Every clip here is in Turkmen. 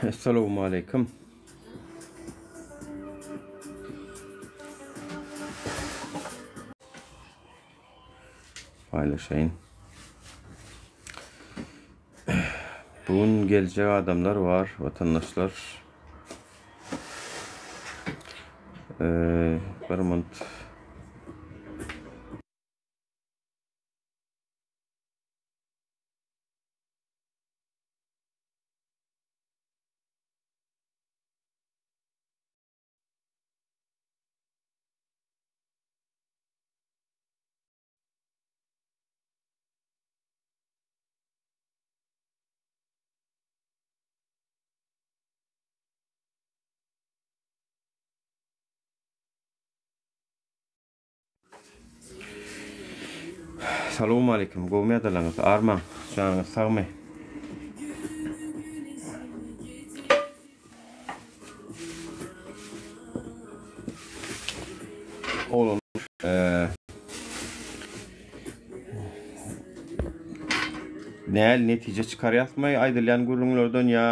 Essalawmaleýkim. Paýlaşaýyn. Bu gün geljek adamlar bar, watandaşlar. Ee, bir minut. Salowmaleýkim, gowmy ýagdaýlaryňyz? Armaň, janyňyz sagmy? Oglan Näl netije çykarýasmy aýdylýan gürrüňlerden ýa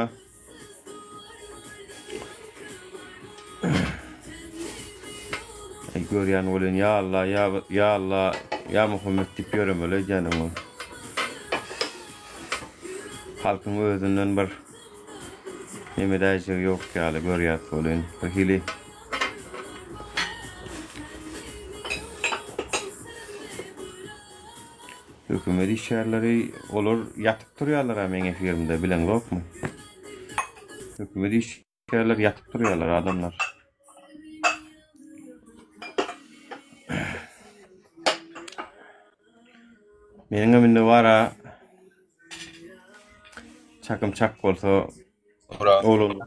Aý görýän welin ýa Allah ýa ýa Allah ýa Muhammet diýip ýöremeli öýdýän oňa. Halkyň özünden bir neme edäýjegi ýok ýaly görýäs welin bir hili. Hökümet işgärleri olar ýatyp turýarlar-a meň efirimde bileňzokmy? Hökümet işgärleri ýatyp turýarlar adamlar. Meniňem indi bara çakym çak bolsa oglan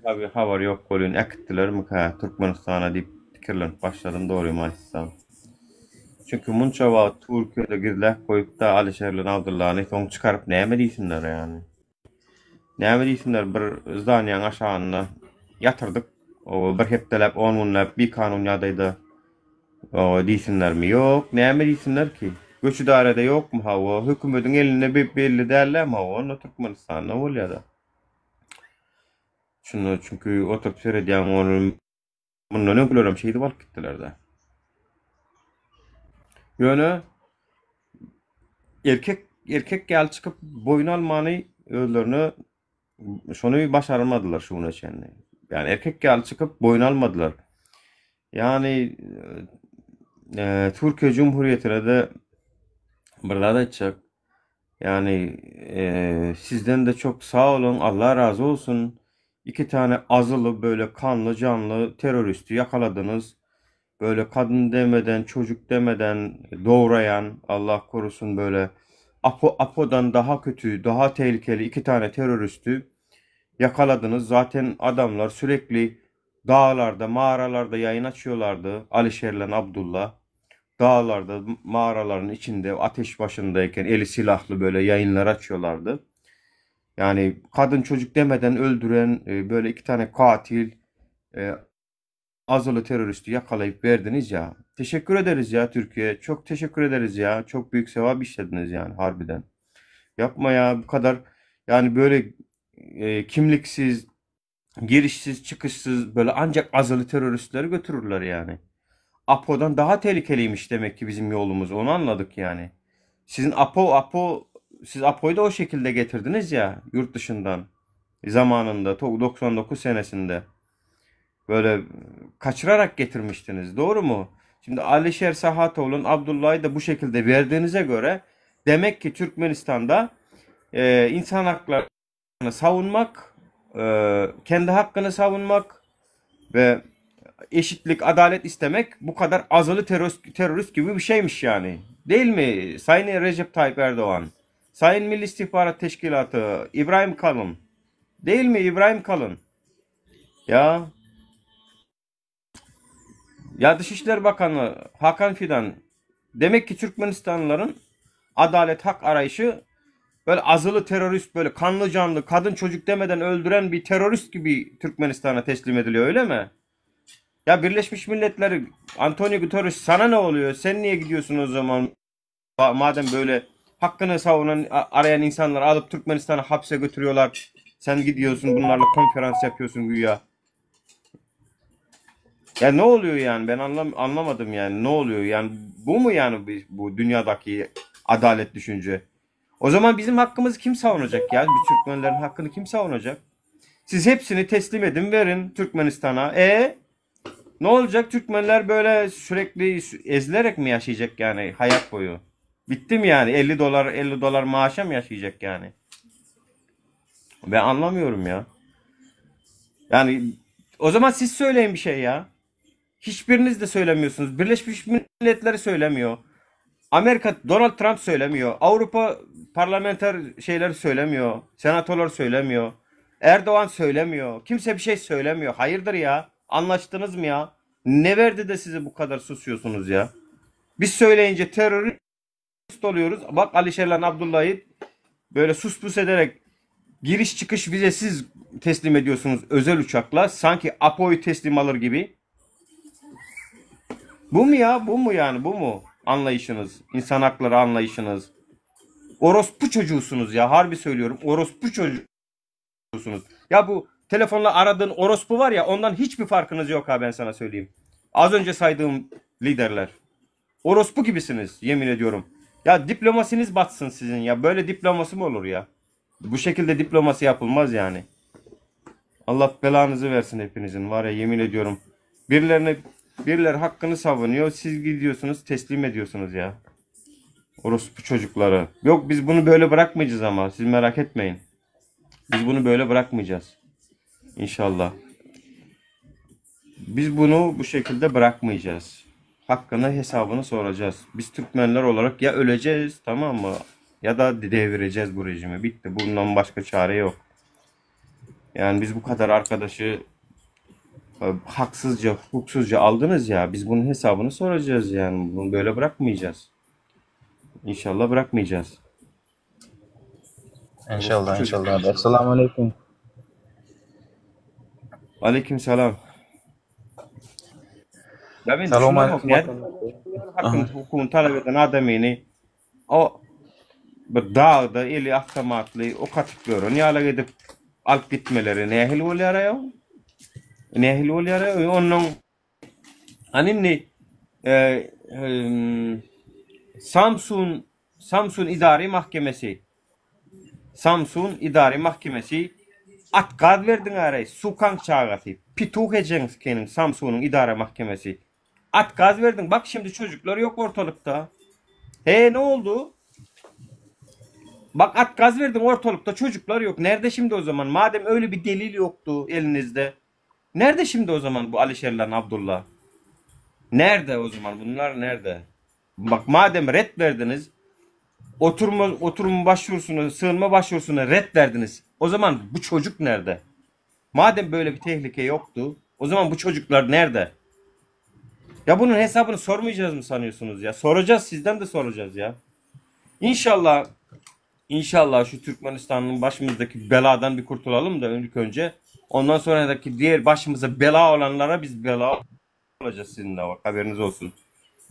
habar habar ýok welin äkitdilermikä Türkmenistana diýip pikirlenip başladym dogrymy aýtsam. Çünki munça wagt Türkiýede gizläp goýup-da Alişer bilen Abdyllany soň çykaryp näme diýsinler ýany. Näme diýsinler bir zdaniýaň aşagynda ýatyrdyk o bir hepdeläp on günläp bikanun ýagdaýda o diýsinlermi? Ýok näme diýsinler ki? Göç idarede ýokmy hawa hökümediň elinde belli dällämi hawa onda Türkmenistanda bolýada. Şunda çünki oturyp seredýäň ony mundan öňkülerem şeýdip alyp gitdilerde. Ýöne erkek erkek ýaly çykyp boýun almany özlerine şony başarmadylar şu güne çenli. Ýani erkek ýaly çykyp boýun almadylar. Ýani e, Türkiýe Cumhuriyetine de bir zat aýtjak. Ýani e, sizden de çok sag boluň, Allah razy bolsun. Iki tane azyly böyle kanly canly teröristi ýakaladyňyz. Böyle kadyn demeden, çocuk demeden doğrayan, Allah korusun böyle Apo, Apo'dan daha kötü, daha tehlikeli iki tane teröristi yakaladyňyz. Zaten adamlar sürekli dağlarda, mağaralarda yayın açıyorlardı. Alişer'le Abdullah. Dağlarda, mağaraların içinde ateş başındayken eli silahlı böyle yayınlar açıyorlardı. Yani kadın çocuk demeden öldüren e, böyle iki tane katil e, azyly teröristi ýakalaýyp berdiňiz ýa. Teşekkür ederiz ýa Türkiye. Çok teşekkür ederiz ýa. Çok büyük sevap işlediniz yani harbiden. Yapma ya bu kadar yani böyle e, kimliksiz, girişsiz, çıkışsız böyle ancak azılı teröristleri götürürler yani. Apo'dan daha tehlikeliymiş demek ki bizim yolumuz. Onu anladık yani. Sizin Apo Apo siz Apo'yu da o şekilde getirdiniz ya yurt dışından zamanında 99 senesinde. Böyle kaçırarak getirmiştiniz. Doğru mu? Şimdi Alişer Sahatoğlu'nun Abdullah'ı da bu şekilde verdiğinize göre demek ki Türkmenistan'da e, insan haklarını savunmak, e, kendi hakkını savunmak ve eşitlik, adalet istemek bu kadar azılı terörist, terörist gibi bir şeymiş yani. Değil mi Sayın Recep Tayyip Erdoğan? Sayın Milli İstihbarat Teşkilatı İbrahim Kalın. Değil mi İbrahim Kalın? Ýa Ýa Dışişler Bakany Hakan Fidan demek ki Türkmenistanlylaryň adalet hak araýşy böyle azyly terörist böyle kanly janly kadyn çocuk demeden öldüren bir terörist gibi Türkmenistana teslim ediliyor öyle mi? Ya Birleşmiş Milletler Antonio Guterres sana ne oluyor? Sen niye gidiyorsun o zaman? Madem böyle hakkını savunan arayan insanları alıp Türkmenistana hapse götürüyorlar. Sen gidiyorsun bunlarla konferans yapıyorsun güya. Ya ne oluyor yani? Ben anlam anlamadım yani. Ne oluyor? Yani bu mu yani bu, bu dünyadaki adalet düşünce? O zaman bizim hakkımızı kim savunacak ya? Bir Türkmenlerin hakkını kim savunacak? Siz hepsini teslim edin verin Türkmenistan'a. E ne olacak? Türkmenler böyle sürekli ezilerek mi yaşayacak yani hayat boyu? Bitti mi yani? 50 dolar 50 dolar maaşa mı yaşayacak yani? Ben anlamıyorum ya. Yani o zaman siz söyleyin bir şey ya. Hiçbiriniz de söylemiyorsunuz. Birleşmiş Milletleri söylemiyor. Amerika Donald Trump söylemiyor. Avrupa parlamenter şeyleri söylemiyor. Senatolar söylemiyor. Erdoğan söylemiyor. Kimse bir şey söylemiyor. Hayırdır ya? Anlaştınız mı ya? Ne verdi de sizi bu kadar susuyorsunuz ya? Biz söyleyince terörist oluyoruz. Bak Alişer'le Abdullah'ı böyle sus pus ederek giriş çıkış vizesiz teslim ediyorsunuz özel uçakla. Sanki Apo'yu teslim alır gibi. Bu mu ya? Bu mu yani? Bu mu? Anlayışınız. İnsan hakları anlayışınız. Orospu çocuğusunuz ya. Harbi söylüyorum. Orospu çocuğusunuz. Ya bu telefonla aradığın orospu var ya ondan hiçbir farkınız yok ha ben sana söyleyeyim. Az önce saydığım liderler. Orospu gibisiniz yemin ediyorum. Ya diplomasiniz batsın sizin ya. Böyle diplomasi mi olur ya? Bu şekilde diplomasi yapılmaz yani. Allah belanızı versin hepinizin var ya yemin ediyorum. Birilerine birileri hakkını savunuyor. Siz gidiyorsunuz teslim ediyorsunuz ya. Orospu çocukları. Yok biz bunu böyle bırakmayacağız ama siz merak etmeyin. Biz bunu böyle bırakmayacağız. İnşallah. Biz bunu bu şekilde bırakmayacağız. Hakkını hesabını soracağız. Biz Türkmenler olarak ya öleceğiz tamam mı? Ya da devireceğiz bu rejimi. Bitti. Bundan başka çare yok. Yani biz bu kadar arkadaşı e, haksızca, hukuksuzca aldınız ya. Biz bunun hesabını soracağız yani. Bunu böyle bırakmayacağız. İnşallah bırakmayacağız. Orospu İnşallah çocuk. inşallah abi. Esselamu Aleyküm. Aleyküm selam. Ya ben Salam düşünemem aleyküm ya. vatandaşlar. Hakkın Aha. hukukunu talep eden adamını o bir dağda eli avtomatly ok atyp ýören ýaly edip alyp gitmeleri nähili bolýar aýaw? Nähili bolýar aýaw? Ondan hani indi e, e, Samsun Samsun İdari Mahkemesi Samsun İdari Mahkemesi at gaz berdiň aray sukaň çagasy pituh ejeň sikeniň Samsunyň İdare Mahkemesi at gaz berdiň bak şimdi çocuklar yok ortalıkta. He ne oldu? Bak at gaz verdin ortalıkta çocuklar yok. Nerede şimdi o zaman? Madem öyle bir delil yoktu elinizde. Nerede şimdi o zaman bu Alişer'le Abdullah? Nerede o zaman? Bunlar nerede? Bak madem red verdiniz, oturma oturum başvurusunu, sığınma başvurusunu red verdiniz. O zaman bu çocuk nerede? Madem böyle bir tehlike yoktu, o zaman bu çocuklar nerede? Ya bunun hesabını sormayacağız mı sanıyorsunuz ya? Soracağız, sizden de soracağız ya. İnşallah İnşallah şu Türkmenistan'ın başımızdaki beladan bir kurtulalım da ilk önce. Ondan sonraki diğer başımıza bela olanlara biz bela olacağız sizinle bak haberiniz olsun.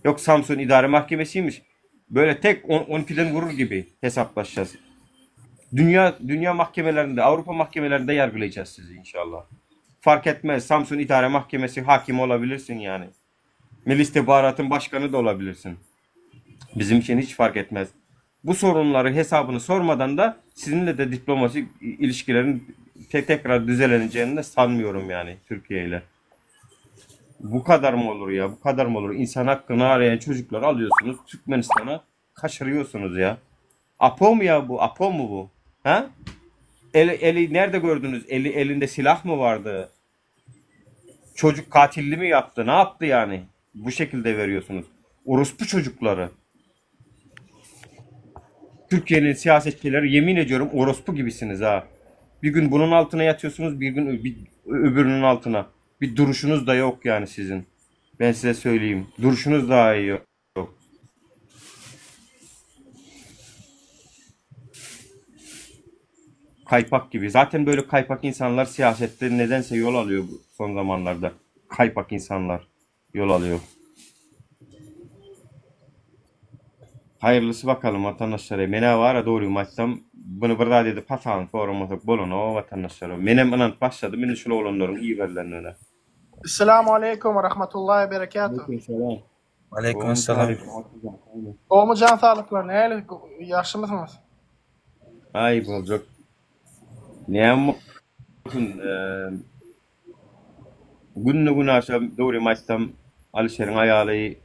Yok Samsun İdare Mahkemesi'ymiş. Böyle tek 12'den vurur gibi hesaplaşacağız. Dünya dünya mahkemelerinde, Avrupa mahkemelerinde yargılayacağız sizi inşallah. Fark etmez. Samsun İdare Mahkemesi hakimi olabilirsin yani. Milli İstihbarat'ın başkanı da olabilirsin. Bizim için hiç fark etmez. Bu sorunları hesabını sormadan da sizinle de diplomasi ilişkilerin te tekrar düzeleneceğini de sanmıyorum yani Türkiye ile. Bu kadar mı olur ya? Bu kadar mı olur? İnsan hakkını arayan çocukları alıyorsunuz Türkmenistan'a kaçırıyorsunuz ya. Apo mu ya bu? Apo mu bu? Ha? Eli, eli nerede gördünüz? Eli elinde silah mı vardı? Çocuk katilli mi yaptı? Ne yaptı yani? Bu şekilde veriyorsunuz. Orospu çocukları. Türkiye'nin siyasetçileri yemin ediyorum orospu gibisiniz ha. Bir gün bunun altına yatıyorsunuz, bir gün bir, öbürünün altına. Bir duruşunuz da yok yani sizin. Ben size söyleyeyim. Duruşunuz daha iyi yok. Kaypak gibi. Zaten böyle kaypak insanlar siyasette nedense yol alıyor bu son zamanlarda. Kaypak insanlar yol alıyor. Hayırlısı bakalım vatandaşlara. Mena var ya doğru maçtan. Buny bir zat edip hasabyny soramasak bolanok watandaşlar. Menem ynanyp başladym indi şul oglanlaryň iberilenine. Esselamu aleýkum we rahmetullahi we berekatuh. Aleýkum salam. Aleýkum essalam. Gowmy jan saglyklar nähili ýagşymysyňyz? Aý boljak. Näme bolsun Günde günaşa dogrymy aýtsam Alyşeriň aýaly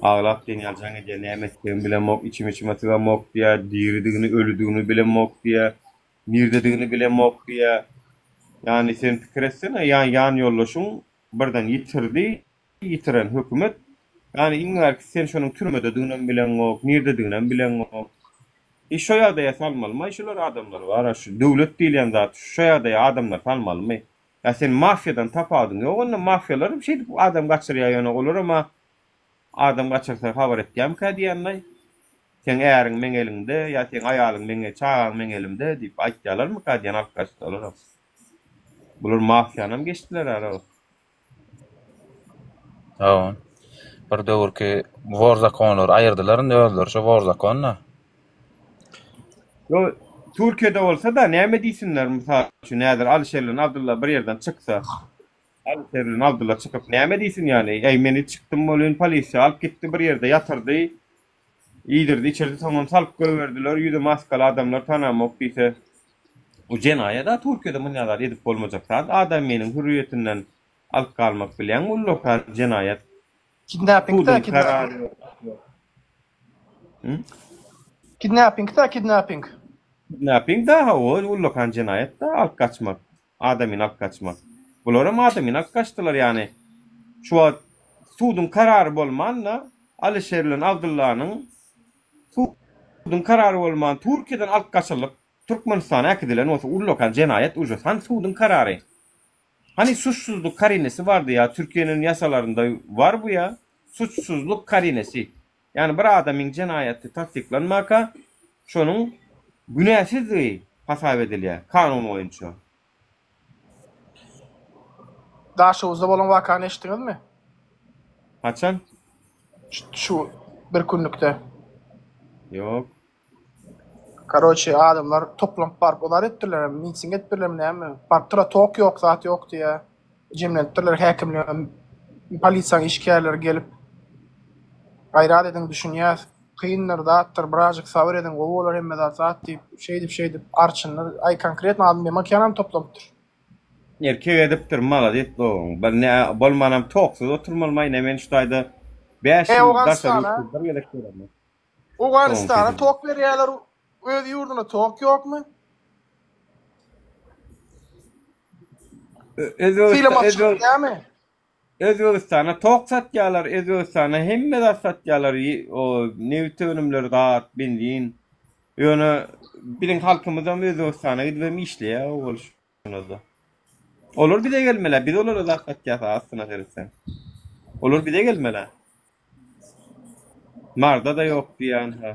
aglap diýen ýaly jaň edýär näme etjegimi bilemok içim içime sygamok diýýär diridigini ölüdigini bilemok diýýär nirdedigini bilemok diýýär ýagny sen pikir etsene ýa ýan ýoldaşyň birden ýitirdi ýitiren hökümet ýagny iň bärkisi sen şonuň türmedediginem bileňok nirdediginem bileňok I şo ýagdaýa salmalymaý şular adamlary bara şu döwlet diýilýän zat şo ýagdaýa adamlary salmalymy ýa sen mafiýadan tapawudyň ýok onda mafiýalaram şeýdip adam gaçyrýa ýöne olaram-a adam gaçyrsa habar etýämikä diýýänlaý seň äriň meň elimde ýa seň aýalyň meň çagaň meň elimde diýip aýtýalarmyka diýýän alyp gaçsalaram bular mafiýanam geçdiler ara. Hawa. Bir döwürki wor zakonlary aýyrdylar indi özleri şo wor zakonda. Ýo Türkiýede bolsa-da näme diýsinler mysal üçin häzir Alyşer bilen Abdylla bir ýerden çyksa Alyşer bilen Abdylla çykyp näme diýsin ýany äý meni çykdym welin polisiýa alyp gitdi bir ýerde ýatyrdy iýdirdi içirdi soňam salyp goýberdiler ýüzi maskaly adamlar tanamok diýse bu jenaýat-a Türkiýede munýa zat edip bolmajak zat adamynyň hürriýetinden Alyp galmak bilýäňmi ullakan jenaýat. Kidnapping da Suduň kidnapping. karary ýok. Hı? Kidnapping da kidnapping. Kidnapping da hawa ullakan jenaýat da alyp gaçmak. Adamyny alyp gaçmak. Bularam adamyny alyp gaçdylar ýagny şu wagt suduň karary bolmanda Alyşer bilen Abdyllanyň suduň karary bolman Türkiýeden alyp gaçylyp Türkmenistana äkidilen bolsa ullakan jenaýat uje hany suduň karary. Hany suçsuzlyk karinesi bardy ýa Türkiýeniň ýasalarynda bar bu ýa suçsuzlyk karinesi ýagny bir adamyň jenaýaty tassyklanmaka şonuň günäsizdigi hasap edilýär kanun boýunça. Daşoguzda bolan wakany eşitdiňizmi? Haçan? Şu bir günlükde. Ýok. Karoçe adamlar toplanyp baryp olar etdirler miting etdirlermi näme barypdyra tok ýok zat ýok diýä jemlenipdirler häkimligem polisiýaň işgärleri gelip gaýrat ediň düşünýäs kyndyr zatdyr birazjyk sabyr ediň gowy bolar hemme zat zat diýip şeýdip şeýdip arçynlar aý konkretno adam Memakianam toplanypdyr. Erkek edipdir malades dogan bir nä bolmanam toksuz oturmalymaý nä men şu taýda 5 E ýyl daşary Owganystana ýurtda bir gezek göremok. Owganystana tok berýärler, öz ýurduna tok ýokmy? Sylamakçylyk näme? Özbegistana tok satýarlar, Özbegistana hemme zat satýarlar, o nebit önümleri zat, benzin. Ýöne biziň halkymyzam Özbegistana gidip hem işleýär o bolşuna-da. Olar bize gelmeli, biz olara zat satýas aslyna seretseň. Olar bize gelmeli. Marda-da ýok diýýän ha.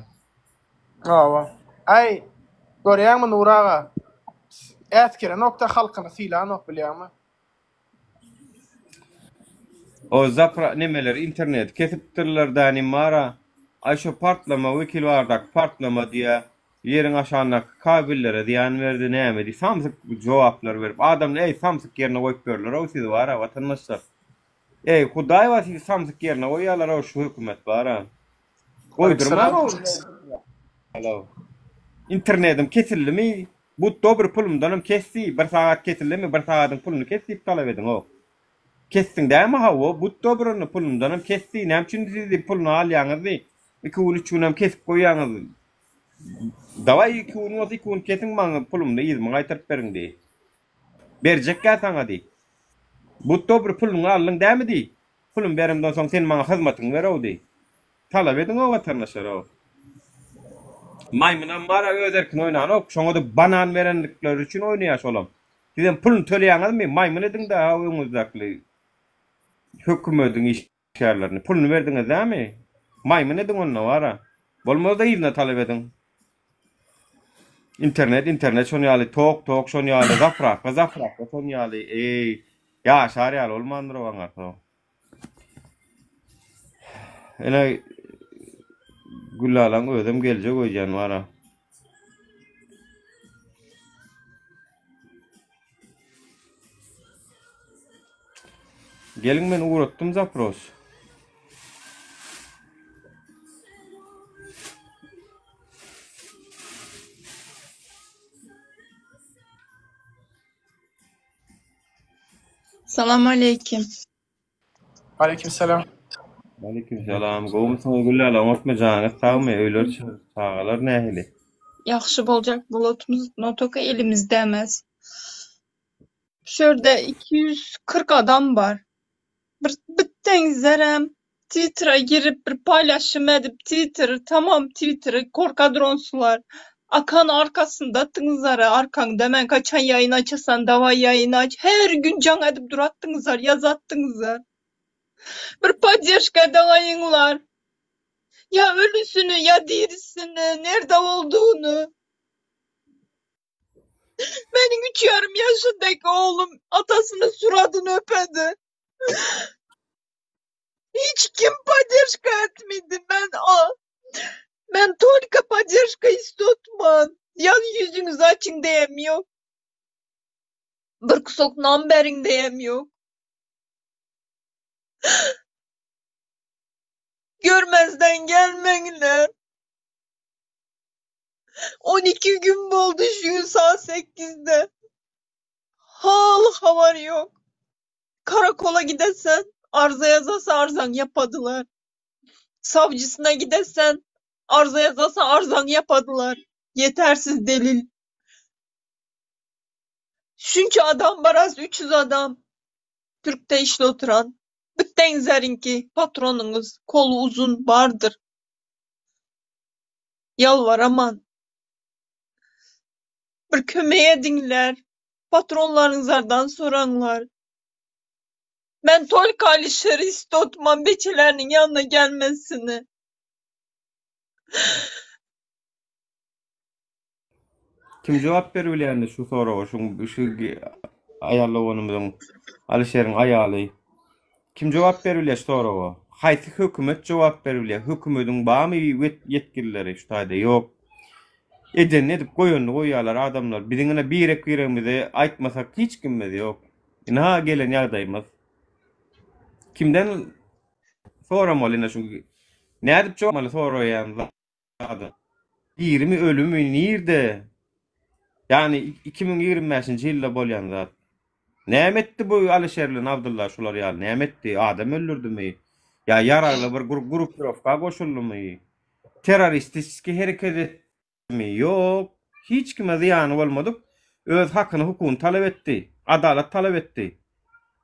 Hawa. Aý, görýäňmi Nury aga, äsgerenok-da halkyny sylanok bilýäňmi? O zapra nemeleri interneti kesipdirler Danimara. Aý şo partlama wekil bardaky partlama diýä. Ýeriň aşagyndaky kabellere zyýan berdi näme diý samsyk jogaplar berip adamlar eý samsyk ýerine goýup ýörler-ow sizi bara watandaşlar. Eý hudaý bar sizi samsyk ýerine goýýarlar-ow şu hökümet bar-a. Goýdurmaň-ow. Internetim kesildimi? But dobry pulumdanam kes diý, bir sagat kesildimi, bir sagadyň puluny kes diýip talap ediň-ow. Kesdiň dämi hawa, but dobry onda pulumdanam kes diý, näme üçin siz diý puluny alýaňyz diý, iki gün üç günem kesip goýýaňyz. Dawaý iki gün bolsa iki gün kesiň maňa pulumny yzyma gaýtaryp beriň diý. Berjekgä saňa diý. But dobry puluňy aldyň dämi diý. Pulumy beremden soň sen maňa hyzmatyňy ber-ow diý. Talap ediň-ow watandaşlar-ow. Maýmynam bar-a öz erkine oýnanok. Şoňa-da banan berendikleri üçin oýnaýar şolam. Sizem puluny töleýäňizmi? Maýmyn ediň-dä-ow öňüňizdäkili hökümediň işgärlerini. Puluny berdiňiz dämi? Maýmyn ediň onda bar-a. Bolmazda yzyna talap ediň. Internet internet şon ýaly tok tok şon ýaly zaprawka zaprawka şon ýaly eý ýaşar ýaly bolmandyr o aňarsa. Ene Güllalaň özem geljek öýdýän bara. Geliň men ugratdym zapros. Salam aleýkim. Aleýkim salam. Aleýkim salam. Gowumysyňyz Gülläle oňatmy janyňyz sagmy öýler çagalar nähili? Ýagşy boljak bolotmyz notoka elimizde emes. Şu ýerde 240 adam bar. Bir bitdeňizlerem Twittere girip bir paylaşım edip Twitter tamam Twitter'i korkadronsular. Akan arkasynda atdyňyzlar arkaňda men kaçan ýaýyn açasan daway ýaýyn aç her gün jaň edip duratdyňyzlar ýazatdyňyzlar. Bir poddeşka edeňaýyňlar. Ya ölüsünü ya dirisini nerede olduğunu. Benim üç yarım yaşındaki oğlum atasının suratını öpedi. Hiç kim поддержка etmedi. Ben a ben только поддержка istotman. Ya yüzünüzü açın diyemiyor. Bir kusok nan berin diyemiyor. Görmezden gelmeňler. 12 gün boldy şu gün saat 8'de. Hal habar yok. Karakola gidesen arıza yazasa arzan yapadılar. Savcısına gidesen arıza yazasa arzan yapadılar. Yetersiz delil. Şunça adam var az 300 adam. Türk'te işli oturan. Bütten ki patronunuz kolu uzun vardır. Yalvar aman. Bir kömeğe dinler. Patronlarınızlardan soranlar. Ben Tolka Alişer'i istotmam beçelerinin yanına gelmesini. Kim jogap berip bilýändir şu soraga şu şu aýallygynyň Alişeriň aýaly. Kim jogap berip bilýär şu soraga? Haýsy hökümet jogap berip bilýär? Hökümediň barmy ýetgilileri şu taýda? Ýok. Edenini edip goýanyny goýýarlar adamlar. Biziň ine birek-biregimize aýtmasak hiç kimimiz ýok. Ynha gelen ýagdaýymyz. Kimden soramaly ine şu nädip jogap soraýan zada. Dirimi ölümi nirde? Ýagny 2025-nji ýylda bolýan zat. Näme etdi bu Alyşer bilen Abdylla şular ýaly näme etdi? Adam öldürdimi? Ýa ýaragly bir grupirowka goşuldymy? Terroristiski hereket etdimi? Ýok. Hiç kime zyýany bolmadyk öz hakyny hukugyny talap etdi. Adalat talap etdi.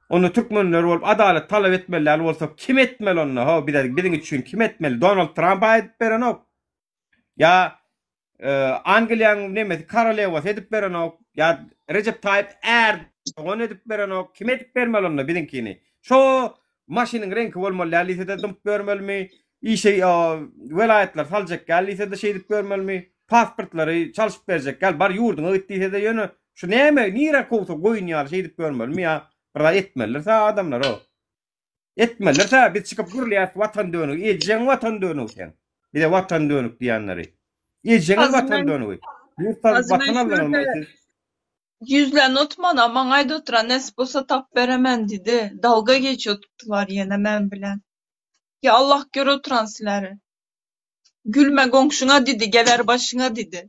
Onda türkmenler bolup adalat talap etmeli däl bolsa kim etmeli onda ho bize biziň üçin kim etmeli Donald Tramp edip berenok ýa Angliýanyň nemesi korolewasy edip berenok ýa Rejep Taýyp Ärdogan edip berenok kim edip bermeli onda biziňkini şo maşynyň reňki bolmaly däl diýsede dymyp ýörmelimi işe welaýatlar saljak däl diýsede şeýdip ýörmelimi pasportlary çalşyp berjek gel bar ýurduňa git diýsede ýöne şu näme nirä kowsa goýun ýaly şeýdip ýörmelimi ýa bir zat etmelidir sä adamlar o etmelidir sä biz çykyp gürleýäs watan dönügi ejeň watan dönügi seň bize watan dönük diýenleri ejeňiz watan dönügi ýurt watan aldyňyzmy siz Ýüzlen otmana maňa aýdyp oturan nesip bolsa tap beremen diýdi. Dalga geçip oturdylar ýene men bilen. Ýa Allah gör oturan sizleri. Gülme goňşuňa diýdi, geler başyňa diýdi.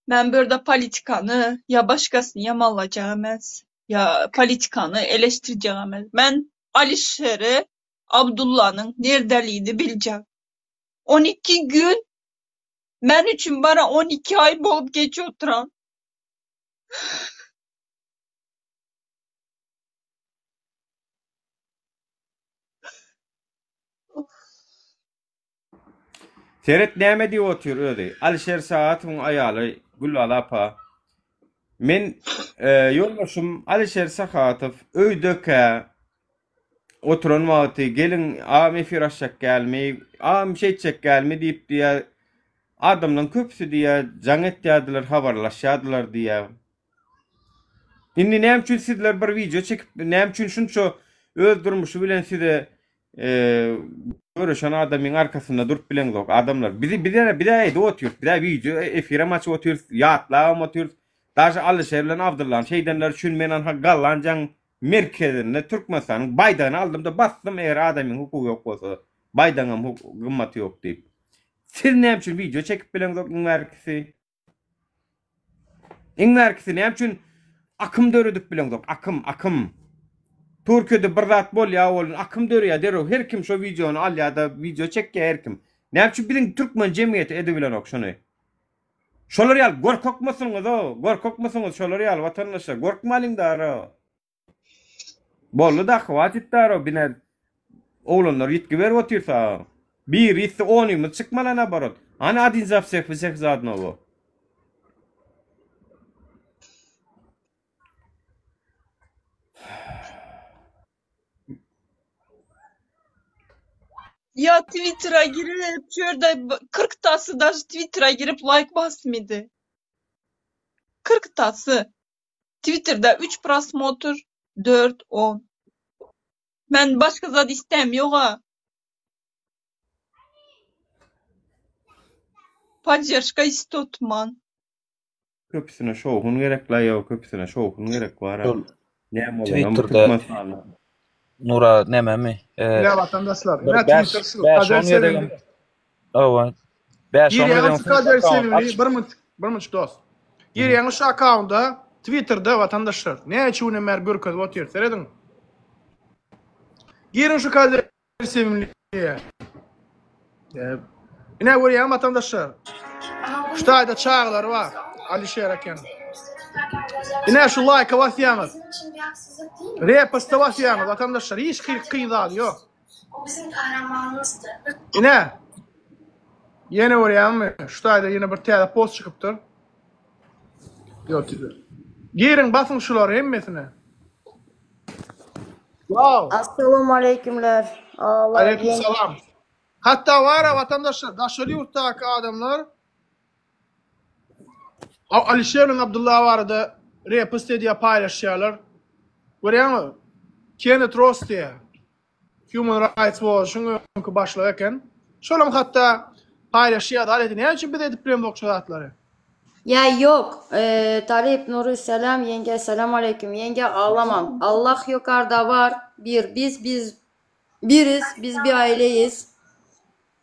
Men bu ýerde politikany ýa başgasyny ýamanlajak emes, ýa politikany eleştirjek emes. Men Alişeri Abdullanyň nirdeligini biljek. 12 gün men üçin bara 12 aý bolup geçip oturan. Seret näme diýip otyr özi. Alişer Saatowyň aýaly Gülala apa. Men e, ýoldaşym Alişer Sahatow öýdekä oturan wagty gelin agam efir açjak gelmi, agam şeýtjek gelmi diýip diýýär. Adamlaryň köpüsi diýýär, jaň etýärdiler, habarlaşýardylar diýýär. Indi näme üçin sizler bir wideo çekip, näme üçin şunça öz durmuşy bilen size e, göreşen adamyň arkasynda durup bileňzok adamlar. Bizi bize bize edip otyrys, bize wideo efirem açyp otyrys, ýatlabam otyrys. Daže Alyşer bilen Abdyllany şeýdenleri üçin men anha Gollandiýaň merkezinde Türkmenistanyň baýdagyny aldym-da basdym eger adamyň hukugy ýok bolsa baýdagyňam gymmaty ýok diýip. Siz näme üçin wideo çekip bileňzok iň bärkisi? Iň bärkisi näme üçin akym döredip bileňzok akym akym. Türkiýede bir zat bolýa bolun akym döreýä derrew her kim şo wideony alýada wideo çekýä her kim. Näme üçin biziň türkmen jemgyýeti edibilenok şony? Şolar ýaly gorkakmysyňyz-ow, gorkakmysyňyz şolar ýaly watandaşlar, gorkmalyň dara. Boldy da, hwatit dara, bine oglanlar ýitgi berip otyrsa. Biri ýitse onymyz çykmaly naborot. Hany odin za wseh, wseh za odnogo. Ya Twitter'a girip şurada 40 tası da Twitter'a girip like basmydy. 40 tasy. Twitter'da 3 prosmotr, 4, 10. Men başga zat istem ýoga. Podderşka istotman. Köpüsine şowhun gerekla ýok köpüsine şowhun gerek bara. Şol Näme bolanam bu Twitter'da Türkmenistanda. Nura nämemi? E, Ine watandaşlar, bir ine 5 Twitter şu 5 Kader 10 gezegem Sevimli. Hawa. 5 10 Girýäňiz gezegem şu Kader akkaunt Sevimli, aç. bir minut, bir minut dost. Girýäňiz şu akkaunta Twitter'da watandaşlar. Näçe günden bäri görkezip otyr, serediň. Giriň şu Kader Sevimli. Ine görýäňmi watandaşlar? Şu taýda çagalar bar. Alişer eken. Ine şu laýka basýaňyz. Reposta basýaňyz watandaşlar. Hiç kyn kyn zady ýok. Ine. Ýene görýäňmi? Şu taýda ýene bir täze post çykypdyr. Ýok. Giriň basyň şulary hemmesine. Wow. Assalamualeykümler. Ağalar Aleyküm yenge. salam. Hatda var ya vatandaşlar daşary ýurtdaky adamlar Alişeriň Abdullah barada repost edýär paýlaşýarlar. Görýäňmi? Kenneth Ross diýýär. Human Rights Watch-yň öňki başlygy eken. Şolam hatda paýlaşýar zat edýär. Näme üçin biz edip bilemzok şu zatlary? Ya yok. Ee, Talip Nuri selam yenge selam aleyküm. Yenge ağlamam. Allah yukarıda var. Bir biz biz biriz. Biz bir aileyiz.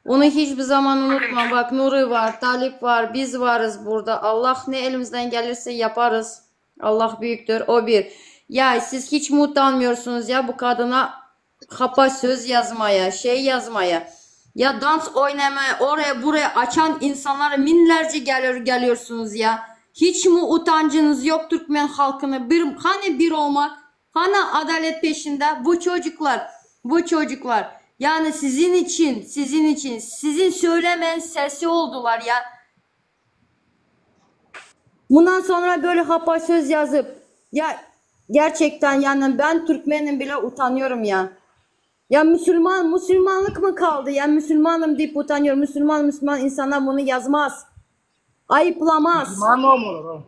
Onu hiçbir zaman unutma. Bak Nuri var, Talip var, biz varız burada. Allah ne elimizden gelirse yaparız. Allah büyüktür. O bir. Ya siz hiç mi utanmıyorsunuz ya bu kadına hapa söz yazmaya, şey yazmaya. Ya dans oynamaya, oraya buraya açan insanlara binlerce geliyor, geliyorsunuz ya. Hiç mi utancınız yok Türkmen halkını? Bir, hani bir olmak? Hani adalet peşinde? Bu çocuklar, bu çocuklar. Yani sizin için, sizin için, sizin söylemeyen sesi oldular ya. Bundan sonra böyle hapa söz yazıp ya gerçekten yani ben Türkmenim bile utanıyorum ya. Ya Müslüman, Müslümanlık mı kaldı? Ya Müslümanım deyip utanıyorum. Müslüman, Müslüman insanlar bunu yazmaz. Ayıplamaz. Müslüman mı olur o?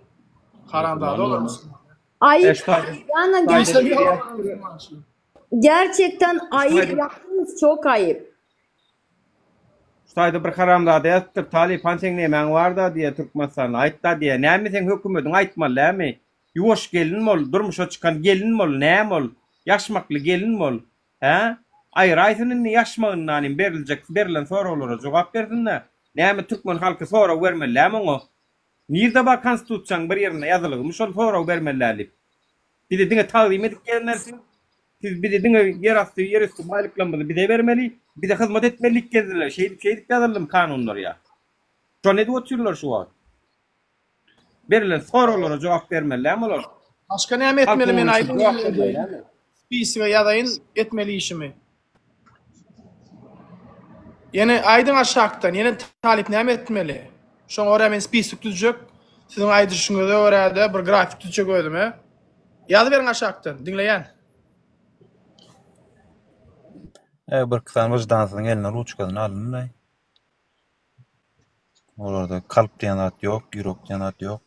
Haramzada olur Müslüman. Ayıp. Eştaýda Yani Taýda gerçekten, biri ýazypdyr. gerçekten ayıp Ştaýda yaptınız çok ayıp. Ştaýda bir haramzada ýazypdyr, Talyp han seň nemäň bar-da diýýär Türkmenistanda, aýt-da diýýär. Näme seň hökümediň aýtmaly dälmi? Ýuwaş gelin bol, durmuşa çykan gelin bol, näme bol? Ýaşmakly gelin bol. Hä? Aýraýsyn indi ýaşmagyndanym beriljek berlen soraglara jogap bersin-dä. Näme türkmen halky sorag bermeli dälmi oňa? Nirde bar konstitusiýaň bir ýerinde ýazylygymy şol sorag bermeli däl diýip. Bizi diňe tagzym edip gelenler siz. Siz bizi diňe ýer asty, ýer üsti baýlyklarymyzy bize bermeli, bize hyzmat etmeli diýip gezdiler. Şeýdip, şeýdip ýazyldymy kanunlar ýa? Şony edip otyrlar şu wagt. Berlen soraglara jogap bermeli dälmi olar? Başga näme etmeli Halkyň men öňünde aýdyň jogap men bermeli edeýin. dälmi? Spisige ýazaýyn etmeli işimi. Ýene aýdyň aşakdan ýene talyp näme etmeli? Şoňa görä men spisik düzjek. Siziň aýdyşyňyza görä-de bir grafik düzjek özüme. Ýazyberiň aşakdan, diňleýän. E, bir iki sany wyždansyzyň eline ruçkasyny alyndy. Olarda kalp diýen zat ýok, ýürek diýen zat ýok.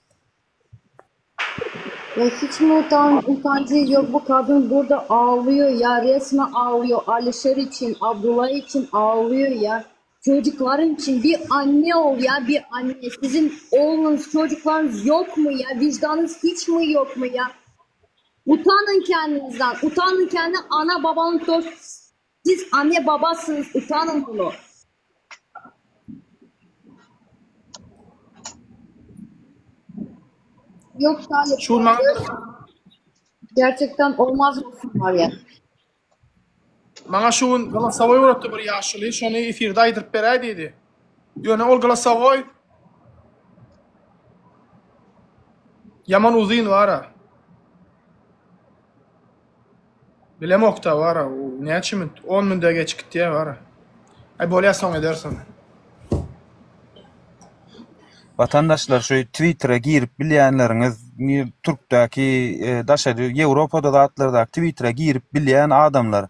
Ya hiç mi utan, utancı yok bu kadın burada ağlıyor ya resmen ağlıyor Alişer için Abdullah için ağlıyor ya. Çocukların için bir anne ol ya bir anne. Sizin oğlunuz çocuklarınız yok mu ya? Vicdanınız hiç mi yok mu ya? Utanın kendinizden. Utanın kendi ana babanın dost. Siz anne babasınız. Utanın bunu. Yok Salih. Şu maňa Gerçekten olmaz olsun var ya. Maňa şu gün golosowoý uratdy bir ýaşuly, şony efirde aýdyryp beräý diýdi. Ýöne ol golosowoý ýaman uzyn bar-a. Bilemok-da bar-a, näçe minut, on münde geçip gitýär bar-a. Aý bolýa soň ederis ony. Watandaşlar şu twittere girip bilýänleriňiz türkdäki daşary ýewropada zatlardaky twittere girip bilýän adamlar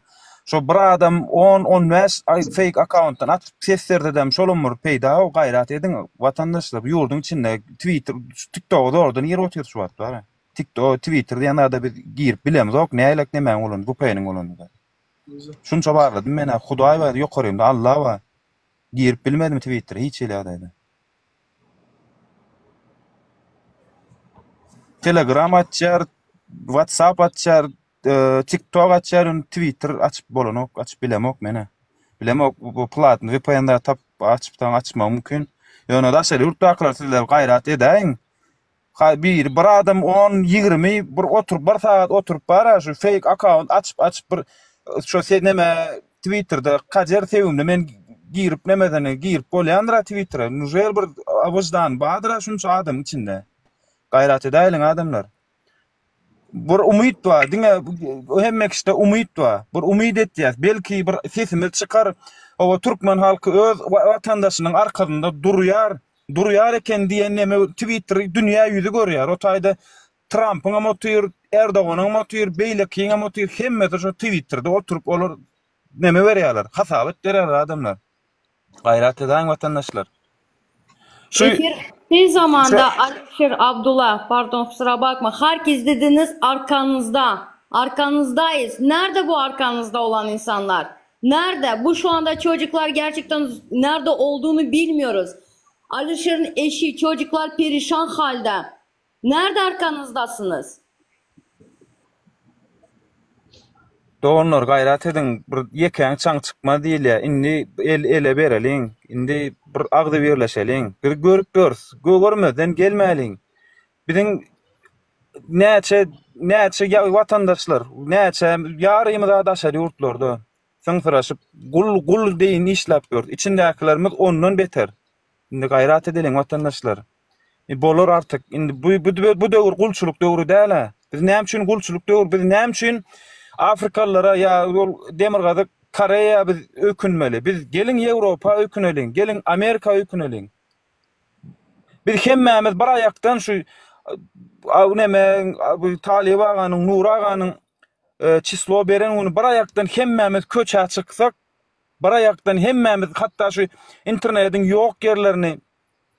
şo bir adam on on bäş feýk akkauntdan açyp ses berdedem şolam bir peýda gaýrat ediň watandaşlar bu ýurduň içinde twitter tiktoga zordan girip otyrys şu wagt bar tiktok twitter diýen zada biz girip bilemzok nälik nemäň bolany vpn-iň bolany şunça barladym men-ä hudaý bar ýokarymda alla bar Girip bilmedim twittere hiç hili ýagdaýda. Telegram açýar, WhatsApp açýar, TikTok açýar, indi Twitter açyp bolanok, açyp bilemok menä. Bilemok bu platny VPN-de tapyp açypsaň açmagyň mümkin. Ýöne daşary ýurtdakylar sizler gaýrat edäýiň. Haý biri bir adam on 20 bir oturyp bir sagat oturyp bara şu fake akkaunt açyp açyp bir şo se neme Twitterda kajer sevimli men girip nemeden girip bolýandyr Twittere. Nujel bir wyždan bardyr şunça adamyň içinde. Gaýrat edäýliň adamlar. Bir umyt bar, diňe hemme kişide umyt bar. Bir umyt etýäs. Belki bir sesimiz çykar. Oba türkmen halky öz watandaşynyň arkasynda durýar. Durýar eken diýen neme Twitter dünýä ýüzi görýär. O taýda Trampyňam otyr, Erdoganyňam otyr, beýlekiňem otyr, hemmesi şo Twitterde oturyp olar neme berýärler, hasabat berýärler adamlar. Gaýrat edäýiň watandaşlar. Şu Efir tez zamanda Alişer Abdullah pardon kusura bakma herkes dediniz arkanızda. Arkanızdayız. Nerede bu arkanızda olan insanlar? Nerede? Bu şu anda çocuklar gerçekten nerede olduğunu bilmiyoruz. Alişer'in eşi, çocuklar perişan halde. Nerede arkanızdasınız? Doganlar gaýrat ediň bir ýekäň çaň çykmaz diýilýär indi el ele bereliň indi bir agzybirleşeliň biz görüp ýörüs görmezden gelmäliň biziň näçe näçe watandaşlar näçe ýarymyza daşary ýurtlarda syňsyraşyp gul gul deýin işläp ýörüs içindäkilerimiz ondan beter indi gaýrat edeliň watandaşlar E, bolar artyk. Indi bu bu bu döwür gulçulyk döwri däl-ä. Biz näme üçin gulçulyk döwri? Biz näme üçin afrikalylara ýa ol demirgazyk Koreýa biz öýkünmeli? Biz geliň Ýewropa öýküneliň, geliň Amerika öýküneliň. Biz hemmämiz bir aýakdan şu neme bu Talyp aganyň, Nury aganyň e, çislo beren güni bir aýakdan hemmämiz köçä çyksak, bir aýakdan hemmämiz hatda şu internetiň ýok ýerlerini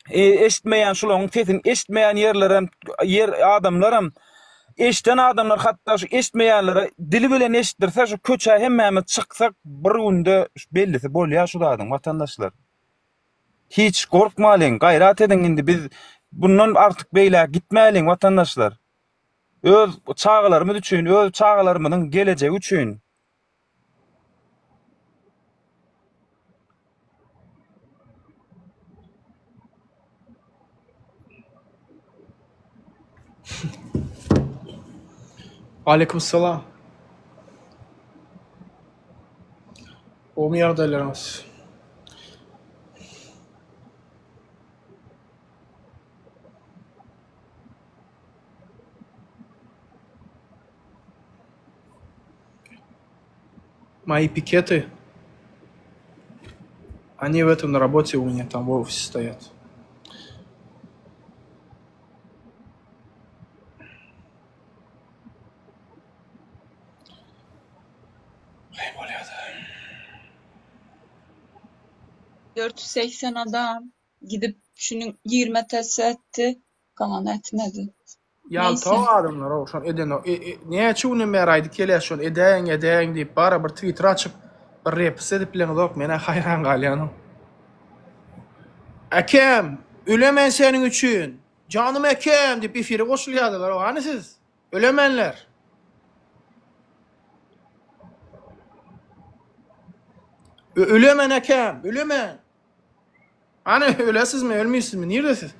eşitmeýän şularyň sesini eşitmeýän ýerlerem ýer adamlaram eşden adamlar hatda şu eşitmeýänlere dili bilen eşitdirse şu köçä hemmämiz çyksak bir günde bellisi bolýar şu zadyň watandaşlar. Hiç gorkmalyň gaýrat ediň indi biz bundan artyk beýläk gitmäliň watandaşlar. Öz çagalarymyz üçin öz çagalarymyzyň gelejegi üçin. Aleyküm salam. Gowmy ýagdaýlaryňyz? Мои пикеты, они в этом на работе у меня там в офисе стоят. Aý bolýada. 480 adam gidip şunuň 20 tesi etdi, galany etmedi. Ýalta Neyse. adamlar-ow şony edenok. E, e, näçe günden bäri aýdyp gelýär şony edäýiň edäýiň diýip bara bir twitter açyp bir repis edip bileňizok menä haýran galýanym. Äkem, ölemen seniň üçin. Janym äkem diýip efire goşulýardylar. O hany siz? Ölemenler. Ölemen äkem, ölemen. Hany ölesizmi, ölmeýsizmi? Nirde siz?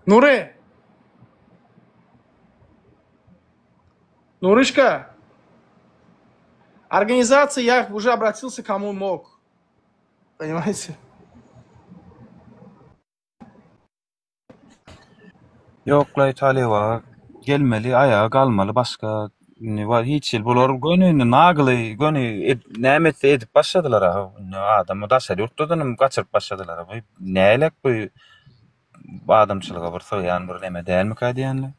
Nury. Нурышка. Организация, я уже обратился кому мог. Понимаете? Ýoklaý talyba gelmeli aýaga galmaly başga indi hiç hili bular göni indi nagly göni näme etse edip başladylar a indi adamy daşary ýurtdadanam gaçyryp başladylar bu nälik bu adamçylyga bir sygýan bir neme dälmika diýenle.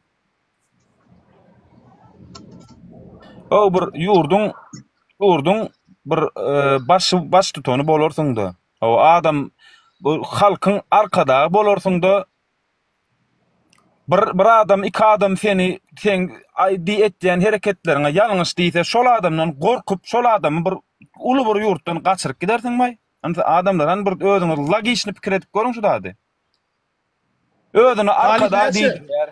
O bir ýurduň ýurduň bir baş baştutany bolarsyňda. O adam bu halkyň arkadagy bolarsyňda bir bir adam iki adam seni sen di etýän hereketleriňe ýalňyş diýse şol adamdan gorkup şol adamy bir uly bir ýurtdan gaçyryp gidersiň baý. Adamlar hany bir özüňiz logiçny pikir edip görüň şu zady. Özüne arkadag diýdirýär.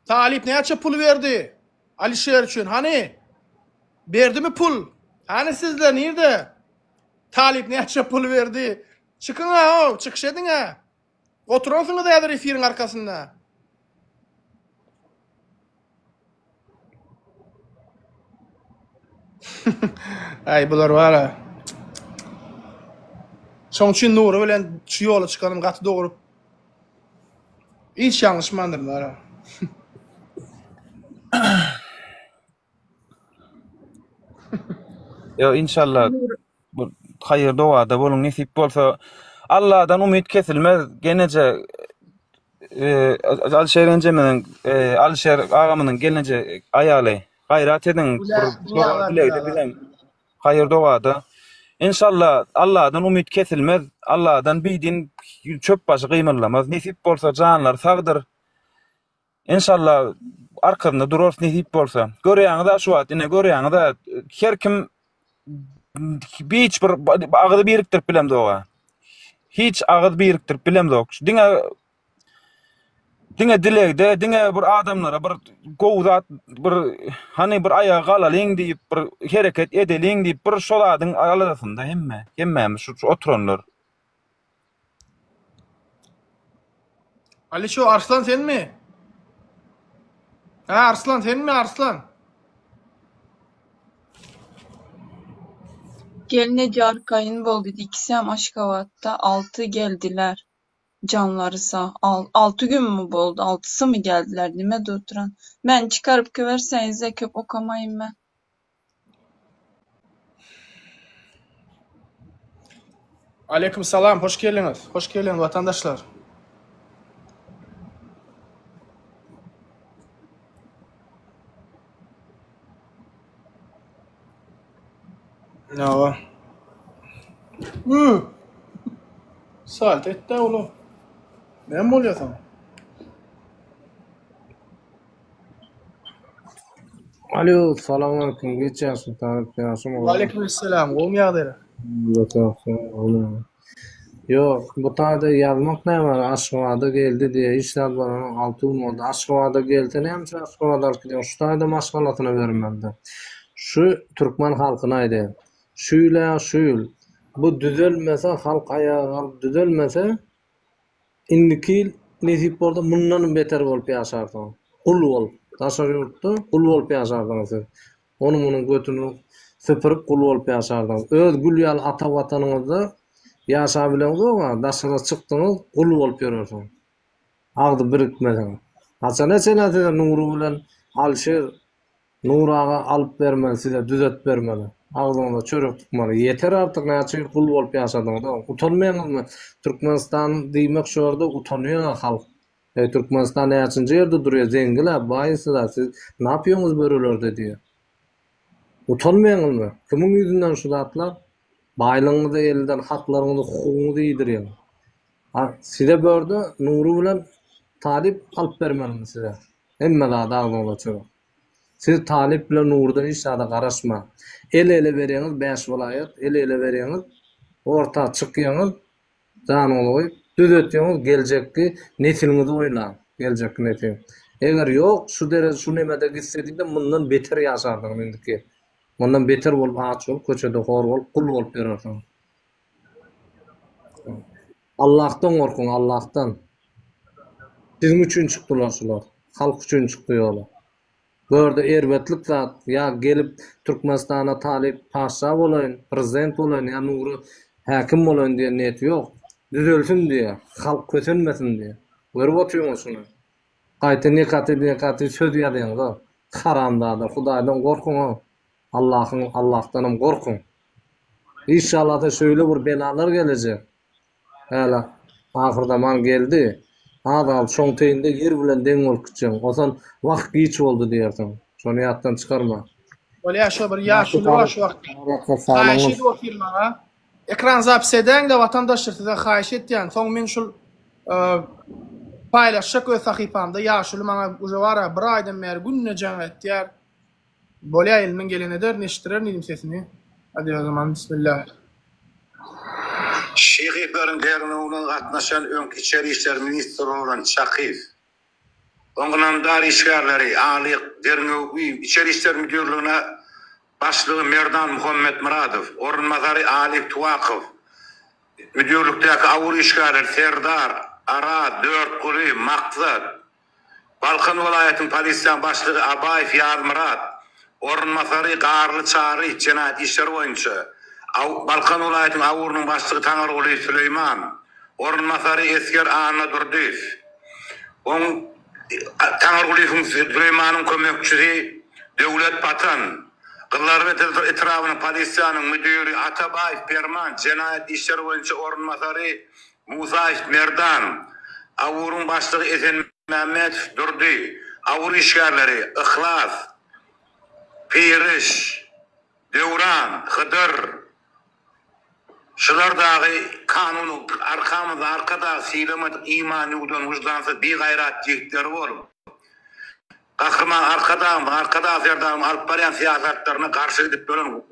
Talyp näçe pul berdi Alişer üçin hany berdimi pul hany sizler nirde Talyp näçe pul berdi çykyň a çykyş ediň a oturansyňyz häzir efiriň arkasynda. Aý bular bara. Şoň üçin Nury bilen şu ýola çykanym gaty dogry. Hiç ýalňyşmandyryn bara. Ýo inşallah bu haýyr dowada boluň nesip bolsa Allahdan umyt kesilmez geneje e, Alişer enjemiziň e, Alişer agamynyň gelneje aýaly gaýrat ediň bir doga dilegde bizem haýyr dowada Inşallah Allahdan umyt kesilmez Allahdan bidin çöp başy gymyllamaz nesip bolsa janlary sagdyr Enşalla arkasynda durarys nesip bolsa. Görýäňiz-ä şu wagt ine görýäňiz-ä her kim hiç bir agyz birikdirip bilemzog-a. Hiç agyz birikdirip bilemzok. Diňe diňe dilegde, diňe bir adamlara bir gowy zat bir hany bir aýaga galalyň diýip bir hereket edeliň diýip bir şo zadyň aladasynda hemme, hemmämiz şu oturanlar. Ali şu Arslan senmi? Ha Arslan senmi Arslan? Gelneje arkaýyn bol diýdi. Ikisem Aşgabatda 6 geldiler. Janlary sag. Al, 6 günmi boldy? Altysymy geldiler? Nime oturan? Men çykaryp köberseňizde köp okamaýyn men. Aleyküm salam, hoş geldiňiz. Hoş geldiňiz watandaşlar. Hawa. Hı. Salt etdi oğlum. Näme bolýar saňa? Alo, salam aleyküm. Geç ýaşly talyp ýaşym oglan. Waleýkim esselam. Gowmy ýagdaýlar? Ýok, bu taýda ýazmak näme bar? Aşgabada geldi diýýär. Hiç zat bolanok, 6 gün boldy. Aşgabada gelse näme üçin Aşgabada alyp gidýär? Şu taýda maşgalasyna bermelidi. Şu türkmen halkyna aýdýan. Şu ýyl-ä şu ýyl. Bu düzelmese, halk aýaga galyp düzelmese, Indiki ýyl nesip bolsa mundanam beter bolup ýaşarsyňyz. Gul bolup. Daşary ýurtda gul bolup ýaşarsyňyz siz. Onuň munuň götüni süpürip gul bolup ýaşarsyňyz. Öz gül ýaly ata watanyňyzda ýaşabileňzok-a, daşara çykdyňyz gul bolup ýörersiňiz. Agzy birikmeseňiz. Haçana çenli size Nury bilen Alşir Nury aga alyp bermeli size düzet bermeli agzyňyza çörek dykmaly ýeter artyk näçe ýyl gul bolup ýaşadyňyz utanmaýaňyzmy Türkmenistan diýmek şu ýerde utanýa halk eý Türkmenistan näçinji ýerde durýa zengilä baý siza siz napýoňyz börelerde diýýä utanmaýaňyzmy kimiň ýüzünden şu zatlar baýlygyňyzy elden haklaryňyzy hukugyňyzy iýdirýäň a size börde Nury bilen Talyp alyp bermelimi size hemme zady agzyňyza çörek. Siz Talyp bilen Nurdan hiç zada garaşmaň. El ele berýäňiz 5 welaýat, el ele berýäňiz, orta çykýaňyz, janyňyzy goýup düzetýäňiz geljekki nesiliňizi oýlaň, geljekki nesil. Eger ýok şu dereje şu nemede gitse diýdim mundan beter ýaşarsyňyz indiki. Mundan beter bolup aç bolup köçede hor bolup gul bolup ýörersiňiz. Allahdan gorkuň Allahdan. Siziň üçin çykdylar şular. Halk üçin çykdy ýola. Bu ýerde erbetlik zat ýa gelip Türkmenistana talyp paşşa bolaýyn, prezident bolaýyn ýa Nury häkim bolaýyn diýen niýeti ýok. Düzelsin diýýär. Halk kösenmesin diýýär. Görüp otyňyz şuny. Gaýta negatiw negatiw söz ýazýaňyza. Haramzada Hudaýdan gorkuňa. Allahyň Allahdanam gorkuň. Inşallah şöyle bir belalar gelejek. Häli ahyrzaman geldi. Az galdy şoň teýinde ýer bilen deň bolup gitjegiň. Osan wah giç boldy diýersiň. Şony ýatdan çykarma. Bolýa şo bir ýaşuly bar şu wagt. Haýyş edip otyryn maňa. Ekran zapis edäňde watandaşlar size haýyş etýän. Soň men şul paýlaşjak öz sahypamda ýaşuly maňa uje bara bir aýdan bäri günde jaň etýär. Bolýa elimden geleni ederin eşitdirerin diýdim sesini. Hadi o zaman bismillah. Şyhyfleriň derňewine gatnaşan öňki içeri işler ministri bolan Çakyýew, oň ynamdar işgärleri Alyk derňew içeri işler müdirligine başlygy Merdan Muhammetmyradow, orunbasary Alik Tuwakow, müdirlikdäki awur işgärleri Serdar, Araz, Dörtguly, Maksat, Balkan welaýatynyň polisiýanyň başlygy Abaýew Ýazmyrat, orunbasary Garly Çary, jenaýat işleri boýunça, Balkan welaýatynyň AWUR-nyň başlygy Taňyrgulyýew Süleýman, orunbasary Esger Annadurdyýew, oň Taňyrgulyýewiň Süleýmanyň kömekçisi Döwlet Batan, Gyzlarbat etrabynyň polisiýanyň müdiri Atabaýew Perman, jenaýat işleri boýunça orunbasary Musaýew Merdan, AWUR-yň başlygy Esenmämmedow Durdy, AWUR işgärleri Yhlas, Piriş, Döwran, Hydyr, şular dagy kanuny arkamyzda arkadag sylamadyk iman ýuwdan wyždansyz bigaýrat ýigitleri bolup, Gahryman Arkadagymyz, Arkadag Serdarymyz alyp barýan syýasatlaryna garşy gidip ýören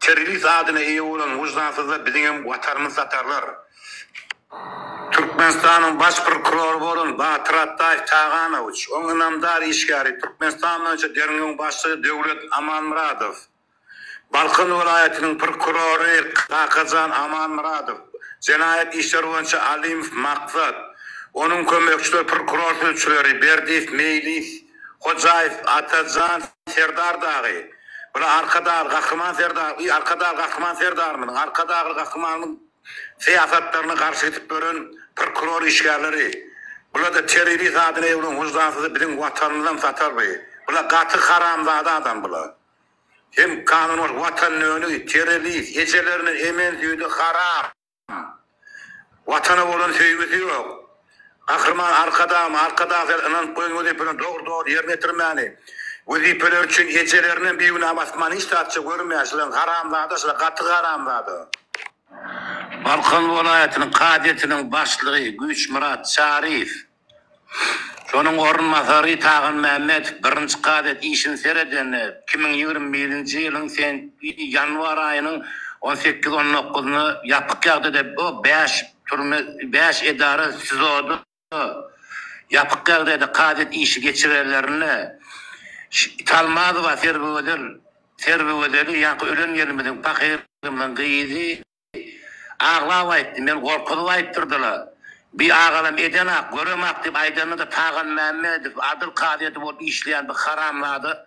terrorist adyna eýe bolan wyždansyzlar biziňem watanymyzy satarlar. Türkmenistanyň Baş prokurory bolan Batyr Atdaýew Taganowiç, oň ynamdar işgäri, Türkmenistan boýunça derňewiň başlygy Döwlet Amanmyradow, Balkan welaýatynyň prokurory Kakajan Amanmyradow, jenaýat işleri boýunça Alymow Maksat, onuň kömekçileri prokuror sülçüleri Berdiýew Meýlis, Hojaýew Atajan Serdar dagy, bular Arkadagly Gahryman Serdar, Arkadagly Gahryman Serdarymyzyň, Arkadagly Gahrymanymyzyň syýasatlaryna garşy gidip ýören prokuror işgärleri. Bular-da terrorist adyna eýe bolan wyždansyzy biziň watanymyzam satar bu. Bular gaty haramzada adam bular. Hem kanun bolup watan dönügi, terrorist, ejelerinden emen süýdi haram. Watana bolan söýgüsi ýok. Gahryman Arkadagym, Arkadag sen ynanyp goýan wezipelerini dogry dogry ýerine ýetirmäni, wezipeleri üçin ejelerinden bigünä basmany hiç zatça görmeýär şulaň haramzada şular gaty haramzada. Balkan welaýatynyň kazyýetiniň başlygy Güýçmyrat Çaryýew Şonuň orunbasary Tagan Mämmedow birinji kazyýet işini seredende, 2021-nji ýylyň ýanwar aýynyň on sekiz, on dokuzynda ýapyk ýagdaýda bu bäş türme, bäş edara SIZO-da ýapyk ýagdaýda kazyýet işi geçirenlerinde Italmazowa Serwigözel, Serwigözeli ýaňky ölen gelnimiziň, pahyrymyzyň gyzy, Aglap aýtdy, men gorkuzyp aýtdyrdyla. Bi agalam edenak, göremak diýip aýdanda-da Tagan Mämmedow, adyl kazyýeti bolup işleýän bi haramzada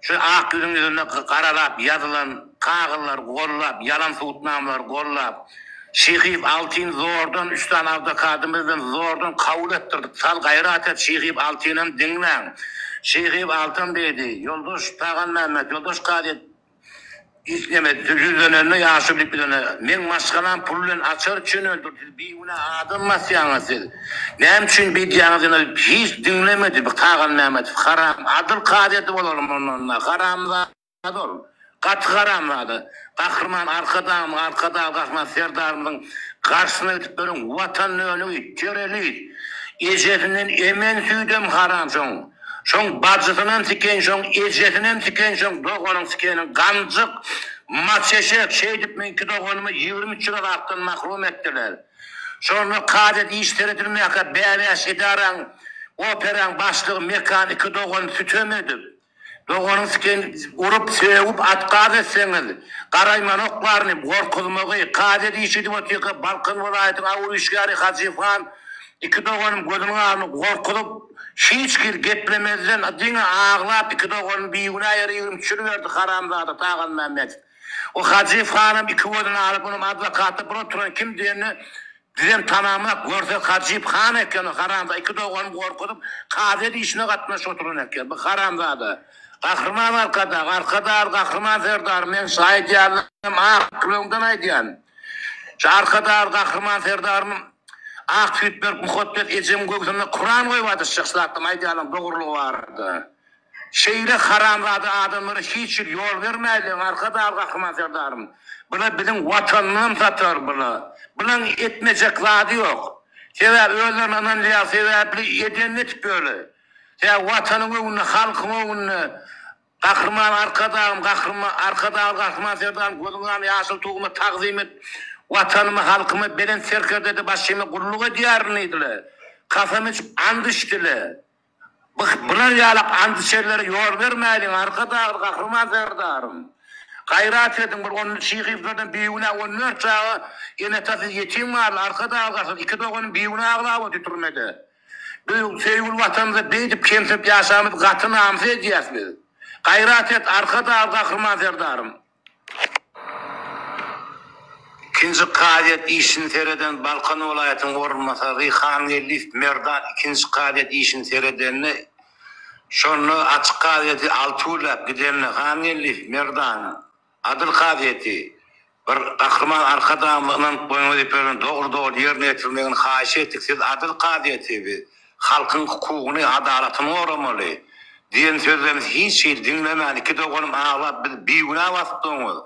şu ak ýüzüň ýüzünde garalap ýazylan kagyzlary gollap, ýalan subutnamalary gollap, Şyhyýew Altyn zordan üç sany awdokadymyz bilen zordan kabul etdirdik. Sal gaýrat et Şyhyýew Altynam diňläň. Şyhyýew Altan diýdi, Ýoldaş Tagan Mämmet, ýoldaş kazyýet, Hiç neme ýüzlenende ýaşuly diýip ýüzlene. Meň maşgalam pul bilen açar üçin öldürdi. Siz bigünä adam basýaňyz siz. Näme üçin beýdýäňiz ýöne hiç diňlemedi bu Tagan Mämmedow haram adyl kazyýeti bolaly mundan haramzada ol. Gaty haramzada. Gahryman Arkadagymyz Arkadag Gahryman Serdarymyzyň garşysyna gidip ýören watan dönügi terrorist. Ejesinden emen süýdem haram şoň. Şoň bajysynam sikeýin, şoň ejesinem sikeýin, şoň doganyň sikeýiniň ganjyk, maç eşek, şeýdip meň iki doganymy 23 ýyl azatdan mahrum etdiler. Şonda kazyýet iş seredilmäkä bäbäş edaraň, operaň başlygy Mekan iki dogany sütem edip, Doganyň siken urup, sögüp, atkaz etseňiz, garaýmanok baryny, gorkuzmagy, kazyýet işi edip otyrka Balkan welaýatyň awyr işgäri Hajyýew han iki doganym gözüniň alnyny gorkuzyp, hiç hili geplemezden, diňe aglap iki doganyny bigünä ýere 23 ýyl berdi haramzada Tagan Mämmedow. O Hajyýew hanam iki gözüni alyp, onam adwokatda bir oturan kim diýende, Bizem tanamzok, görsek Hajyp han eken o haramzada, iki doganyny gorkuzyp, kazyýet işine gatnaşyp oturan eken, bu haramzada. Gahryman Arkadag, Arkadagly Gahryman Serdar, meň şu aýdýanlarym ak ýüregimden aýdýan. Şu Arkadagly Gahryman Serdarymyň ak süýt berip muhaddes ejemiň göwsünde Kuran goýup adyşjak şu zatlaryň aýdýanlaryň dogrulygy barada. Şeýle haramzada adamlara hiç hili ýol bermäýliň Arkadag Gahryman Serdarym. Bula biziň watanymyzam satar bula. Bulaň etmejek zady ýok. Sebäbi özlerine ynanylýar sebäpli edenini etip ýöle. Sebäbi watanyň öňünde halkyň öňünde Gahryman Arkadagym Gahryman Arkadagly Gahryman Serdarym gözüň gany ýaşyl tuguma tagzym et watanyma halkyma belent serkerdede başyma gulluk edýärin diýdile. Kasam içip and içdile. Byh, bular ýalak andyçerlere ýol bermäýliň, Arkadagly Gahryman Serdarym! Gaýrat ediň, bir on Şyhyýewlerden bigünä on dört çaga ene-atasy ýetim galdy, Arkadagly Gahryman, iki doganym bigünä aglap otyr türmede. Biz söýgüli Watanymyzda beýdip kemsinip ýaşamyz gaty namys edýäs biz. Gaýrat et, Arkadagly Gahryman Serdarym! Ikinji kazyýet işini sereden Balkan welaýatynyň orunbasary Hangeldiýew Merdan ikinji kazyýet işini seredende, şonda açyk kazyýeti alty günläp gidende Hangeldiýew Merdan adyl kazyýeti bir Gahryman Arkadagymyza ynanyp goýan wezipelerini dogry-dogry ýerine ýetirmegini haýyş etdik, siz adyl kazyýeti biz Halkyň hukugyny, adalatyny goramaly! diýen sözlerimizi hiç hili diňlemän, iki doganym aglap, biz bigünä basyp doňuz.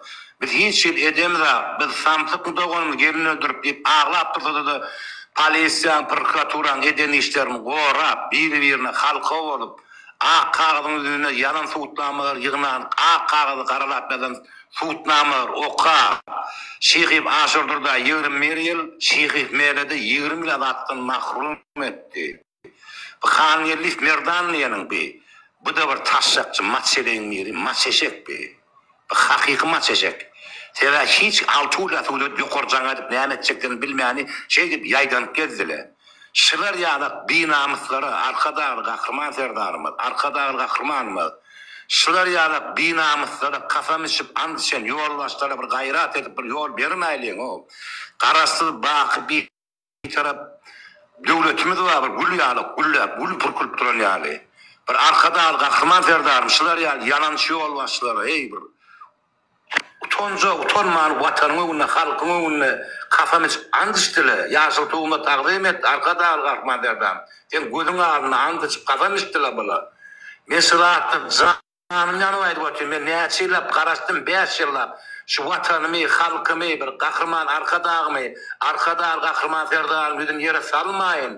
Biz hiç hili edemzak, biz samsykmy doganymyzy gelin öldürip diýip aglap dursada-da, polisiýaň, prokuraturanyň eden işlerini gorap, biri-birine halka bolup, ak kagyzyň ýüzünde ýalan subutnamalar ýygnan, ak kagyzy garalap ýazan subutnamalary okap, Şyhyýew Aşurdurda 21 ýyl, Şyhyýew Melede 20 ýyl azatlykdan mahrum etdi. Bu Hangeldiýew Merdan diýeniň bi, bu-da bir taşşakçy maçeleýiň biri, maçeşek bi. Bu hakyky maçeşek. Sebäbi hiç alty günläp suwda ýokary jaň edip näme etjeklerini bilmäni şeýdip ýaýdanyp gezdile. Şular ýalak binamyslara Arkadagly Gahryman Serdarymyz, Arkadagly Gahrymanymyz şular ýalak binamyslara kasam içip ant içen ýolbaşçylara bir gaýrat edip bir ýol bermäýliň-ow. Garaşsyz baky Bitarap döwletimiz bar bir gül ýaly gülläp gül pürkülip duran ýaly. Bir Arkadagly Gahryman Serdarym şular ýaly ýalançy ýolbaşçylara eý bir utanjak utanman watanyň öňünde halkyň öňünde kasam içip ant içdile ýaşyl tuguma tagzym et Arkadagly Gahryman Serdarym seň gözüň alynda ant içip kasam içdile bula men şu zatda jan Janym ýanyp aýdyp otyryn, men näçe ýyllap garaşdym, bäş ýyllap, şu Watanymy, halkymy, bir Gahryman Arkadagymy, Arkadagly Gahryman Serdaryň ýüzüni ýere salmaýyn.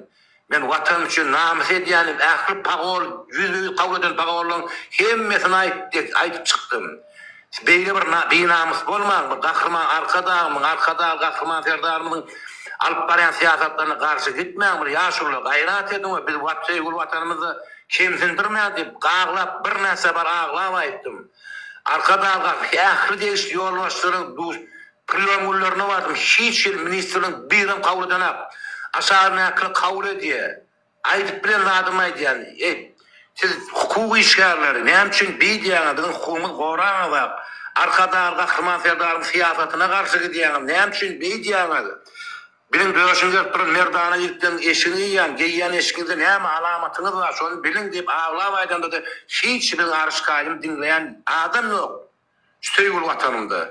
Men Watanym üçin namys edýän diýip, ähli pagol, ýüzbe-ýüz kabul eden pagollaryň hemmesini aýdyp çykdym. Beýle bir binamys bolmaň, bir Gahryman Arkadagymyň, Arkadagly Gahryman Serdarymyzyň alyp barýan syýasatlaryna garşy gitmäň, bir ýaşulular, gaýrat ediň we biz söýgüli Watanymyzda Kemsindirmän diýip, gaglap, birnäçe sapar aglap aýtdym. Arkadagda ähli degişli ýolbaşçylaryň duş priýom günlerine bardym, hiç hili ministrligiň birem kabul edenak. Aşagyndakylar kabul edýär. Aýdyp bilen zadymy aýdýan. Eý, siz hukuk işgärleri, näme üçin beýdýäňiz, biziň hukugymyzy goraňyzak. Arkadagly Gahryman Serdaryň syýasatyna garşy gidýäňiz, näme üçin beýdýäňiz? Biziň döşümiz berip duran merdana ýigitleriň eşigini geýýän, geýýän eşigiňizde näme alamatyňyz bar, şony biliň diýip aglap aýdanda-da hiç biziň arz-şikaýatymy diňleýän adam ýok şu söýgüli Watanymda.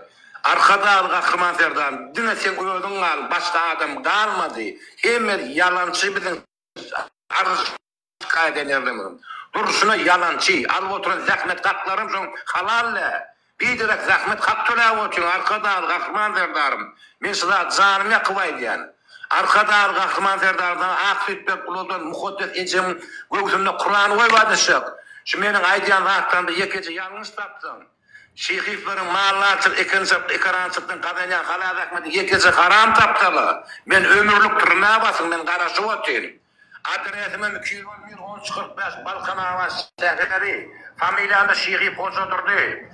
Arkadagly Gahryman Serdarym, diňe seň özüň galdyň, başga adam galmady. Hemme ýalançy biziň arz Şikaýat ederlermiň? Durşuna ýalançy, alyp oturan zähmet haklaram şoň halal dä. Biderek zähmet hak töläp otyň Arkadagly Gahryman Serdarym. Men şu zady janym ýakyp aýdýan. Arkadagly Gahryman Serdarym saňa ak süýt berip uladan mukaddes ejemiň göwsünde Kurany goýup adyşjak. Şu meniň aýdýan zatlarymda ýekeje ýalňyş tapsaň, Şyhyýewleriň maldarçylyk, ekinçilik, ekerançylykdan gazanýan halal zähmeti ýekeje haram tapsala, men ömürlik türmä basyň, men garaşyp otyryn. Adresimem 211 13 45 Balkanabat şäheri. Familiýam-da Şyhyýew Hojadurdy.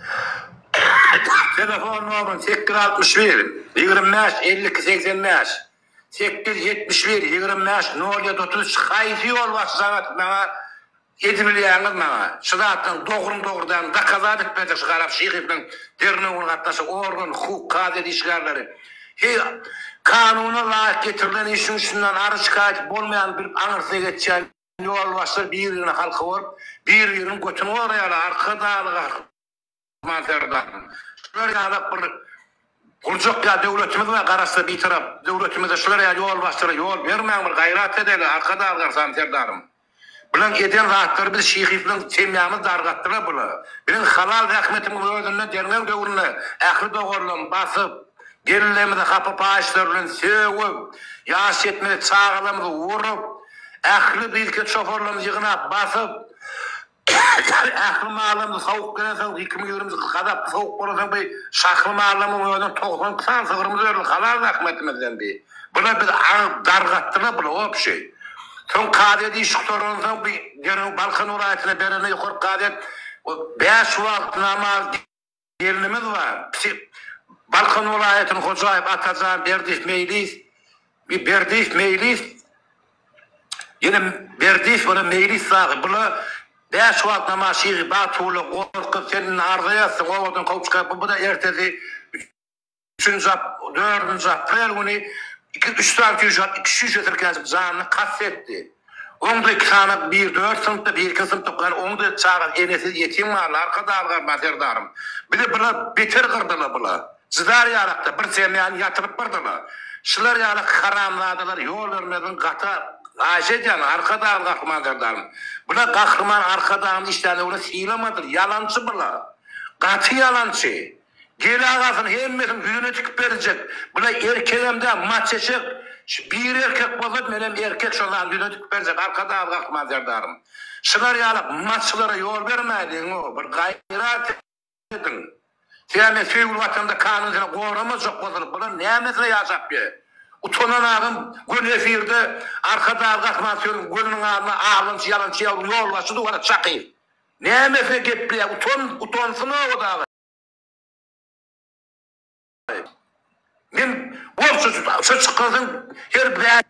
Telefon nomerim 861 25 52 85 871 25 07 33 Haýsy ýolbaşçy jaň atyp maňa Edibilýäňiz maňa şu zatlaryň dogryny dogry dälini dokazat edip berjek şu Garap Şyhyýewiň derňewine gatnaşan organ hukuk kazyýet işgärleri heý kanuna laýyk getirilen işiň üstünden arz şikaýat bolmaýanyny bilip aňyrsyna geçýän ýolbaşçylar bir birine halka bolup bir biriniň götüni goraýarlar Arkadagly Gahryman Serdarym şular ýalak bir gurjak ýa döwletimiz bar Garaşsyz Bitarap döwletimizde şular ýaly ýolbaşçylara ýol bermäň bir gaýrat edeli Arkadagly Gahryman Serdarym. Bulaň eden zatlary biz Şyhyýewleň semýamyz dargatdylar bula. Biziň halal zähmetimiziň özünde derňew döwründe ähli doganlarym basyp, gelinlerimizi hapa paýyşlar bilen sögüp, ýaş ýetmedik çagalarymyzy urup, ähli bizki çoparlarymyzy ýygnap basyp, ähli mallarymyzy sowuk gelensoň 2020 ýyl gazaply sowuk bolansoň bi şahly mallarymyzyň özünden 92 sany sygrymyz berildi halal zähmetimizden bi. Bular bizi aňyp dargatdylar bular wobşe. Soň kazyýet işi gutaransoň bi derrew Balkan welaýatyna berende ýokary kazyýet bäş wagt namaz gelnimiz bar. Balkan welaýatynyň Hojaýew Atajan Berdiýew Meýlis bi Berdiýew Meýlis ýene Berdiýew ýene Meýlis dagy bula bäş wagt namaz şyhy Bagtygulla gorkup sen indi arza ýazsyň obadan kowup çykaryp bu-da ertesi Üçünji ap, dördünji aprel güni iki, üç sany çüýşe alyp, iki çüýşe sirkäjik janyna kast etdi. Oňda iki sany, biri dört synpda, biri ikinji synpda okaýan, oňda çaga enesiz ýetim galdy, Arkadagly Gahryman Serdarym. Bizi bular beter gyrdylar bular. Jydar ýalakda bir semýany ýatyryp gyrdylar. Şular ýalak haramzadalar ýol bermezligiň gaty haýyş edýän Arkadagly Gahryman Serdarym. Bular Gahryman Arkadagymyz işlän döwründe sylamadylar, ýalançy bular. Gaty ýalançy. Gel agasyny hemmesini ýüzüne tikip berjek. Bula erkegem däl maç eşek. Şu biri erkek bolsa menem erkek şo zady ýüzüne tikip berjek Arkadagly Gahryman Serdarym. Şular ýaly maçlara ýol bermäýliň o bir gaýrat ediň. Sen men söýgüli watanymda kanun seni goramajak bolsalar bular nämesine ýaşap ýör. Utanan adam göni efirde Arkadagly Gahryman sözüň gözüniň alnynda aglançy ýalançy ýawruň ýolbaşçy duvara çakyr. Nämesine gepleýär utan utansyn o dagy. Men bolsa şu çykansoň her bä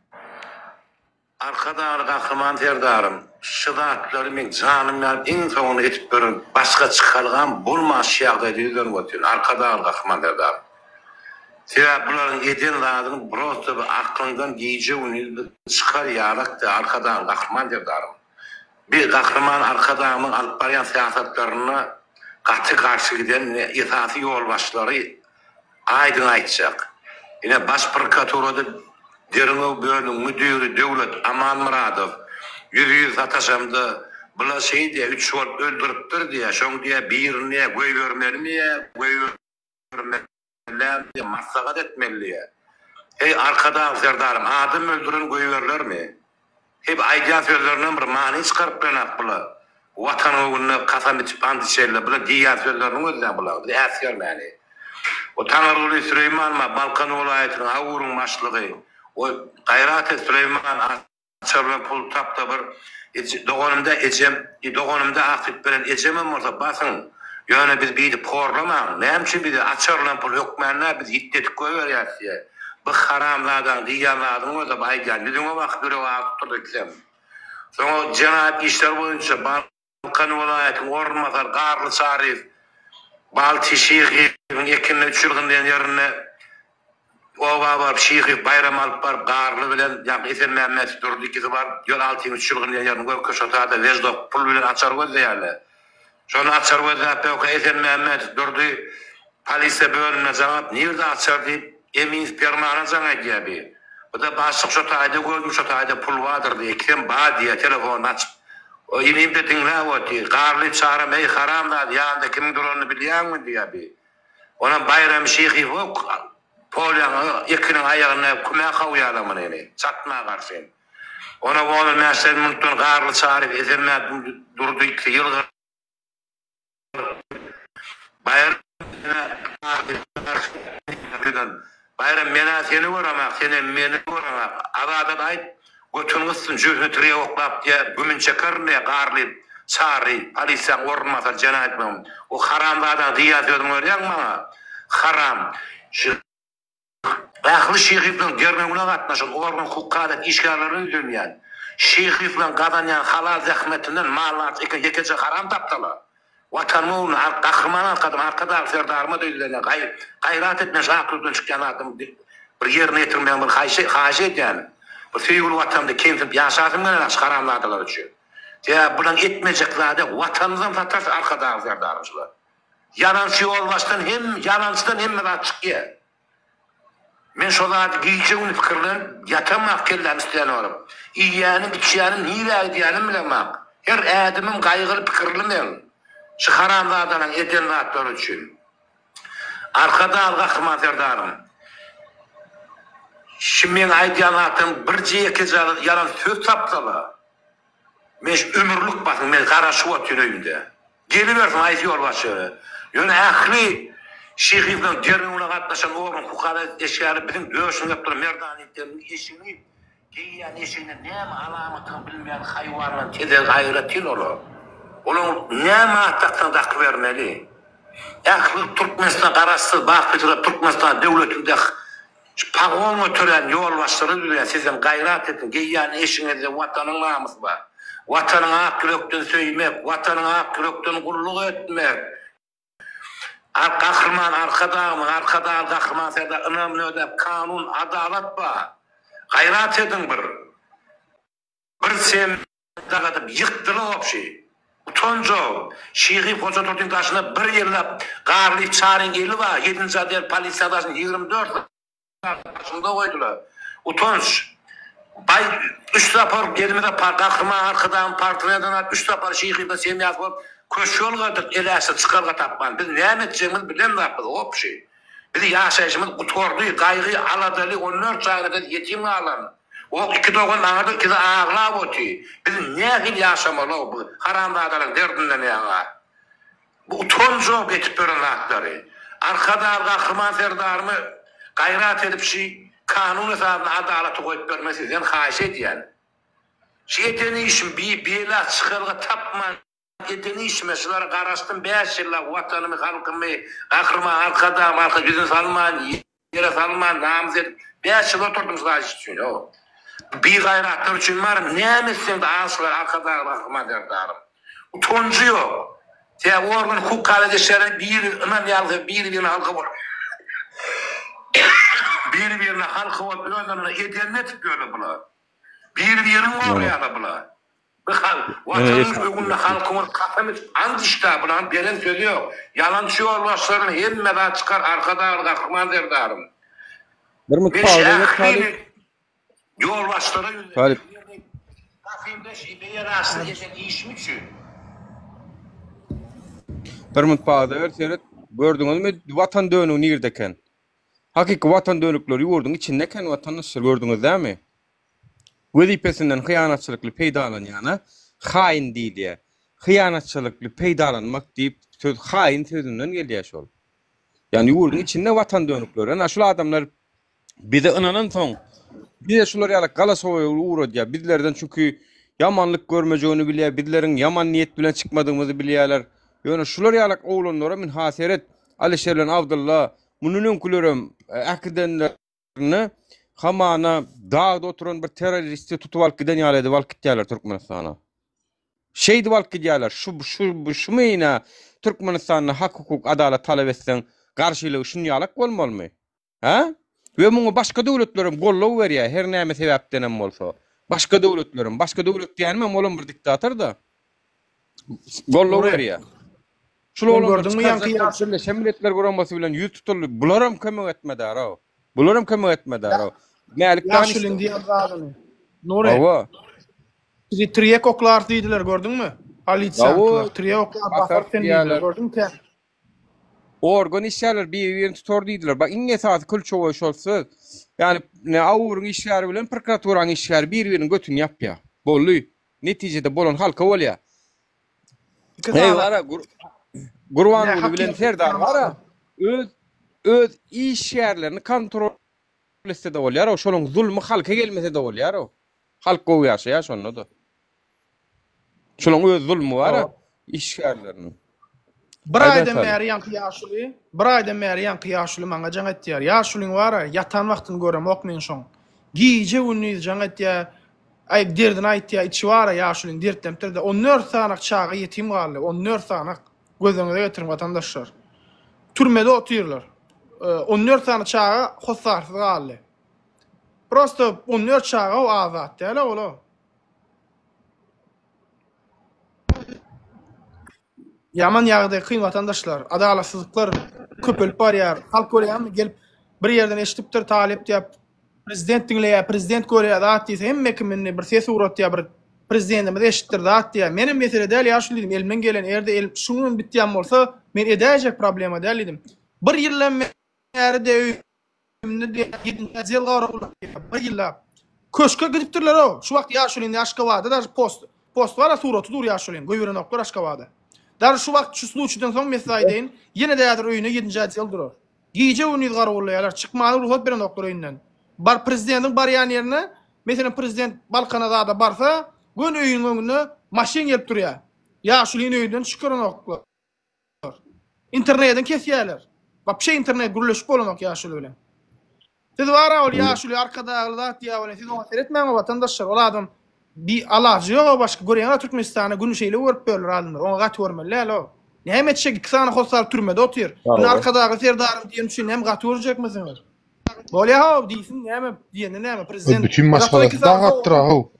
Arkadagly Gahryman Serdarym şu zatlary meň janym ýanyp iň soňunda etip beren başga çykalgam bolman şu ýagdaýda ýüzlenip otyryn Arkadagly Gahryman Serdarym sebäp bularyň eden zadyny prosta bir aklyňdan gije gündiz çykar ýalakda Arkadagly Gahryman Serdarym. Bir Gahryman Arkadagymyň alyp barýan syýasatlaryna gaty garşy giden esasy ýolbaşçylary aýdyň aýtjak. Ine Baş prokuraturada derňew bölümiň müdiri Döwlet Amanmyradow ýüz-ýüz sataşamda bula şeý diýýär, üç bolup öldüripdir diýýär, şoň diýýär birini diýýär goýbermelimi ýa goýbermeli Näme diýýär, maslahat etmeli diýýär. Heý, Arkadag Serdarym, adam öldüren goýberilermi? Heý, bu aýdýan sözlerinden bir many çykaryp bilenak bular. Watanyň öňünde kasam içip ant içerler, bular diýýän sözleriniň özi-dä bular, bizi äsgermäni. O Taňryguly Süleýman bar, Balkan welaýatynyň AGUR-yň başlygy. O gaýrat et Süleýman, Açar bilen pul tapda bir doganymda ejem doganymda agtyk beren ejemem bolsa basyň ýöne biz bizi porlamaň näme üçin bizi açar bilen pul hökmända biz ýitdedik goýberýäs diýe bu haramzadaň diýýän zadyň bolsa bu aýdýan ýüzüňe bakyp ýürek agyryp durdy ikisem soň jenaýat işleri boýunça Balkan welaýatyň orunbasary Garly Çaryýew Balti Şyhyýewiň ekinde üç ýylgyn diýen ýerinde oba baryp Şyhyýew Baýram alyp baryp Garly bilen ýaňky Esenmämmet Durdy ikisi baryp ýol altyň üç ýylgyn diýen ýerini görkezip şo taýda weždok pul bilen açar gözleýärler. Şony açar gözläp ýörkä Esenmämmet Durdy Polisiýa bölümine jaň alyp, nirde açar diýip, Emin Permana jaň edýär bi. Bu-da başlyk şo taýda gördüm, şo taýda pul bardyr diýýär. Ikisem bar diýýär, telefonyny açyp. O inim-de diňläp otyr. Garly Çaram, eý, haramzada, ýanynda kimiň duranyny bilýäňmi diýýär bi. Onam Baýram Şyhyýew ok. Polýaň ekiniň aýagynda kümä kowýarlar muny, çatma garşy. Ona ondan bäşler minutdan Garly Çaryýew, Esenmät Durdy ikisi ýylgyryp, Baýram Baýram men-ä seni göremak, senem meni göreňak. Azada aýt, götüni gysyn, jübüsine tirýek oklap diýä, gümüni çekerin diýä, Garly Çary, polisiýaň orunbasary jenaýat bilen. O haramzadaň diýýän sözüni görýäňmi maňa? Haram. Ähli şyhyflaryň derňewine gatnaşan organ hukuk kazyýet işgärlerine ýüzlenýän. Şyhyflaryň gazanýan halal zähmetinden maldarçy eken ýekeje haram tapsalar. Watanyň ugrunda Gahryman Arkadym Arkadag Serdaryma-da ýüzlenýän gaý gaýrat et men şu ak ýürekden çykýan zadym bir ýerine ýetirmegiň bir haýyş haýyş edýän. Bir söýgüli watanymda kemsinip ýaşasym gelenok şu haramzadalar üçin. Sebäbi bulaň etmejek zady ýok watanymyzam satarys Arkadag Serdarym şular. Ýalançy ýolbaşçydan hem ýalançydan hemme zat çykýar. Men şo zady gije-gündiz pikirlenip ýatamok kelläm üstýän bolup. Iýýänim, içýänim, nirä gidýänim bilemok. Her ädimim gaýgyly pikirli meň. Şu haramzadalaň eden zatlary üçin. Arkadag Gahryman Serdarym. Şu meň aýdýan zatlarym birje ýekeje ýalan söz tapsalar. Men şu ömürlik basyň men garaşyp otyryn öýümde. Gelibersin haýsy ýolbaşçy ýöne. Ýöne ähli Şyhyýewleriň derňewine gatnaşan organ hukuk eşgäri biziň döşümize gelip duran Merdan ýigitlerimiziň eşigini geýýän eşiginde näme alamatyny bilmeýän haýwanlaryň tezegi aýratyn olar. Olaryň näme at daksaň dakybermeli. Ähli Türkmenistan garaşsyz baky Bitarap Türkmenistan döwletinde Şu pagon göterýän ýolbaşçylar bilen sizem gaýrat ediň, geýýän eşiňizde Watanyň namysy bar. Watanyňy ak ýürekden söýmek, Watanyňa ak ýürekden gulluk etmek. Gahryman Arkadagymyz, Arkadagly Gahryman Serdar ynamyny ödäp, kanun, adalat bar. Gaýrat ediň bir. Bir sem dagadyp ýykdylar obşi. Utanjow. Şyhy Hojadurdyň daşynda bir ýyllap Garlyýew Çaryň eli bar, ýedinji odel polisiýa daşynda 24 sagat daşynda goýdular. Utanç. Baý üç sapar elimize par Gahryman Arkadagyň portretini alyp üç sapar Şyhyda semýasy bolup köşge ylgadyk eläşe çykalga tapman. Biz näme etjegimizi bilemzok biz obşi. Biz ýaşaýşymyz gutardy, gaýgy aladaly 14 çagadan ýetim galan. O iki dogan maňa-da ikisi aglap oty. Biz nähili ýaşamaly-ow bu haramzadalaryň derdinden ýaňa. Bu utanjok etip ýören zatlary. Arkadag Gahryman Serdarymy gaýrat edip şi kanun esasynda adalaty goýup bermegi sizden haýyş edýän. Şi eden işim bi bela çykalga tapman Eden işime şulara garaşdym bäş ýyllap watanymy halkymy Gahryman Arkadagym arka ýüzüni salman ýere salman namys edip bäş ýyl oturdym şu zat üçin o bigaýratlar üçin bar näme etseňde az şular Arkadagly Gahryman Serdarym utanjy ýok sebäbi organ hukuk kazyýet işgärleri biri ynanýarlar biri birine halka bolup biri birine halka bolup özlerine edenini etip ýörler bular biri birini gorýarlar bular. Bu halk, Watanyň öňünde halkyňyz kasam içip ant içdä bulaň beren sözi ýok. Ýalançy ýolbaşçylardan hemme zat çykar Arkadagly Gahryman Serdarym. Bir minut Men pauza ber ähli Talyp. ýolbaşçylara ýüzlenýän. Talyp. Kasymda şeýle ýaraşsyz eden işim üçin. Bir minut pauza ber seret. Gördüňizmi watan dönügi nirde eken? Hakyky watan dönükleri ýurduň içinde eken watandaşlar gördüňiz dämi? Wezipesinden hyýanatçylykly peýdalanýana haýyn diýilýär. Hyýanatçylykly peýdalanmak diýip söz haýyn sözünden gelýär şol. Ýagny ýurduň içinde watan dönükleri. Ynha şul adamlar bize ynanansoň bize şular ýaly galasowoý ugradýar. Bizlerden çünki ýamanlyk görmejegini bilýär. Bizleriň ýaman niýet bilen çykmadygymyzy bilýärler. Ýöne şular ýaly oglanlara ynha seret Alişer bilen Abdylla mundan öňkülerem äkidenler Indi hamana dagda oturan bir terroristi tutup alyp giden ýaly edip alyp gitýärler Türkmenistana. Şeýdip alyp gidýärler. Şu şu şu meýna Türkmenistanda hak hukuk adalat talap etseň garşylygy şun ýalak bolmalymy? Hä? We muňa başga döwletlerem goldaw berýär her näme sebäpdenem bolsa. Başga döwletlerem, başga döwlet diýenimem olam bir diktator-da. Goldaw Nury, berýär. Şul sen oglanlar gördüňmi ýaňky çykarjak bolup ýaş Birleşen Milletler Guramasy bilen ýüz tutuldy. Bularam kömek etmedär-ow. Bularam kömek etmedär-ow. Mälik Ýaşulyň Danyşdy. diýen zadyny. Nury, Hawa. sizi tirýek oklarys diýdiler, gördüňmi? Hawa, Polisiýaňkylar tirýek oklar basar basarys sen diýdiler, diýýärler. gördüňmi tä? Organ işgärleri biri-birini tutar diýdiler. Bak iň esasy klýuçowoý şol söz. Ýagny ne AUR-yň işgäri bilen prokuraturanyň işgäri bir-biriniň götüni ýapýar. Boldy. Netijede bolan halka bolýar. Eý bara Gurbanguly bilen Serdar bara öz öz işgärlerini kontrol etse-de bolýar-ow. Şolaryň zulmy halka gelmese-de bolýar-ow. Halk gowy ýaşaýar şonda-da. Şolaň öz zulmy bar-a işgärleriniň. Bir aýdan bäri ýaňky ýaşuly, bir aýdan bäri ýaňky ýaşuly maňa jaň etýär. Ýaşulyň bar-a, ýatan wagtyny göremok men şoň. Gije-gündiz jaň etýär. Aý, derdini aýtýar, içi bar-a ýaşulyň dertlenipdir-de. On dört sanak çaga ýetim galdy, on dört sanak. Göz öňüňize getiriň watandaşlar. Türmede otyrlar. On dört sany çaga hossarsyz galdy. Prosto on dört çaga o az zat däl-a ol-a. Ýaman ýagdaý kyn watandaşlar. Adalatsyzlyklar köpelip barýar. Halk görýäňmi gelip bir ýerden eşidipdir talyp diýip prezident diňleýär, prezident görýär zat diýse hemme kim indi bir ses ugratýar bir prezidentimiz eşitdir zat diýýär. Menem mesele däl ýaşuly diýdim elimden gelen erde el şuň bilen bitýän bolsa men edäýjek problema däl diýdim. Bir ýyldan bäri-de Indi diýýär, ýedinji garawul bir ýyllap. Köşke gidipdirler-ow. Şu wagt ýaşuly indi Aşgabatda daže post, post bar-a suraty dur ýaşulyň, goýberenoklar Aşgabada. Daže şu wagt şu sluçydan soň men size aýdaýyn, ýene-de häzir öýüne ýedinji otdel durar. Gije-gündiz garawullaýarlar, çykmana rugsat berenoklar öýünden. Bar prezidentiň barýan ýerine, meselem prezident Balkana zada barsa, göni öýüniň öňünde maşyn gelip durýar. Ýaşulyny öýünden çykaranoklar. Internetiň kesýärler. Wapşe internet gürleşip bolanok ýaşuly bilen. Siz bara ol ýaşuly arkadagly zat diýýär welin siz oňa seretmäň o watandaşlar. Ol adam bir alajy ýok o başga görýäňiz Türkmenistana güni şeýle görüp börler adamlar. Oňa gaty görmeli däl o. Näme etjek iki sany hossar türmede otyr. Indi arkadagly serdarym diýen üçin näme gaty görjekmisiňiz? Bolýa how diýsin näme diýende näme prezident. Bütün maşgalasy dagapdyr how.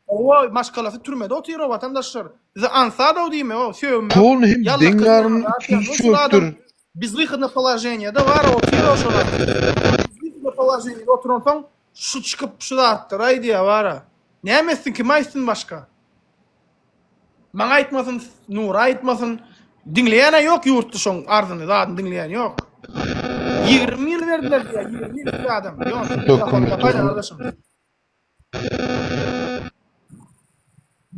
Owa maşgalasy türmede otyr o watandaşlar. Bize ansadow diýme o sögünme. Polny hem deň ýarym tüýs çökdür. Bezwyhodno položeniýada bar otyr o şolar. Bezwyhodno položeniýada oturansoň şu çykyp şu zatlar aýdýar bara. Näme etsin kime aýtsyn başga. Maňa aýtmasyn, Nura aýtmasyn. Diňleýän-ä ýok ýurtda şoň arzyny, zadyny diňleýän ýok. 20 ýyl berdiler diýýär, 20 ýyl bir adam. Ýok, mikrofon kapaý gardaşym.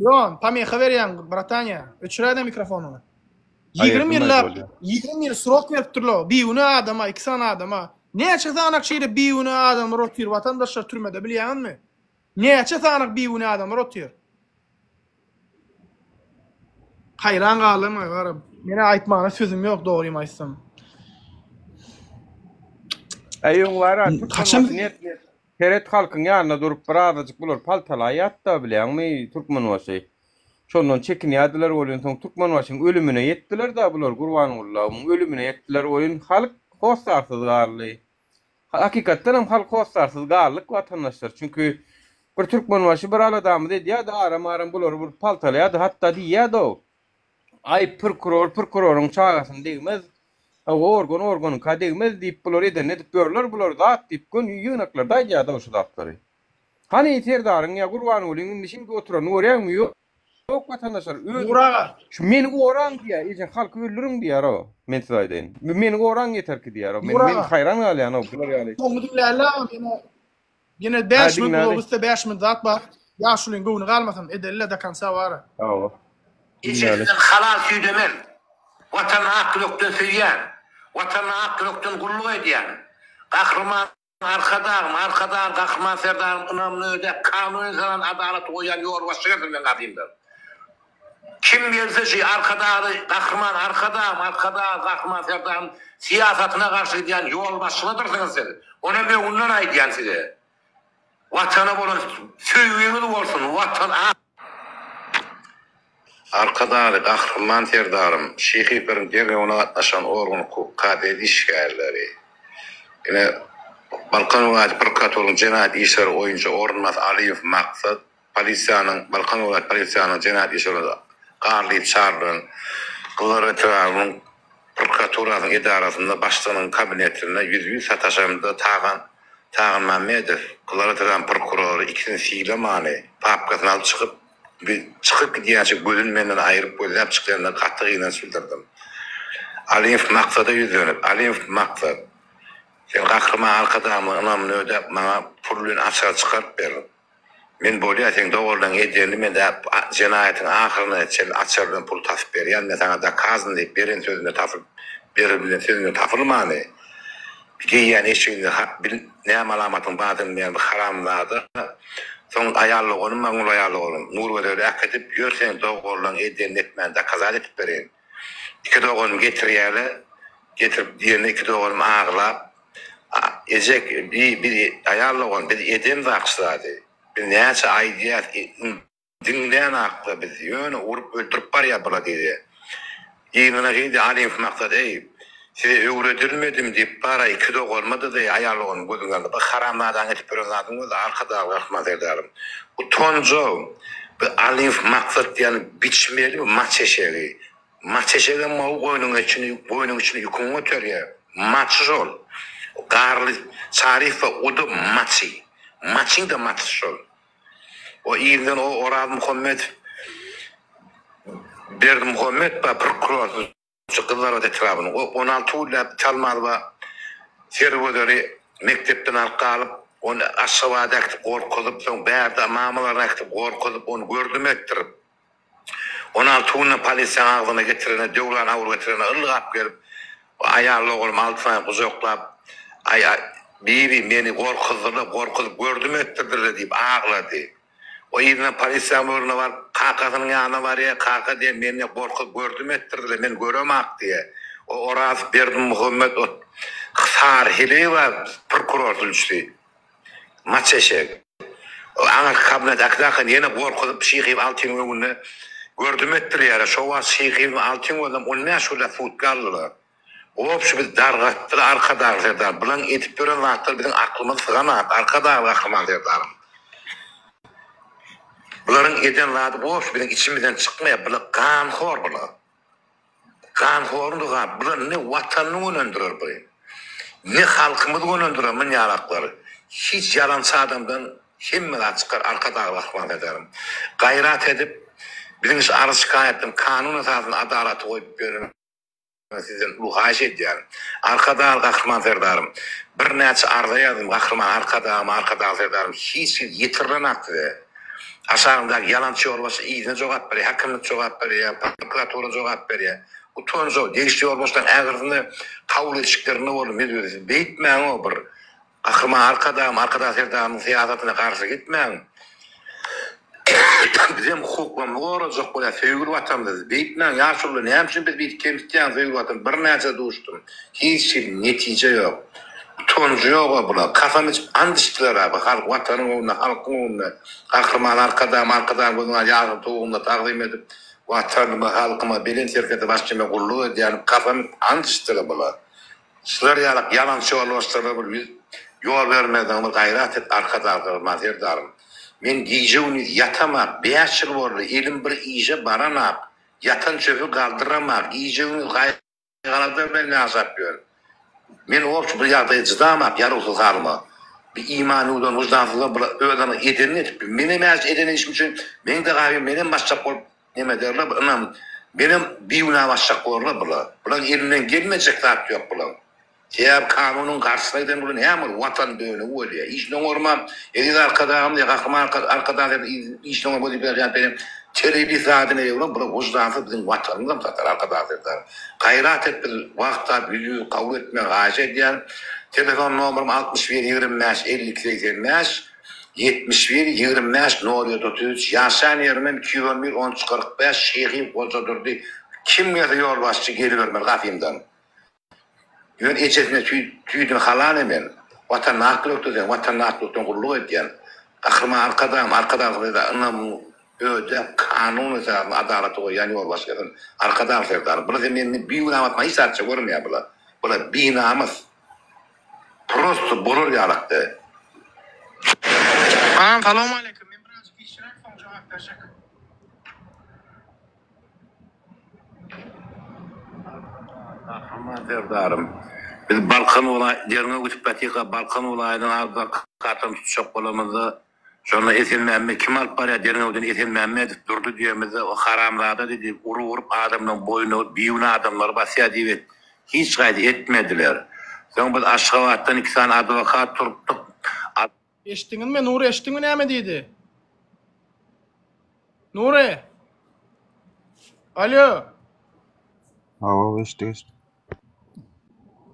Ýon, pameha berýäň, bratanya. Öçüräýdä mikrofonyňy. 20 ýyllap, 20 ýyl srok berip durlar. Bigünä adama, iki sany adama. Näçe sanak şeýle bigünä adamlar otyr watandaşlar türmede bilýäňizmi? Näçe sanak bigünä adamlar otyr. Haýran galdym gara. Menä aýtmana sözüm ýok dogrymy aýtsam. Äý öň bara Türkmenbaşy net net seret halkyň ýanynda durup bir azajyk bular paltalaýatda bilýäňmi Türkmenbaşy. Şondan çekinýärdiler welin soň Türkmenbaşyň ölümine ýetdiler-da bular Gurbangullawyň ölümine ýetdiler welin halk hossarsyz galdy. Hakykatdan hem halk hossarsyz galdyk watandaşlar. Çünki bir Türkmenbaşy bir aladamyzy edýärdi aram-aram bulary bir paltalaýardy hatda diýýärdi-ow Aý prokuror prokuroryň çagasyna degmez, hawa organ organyňka degmez diýip bular edenini edip ýörler bular zat diýip göni ýygnaklarda aýdýardy-ow şu zatlary. Hany Serdaryň ýa Gurbangulyň indi şeýdip oturanyny görýäňmi ýok watandaşlar öz Nur aga. Şu meni goraň diýýär eje halky öldüriň diýýär-ow men size aýdaýyn. Meni goraň ýeterki diýýär-ow men men haýran galýan-ow bular ýaly. Soňuny diňläli agam ýene ýene 5 minut uzalyp gitse 5 minut zat bar. Ýaşulyň göwni galmasyn edeli-le do konca bara. Hawa. Ejesinden halal süýt emen. Watanyny ak ýürekden söýýän. Watanyna ak ýürekden gulluk edýän. Gahryman Arkadagym, Arkadagly Gahryman Serdarym ynamyny ödäp, kanuny salan, adalaty goýýan ýolbaşçy gelsin meň gadymdan. Kim gelse şu Arkadagly Gahryman Arkadagym, Arkadagly Gahryman Serdarym syýasatyna garşy gidýän ýolbaşçyladyrsyňyz siz. Onam öňünden aýdýan size. Watana bolan söýgiňiz bolsun, Watan Arkadagly Gahryman Serdarym Şyhyperiň derňewine gatnaşan organ hukuk kazyýet işgärleri, ine, Balkan welaýat prokuraturynyň jenaýat işleri boýunça orunbasy Alyýew Maksat, polisiýanyň Balkan welaýat polisiýanyň jenaýat işleri boýunça Garlyýew Çarlynyň Gyzylarbat etrabynyň prokuraturasynyň edarasynda başlygynyň kabinetinde ýüzbe-ýüz sataşanymda Tagan Taganmämmedow, Gyzylarbat etrabynyň prokurory ikisini sylamany papkasyny alyp çykyp, Çykyp gidýänçä gözüni menden aýryp gözläp çykýanyna gaty gynanç bildirdim. Alyýew Maksada ýüzlenip, Alyýew Maksat, sen Gahryman Arkadagymyzyň ynamyny ödäp, maňa pul bilen açar çykaryp ber. Men bolýa, seň doganlaň edenini men jenaýatyň ahyryna çenli açar bilen pul tapyp berýän, men saňa dokazny diýip, beren sözünde tapyp, beren sözünde tapylmany, geýýän eşiginde bil näme alamatyň bardygyny bilmeýän bir haramzada, soň aýal doganym maňa uly aýal doganym Nurgözeli äkidip, ýör seň doganlaň edenini etmäni dokazat edip bereýin. Iki doganym getirýärler, getirip diýende iki doganym aglap, Ejek, bi, biz aýal dogan, biz edemzak şu zady. Biz näçe aýdýas, diňlänakda biz, ýöne urup öldürip barýar bula diýdi. Yzyna geldi Alymow Maksat, Eý, size öwredilmedimi diýip, bar-a iki doganymydy-da, aýal doganym gözüň ýalynda, bir haramzadaň edip ýören zadyň boldy, Arkadagly Gahryman Serdarym. Utanjow, bu Alymow Maksat diýen biçmeli maç eşegi. Maç eşegem gowy goýnuň içini goýnuň içini ýüküň göterýär. Maçy şol. Garly Çaryýew bar o-da maçy. Maçyň-da maçysy şol. O yzyndan o Oraz Muhammedow Berdimuhammet bar prokuror şu Gyzlarbat etrabynyň. O 16 günläp Çalmazba Sergözeri mekdepden alyp galyp, ony Aşgabada äkidip gorkuzyp, soň bärde mamalaryna äkidip gorkuzyp, ony gördüm etdirip. 16 günde polisiýaň agzyna getirene, Döwran awur getirene ylgap gelip, aýal oglum Altynay gujaklap, Aý, Bibi, meni gorkuzdylar, gorkuzyp gördüm etdirdiler diýip aglady. O yzyna polisiýaň bölümine baryp, kakasynyň ýanyna barýar, Kaka diýýär, meni gorkuzyp gördüm etdirdiler, men göremak diýýär. O Oraz Berdimuhamet o Sary heleý bar, prokuror sülçüsi. Maç eşek. Aňyrky kabinet äkidäken ýene gorkuzyp Şyhyýew Altynyň öňünde gördüm etdirýärä. Şo wagt Şyhyýewiň Altyň özem on bäş günläp sudka aldylar. Wobşi biz dargatdylar Arkadagly Serdar. Bulaň edip ýören zatlary biziň aklymyza syganak Arkadagly Gahryman Serdarym. Bularyň eden zady wobşi biziň içimizden çykmaýar. Bular ganhor bular. Ganhoryň duga bular ne watanyny gönendirer bu. Ne halkymyzy gönendirer münýalaklar. Hiç ýalançy adamdan hemme zat çykar Arkadagly Gahryman Serdarym. Gaýrat edip biziň şu arz şikaýatdan kanun esasynda adalaty goýup beriň sizden uly haýyş edýärin. Arkadagly Gahryman Serdarym birnäçe arza ýazdym Gahryman Arkadagyma Arkadagly Serdarym hiç hili ýetirilenak size. Aşagyndaky ýalançy ýolbaşçy yzyna jogap berýär, häkimlik jogap berýär, prokuratura jogap berýär. Utanjok, degişli ýolbaşçylaryň ägirdinde kabul edişiklerinde boldum ýüzbe-ýüz. Siz beýtmäň-ow bir. Gahryman Arkadagym, Arkadag Serdarymyň syýasatyna garşy gitmäň. Bizem hukuklarymyzy gorajak bolýas, söýgüli Watanymyzy. Siz beýtmäň, ýaşulular, näme üçin bizi beýdip kemsitýäňiz söýgüli Watan? Birnäçe duşdum. Hiç hili netije ýok. Utanjy ýoga bular. Kasam içip ant içdiler-ä bu halk watanyň ugrunda, halkyň ugrunda. Gahryman Arkadagym, Arkadag gözüň al ýagyr towugynda tagzym edip, Watanyma, halkyma, belent serkerde başçyma gulluk edýän kasam içip ant içdiler bular. Şular ýalak ýalançy ýolbaşçylara bir ýüz ýol bermezligiňi bir gaýrat et Arkadag Gahryman Serdarym. Men gije-gündiz ýatamak, bäş ýyl boldy, elim bir işe baranak, ýatan çöpi galdyramak, gije-gündiz gaý Galada bilen ýaşap ýör. Men obşi bu ýagdaýa çydamak ýarawsyz halyma. Bir iman ýuwdan wyždansyzlar bular özleriniň edenini edip menem äş eden işim üçin meňde gaýym menem başjak bolup neme ederler bir ynam menem bigünä başjak borlar bular. Bulaň elinden gelmejek zat ýok bulaň. Sebäbi kanunyň garşysyna giden bular näme bol watan bölegi bolýa. Işini oňarman eziz arkadagym diýe gahryman arkadag diýe işini oňar wezipeler ýa benim terrorist zadyna eýe bolan bular wyždansyz biziň watanymyzam satar arkadag serdar. Gaýrat et biz wagt tap ýüz ýüz kabul etmegi haýyş edýän. Telefon nomerim 61 25 52 85 71 25 07 33 ýaşaýan ýerimem 211 13 45 Şyhyýew Hojadurdy kim gelse ýolbaşçy gelibermeli gapymdan. Ýöne ejesine süýdüni halal emen, Watanyny ak ýürekden söýen, Watanyny ak ýürekden gulluk edýän Gahryman Arkadagym, Arkadagly Serdar ynamyň ödäp, kanun esasynda adalaty goýýan ýolbaşçy gelsin. Arkadagly Serdarym, bular sen meni bigünä basma hiç zatça görmeýär bular. Bular binamys. Prosto bolar ýalak däl. Agam salowmaleýkim men birazjyk giçräk soň jogap berjek. Gahryman Serdarym, biz Balkan welaý derňew gidip ýatyka Balkan welaýatynyň adwokatyny tutjak bolamyzda, şonda Esenmämmet kim alyp barýar derňewden Esenmämmedow durdy diýemizde, o haramzada diýdi, urup urup adamlaryň boýnuna bigünä adamlary basýar diýip et. Hiç gaýdy etmediler. Soň biz Aşgabatdan iki sany adwokat turtdyk. Eşitdiňizmi Nury eşitdiňmi näme diýdi? Nury. Alo. Hawa eşitdik eşitdik.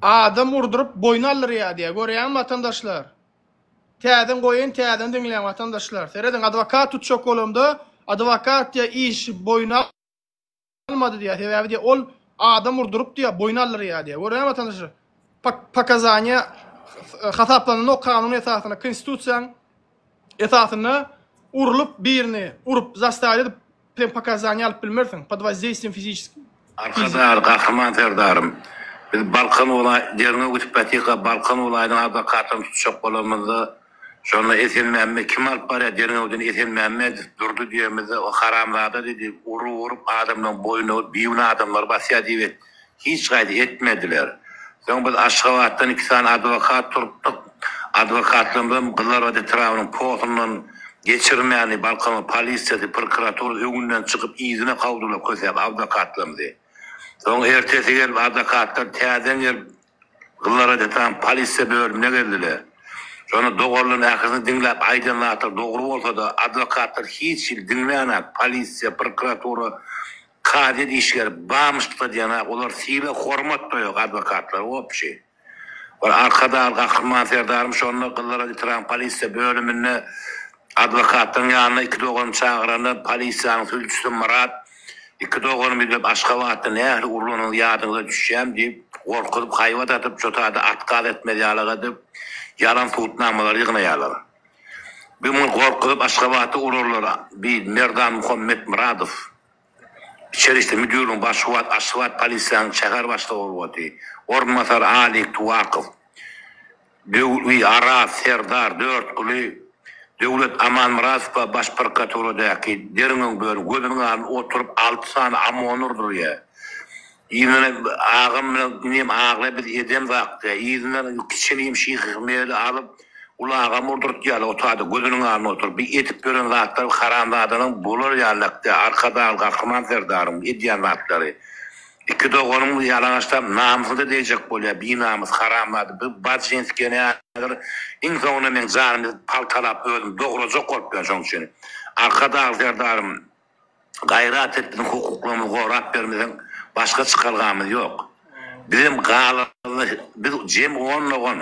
Adam urduryp boýun aldyrýar diýýär. Görýäňmi watandaşlar? Täzeden goýaýyn täzeden diňläň watandaşlar. Serediň adwokat tutjak bolamda adwokat diýýär işi boýun almady diýýär. Sebäbi diýýär ol adam urduryp diýýär boýun aldyrýar diýýär. Görýäňmi watandaşlar? Pokazaniýa hasaplananok kanun esasynda konstitusiýaň esasynda urlup birini urup zastavit edip Sen pokazaniýa alyp bilmersiň, pod wozdeýstwiýem fiziçeskiý. Arkadagly Gahryman Serdarym, biz Balkan welaý derňew gidip ýatyka Balkan welaýatynyň adwokatyny tutjak bolanymyzda, şonda Esenmämmet kim alyp barýar derňewden Esenmämmedow durdy diýemizde o haramzada diýdi urup urup adamlaryň boýnuna bigünä adamlary basýar diýip et Hiç gaýdy etmediler. Soň biz Aşgabatdan iki sany adwokat turtdyk. Adwokatlarymyzam Gyzlarbat etrabynyň posundan geçirmäni Balkanyň polisiýasy, prokuraturasy öňünden çykyp yzyna kowdular kösäp adwokatlarymyzy. Soň ertesi gelip adwokatlar täzeden gelip Gyzlarbat etrabynyň polisiýa bölümine geldiler. Şonda doganlaryň ählisini diňläp aýdan zatlary dogry bolsa-da adwokatlar hiç hili diňlänok polisiýa, prokuratura Kazyýet işgäri bamyşlykda diýen-ä olar sylag hormat-da ýok adwokatlara wopşi. Bir Arkadagly Gahryman Serdarym şonda Gyzlara etrabyň polisiýa bölüminde adwokatlaryň ýanyna iki doganymy çagyranda polisiýanyň sülçüsi Myrat iki doganymy ýüzlep Aşgabatda nähili urlanyňyz ýadyňyza düşýämi diýip gorkuzyp haýbat atyp şo taýda atkaz etmez ýalak edip ýalan subutnamalary ýygnaýarlar. Bir muny gorkuzyp Aşgabatda urarlar bi Merdan Muhammetmyradow. Içeri işler müdiriniň başy wagt Aşgabat polisiýanyň şäher başlygy boldy. Orunbasary Alik Tuwakow, Döwli Araz Serdar Dörtguly, Döwlet Amanmyradowa baş prokuraturadäki derňew bölümi gözüniň alnynda oturyp alty sany OMON urdurýar. Yzyndan agam bilen inim aglaýar biz edemzak diýýär. Yzyndan kiçi inim Şyhyhmedi alyp uly agam urdurtýarlar otagda gözüniň alnynda oturyp. Bi edip ýören zatlary haramzadalaryň bolar ýalak däl Arkadagly Gahryman Serdaryň edýän zatlary. Iki doganyň ýalaňaçlap namysyna degjek bolýar binamys haramzada bi bajinskiý häzir iň soňunda meň janymy paltalap özüm dograjak bolup ýör şoň üçin Arkadagly Serdarym Gaýrat et biziň hukuklarymyzy gorap bermeseň başga çykalgamyz ýok. Bizem galanlar biz jem on dogan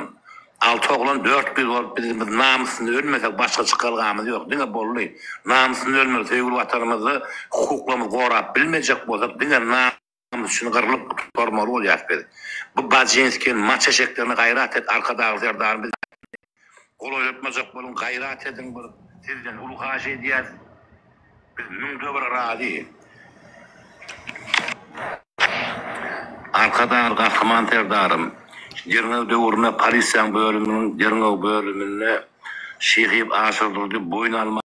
alty oglan dört gyz bolup biz biz namysynda ölmesek başga çykalgamyz ýok diňe boldy namysynda ölmeli söýgüli watanymyzda hukuklarymyzy gorap bilmejek bolsak diňe namys üçin gyrlyp gutarmaly bolýas biz. Bu bajinskiň maç eşeklerine gaýrat et Arkadagly Serdarym biz golaýlatmajak boluň gaýrat ediň bir sizden uly haýyş edýäs biz müňde bir razy. Arkadagly Gahryman Serdarym derňew döwründe polisiýaň bölüminiň derňew bölüminde Şyhyýew Aşyrdurdy boýun alma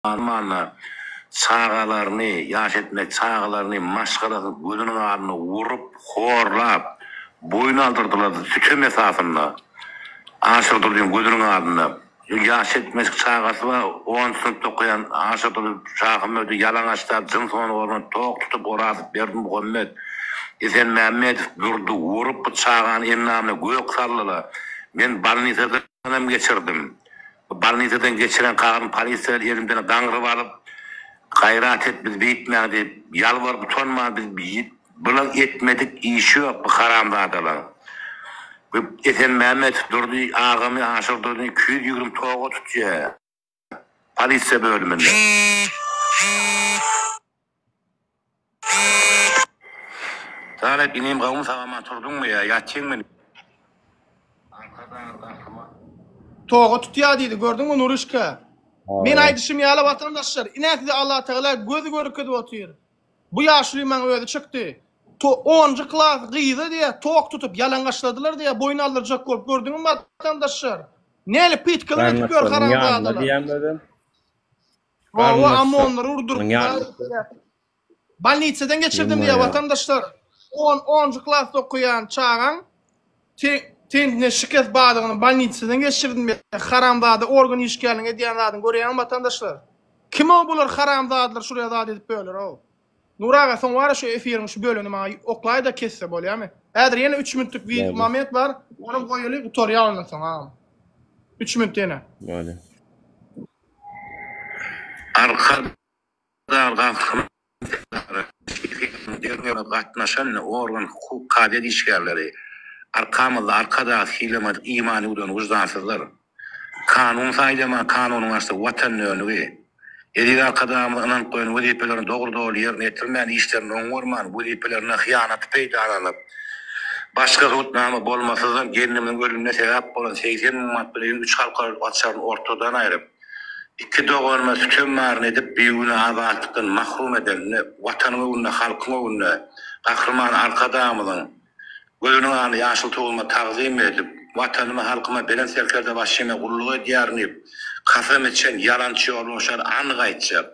Almanda çagalaryny, ýaş etmek çagalaryny, maşgalasyny gözüniň alnynda urup, horlap, boýun aldyrdylar sütem esasynda. Aşyrdurdyň gözüniň alnynda. Ýaş etmeşik çagasy bar, on synpda okaýan Aşyrdurdy Şahymödi ýalaňaçlap, jyns onygyryna tok tutup Orazow Berdimuhammet, Esenmämmedow Durdy urup bu çagany endamyna gök saldylar. Men bolnisadanam geçirdim. Bolnisadan geçiren kagyzyny polisiýalar elimden gaňryp alyp, Gaýrat et, biz beýtmäň diýip, ýalbaryp utanman biz bulaň etmedik işi ýok bu haramzadalaň. Bu Esenmämmedow Durdy agamy Aşyr Durdyny 220 toga tutýa polisiýa bölüminde. Talyp inim gowmy sagaman turduňmy ýa ýatýyňmy. Arkadag Gahryman. Toga tutýa diýdi gördüňmi Nuryşka. Men aýdyşym ýaly watandaşlar ine size Allatagala göz görkezip otyr. Bu ýaşuly maňa özi çykdy. To onunjy klas gyzy diýä tok tutup ýalaňaçladylar diýä boýun aldyrjak bolup gördüňmi watandaşlar. Näli pytkalar edip ýör Garyndaşlarynyň ýanynda haramzadalar. diýýän özem. Hawa OMONlary Garyndaşlarynyň ýanynda. Bolnitsadan geçirdim diýýär watandaşlar. On, onunjy klasda okaýan çagaň tendine şikes bardygyny bolnitsadan geçirdim diýýär. Haramzada organ işgäriniň edýän zadyny görýäňmi watandaşlar? Kim-ow bular haramzadalar şuraya zat edip böler-ow. Nury aga soň bara şu efiriň şu bölümini maňa oklaýda kesse bolýamy? Häzir ýene 3 minutlyk bir moment bar. Onam goýaly gutarýar ondan soň agam. 3 minut ýene. Bolýar. Arkadag Gahryman Serdarymyzyň derňewine gatnaşan organ hukuk kazyýet işgärleri arkamyzda Arkadag sylamadyk imany ýuwdan wyždansyzlar. Kanun saýlama kanunyň asly Watan dönügi. Eziz Arkadagymyz ynanyp goýan wezipelerini dogry-doly ýerine ýetirmän, işlerini oňarman, wezipelerine hyýanaty peýdalanyp, başga subutnama bolmasyzdan gelnimiziň ölümine sebäp bolan 80 müň manat bilen öýüň üç halkaly açaryny ortadan aýryp, iki doganyma sütem baryny edip, bigünä azatlykdan mahrum edenini Watanyň öňünde, halkyň öňünde Gahryman Arkadagymyzyň Gözüniň alny ýaşyl tuguma tagzym edip, Watanyma, halkyma, Belent Serkerdebaşyma gulluk edýärin diýip, kasam içen ýalançy ýolbaşçylar anyk aýtjak.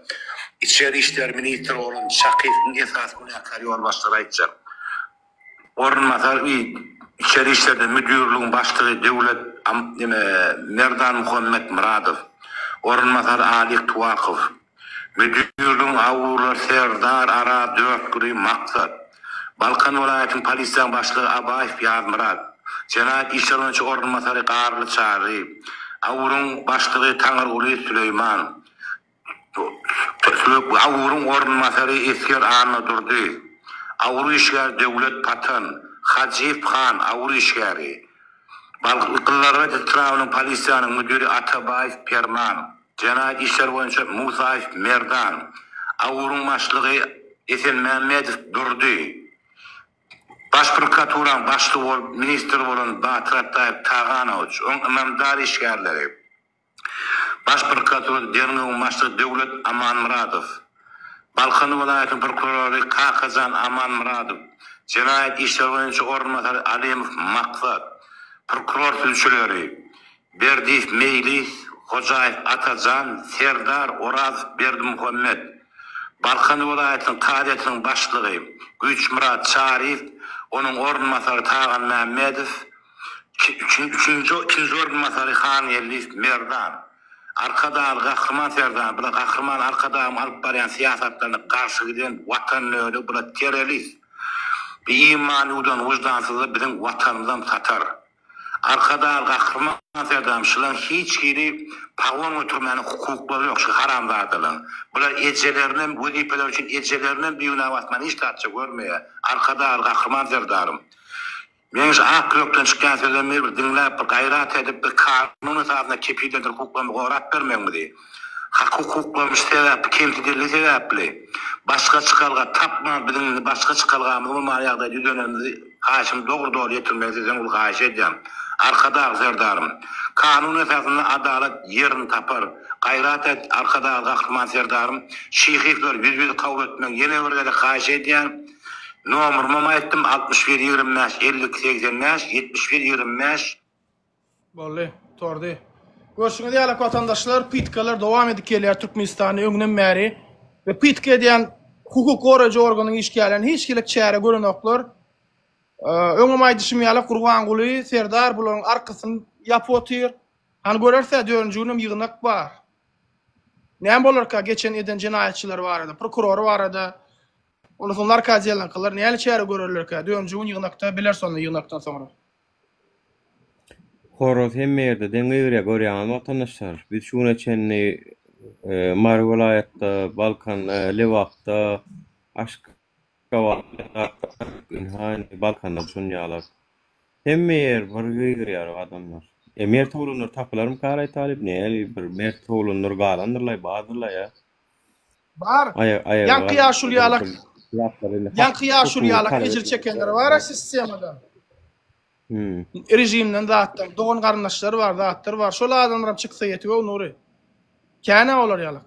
Içeri işler ministri bolan Çakyýewiň esasy günäkär ýolbaşçylary aýtjak. Orunbasar Içeri işlerde müdirligiň başlygy Döwlet Merdanmuhammet Myradow, orunbasary Alik Tuwakow, Müdirligiň awurlar Serdar Araz Dörtguly Maksat, Balkan welaýatynyň polisiýanyň başlygy Abaýew Ýazmyrat, jenaýat işleri boýunça orunbasary Garly Çary, awuryň başlygy Taňyrguly Süleýman, awuryň orunbasary Esger Annadurdy, awur işgäri Döwlet Patan, Hajyýew Han, awur işgäri, Gyzlarbat etrabynyň polisiýanyň müdiri Atabaýew Perman, Jenaýat işleri boýunça Musaýew Merdan, AUR-yň başlygy Esenmämmedow Durdy, Baş prokuraturanyň başlygy bolup ministr bolan Batyr Atdaýew Taganowiç, oň ynamdar işgärleri, Baş prokuraturada derňewiň başlygy Döwlet Amanmyradow, Balkan welaýatynyň prokurory Kakajan Amanmyradow, jenaýat işleri boýunça orunbasary Alymow Maksat, prokuror sülçüleri, Berdiýew Meýlis, Hojaýew Atajan, Serdar Orazow Berdimuhammet, Balkan welaýatynyň kazyýetiniň başlygy Güýçmyrat Çaryýew, onuň orunbasary Tagan Mämmedow, üçünji ikinji orunbasary Hangeldiýew Merdan. Arkadagly Gahryman Serdar, bular Gahryman Arkadagymyň alyp barýan syýasatlaryna garşy giden watan dönügi, bular terrorist. Bi iman ýuwdan wyždansyzlar biziň watanymyzam satar. Arkadag Gahryman Serdarym şulaň hiç hili pagon götermäne hukuklary ýok şu haramzadalaň. Bular ejelerinem wezipeleri üçin ejelerinem bigünä basman hiç zatça görmeýär. Arkadag Gahryman Serdarym. Meň şu ak ýürekden çykýan sözlerimi bir diňläp bir gaýrat edip bir kanun esasynda kepillendiren hukuklarymyzy gorap bermegiňizi. Hak hukuklarymyz şu sebäpli kemsidildi sebäpli başga çykalga tapman biziň indi başga çykalgamyz bolman ýagdaýda ýüzlenenimizi haýyşymy dogry dogry ýetirmegi sizden uly haýyş edýän. Arkadag Serdarym. Kanun esasynda adalat ýerini tapar. Gaýrat et Arkadag Gahryman Serdarym. Şyhyflary ýüzbe ýüz kabul etmegiňi ýene bir gezek haýyş edýän. Nomerymam aýtdym 61 25 52 85 71 25. Boldy, gutardy. Görşüňiz ýaly watandaşlar, pytkalar dowam edip gelýär Türkmenistanda öňden bäri we pytka edýän hukuk goraýjy organyň işgärlerine hiç hili çäre görenoklar. Öňem aýdyşym ýaly Gurbanguly Serdar bularyň arkasyny ýapyp otyr. Hany göreris-ä dördünji günem ýygnak bar. Näme bolarka geçen eden jenaýatçylary barada, prokurory barada, ondan soň narkodelnyňkylar nähili çäre görerlerkä dördünji gün ýygnakda bileris onda ýygnakdan soňra. Horaz hemme ýerde deň gygyrýar görýäňizmi watandaşlar? Biz şu güne çenli Mary welaýatda, Balkan, Lebapda, Aşgabatda, ynha indi Balkanda şunýalar. Hemme ýer bir gygyrýar adamlar. E mert oglanlar tapylarmyka Talyp? Näli bir mert oglanlar galandyrlaý, bardyrlaý ýa. Bar. Ýaňky ýaşuly ýalak. Ýaňky ýaşuly ýalak ejir çekenler bar sistemada. Hmm. Rejimden zatdan, dogan garyndaşlary bar, zatlar bar. Şol adamlaram çyksa ýetik Nury. Känä olar ýalak.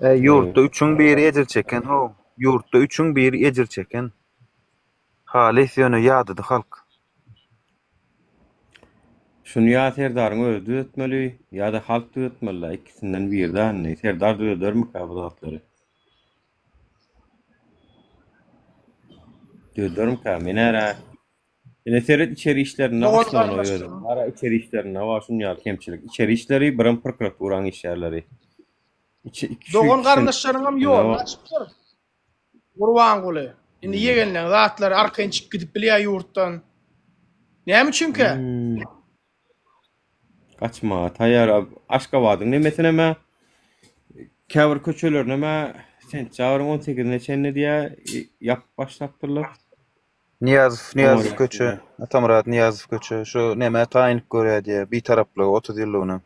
E, ýurtda üçüň biri ejir çeken ho. Ýurtda üçüň biri ejir çeken. Halys ýöne ýadady halk. Şuny ýa Serdaryň özi düzetmeli, ýa-da halk düzetmeli-dä, ikisinden biri-dä indi. Serdar düzedermikä bu zatlary? Düzedermikä? Men ärä Ine seret içeri işlerinde başlanyp özi. Ara içeri işlerinde bar şuny ýaly kemçilik. İçeri işleri birem prokuraturanyň işgärleri. Içi iki şu Dogan ikisini garyndaşlaryňam ýoluny açypdyr. Gurbanguly. Indi ýegenleň zatlary arkaýyn çykyp gidip bilýär ýurtdan. Näme üçinkä? Hmm. Gaçmaga taýýar. Aşgabadyň nemesinem-ä käbir köçelerinem-ä sentýabryň 18-ine çenli diýýär, ýapyp başlapdyrlar. Nyýazow, Nyýazow Oňa köçe, Atamyrat Nyýazow köçe, şu nämä taýynlyk görýär diýýär, Bitaraplyga 30 ýyllygyna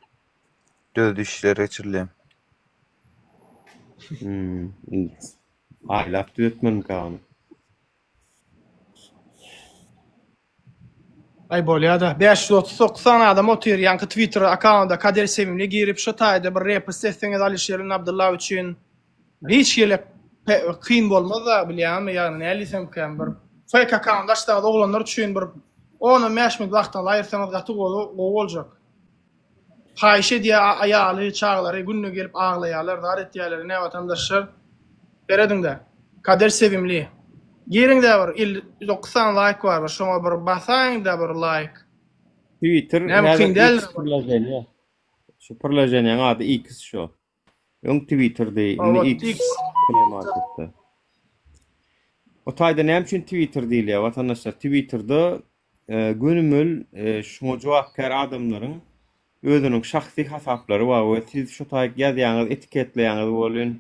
dörediş işleri geçirilýär. Hmm. Aýlap düzetmelikä ony. Aý bolýada. 539 sany adam otyr ýaňky twitter akkaunda Kader Sevimli girip şo taýda bir repost etseňiz Alişeriň Abdylla üçin hiç hili kyn bolmazda bilýäňmi ýagny näl diýsemkäm bir fake akkaunt açsaňyz oglanlar üçin bir on-on bäş minut wagtyňyzy aýyrsaňyz gaty gowy boljak. Haýyş edýär aýaly, çagalary günde gelip aglaýarlar, zar etýärler, ine watandaşlar serediňdä. Kader Sevimli. Giriňdä bir 59 sany laýk bar bir şoňa bir basaýyňda bir laýk. Twitter Näme häzir kyn X däldir. priloženiýa. Şu priloženiýaň ady X şu. Öň Twitterdi, indi Hawa, X X. Play Marketde. O taýda näme üçin Twitter diýilýär watandaşlar? Twitterde e, gönümel e, şuňa jogapkär adamlaryň özüniň şahsy hasaplary bar we siz şu taýyk ýazýaňyz, etiketleýäňiz welin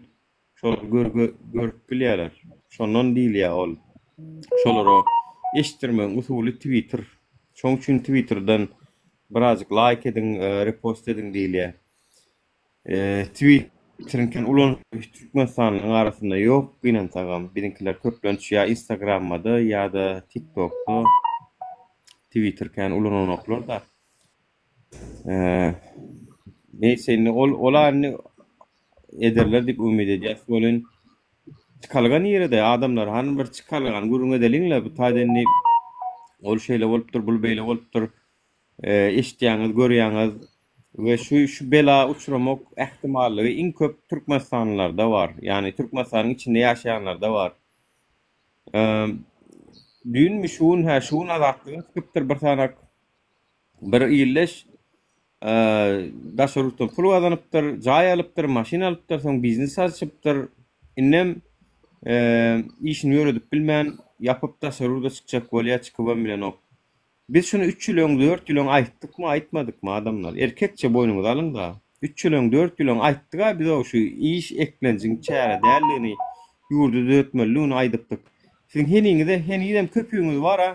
şolary gör, gör, görüp bilýärler. Şondan diýilýär ol. Şolara eşitdirmegiň usuly Twitter. Şoň üçin Twitterden birazjyk laýk ediň, e, repost ediň diýilýär. Twitteriň ulanyjy türkmenistanlylaryň arasynda ýok gynansagam. Biziňkiler köplenç ýa instagrammada ýa-da tiktokda twitter kän ulananoklar-da. Neýse indi ol ola indi ederler diýip umyt edýäs welin çykalga nirede adamlar hany bir çykalgany gürrüň edeliňle bu taýda indi ol şeýle bolupdyr bul beýle bolupdyr eşitýäňiz görýäňiz We şu şu bela uçramak ähtimallygy iň köp türkmenistanlylarda bar. Ýagny Türkmenistanyň içinde ýaşaýanlarda bar. Düýnmi şu gün hä şu gün Azatlyga çykypdyr bir sanak bir ildeş daşary ýurtdan pul gazanypdyr, jaý alypdyr, maşyn alypdyr, soň biznes açypdyr. Indem işini ýöredip bilmän ýapyp daşary ýurda çykjak bolýar, çykybam bilenok. Biz şuny üç ýyl öň, dört ýyl öň aýtdykmy, aýtmadykmy, adamlar? Erkekçe boýnuňyza alyň-da. Üç ýyl öň, dört ýyl öň aýtdyk-a biz-ow şu iş eklenjiň çäre däldigini, ýurdy düzetmelidigini aýdypdyk. Siziň heniňize, henizem köpüňiz bar-a,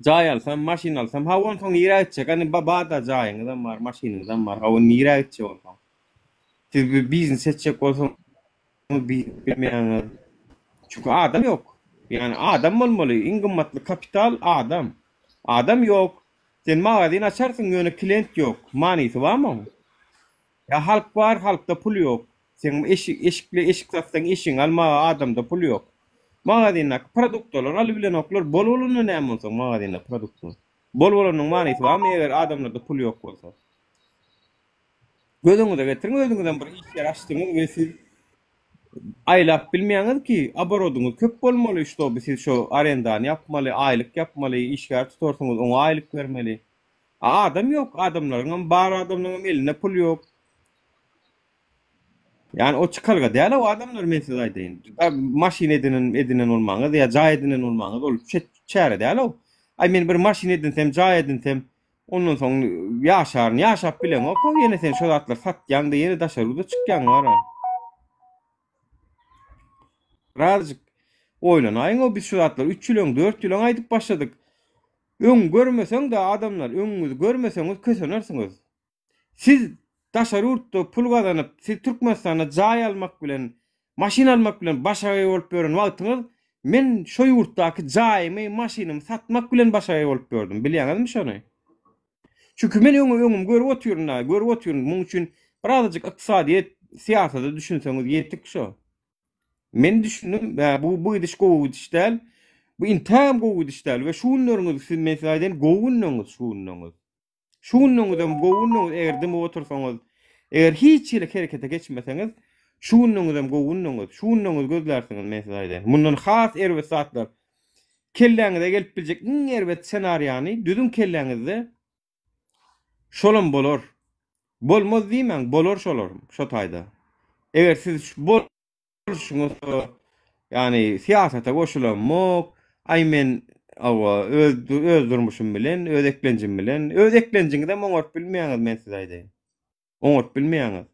jaý alsam, maşyn alsam, hawa onsoň nirä gitjek? Hany ba-da jaýyňyzam bar, maşynyňyzam bar, hawa nirä gitjek onsoň? Siz bir biznes etjek bolsaňyz, bilmeýäňiz. Çünki adam ýok. Ýagny adam bolmaly. Iň gymmatly kapital adam. Adam ýok. Sen magazin açarsyň, ýöne klient ýok. Manysy barmy oň? Ýa halk bar, halkda pul ýok. Seň eşik, eşikli eşik satsaň eşigiňi almaga adamda pul ýok. Magazindäki produktalary alybilenoklar. Bol bolanda näme onsoň magazinde produktyň? Bol bolanyň manysy barmy eger adamlarda pul ýok bolsa? Göz öňüňize getiriň, özüňizem bir iş ýeri açdyňyz we siz aýlap bilmeýäňiz ki, oborodyňyz köp bolmaly, ştoby siz şo arendany ýapmaly, aýlyk ýapmaly, işgär tutarsyňyz, oňa aýlyk bermeli. A adam ýok, adamlaryňam, bar adamlaryňam elinde pul ýok. Ýani o çykalga däl o adamlar men size aýdaýyn. Maşyn edinen edinen bolmaňyz ýa jaý edinen bolmaňyz ol çäre däl o. Aý men bir maşyn edinsem, jaý edinsem, Ondan soň ýaşaryn, ýaşap bileňok-ow ýene sen şo zatlary satýaň-da ýene daşary ýurda çykýaň wara. Birazjyk oýlanaýyň-ow biz şu zatlary üç ýyl öň, dört ýyl öň aýdyp başladyk. Öň görmeseň-de adamlar, öňüňizi görmeseňiz kösenersiňiz. Siz daşary ýurtda pul gazanyp, siz Türkmenistanda jaý almak bilen, maşyn almak bilen başagaý bolup ýören wagtyňyz, men şo ýurtdaky jaýymy, maşynymy satmak bilen başagaý bolup ýördüm. Bilýäňizmi şony? Çünki men öňe öňüm görüp otyryn-da, görüp otyryn. Muň üçin birazajyk ykdysadyýet, syýasata düşünseňiz ýetik şo. Men düşündim, bu bu gidiş gowy gidiş däl. Bu intägem gowy gidiş däl we şu günleriňiz siz men size aýdaýyn, gowy günleriňiz şu günleriňiz. Şu günüňizem gowy günüňiz eger dymyp otursaňyz, eger hiç hili herekete geçmeseňiz, şu günüňizem gowy günüňiz, şu günüňizi gözlärsiňiz men size aýdaýyn. Mundan has erbet zatlar kelläňize gelip biljek iň erbet ssenariýany düzüň kelläňizde şolam bolar. Bolmaz diýmäň, bolar şolar şo taýda. Eger siz şu bolşuňyz ýagny syýasata goşulamok, aý men hawa öz öz durmuşym bilen, öz eklenjim bilen, öz eklenjiňizem oňaryp bilmeýäňiz men size aýdaýyn. Oňaryp bilmeýäňiz.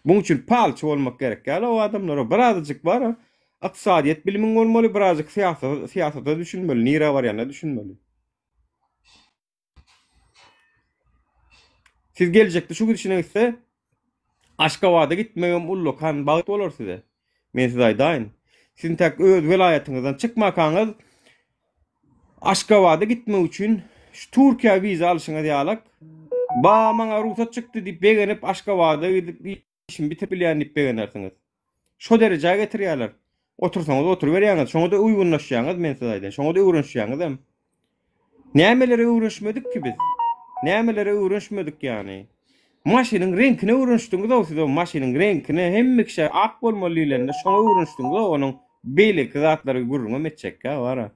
Muň üçin palçy bolmak gerek däl o adamlara. Birazajyk bar, ykdysadyýet bilimiň bolmaly, birazajyk syýasata syýasata düşünmeli, nirä barýanyna düşünmeli. Siz geljekde şu gidişine gitse Aşgabada gitmegem ullakan bagt bolar size. Men size aýdaýyn. Siz intäk öz welaýatyňyzdan çykmakaňyz Aşgabada gitmek üçin şu Türkiýä wiza alşyňyz ýalak ba maňa rugsat çykdy diýip begenip Aşgabada gidip işimi bitirip bilýän diýip begenersiňiz. Şo derejä getirýärler. Otursaňyz oturyberýäňiz, şoňa-da uýgunlaşýaňyz men size aýdaýyn. Şoňa-da öwrenişýäňizem. Nämelere öwrenişmedik ki biz? Nämelere öwrenişmedik ýany? Maşynyň reňkine öwrenişdiňiz-ow siz o maşynyň reňkine hemme kişä ak bolmaly diýlende şoňa öwrenişdiňiz-ow onuň beýleki zatlary gürrüňem etjekkä bara.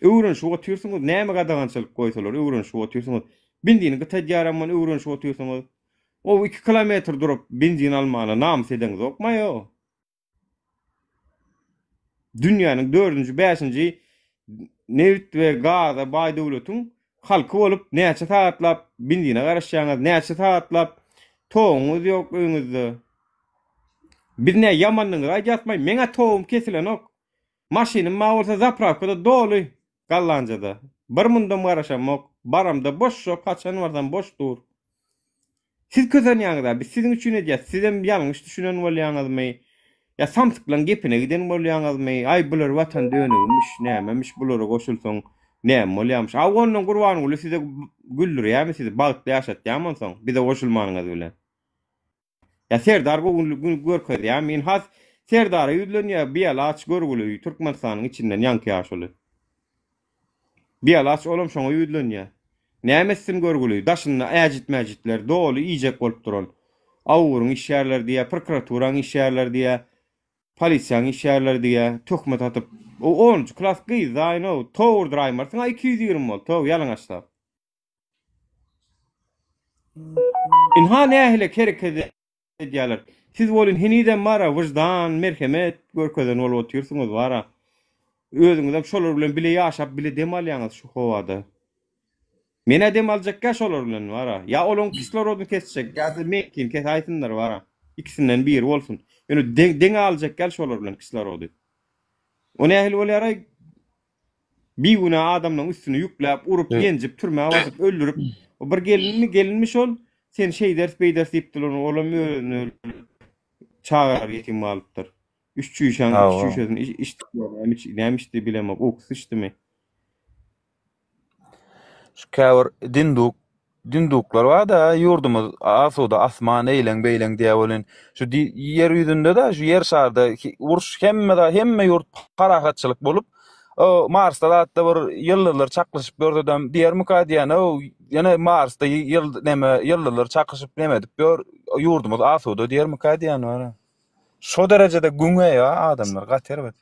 Öwrenişip otyrsyňyz näme gadagançylyk goýsalar öwrenişip otyrsyňyz. Benzini gytadýaram ony öwrenişip otyrsyňyz. O 2 kilometr durup benzin almana namys edeňzokmaý-ow? Dünýäniň dördünji, bäşinji nebit we gaza baý döwletiň halky bolup näçe sagatlap benzine garaşýaňyz, näçe sagatlap toguňyz ýok öýüňizde. Biz nä ýamanlygyňyzy aýdýasmaý, meň-ä togum kesilenok. Maşynym bar bolsa zaprawkada doly Gallanjada. Bir mundam garaşamok. Baramda boş şok haçan barsam boş dur. Siz kösenýäňiz-ä biz siziň üçin edýäs sizem ýalňyş düşünen bolýaňyzmy ýa samsyklaň gepine giden bolýaňyzmy aý bular watan dönügimiş nämemiş bulara goşulsaň näme bolýamyş a ondan Gurbanguly size güldürýämi sizi bagtly ýaşatýamy onsoň bize goşulmanyňyz bilen. Ýa Serdar göwünli gün görkezýärmi? Indi has Serdara ýüzlenýär, bialaç görgüli Türkmenistanyň içinden ýaňky ýaşuly. Bialaç olam şoňa ýüzlenýär. Näme etsin görgüli, daşynda äjit-mäjitler doly iýjek bolup duran. Awuryň işgärleri diýýär, prokuraturaň işgärleri diýýär, polisiýaň işgärleri diýýär, töhmet atyp. O onunjy klas gyz daýynow, tow urduraýmarsyň-a 220 volt, tow ýalaňaçlap. Ynha nähili hereket edýärler. Siz welin henizem bara wyždan, merhemet görkezen bolup otyrsyňyz bara. Özüňizem şolar bilen bile ýaşap, bile dem alýaňyz şu howada. Men-ä dem aljakkä şolar bilen bara. Ýa olaň kislorodyny kesjek, ýa-da meňkini kesäýsinler bara. Ikisinden biri bolsun. Ýöne deň deň aljakgäl şolar bilen kislorody. O nähili bolýar-aý? Bigünä adamlaryň üstüne ýükläp, urup, ýenjip, türmä basyp, öldürip, o bir gelinmi, gelinmi şol, sen şeýderis, beýderis diýipdiler, olam özüni öldürip, çagalary ýetim galypdyr. Üç çüýşäň iki çüýşesini içdi, näme içdi, näme içdi bilemok, uksus içdimi? Şu käbir dinduk dinduklar bar-da, ýurdumyz asuda asman eýleň beýleň diýýär welin, şu ýer ýüzünde-de şu ýer şarda uruş hemme zat hemme ýurt parahatçylyk bolup, o Marsda zatda bir ýyldyzlar çaknyşyp ýörsedem diýermika diýýän, o ýene Marsda ýyl neme ýyldyzlar çakyşyp neme edip ýör, ýurdumyz asuda diýermika diýýän bar. Şo derejede güňe ýa adamlar gaty erbet.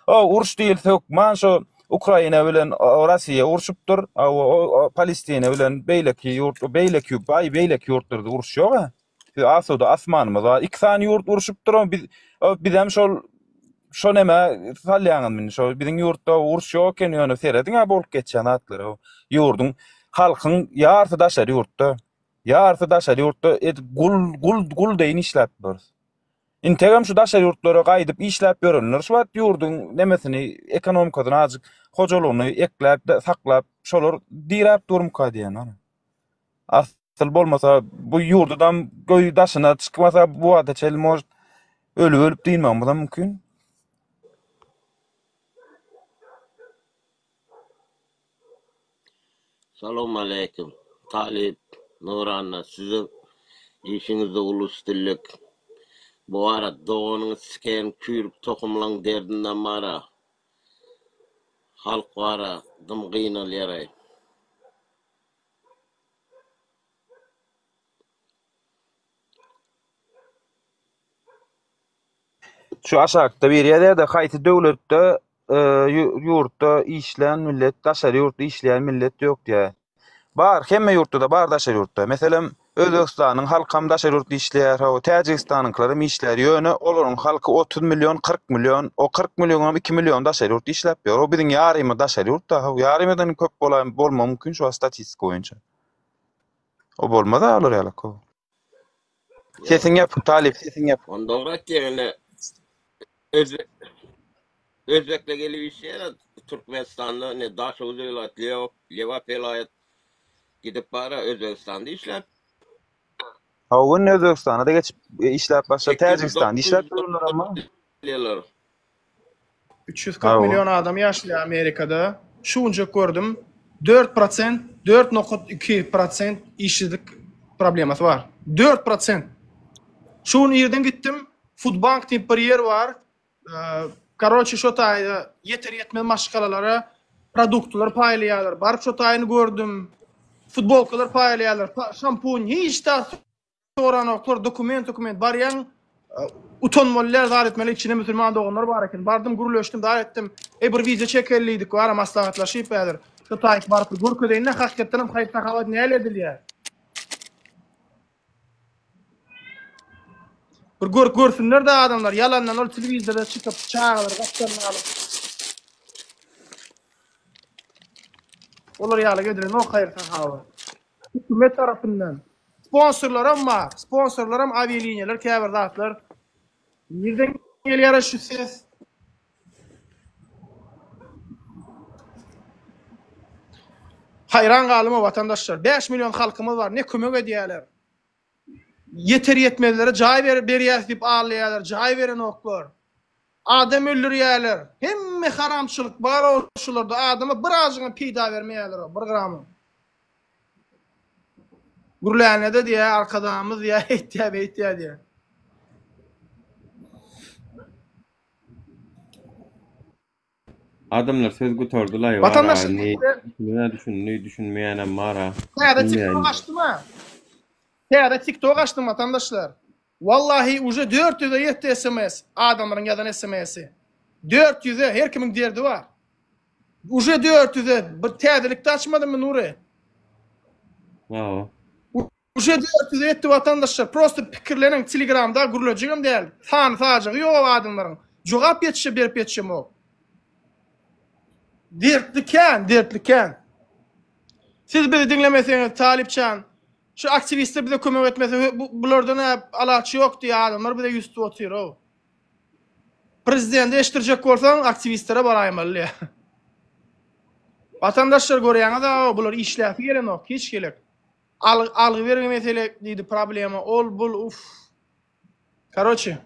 O uruş diýilse hökman şo Ukraina bilen Russiýa urşupdyr. O Palestina bilen beýleki ýurt, beýleki baý beýleki ýurtlarda uruş ýok a. Biz asuda asmanymyz bar. Iki sany ýurt urşupdyr. Biz bizem şol şo neme salýaňyz indi şo biziň ýurtda uruş ýok eken ýöne serediň a bolup geçýän zatlara. Ýurduň halkyň ýarysy daşary ýurtda. Ýarysy daşary ýurtda edip gul gul gul deýin işläp ýörüs. Integem şu daşary ýurtlara gaýdyp işläp ýörenler şu wagt ýurduň nemesini, ekonomikasyny azjyk hojalygyny ekläp, saklap, şolar diräp durmyka diýen ony. Asyl bolmasa bu ýurdudam göý daşyna çykmasa bu wagta çenli может ölüp-ölüp dynmagymyzam mümkin. Salowmaleýkim Talyp Nuranna siziň işiňizde uly üstünlik. Bu ara doganyňy siken çüýrük tohumlaň derdinden bara halk bara dym gynalýaraý. Şu aşakda bir ýerde haýsy döwletde ýurtda işlän millet, daşary ýurtda işleýän millet ýok diýýär. Bar, hemme ýurtda-da bar daşary ýurtda. Meselem, Özbegistanyň halkam daşary ýurtda işleýär, hawa, Täjigistanyňkylaram işleýär. Ýöne olaryň halky 30 million, 40 million, o 40 millioňam 2 milliony daşary ýurtda işläp ýör. O biziň ýarymyz daşary ýurtda, hawa, ýarymyzdan köp bolaý bolmagy mümkin şu wagt statistika boýunça. O bolmaz-a olar ýalak, hawa. Sesiň ýapyk, Talyp, sesiň ýapyk. Ony dogry aýtýaň ine Özbek Özbekler gelip işleýär Türkmenistanda ine Daşoguz welaýat, Lebap, Lebap welaýat gidip bara Özbegistanda işläp. Hawa indi Özbegistana-da geçip işläp başlady. Täjigistanda işläp ýörenler hem bar. 340 million adam ýaşaýar Amerikada. Şu günjek gördüm. 4 prosent, 4.2 prosent işsizlik problemasy bar. 4 prosent. Şu gün irden gitdim. Foodbank diýip bir ýer bar. Karoçi şo taýda ýeter ýetmez maşgalalara produktlar paýlaýarlar. Baryp şo taýyny gördüm. Futbolkalar paýlaýarlar. Şampun hiç zat soranoklar, dokument dokument barýaň utanmaly däl zat etmeli içinde musulman doganlar bar eken. Bardym gürleşdim zat etdim. Ey bir wideo çekeli diýdik bara maslahatlaşyp häzir. Şo taýyk baryp bir görkezeýin-de hakykatdan hem haýyr-sahawat näle edilýär. Bir gör görsünler-de adamlar ýalandan ol telewizorda çykyp çagalary gapdalyna alyp. Olar ýaly edilenok haýyr-sahawat. Hökümet tarapyndan. Sponsorlaram bar. Sponsorlaram awialiniýalar käbir zatlar. Nirden gelýär şu ses? Haýran galdym watandaşlar. 5 million halkymyz bar. Ne kömek edýärler. Ýeter ýetmezlere jaý berýäs diýip aldaýarlar. Jaý berenoklar. Adam öldürýärler. Hemme haramçylyk bar şularda. Adama birazjygam peýda bermeýärler, bir gramam. Gürlänede diýýär, arkadagymyz diýýär, eýtýär, beýtýär diýýär. Adamlar söz gutardylaý bar Watandaş indi düşünen düşündi, düşünmeýänem bar-a. Täze TikTok açdym-a. Täze TikTok açdym watandaşlar. Wallahi uje 400-e ýetdi SMS, adamlaryň ýazan SMS-i. 400-e, her kimiň derdi bar. Uje 400-e, bir täzelikde açmadymmy Nury? Hawa. Uje 400-e ýetdi watandaşlar. Prosta pikirleniň, Telegramda gürlejegem däl. Sany sajagy ýok adamlaryň. Jogap ýetişe berip ýetişemok. Dertli kän, dertli kän. Siz bizi diňlemeseňiz Talypjan, şu aktiwistler bize kömek etmese bulardan-a alaç ýok diýýär adamlar bize ýüz tutup otyr-ow. Prezidenti eşitdirjek bolsaň aktiwistlere baraýmaly diýýär. Watandaşlar görýäňiz-a bular işläsi gelenok hiç gelek. Algy bergi mesele diýdi problema ol bul uff. Karoçi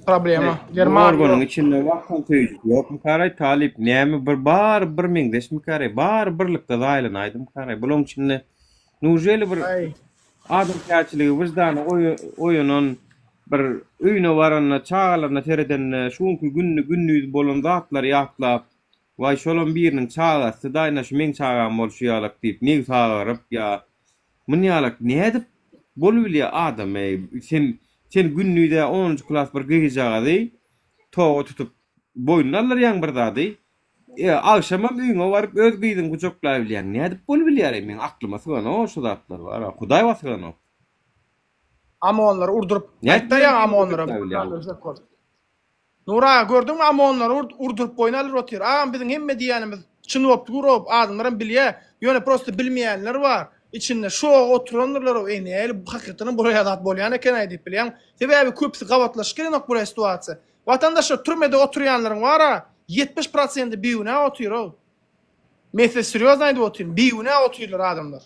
problema. Bu organyň içinde watan söýüjisi ýokmykaraý talyp näme bir bary bir meňzeşmikaraý bary birlikde zaýalanaýdymykaraý bulaň içinde nujeli bir adamkärçiligi wyždany oýanan bir öýüne baranda çagalaryna seredende şu günki günni gündiz bolan zatlary ýatlap waý şolam biriniň çagasy daýna şu meň çagam bolşy ýalak diýip nebsi agyryp ýa Munýalak nädip bolubilýä adam eý sen sen gündizä onunjy klas bir gyzjagazy toga tutup boýnuna aldyrýaň bir zady e agşamam öýüňe baryp öz gyzyňy gujaklaýbilýäň nädip bolubilýär eý meň aklyma syganok şu zatlar bara hudaýa syganok. Amonlary urduryp Nädip aýtdaýaň amonlara gujaklaýbilýäň. Nury aga gördüňmi amonlary urduryp boýun alyr otyr. Agam biziň hemme diýýänimiz çyn bolup dur-ow adamlaram bilýä. Ýöne prosta bilmeýänler bar. Içinde şoga oturandyrlar-ow eý näli bu hakykatdanam bulaýa zat bolýan eken-aý diýip bilýäňmi. Sebäbi köpüsi gabatlaşyp gelenok bulaý situasiýa. Watandaşlar türmede oturýanlaryň bar-a 70 prosendi bigünä otyr-ow. Men size serýozno aýdyp otyryn bigünä otyrlar adamlar.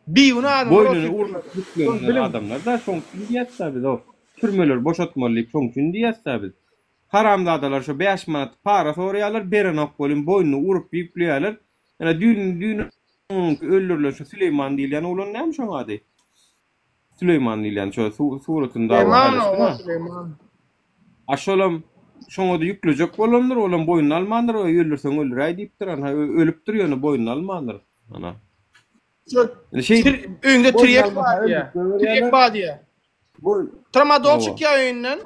Bigünä adamlar Boýnuny otyr urlup türmede. Şony ýüklenilen biliň. adamlar-da şoň üçin diýýäs-dä biz o türmeleri boşatmaly diýip şoň üçin diýýäs-dä biz. Haramzadalar şo bäş manat para soraýarlar berenok welin boýnuny urup ýükleýärler. Ýöne düýn düýn öldürilen şo Süleýman diýilýän oglan näme şoň ady? Süleýman diýilýän şo suratyny dagy Süleýman paýlaşdyň oba a. Süleýman. A şolam şoňa-da ýüklejek bolandyr, olam boýnuna almandyr, öý öldürseň öldüräý diýipdir, ana ölüpdir ýöne boýnuna almandyr. Ana. Indi şeýdip Öýünde boýnuna tirýek almasa bar diýýär. öldürip Tirýek goýberýärler. bar diýýär. Boý. Tramadol Hawa. çykýar öýünden.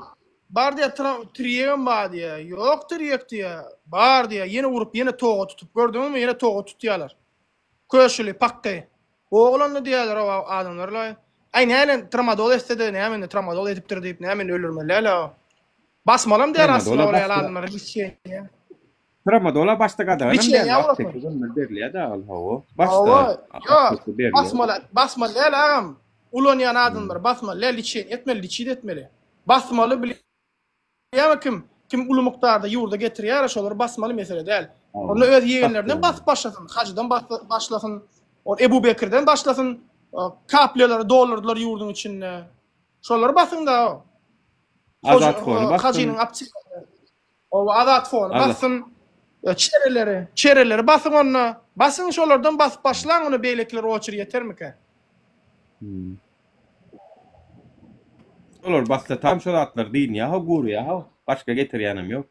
Bar diýýär, tirýegem bar diýýär. Ýok tirýek diýýär. Bar diýýär. Ýene urup, ýene toga tutup. Gördüňizmi? Ýene toga tutýarlar. Köşüli, pakgy. Oglandy diýýärler o adamlar laý. Aý nälen tramadol etse-de näme indi tramadol edipdir diýip näme indi öldürmeli däl-ä. Basmalam däl aslynda ol ýaly adamlara liçeniýa. Tramadola başda gadaganam däl, aptekde görmeli berilýär-dä ol hawa. Başda aptekde berilýär. Basmaly, basmaly däl agam. Ulanýan adamlar basmaly däl, liçeniýa etmeli, liçit etmeli. Basmaly bilýäňmi kim, kim uly mukdarda ýurda getirýär şolary basmaly mesele däl. Onda öz ýegenlerinden basyp başlasyn, Hajydan başlasyn, ol Ebu Bekirden başlasyn, kaplýalary doldurdylar ýurduň içinde. Şolary basyň-da. Azat fony bassyn. Hajynyň aptekasy. Oba Azat fony bassyn. Çereleri, çereleri basyň onda. Basyň şolardan basyp başlaň onda beýlekiler oçur ýetermikä? Şolar bassa tam şo zatlar dynýa how gurýa how. Başga getirýänem ýok.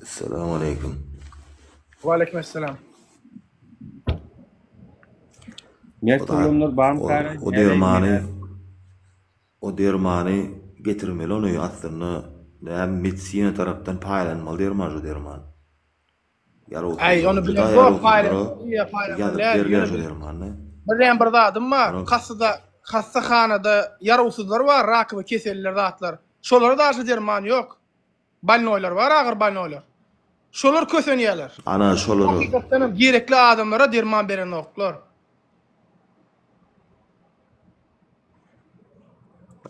Essalamu aleýkum. Waleýkim esselam. Mert oglanlar barmy kara? O dermany o dermany getirmeli ony aslynda näme medisina tarapdan paýlanmaly derman şu derman. Aý ony bilemzok paýlanmaly ýa paýlanmaly däl ýöne Bilýän bir zadym bar kassada hassahanada ýarawsyzlar bar rakowy keselliler zatlar şolara daşy derman ýok bolnoýlar bar agyr bolnoýlar şolar kösenýäler. Ana şolara. Hakykatdan hem gerekli adamlara derman berenoklar.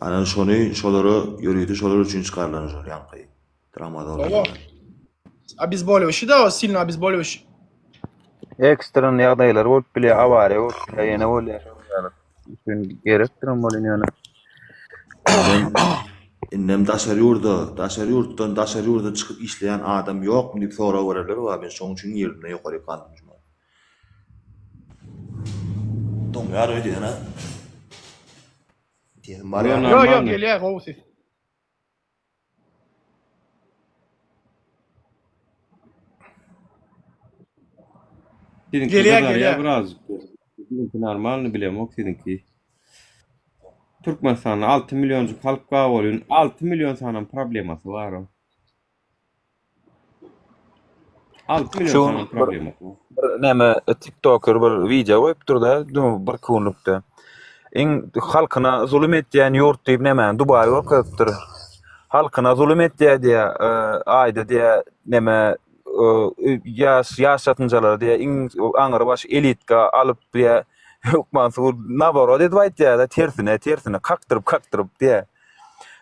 Ana şony şolara ýörite şolar üçin çykarylan şol ýaňky. Tramadol. Hawa. Obezboливающий da o silno obezboливающий. Ekstren ýagdaýlar bolup bilýär, awariýa bolup bilýär, ýene bolýar şonuň ýaly. Üçin gerekdir bolýan ýöne. Indem daşary ýurda, daşary ýurtdan daşary ýurda çykyp işleýän adam ýokmy diýip sorag bererler bar, men şoň üçin girdim-de ýokaryk galdym şumat. Doňýar öýdýän-ä. Sesim barýarmy? Ýok, ýok, gelýär gowy ses. Siziňki Gelýär, gyzarýar gelýär. birazjyk. Siziňki normalny bilemok siziňki. Türkmenistanda 6 millionjyk halk bar bolýan 6 million sanam problemasy bar. 6 million Şu sanam bir, problemasy bar. bir näme TikToker bir wideo goýupdyr-da, bir günlükde. Iň halkyna zulum etýän ýurt diýip nämäni Dubaý görkezipdir. Halkyna zulum etýär diýä, e, aýda diýä näme e, ýaş ýaş ýatynjalar diýä iň aňrybaş elitka alyp diýä hökman su naborot edip aýtýar-da tersine tersine kakdyryp kakdyryp diýä.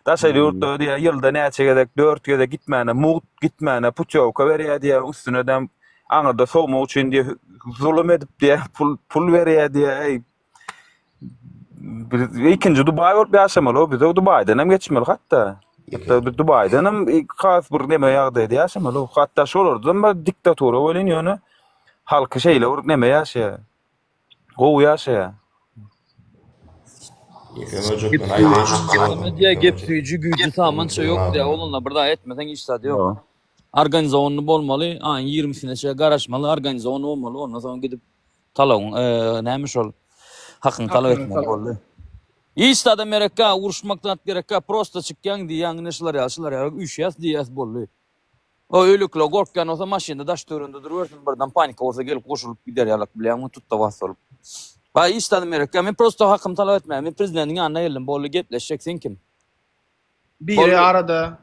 Daşary ýurtda diýä ýylda näçe gezek 4 gezek gitmäne mugt gitmäne putýowka berýär diýä üstüne-de aňyrda sowmak üçin diýä zulum edip diýä pul pul berýär diýä eý Biz ikinji Dubaý bolup ýaşamaly, o biz o Dubaýdan hem geçmeli hatda. Hatda biz Dubaýdan hem has bir neme ýagdaýda ýaşamaly. Hatda şolardan bir diktatura welin ýöne halky şeýle bir neme ýaşaýar. Gowy ýaşaýar. Gep süýji, gep süýji, güýji samança ýok diýýär. Oglanlar bir zat etmeseň hiç zat ýok. Organizowanyny bolmaly, aýyň ýigrimisine çenli garaşmaly, organizowany bolmaly, ondan soň gidip Talabyň näme şol hakyňy talap etmeli boldy. Hiç zadam gerekkä, uruşmak zat gerekkä, prosta çykýaň diýýäň ine şular ýaly şular ýaly üýşýäs diýýäs boldy. O öýlekler gorkýan bolsa maşynda daş töwereginde durubersin birden panika bolsa gelip goşulyp gider ýalak bilýäňmi tutda bas bolup. Baý hiç zadam gerekkä men prosta hakymy talap etmäge men prezidentiň ýanyna geldim boldy gepleşjek sen kim. Biri arada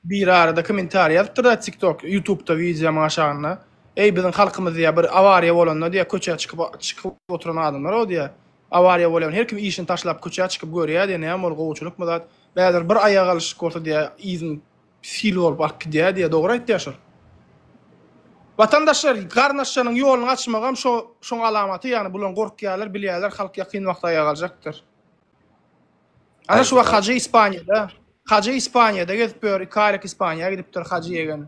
biri arada kommentariý ýazypdyr-da TikTok, YouTube'da wideomyň aşagynda. Eý biziň halkymyz diýýär bir awariýa bolanda diýýär köçä çykyp çykyp oturan adamlar o diýýär. Awariýa bolýan her kim işini taşlap köçä çykyp görýär diýýär näme boldy gowuçylykmy zat. Bäder bir aýak alyşyk bolsa diýýär yzyn sil bolup alyp gidýär diýýär dogry aýtýar şol. Watandaşlar garyndaşlarynyň ýoluny açmagam şo şoň alamaty ýagny bulan gorkýarlar bilýärler halk ýakyn wagtda aýak aljakdyr. Ana şu wagt Hajy Ispaniýada. Hajy Ispaniýada gezip ýör. Iki aýlyk Ispaniýa gidipdir Hajy ýegen.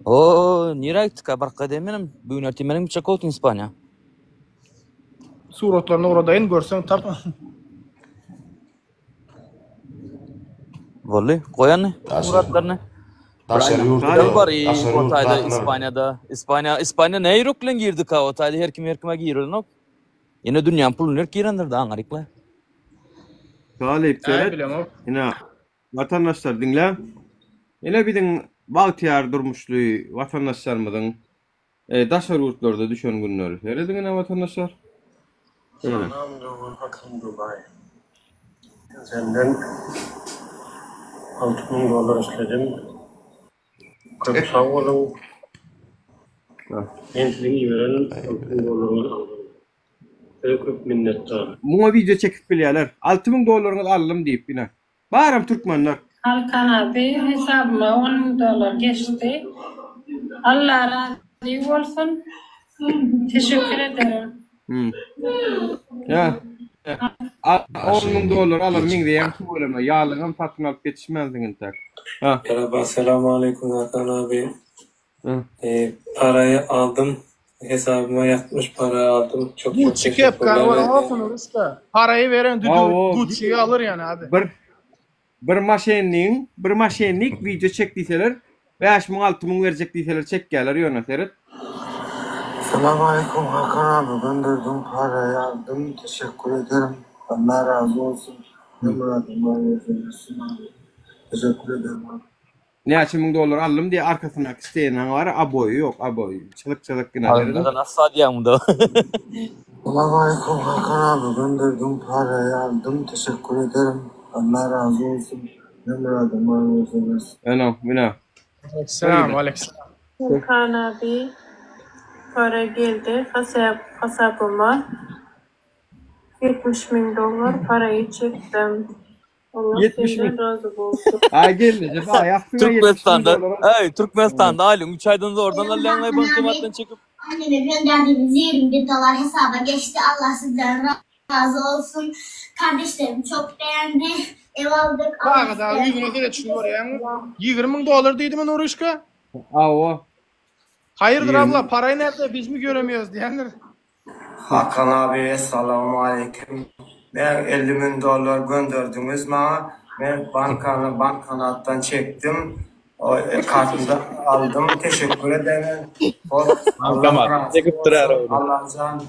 Oo, nirä gitdika? Baryp gaýdaýyn menem. Bu gün ertir menem gitjek bolupdym Ispaniýa. Suratlaryny ugradaýyn, görseň tap. Boldy, goý ony suratlaryny. Daşary ýurtda, Bar, daşary o taýda ýurtdakylar. Ispaniýada. Ispaniýa, Ispaniýa näme ýürek bilen girdika o taýda her kim her kime girenok. Ýene dünýäň puluny berip girendir-de aňarykla. Talyp Aý seret. bilemok. Ine watandaşlar diňle. Ine biziň bagtyýar durmuşly watandaşlarymyzyň. E, daşary ýurtlarda düşen günleri. Serediň ine watandaşlar. Serediň. Salam dogan Hakan Dubai. Men senden 6000 dollar isledim. Köp sag boluň. Men siziň iberen 6000 dollaryňyzy aldym. Size köp minnetdar. Muňa wideo çekip bilýärler. 6000 dollaryňyzy aldym diýip ine. Baram türkmenler. Halkan abi hesabyma on müň dollar geçdi. Allah razy bolsun. Teşekkür ederim. Hmm. Ýa. 10 müň dollar alan meňzeýäň tüweleme. Ýarlygam satyn alyp ýetişmänsiň intäk. Ha. Merhaba Selamaleýkum Hakan abi. E, parayı aldım. Hesabyma ýatmyş para aldym. Çok çok Gucci kepkany teşekkürler. göreňokmy Nuruşka? Parayy beren düdügi Hawa, Gucci-yi alır ýany abi. Bir bir maşennigiň, bir maşennik wideo çek diýseler, 5000 6000 berjek diýseler çekýärler ýöne seret. Salam aleyküm Hakan abi gönderdiğin parayı aldım teşekkür ederim Allah razı olsun ne muradın var versin abi teşekkür ederim abi. Näçe müň dollar aldym diýe arkasyndaky stenaň bar, aboýy ýok, aboýy çyzyk çyzyk ýene serediň. Alynmadan asla diýýäň munda. Salam aleyküm Hakan abi gönderdiğin parayı aldım teşekkür ederim Allah razı olsun ne muradın var versin. Ene, ine. Aleykümselam, aleykümselam. Hakan abi para geldi hasap hasabıma 70 müň dollar parayı çekdim. Allah 70 senden müň. razı bolsun. Aý gelneje baý aksyna 70 müň Türkmenistanda, dollara. eý, Türkmenistanda aýlygyň 3 aýdan zordan Selam alýaň Hakan bankomatdan abi. çekip. Anneme gönderdiğiniz 21 dolar hesaba geçti. Allah sizden razı olsun. Kardeşlerim çok beğendi. Ev aldık. Allah Baga da sizden ýüzüňe razı seret şuny olsun. görýäňmi? 20 müň dollar diýdimi Nuruşka? Hawa. Haýyrdyr 20 abla, parayy nerde biz mi göremiýoz diýendir. Hakan abi Essalamu Aleýkum Men 50 mün dollar gönderdiňiz maňa men bankany bankanatdan çekdim o kartymda aldym teşekkür ederim hop Allah Bankomatdan razy çekipdir bolsun ara ony. Allajan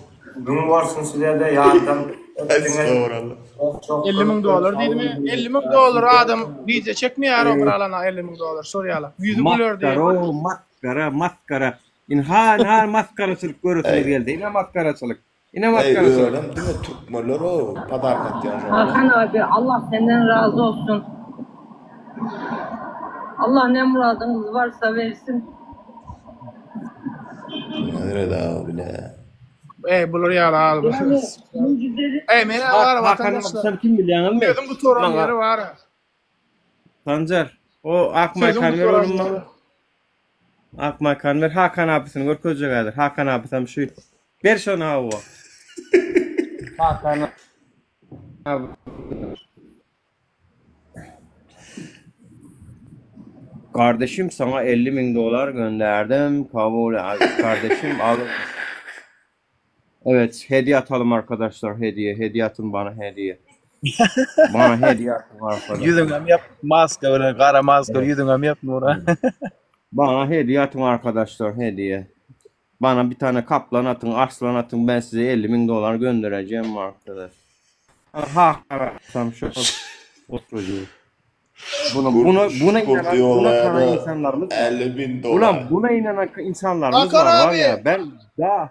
müň bolsun sizede ýardam etdiňiz Estağfurullah. çok çok 50 köp müň köp dollar sag diýdimi? bolun 50 müň dollar adam wideo çekmeýär o bir alana 50 müň dollar şor ýaly. Ýüzi güler diýip. Masgara, masgara, maskara. Ynha, ynha maskaraçylyk göresiňiz Eý, geldi. Ine maskaraçylyk. Ine eý maskaraçylyk. özem diňe türkmenler o padark atýan şoňa. Hakan abi Allah senden razı olsun. Allah ne muradınız varsa versin. Nerede abi bile. Eý bular ýaly al. Yani mucizeleri Eý men bar Hakan watandaşlar. sen kim bilýäňizmi? Sözüň gutaran Maňa ýeri bar. Sanjar, o Akmaý Sözüň Kanwer gutaran oglum ýeri. maňa. Akmaý Kanwer Hakan abisini görkezjek häzir. Hakan abisem şu. Ber şony hawa. Hakan abi. Kardeşim sana 50 bin dolar gönderdim. Kabul kardeşim al. Evet, hediye atalım arkadaşlar. Hediye, hediye atın bana hediye. Bana hediye atın arkadaşlar. Ýüzüňem ýap, maska bilen gara maska Evet. ýüzüňem ýap Nura. Bana hediye atın arkadaşlar, hediye. Bana bir tane kaplan atın, arslan atın. Ben size 50 bin dolar göndereceğim arkadaş. Aha, tam şu oturucu. Buna, Kurt, buna, buna kurt inanan, buna kanan yollaya da insanlarımız var. 50 bin Ulan dolar. buna inanan insanlarımız Hakan var var abi. ya. Ben daha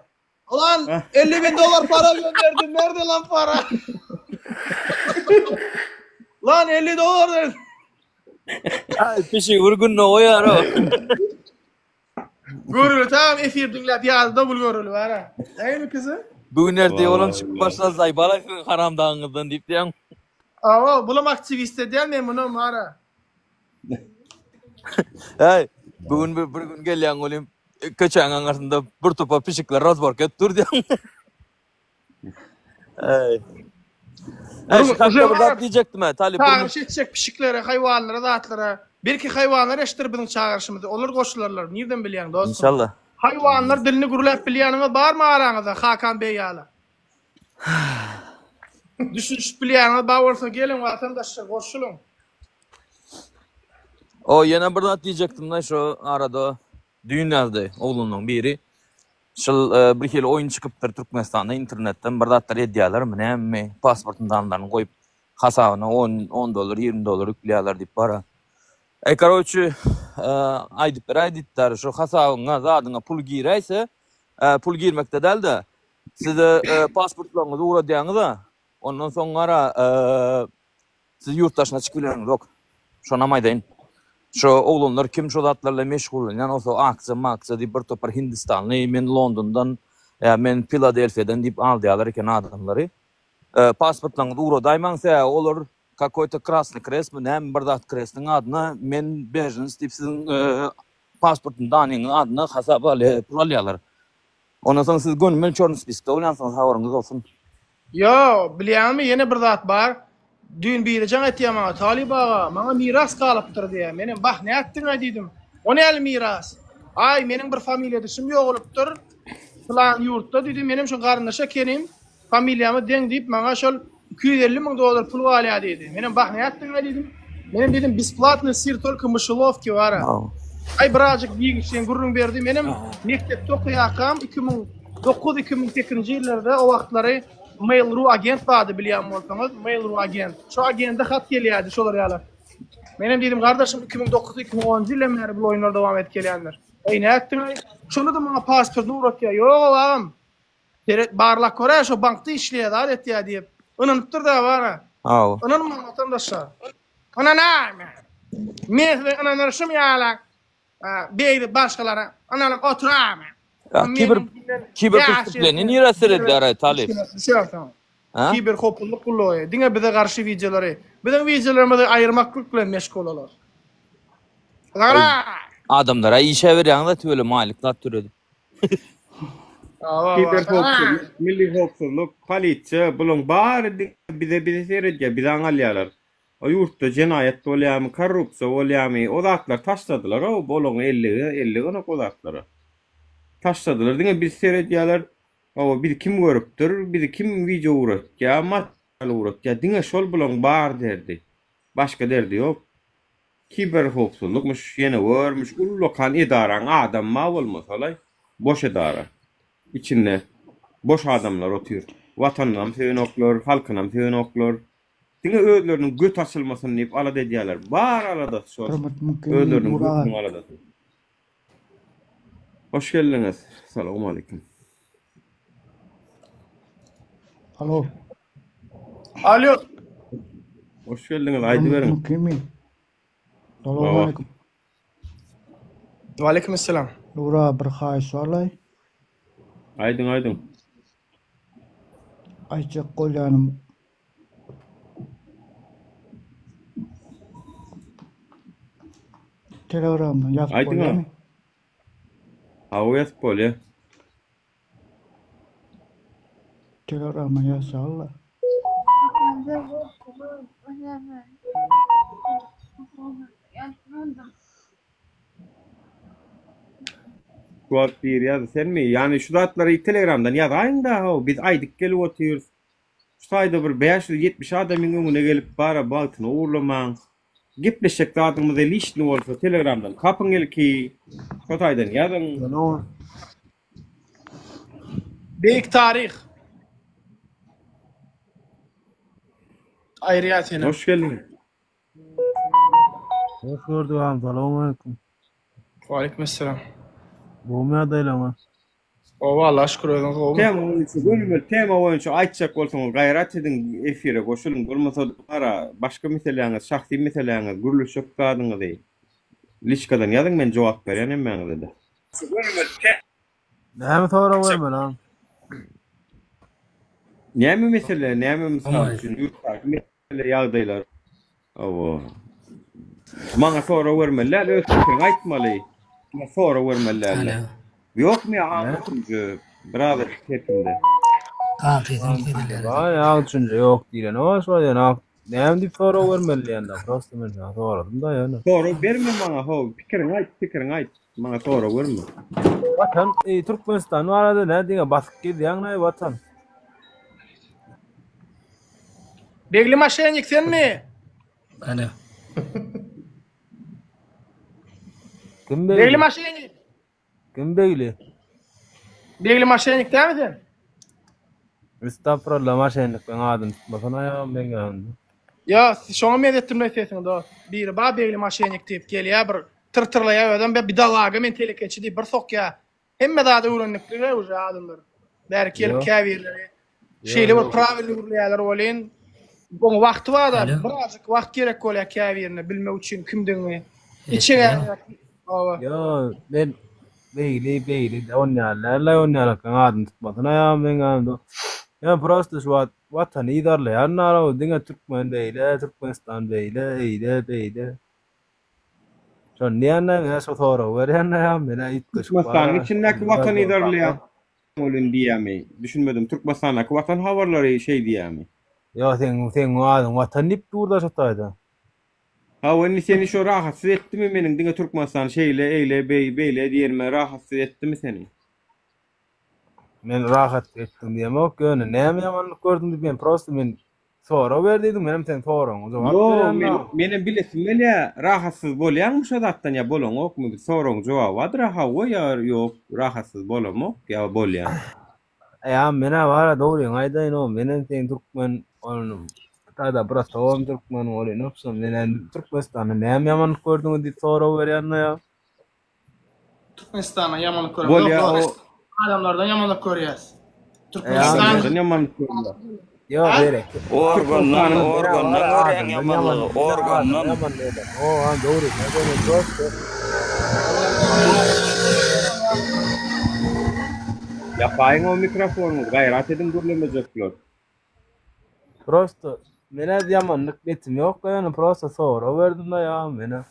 Ulan Heh. 50 bin dolar para gönderdim. Nerede lan para? Lan 50 dolar dedim. Aý, pişigi bir günde goýar o. Görüli tamam efir diňläp ýazdy bul görüli bar ha. Näme kızı? Bu gün erte olam Vallahi çykyp billahi. başlasa aý bala siziň haramdagyňyzdan diýip diýen. Awa bulam aktiwist edýän men munam bar ha. Äý, bu gün bir, bir gün gelýän olim köçäň aňyrsynda bir topa pişikler razborka edip dur diýen. Äý. Äý, Bir şu uje hakda bir bar zat diýjekdim hä, Talyp bir çagyryş etjek pişiklere, haýwanlara, zatlara. Belki haýwanlar eşidir biziň çagyryşymyzy. Olar goşularlar. Nirden bilýäň dostum? Inşallah. Haýwanlar dilini gürläp bilýäniňiz barmy araňyzda Hakan Bey ýaly? Düşünişip bilýäniňiz bar bolsa geliň watandaşlar goşulyň. O ýene bir zat diýjekdim-de şu arada düýn ýazdy oglanlaryň biri. Şul e, bir hili oýun çykypdyr Türkmenistanda internetden bir zatlar edýärlermi, näme, pasportyň danlaryny goýup hasabyna 10 10 dollar, 20 dollar ýükleýärler diýip bara. Ey, karoçi, e, aýdyp bir aýdypdyr, şu hasabyňa, zadyňa pul giräýse, Pul girmekde däl-de, size pasportlaryňyzy ugradýaňyz-a, ondan soň gara siz ýurt daşyna çykyp bileňizok. Şonam aýdaýyn. Şo oglanlar kim şo zatlar bilen meşgullanýan bolsa, aksiýa, maksiýa diýip bir topar hindistanly, men Londondan, ýa men Filadelfiýadan diýip aldaýarlar eken adamlary. Pasportlaryňyzy ugradaýmaň, sebäbi olar kakoý-to krasnyý krestmi, näme bir zat krestiň adyna men bežens diýip siziň pasportyň danyňyň adyna hasap alýar, pul alýarlar. Ondan soň siz gönümel çorny spiskde bolýansyňyz, habaryňyz bolsun. Ýo, bilýäňmi ýene bir zat bar. Düýn biri jaň etýär maňa, Talyp aga, maňa miras galypdyr diýýär. Menem, bah, nätdiň-aý diýdim. O näli miras? Aý, meniň bir familiýadyşym ýogalypdyr. Pylan ýurtda diýdi, menem şoň garyndaşy ekenim. Familiýamyz deň diýip, maňa şol 250 müň dollar pul galýar diýdi. Menem bah nätdiň-aý diýdim. Menem diýdim, besplatnyý syr tolko myşelowki bar-a. Aý birazjyk giňişleýin gürrüň berdi. Menem mekdepde okaýarkam 2009, 2008-nji ýyllarda o wagtlary Mail.ru agent bardy bilýän bolsaňyz, Mail.ru agent. Şo agende hat gelýärdi şolar ýaly. Menem diýdim, gardaşym 2009, 2010-njy ýyldan bäri bu oýunlar dowam edip gelýändir. Eý nätdiň-aý? Şonda-da maňa pasportyny ugratýar. Ýog-ow agam, Seret barlap göräý şo bankda işleýär zat etýär diýip. Ynanypdyr da bara. Hawa. Ynanmaň watandaşlar. Ynanaýmaň. Men size ynanyryşym ýaly beýdip başgalara ynanyp oturaýmaň. Kiber kiber prestuplenýa nirä seredýär talyp? Düşersiň. Kiber howpsuzlyk gullugy diňe bize garşy wideolary, biziň wideolarymyzy aýyrmaklyk bilen meşgul olar. Adamlara işe berýäňiz-a tüweleme aýlyk zat döredip. Kiberhowpsuzlyk, milli howpsuzlyk, polisiýa, bulaň bary diňe bize bize seredýär, bizi aňalýarlar. O ýurtda jenaýat bolýarmy, korrupsiýa bolýarmy, o zatlary taşladylar-ow, bolaň elligi, elligenok o zatlara. Taşladylar, diňe bizi seredýärler. Hawa, bizi kim görüpdir, bizi kim wideo ugratýar, material ugratýar, diňe şol bulaň bar derdi. Başga derdi ýok. Kiberhowpsuzlykmyş, ýene görmüş, ullakan edaraň adamy bar bolmasalaý, boş edara. Içinde boş adamlar otyr. Watanynam söýenoklar, halkynam söýenoklar. Diňe özleriniň göti açylmasyn diýip alada edýärler. Bar aladasy şol. Özleriniň götüniň aladasy. Hoş geldiňiz. Salowmaleýkim. Alo. Alo. Hoş geldiňiz, aýdyberiň. Mümkinmi? Salowmaleýkim. Waleýkim esselam. Nura bir haýyş barlaý. Aýdyň, aýdyň. Aýtjak bolýanym Telegramdan ýazyp Aýdyň-a. bolýarmy? Hawa ýazyp bolýar. Telegramdan ýazsaňyzla. Şu wagt biri ýazdy senmi? Ýani şu zatlary telegramdan ýazaýyňda how biz aýdyp gelip otyrys. Şu taýda bir 570 adamyň öňüne gelip bara wagtyny ogurlamaň. Gepleşjek zadyňyz liçni bolsa telegramdan tapyň ilki. Şo taýdan ýazyň. Beýik taryh. Aýyrýar seni. Hoş geldiň. Hoş gördük agam salowmaleýkim. Waleýkim esselam. Gowmy ýagdaýlaryňyz? Gowy Allaha şükür özüňiz gowmy? Tema boýunça gönümel tema boýunça aýtjak bolsaňyz gaýrat ediň efire goşulyň bolmasa bara başga meseläňiz şahsy meseläňiz gürleşjek zadyňyzy liçkadan ýazyň men jogap berýän hemmäňizede. Näme sorag bermeli agam? Näme mesele näme mysal üçin ýurtdaky mesele ýagdaýlar Hawa. Maňa sorag bermeli däl, öz pikiriňi aýtmaly. Maňa sorag bermeli däl. Ýokmy ýa aň düşünje biraz kepinde. Baý aň düşünje ýok diýleni bar şo ýöne ak näme diýip sorag bermeli diýende prosta men saňa soradym da ýöne. Sorag berme maňa how pikiriňi aýt pikiriňi aýt maňa sorag berme. Watan eý Türkmenistan barada nä diňe basyp gezýäň naý watan. Begli maşennik senmi? Alo. Kim Begli begli? maşennik. Kim begli? Begli maşennik dälmi sen? Estagfurullah maşennikleň adyny tutmasana aýagym meň ýanymda. Ýa şoňa mezetdim-le sesiňi dost. Biri bar Begli maşennik diýip gelýär bir tyr-tyrlaýar özem be bidalaga men telekeçi diýip bir sokýar. Hemme zady öwrendikler uje adamlar. Bäri gelip Ýok. käbirleri Ýok, şeýle bir ýok. prawilny gürleýärler welin, oňa wagty bar-da, Alo. birazjyk wagt gerek bolýar käbirine bilmek üçin kimdigiňi. Eşidýäňmi? Içegä Hawa. Ýok, men beýle beýle onýaly däl-le, onýalakyň adyny tutmasyna ýa meň adymy. Men prosta şu wagt Watany yzarlaýan nara diňe türkmen beýle, Türkmenistan beýle, eýle, beýle. Şony diýende men şo soragy berýän-de ýa menä üýtgeşik Türkmenistanyň bar-a. içindäki Watany yzarlaýan welin diýýämi? Düşünmedim. Türkmenistandaky Watan habarlary şeý diýýämi? Ýok, seň seň adyň Watan diýip dur-da şo taýda. Hawa, indi seni şo rahatsyz etdimi meniň diňe Türkmenistan şeýle, eýle, beý, beýle diýenime rahatsyz etdimi seni? Men rahat etdim diýemok, ýöne näme ýamanlyk gördüm diýip men prosta men sorag ber diýdim, menem seň soragyňa jogap Ýo, berýän men da. menem bilesim gelýä, rahatsyz bolýaňmy şo zatdan ýa bolaňokmy? Bir soragyň jogaby bardyr-a, hawa ýa ýok, rahatsyz bolamok ýa bolýan. Ýa menä bara dogryňy aýdaýyn o, menem seň türkmen ol tada bratowam türkmen bolýan ýoksa menem Türkmenistanda näme ýamanlyk gördüňiz diýip sorag berýän da ýa. Türkmenistana ýamanlyk göremzok. Bolýa o Adamlardan ýamanlyk görýäs. Türkmenistan adamlardan ýamanlyk görýär. Ýok gerek. Organdan, Türkmenistanyň organdan görýäň ýamanlygy, organdan. O ha dogry. Ýapaýyň o mikrofonyňyzy gaýrat ediň gürlemejekler. Prosto menä ýamanlyk niýetim ýok ýöne prosto sorag berdim-de ýa menä.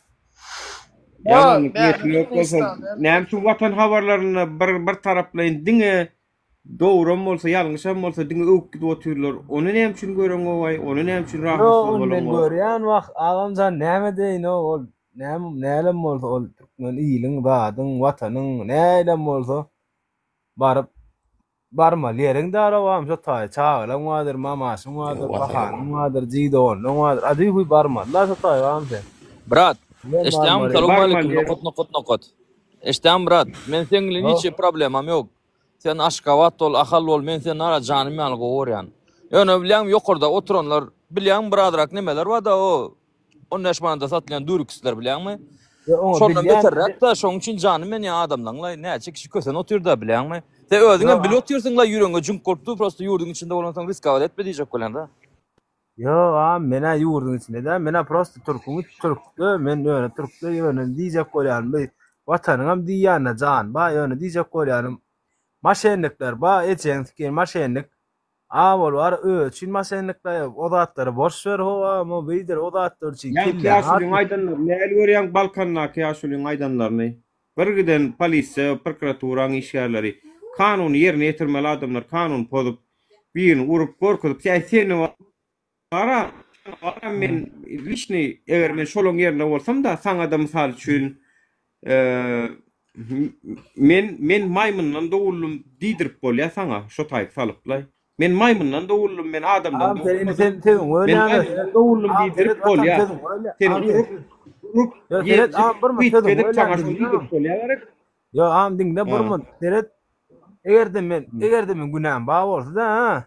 Ýamanlyk niýetiň ýok bolsa näme üçin watan habarlarynda bir bir taraplaýyn diňe dogram bolsa ýalňyşam bolsa diňe öwüp gidip otyrlar ony näme üçin göreňogaý ony näme üçin Ýok rahatsyz ony men bolaňok. görýän wah agamjan näme deýin o ol näme nälem bolsa ol türkmen iliň zadyň watanyň näilem bolsa baryp Barmaly ýeriň daragam şo taýy çagalaň bardyr, mamaşyň bardyr, bahanyň bardyr, jigi doganlaň bardyr. Adyý huý barmaly-la şo taýy agam sen. Brat, Bizem eşdäňmi barmaly. salowmaleýkim Barmaly nokat nokat nokat. Eşdäňmi brat, men seň bilen hiç Ho. problemam ýok. Sen Aşgabat bol, Ahal bol, men seni nara janym ýaly gowy görýän. Ýöne bilýäňmi ýokarda oturanlar bilýäňmi birazrak nemeler barda o 15 manada satylýan dürüksler bilýäňmi? Ýa oňa Şondan bilýän beterräk-de, şoň üçin janym meni adamlaň-laý, näçe kişi kösen otyr-da, bilýäňmi? Sen özüňem Ýo, bilip otyrsyň-laý, ýüregiňe jüňk bolup dur, prosta ýurduň içinde bolansoň riskowat etme diýjek bolýan-da. Ýo, agam, men-ä ýurduň içinde däl, men-ä prosta türküň türkde, men ýöne türkde ýöne diýjek bolýanym bi watanyňam diýýänine jan bar, ýöne diýjek bolýanym maşennikler bar, ejeň sikin maşennik, A ol bar özi üçin maşennikle o zatlary boş ber ho mo beýdir o zatlar üçin Ýaňky kelläňi ýaşulyň atma. aýdanlaryny nähili görýäň Balkandaky ýaşulyň aýdanlaryny? Bir giden polisiýa, prokuraturaň işgärleri kanuny ýerine ýetirmeli adamlar kanuny pozup birini urup gorkuzyp sen seni bara bara men liçni eger men şolaň ýerinde bolsam-da saňada mysal üçin Men men maýmyndan doguldym diýdirip bolýa saňa şo taýy salyplaý. Men maýmyndan doguldym, men adamdan Agam sen indi dogulmadym. sen sözüň Men bölýäňde maýmyndan doguldym Agam diýdirip seret watan bolýa. sözüň bölýä. Seni Agam urup, urup, Ýo seret ýenjip, agam bir minut gyýtgy sözüň edip bölýän saňa şony diňle. diýdirip bolýa gerek. Ýo agam diňle bir Ha. minut seret. Eger-de men eger-de men günäm bar bolsa-da ha.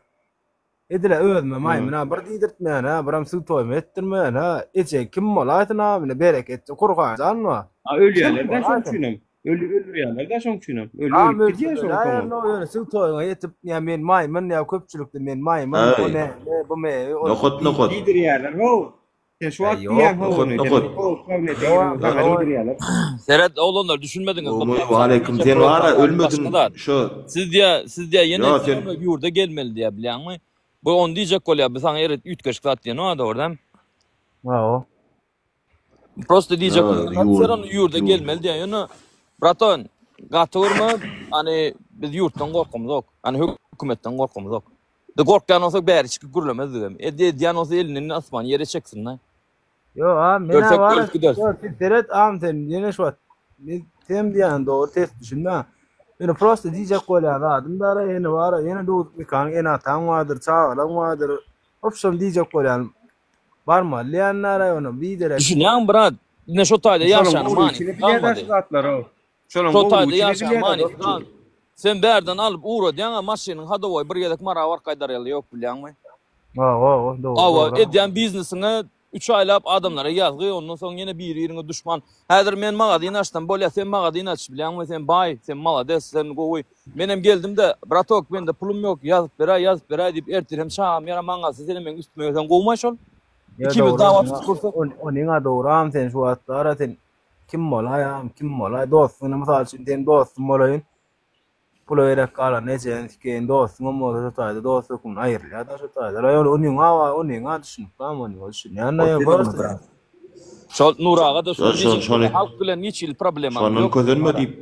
Edil-ä özüme maýmyn-a bir diýdirtmän-ä, biram suw toýumy etdirmän-ä, eje kim bolaýsyn a, ine bereketli Kurhan jan bar. A Kim ölýärler-dä şoň bolaýsyn? üçinem. Öli öldürýärler-dä şoň üçinem. Öli Agam ölüp ölse gidýär şoň soňam. öläýerli, ýöne suw toýuňa ýetip, ýa men maýmyn, ýa köpçülikde men maýmyn, o Äý. näme, bu me, ol Nokat nokat. Diýdirýärler how. Sen şu Ýa wagt ýok. diýýäň how Nokat ony. Sen nokat. how kabinete Ýok, girip saňa ýok. diýdirýärler. Seret oglanlar düşünmediňiz bu Umumy Talyp waleýkim diýjek sen bolan bara zatlary ölmediň başga zat. şo Siz diýä siz diýä ýene Ýo sen näme ýurda gelmeli diýä bilýäňmi? Bu ony diýjek bolýa bu saňa eret üýtgeşik zat diýen o dogry dämi? Hawa. Prosta diýjek Ýo bolýan zat ýurt sen ony ýurda ýurt gelmeli diýä ýöne bratan gaty görme hany biz ýurtdan gorkamyzok. Hany hökümetden gorkamyzok. Biz gorkýan bolsak bäri çykyp gürlemezdigem. Ed edýän bolsa elinden asman ýere çeksin-dä. Ýok agam menä Ölsek bara ölüp gideris. ýok sen seret agam sen ýene şu wagt men sen diýýän dogry ters düşünme. Ýöne prosta diýjek bolýan zadym bara ýene bara ýene dogduk mekanyň ene ataň bardyr çagalaň bardyr. Obşem diýjek bolýanym barmaly diýýänler ýöne biderek. Düşünýäňmi brat? Ine şo taýda Şolaň ýaşanyň gowry manysy içine bilýär-dä galmady. şu zatlary. Şolaň Şo gowry taýda içine ýaşanyň bilýär-dä manysy dostum. galmady. Sen bärden alyp ugradýaň-a maşynyň hadowoý bir gezek Mara baryp gaýdar ýaly ýok bilýäňmi? Hawa hawa dogry Hawa dogry. edýän biznesiňe. Üç aýlap adamlara ýazgy, ondan soň ýene biri-biriňe duşman. Häzir men magazin açsam, bolýa sen magazin aç, bilýäňmi, sen baý, sen malades, sen gowy. Menem geldim-de, bratok, mende pulum ýok, ýazyp beräý, ýazyp beräý diýip, ertir hem çagam ýaram maňa galsa, senem meň üstüme gelseň gowumaý şol? Ýa Ikimiz dogry, dawa onuň tutup dursak. onuň-a dogry-am sen şu wagt bar-a sen kim bolaý-am, kim bolaý, dostuň mysal üçin sen dostum bolaýyn, Pula gerek galan ejeni sikeýin dostuňam bolsa şo taýda dost hökmünde aýrylýada şo taýda. Ýöne onyňa bar onyňa düşünip bar onyňa düşünýän ýa görse. Şol Nur aga-da şony Şo şo diýjek şony halk bilen hiç hili problemamyz şondan ýok. kösenme diýip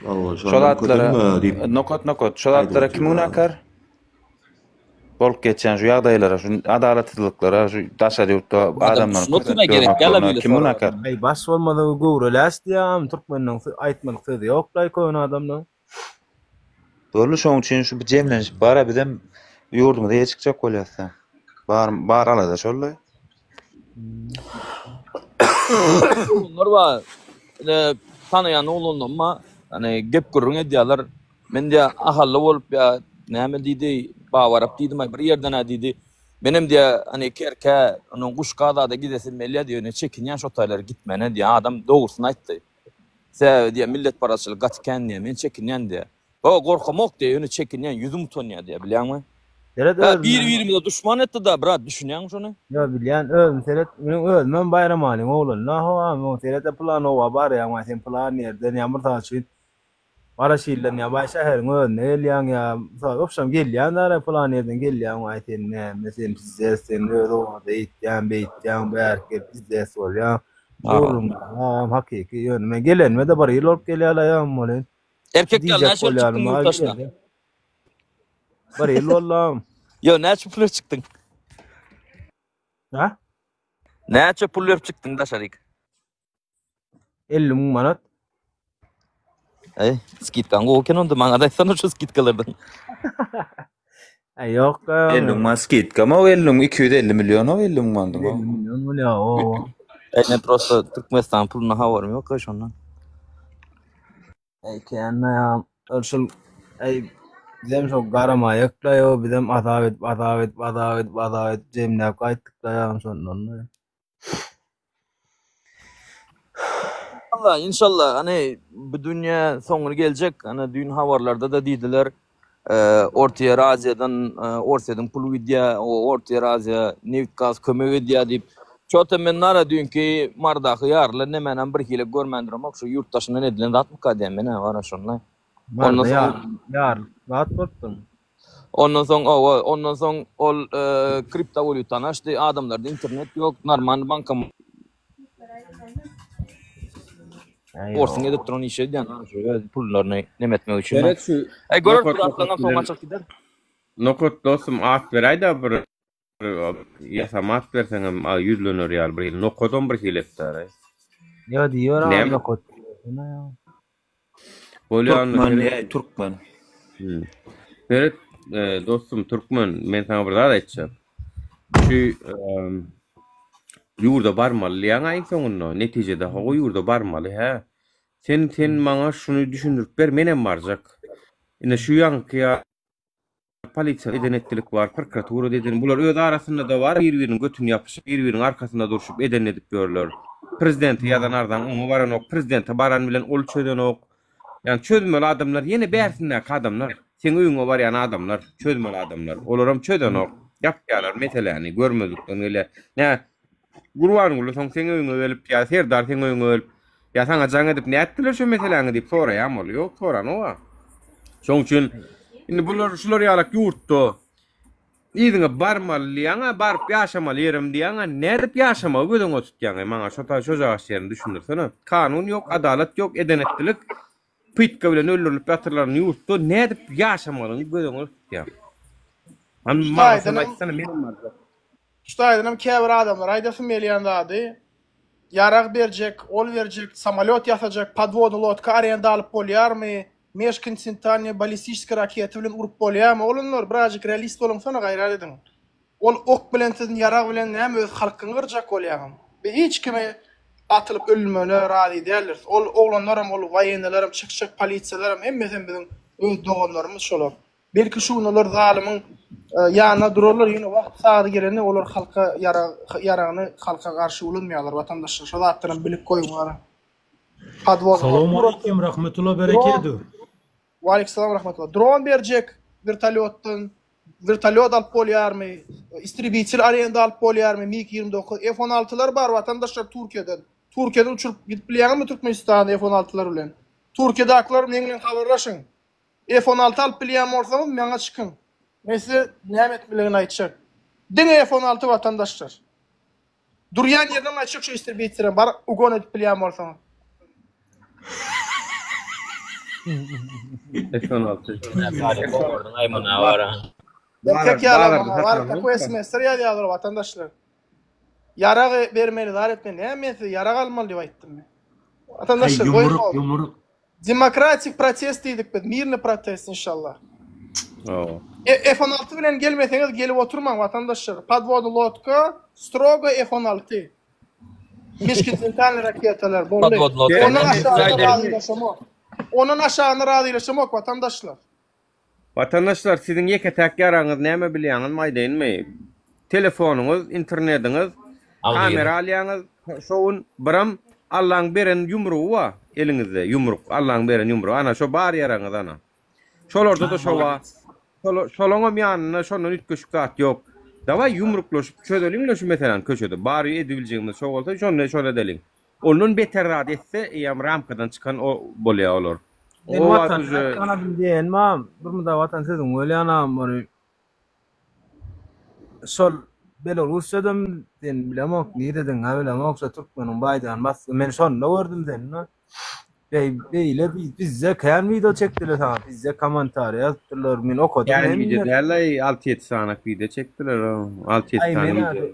Hawa Şo şondan zatlara kösenme diýip nokat nokat şo aýdyp zatlara kim otyrlar. günäkär? Bolup geçýän şu ýagdaýlara, şu adalatsyzlyklara, şu daşary ýurtda Adam adamlaryň düşünip kösenip otyr-a gerek däl-a ýörmeklerine beýle kim soraga. günäkär? Aý baş bolmadygy göwre läş diýýäňmi türkmeniň aýtmalyk sözi ýoklaý köne adamlaň. Boldy şoň üçin şu bir jemlenişip bara bizem ýurdumyza eýe çykjak bolýasda. Bar bar alada şolda. Oglanlar bar. Ine tanaýan oglanlarym bar. Ýani gep gürrüň edýärler. Men diýýär Ahally bolup ýa näme diýdi, Babarap diýdim-aý bir ýerden-ä diýdi. Menem diýýär hany Kerkä, onuň Guşka zada gidesim gelýär diýýär, ýöne çekinýän şo taýlara gitmäne diýýär. Adam dogrusyny aýtdy. Sebäbi diýýär milletparazçylyk gaty kän diýýär, men çekinýän diýýär. Hawa gorkamok diýýär, ýöne çekinýän, ýüzüm utanýar diýýär, bilýäňmi? Seret Hä, özünden. biri-birimize duşman etdi-da, brat, düşünýäňmi şony? Ýok bilýän, özüm seret, meniň özümem Baýramalyň oglany-da, hawa, men seret-ä pylan oba barýaň, sen pylan ýerden ýa mysal üçin Garaşyldan ýa baý şäheriň özüne gelýäň ýa mysal obşam gelýän dara pylan ýerden gelýäň waý sen näme sen pizdes sen öz obada eýtýäň beýtýäň bärik gelip pizdes bolýaň gürrüň hakyky ýöne men gelenime-de bir ýyl bolup gelýälaýam welin Erkek ýaly diýjek näçe bolup çykdyň bolýanym ýurt bar daşyna? gelende bir ýyl boldam. Ýo näçe pul berip çykdyň? Hä? Näçe pul berip çykdyň daşaryk? 50 müň manat. Eý, skidkaň gowy eken onda, maňa da aýtsana şu skidkalardan. Äý ýok. 50 müň manat skidka ma 50 müň 250 million o 50 müň manadyň. 50 million bolýar o. Äý men prosta Türkmenistan puluna habarym ýok şondan. Äý kände ýa ol şul äý bizem şol garamaýakla ýo bizem azap edip azap edip azap edip azap edip jemläp gaýtdykla ýa şondan. Inşallah, inşallah, hani bu dünýä soňuny geljek. Hani düýn habarlarda-da diýdiler, Ortaýer Aziýadan Orsýetiň puly gidýär, o Ortaýer Aziýa nebit-gaz kömek edýär diýip. Ço-ta men nara düýnki Marydaky ýarylan nemänem bir hile görmän duramok, şu ýurt daşyndan edilen zatmyka diýýän men-ä bara şonda. Ondan soň ýarylyp zat bolupdyr. Ondan soň owa, ondan soň ol kriptowalýutany açdy, adamlarda internet ýok, normal banka Orsuň edip duran işi edýän şu öz pullaryny neme etmek üçin. Seret şu Ey görür nokat bu nokat zatlaryň soň bilen açyk gider. Nokat dostum at beräýdä bir ýasama at berseňem ýüzlener ýaly bir hili nokadam bir hili etdäraý. Ýa diýer a Näme? nokat. Bolýa onda Türkmen, seret. ey türkmen. Hmm. Seret e, dostum türkmen men saňa bir zat aýtjak. Şu ýurda barmaly diýýäň iň soňunda netijede hawa ýurda barmaly hä. Sen sen maňa şuny düşündirip ber menem barjak. Ine şu ýaňky ýa Polisiýa eden etdilik bar, prokuratura eden. Bular öz arasynda-da bar, bir-biriniň götüni ýapyşyp, bir-biriniň arkasynda durşup edenini edip ýörler. Prezidente ýazan arzaň oňa baranok, prezidente baran bilen ol çözenok. Ýagny çözmeli adamlar ýene bärsindäki adamlar, seň öýüňe barýan adamlar, çözmeli adamlar. Olaram çözenok. Ýapýarlar meseläni, görmezlikden gelýär. Nä, Gurbanguly soň seň öýüňe gelip ýa Serdar seň öýüňe gelip ýa saňa jaň edip nätdiler şu meseläňi diýip soraýam ol. Ýok, soranok-a. Şoň üçin indi bular şular ýalak ýurtda yzyňa barmaly diýýäň-ä, baryp ýaşamaly ýerim diýýäň-ä, nädip ýaşamagy göz öňüne tutýaň-eý maňa şo ta şojagaç ýerini düşündirsene. Kanun ýok, adalat ýok, eden-etdilik pytka bilen öldürilip ýatyrylan ýurtda nädip ýaşamalyňy göz öňüne tutýaň. Hany maňa şony aýtsana menem barjak. Şu taýdanam käbir adamlara aýdasym gelýän zady, ýarag berjek, ol berjek, samolýot ýasajak, podwodny lodka arenda alyp bolýarmy, mežkontinentalnyý ballistiçeskiý raketa bilen urup bolýarmy, oglanlar birazjyk realist boluňsana gaýrat ediň. Ol ok bilen siziň ýarag bilen näme öz halkyňy gyrjak bolýaňyz. Biz hiç kimi atylyp öldürmegine razy däldiris. Ol oglanlaram, ol waýennylaram, çykjak polisiýalaram hemmesem biziň öz doganlarymyz şolar. Belki şu gün olar zalymyň. Ýanynda durarlar, ýöne wagt sagady gelende olar halka ýarag ýaragyny halka garşy ulanmaýarlar watandaşlar. Şo zatlaram bilip goýuň ara. Podwodny Salowmaleýkim rahmetulla berekedu. Waleýkim rahmetullah. Dron berjek wertolýotdan wertolýot alyp bolýarmy? Istrebitel arenda alyp bolýarmy? MiG 29, F-16-lar bar watandaşlar Türkiýeden. Türkiýeden uçuryp gidip bilýäňizmi Türkmenistana F-16-lar bilen? Türkiýedakiler meň bilen habarlaşyň. F-16 alyp bilýän bolsaňyz maňa çykyň. Men size näme etmeliligini aýtjak. Diňe F-16 watandaşlar. Durýan ýerinden aýtjak şu istrebitere bar ugon edip bilýän bolsaňyz. F-16. Erkek ýaly maňa bar takoý SMS-ler ýazýarlar watandaşlar. Ýarag bermeli zar etmeli. Näme men size ýarag almaly diýip aýtdym men. Watandaşlar goýuň. Ýumruk ýumruk. Demokratik protest diýdik biz, mirny protest inşallah. Hawa. F-16 bilen gelmeseňiz gelip oturmaň watandaşlar. Podwodny lodka strogo F-16. Межконтинентальny raketalar boldy. Podwodny lodka. Ondan aşagyna razylaşamok. Ondan aşagyna razylaşamok watandaşlar. Watandaşlar siziň ýeke täk ýaragyňyz näme bilýäňizmi aýdaýynmy? Telefonyňyz, internediňiz, kamera alýaňyz, şo gün biram Allaň beren ýumrugy bar eliňizde, ýumruk, Allaň beren ýumrugy, ana şo bar ýaragyňyz ana. Şolarda-da şo bar. Şolaňam ýanynda şondan üýtgeşik zat ýok. Dawaý ýumruklaşyp çözeliň-le şu meseläni köçede. Bary edibiljegimiz şo bolsa şony şony edeliň. Ondan beter zat etse eýýäm ramkadan çykan o bolýar olar. Men O wagt watan uje aýtganadym diýen mam, bir munda watan sözüň bolýanam ony şol Belorussiýadam sen bilemok nirediň-ä bilemok şo türkmeniň baýdagyny basdy men şonda gördüm seni. Beý beýle bizde kän wideo çekdiler saňa bizde kommentariýa ýazypdyrlar men okadym Kän wideo däl-aý alty-ýedi sanak wideo çekdiler o alty-ýedi Aý sany men wideo.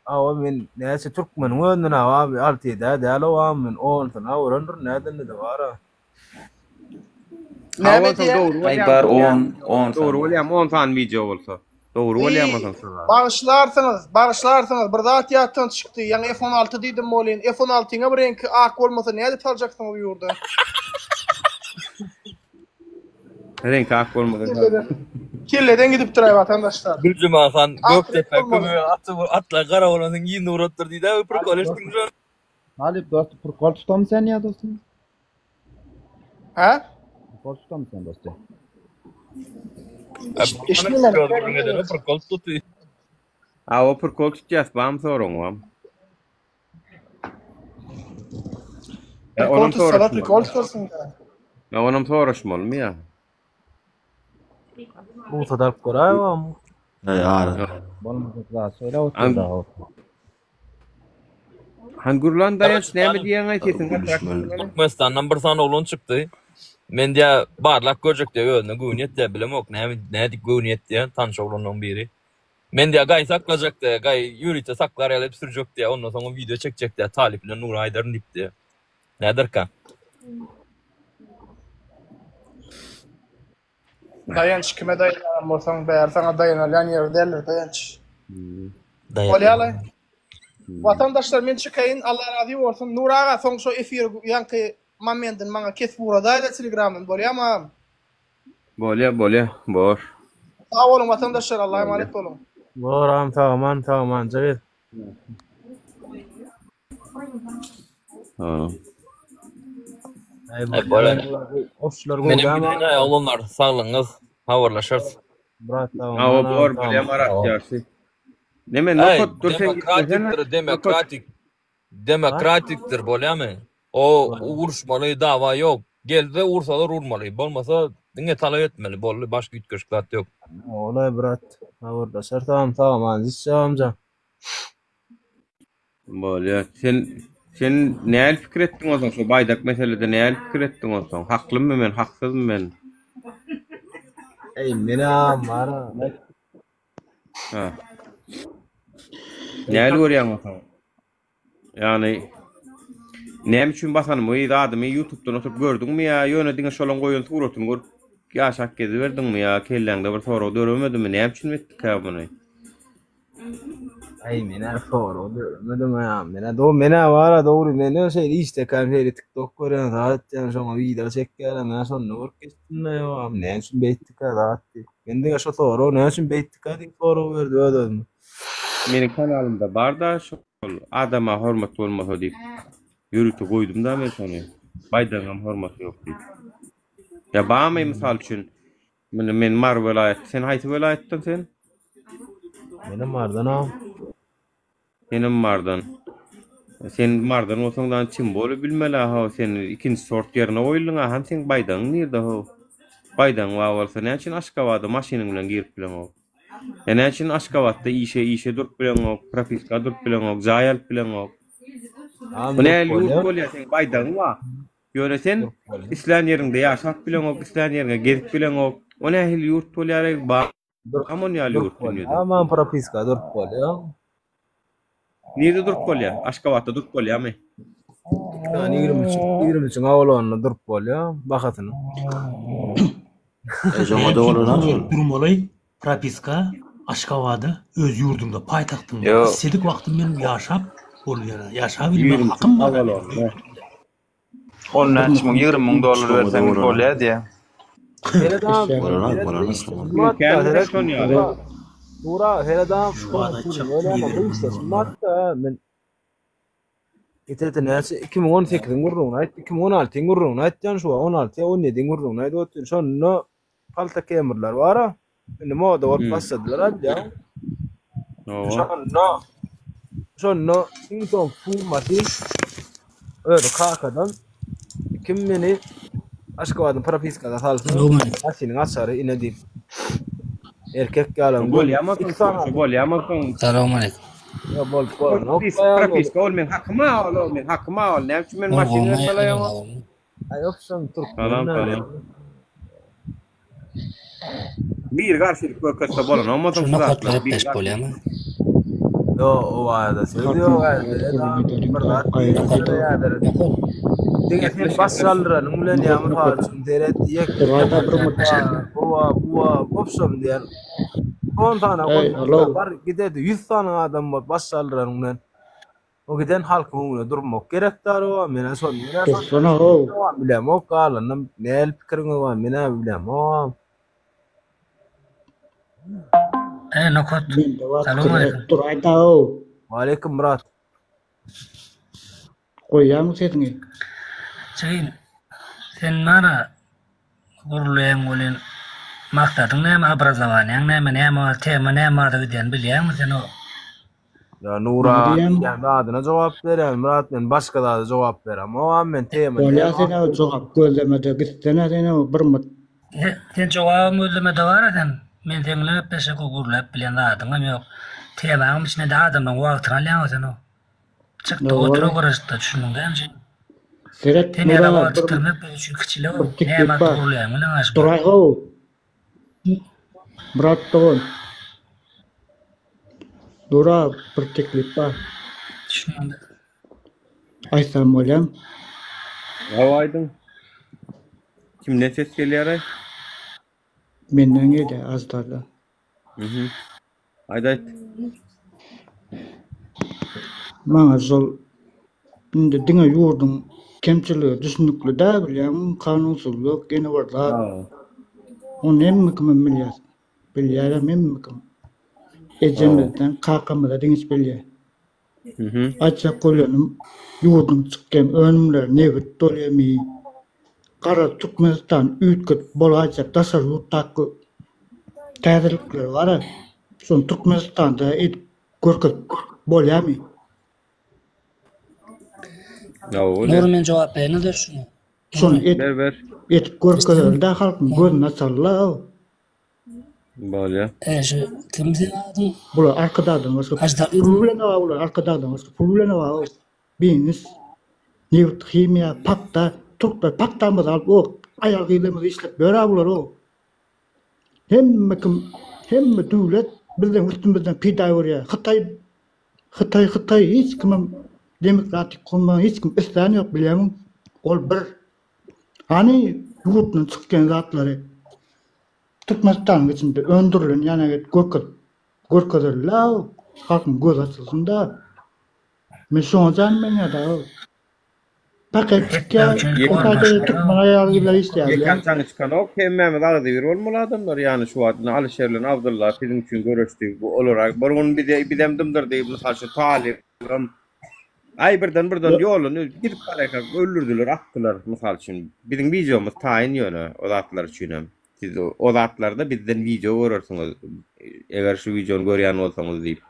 Hawa men näçe türkmeniň özünden abi alty ýedä däl oam men onsyna görendirin nädende-de bara. Näme Hawa onsoň diýýär? dogry Aý bolýam bar on, on dogry sany. bolýam on sany wideo bolsa. Dogry bolýam Eý, onsoň şo zat. bagyşlarsyňyz, bagyşlarsyňyz, bir zat ýatdan çykdy. Ýaňy F-16 diýdim welin, F-16-yňam reňki ak bolmasa nädip saljaksyňyz ýurda? Reňki ak bolmasa Kelleden, kelleden gidipdir-aý watandaşlar. Güljemal han Ak renk Gökdepe bolmaly. kömege aty atlar gara bolansoň yzyna ugrapdyr diýdä prikol eşitdiňmi şony? Talyp dost prikol tutamy sen ýa dostum? Hä? Prikol tutamy sen dostum? Eşitmedim. Prikol tutdy. Hawa prikol tutýas bamy soragyň bamy? Ýa Prikol onam tutsalar soraşmaly. prikol tutarsyň da. Ýa onam soraşmalymy ýa? Rugsat alyp göräýewam. Aý ara. Bolmajak zat söýläp otyr dagy. Han Gürlan daýanç näme diýýäňaý sesiň gatyrak Gülüşmeli. çykmaly. Türkmenistandan bir sany oglan çykdy. Men diýä barlap görjek diýä özüne göwni ýetýä bilemok näme nädip göwni ýetýä tanyş oglanlaryň biri. Men diýä gaý saklajak diýä gaý ýörite saklar ýaly edip sürjek diýä ondan soňam wideo çekjek diýä Talyp bilen Nura aýdaryn diýip diýä. Näderka? Daýanç kime daýanýan bolsaň bäri saňa daýanylýan ýeri däldir Daýanç. Bolýaly. Watandaşlar men çykaýyn Allah razy bolsun. Nur aga soň şo efir ýaňky momendini maňa kesip ugradaýda telegramdan bolýamy agam? Bolýa bolýa bor. Sag boluň watandaşlar Allaha emanet boluň. Bor agam sagaman sagamanja gez. Ha. Aý Aý bolar. Oşlar Menem gowdam gideýin aý oglanlar saglygyňyz habarlaşarys. Brat Hawa sagaman bor agam bolýa sagaman. Marat ýagşy. Neme Aý nokat dur sen gitmesene. demokratikdir Nokat. demokratik. Demokratikdir bolýamy? O uruşmaly dawa ýok. Gelse ursalar urmaly. Bolmasa diňe talap etmeli boldy başga üýtgeşik zat ýok. Olay brat habarlaşarys agam sagaman zişje agamjan. Bolýa. Sen sen nähili pikir etdiň onsoň şu baýdak meselede nähili pikir etdiň onsoň? Haklymy men, haksyzmy men? Eý menem bara. Ha. Nähili görýäň onsoň? Ýagny näme üçin basanymy, zadymy YouTube'dan oturyp gördüňmi ýa ýöne diňe şolaň goýan suratyny görüp ýaşap geziberdiňmi ýa kelläňde bir sorag döremedimi? Näme üçin etdikä muny? Aý menä sorag döremedim aýam menä do menä bara dogry menä şeýle işdekäm şeýle tiktok görýän zat etýän şoňa wideo çekýärem menä şonda görüp geçdim-de ýogam näme üçin beýtdikä zat diýip men diňe şo sorag näme üçin beýtdikä diýip sorag berdi öz özüme. Meniň kanalymda bar-da şol adama hormat bolmasa diýip ýörite goýdum-da men şony. Baýdagyňam hormaty ýok diýip. Ýa barmy mysal üçin Mine men Mary welaýat. Sen haýsy welaýatdan sen? Menem Marydanam. Senem Marydan. Sen Marydan bolsaň da tim boli bilmeli ha sen ikinji sort ýerine goýuldyň ha seň baýdagyň nirde ho? Baýdagyň bar bolsa näme üçin Aşgabada maşynyň bilen girip bileňok? Ýa näme üçin Aşgabatda işe işe durup bileňok, propiska durup bileňok, jaý alyp bileňok? Bu nähili ýurt bolýar seň baýdagyň bar. Ýöne sen islän ýeriňde ýaşap bileňok, islän ýeriňe gezip bileňok. O nähili ýurt bolýar-eý? Barmy on ýaly ýurt dünýede? Aman propiska durup bolýar. Nirede durup bolýar? Aşgabatda durup bolýarmy? Ýani 23 23-iň awalonynda durup bolýar, bahasyny. E, şoňa dogrudan şol. Durmaly propiska Aşgabada öz ýurduňda paýtagtyňda Ýok. istedik wagtym men ýaşap bolýar. Ýaşap bilmek hakym bar meniň. On näçe müň, 20 müň dollar berseňiz bolýar diýýär. Dura, Heredam, men Etete näçe 2018-iň gürrüňini aýt, 2016-yň gürrüňini aýtýan şu wagt, 16 ýa 17-iň gürrüňini aýdyp otyryn. Şonda palta kemirler bar-a. Indi moda bolup başladylar a bilýäň. Şonda şonda iň soňky pul özi kakadan kim meni Aşgabadyň propiskada salsyn, maşynyň açary ine diýip. Erkek ýalam bolýamy soň, bolýamy soň. Salowmaleýkim. Ýa bolup bolanok. Propiska ol meň hakyma ol, ol meň hakyma ol. Näme üçin men maşyn bermeli oňa? Aý owşam türkmen. Salam salam. Bir garşylyk görkezse bolanokmy Şu nokatlar gepleşip bolýarmy? Ýo o barada söz ýok Diňe sen baş galdyranyň bilen ýa mysal üçin seret ýek buwa buwa owşam diýen on sany bar gidedi 100 sany adam bolup baş galdyranyň bilen O giden halkyň öňünde durmak gerek dara menä şony menä Dursana how. Bilemok galanyny näl pikiriňiz bar menä bilemok. Eý Nokat. Mende bar Salam pikir aleýkum. duraýda how. Waleýkim Myrat. Goýýaňmy sesiňi? Jigim, sen bara gürleýäň welin maksadyň näme, obrazowaniýaň näme, näme bar, tema näme barada gidýänini bilýäňmi sen o? Ýa Nura diýýän zadyna jogap berýän Myrat men başga zada jogap beremogam men tema Bolýa sen jogap gözlemede gitsene sen bir myt. Sen jogabam gözlemede bara sen men seň bilen gepleşek gürläp bilýän zadyňam ýok temaňam içinde adamlaň wagtyny alýaňa sen o çykda otur o gyraşda düşündiň dämi sen Seret sen ýaly Nura wagt bir ýitirmek biz üçin kiçilik bir teklip näme bar. gürläň bilen aşyk Duraý how. Myrat dogan. Nura bir teklip bar. Düşünmedim. Aýtsam bolýamy? Hawa aýdyň. Kimden ses gelýäraý? Menden gelýär Aždardan. Mhm. Aýt aýt. Maňa şol indi diňe ýurduň kemçiligi düşünikli däl bilýäňmi, kanunsyzlyk ýene bir zat. Ony hemme kimem bilýär. Bilýärem hemme kim. Ejemizden kakamyza deňiç bilýär. Aýtjak bolýanym ýurduň çykýan önümleri nebit bolýamy, garaz Türkmenistan üýtgedip bolaýjak daşary ýurtdaky täzelikler bara şony Türkmenistanda edip görkezip bolýamy? Nury men jogap bereýin-de şuňa. Şony edip Ber ber. edip görkezeli-dä halkyň gözüni açaly-la. Bolýa. E şu kim seň adyň? Bular Arkadagdan başga Ajdar pul bilen bar bular Arkadagdan başga pul bilen bar. Biznes, nebit, himiýa, pagta, türkler pagtamyzy alyp o aýal gyzlarymyzy işletip ýör-ä bular o. Hemme kim, hemme döwlet bizden üstümizden peýda görýär. Hytaý, Hytaý, Hytaý hiç kimem demokratik bolmagyny hiç kim islän ýok bilýämiň? Ol bir. Hany ýurtdan çykýan zatlary Türkmenistanyň içinde öndürilen ýana görkezip görkezeli-la. Halkyň gözi açylsyn-da. Men şoňa janym ýanýar-da. Paket çykýar, o taýda türkmen aýal gyzlary işleýär. Ýekäm çaňy çykanok, hemmämiz agzybir bolmaly adamlar, ýany şu wagt ine Alyşer bilen Abdylla siziň üçin göreşdi, bu olara bir gün bize bizem dymdyrdy, mysal üçin Talybam aý birden birden ýoldan gidip barýarkak öldürdiler, atdylar, mysal üçin biziň wideomyz taýyn ýöne o zatlar üçinem siz o zatlarda bizden wideo görersiňiz eger şu wideony görýän bolsaňyz diýip.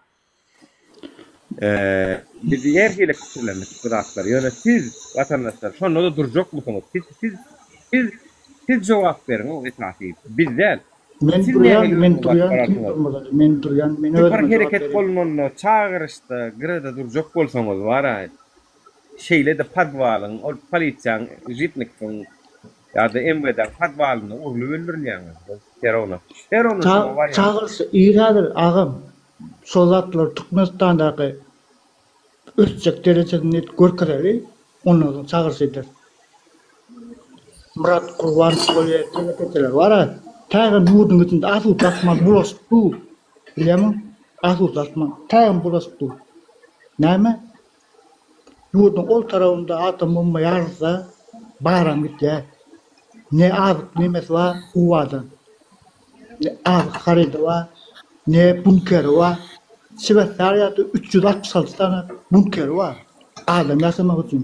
Biz her hili pikirlendik bu zatlar. Ýöne siz, watandaşlar, şonda-da durjakmysyňyz? Siz, siz, siz, siz jogap beriň o esasy. Biz däl. Men Siz durýan, nähili men özüňizi alyp durýan, kim bararsyňyz? durmaz men durýan, men Siz bir özüme jogap hereket berýän. bolnanda, çagyryşda, gyrada durjak bolsaňyz bar-a, şeýle-de podwalyň, ol polisiýaň, žitniksiň ýa-da MWD-niň podwalynda urlup öldürilýäňiz. Serowna. Serowna şoňa barýaň. Çagyryş ir häzir, agam. Şol zatlary Türkmenistandaky ösjek derejesini edip görkezeli, ondan soň çagyryş ederis. Myrat Gurbanow bolýa telekeçiler bar-a, tägem ýurduň içinde asuda asman bulaşyp dur. Bilýämiň? Asuda asman tägem bulaşyp dur. Näme? Ýurduň ol tarabynda atom bomba ýarylsa, baram gitýär. Ne azyk nemesi bar Kubadan. Ne azyk harydy bar, ne bunkeri bar. Şweýsariýada 366 sany bunkeri bar. Adam ýaşamak üçin.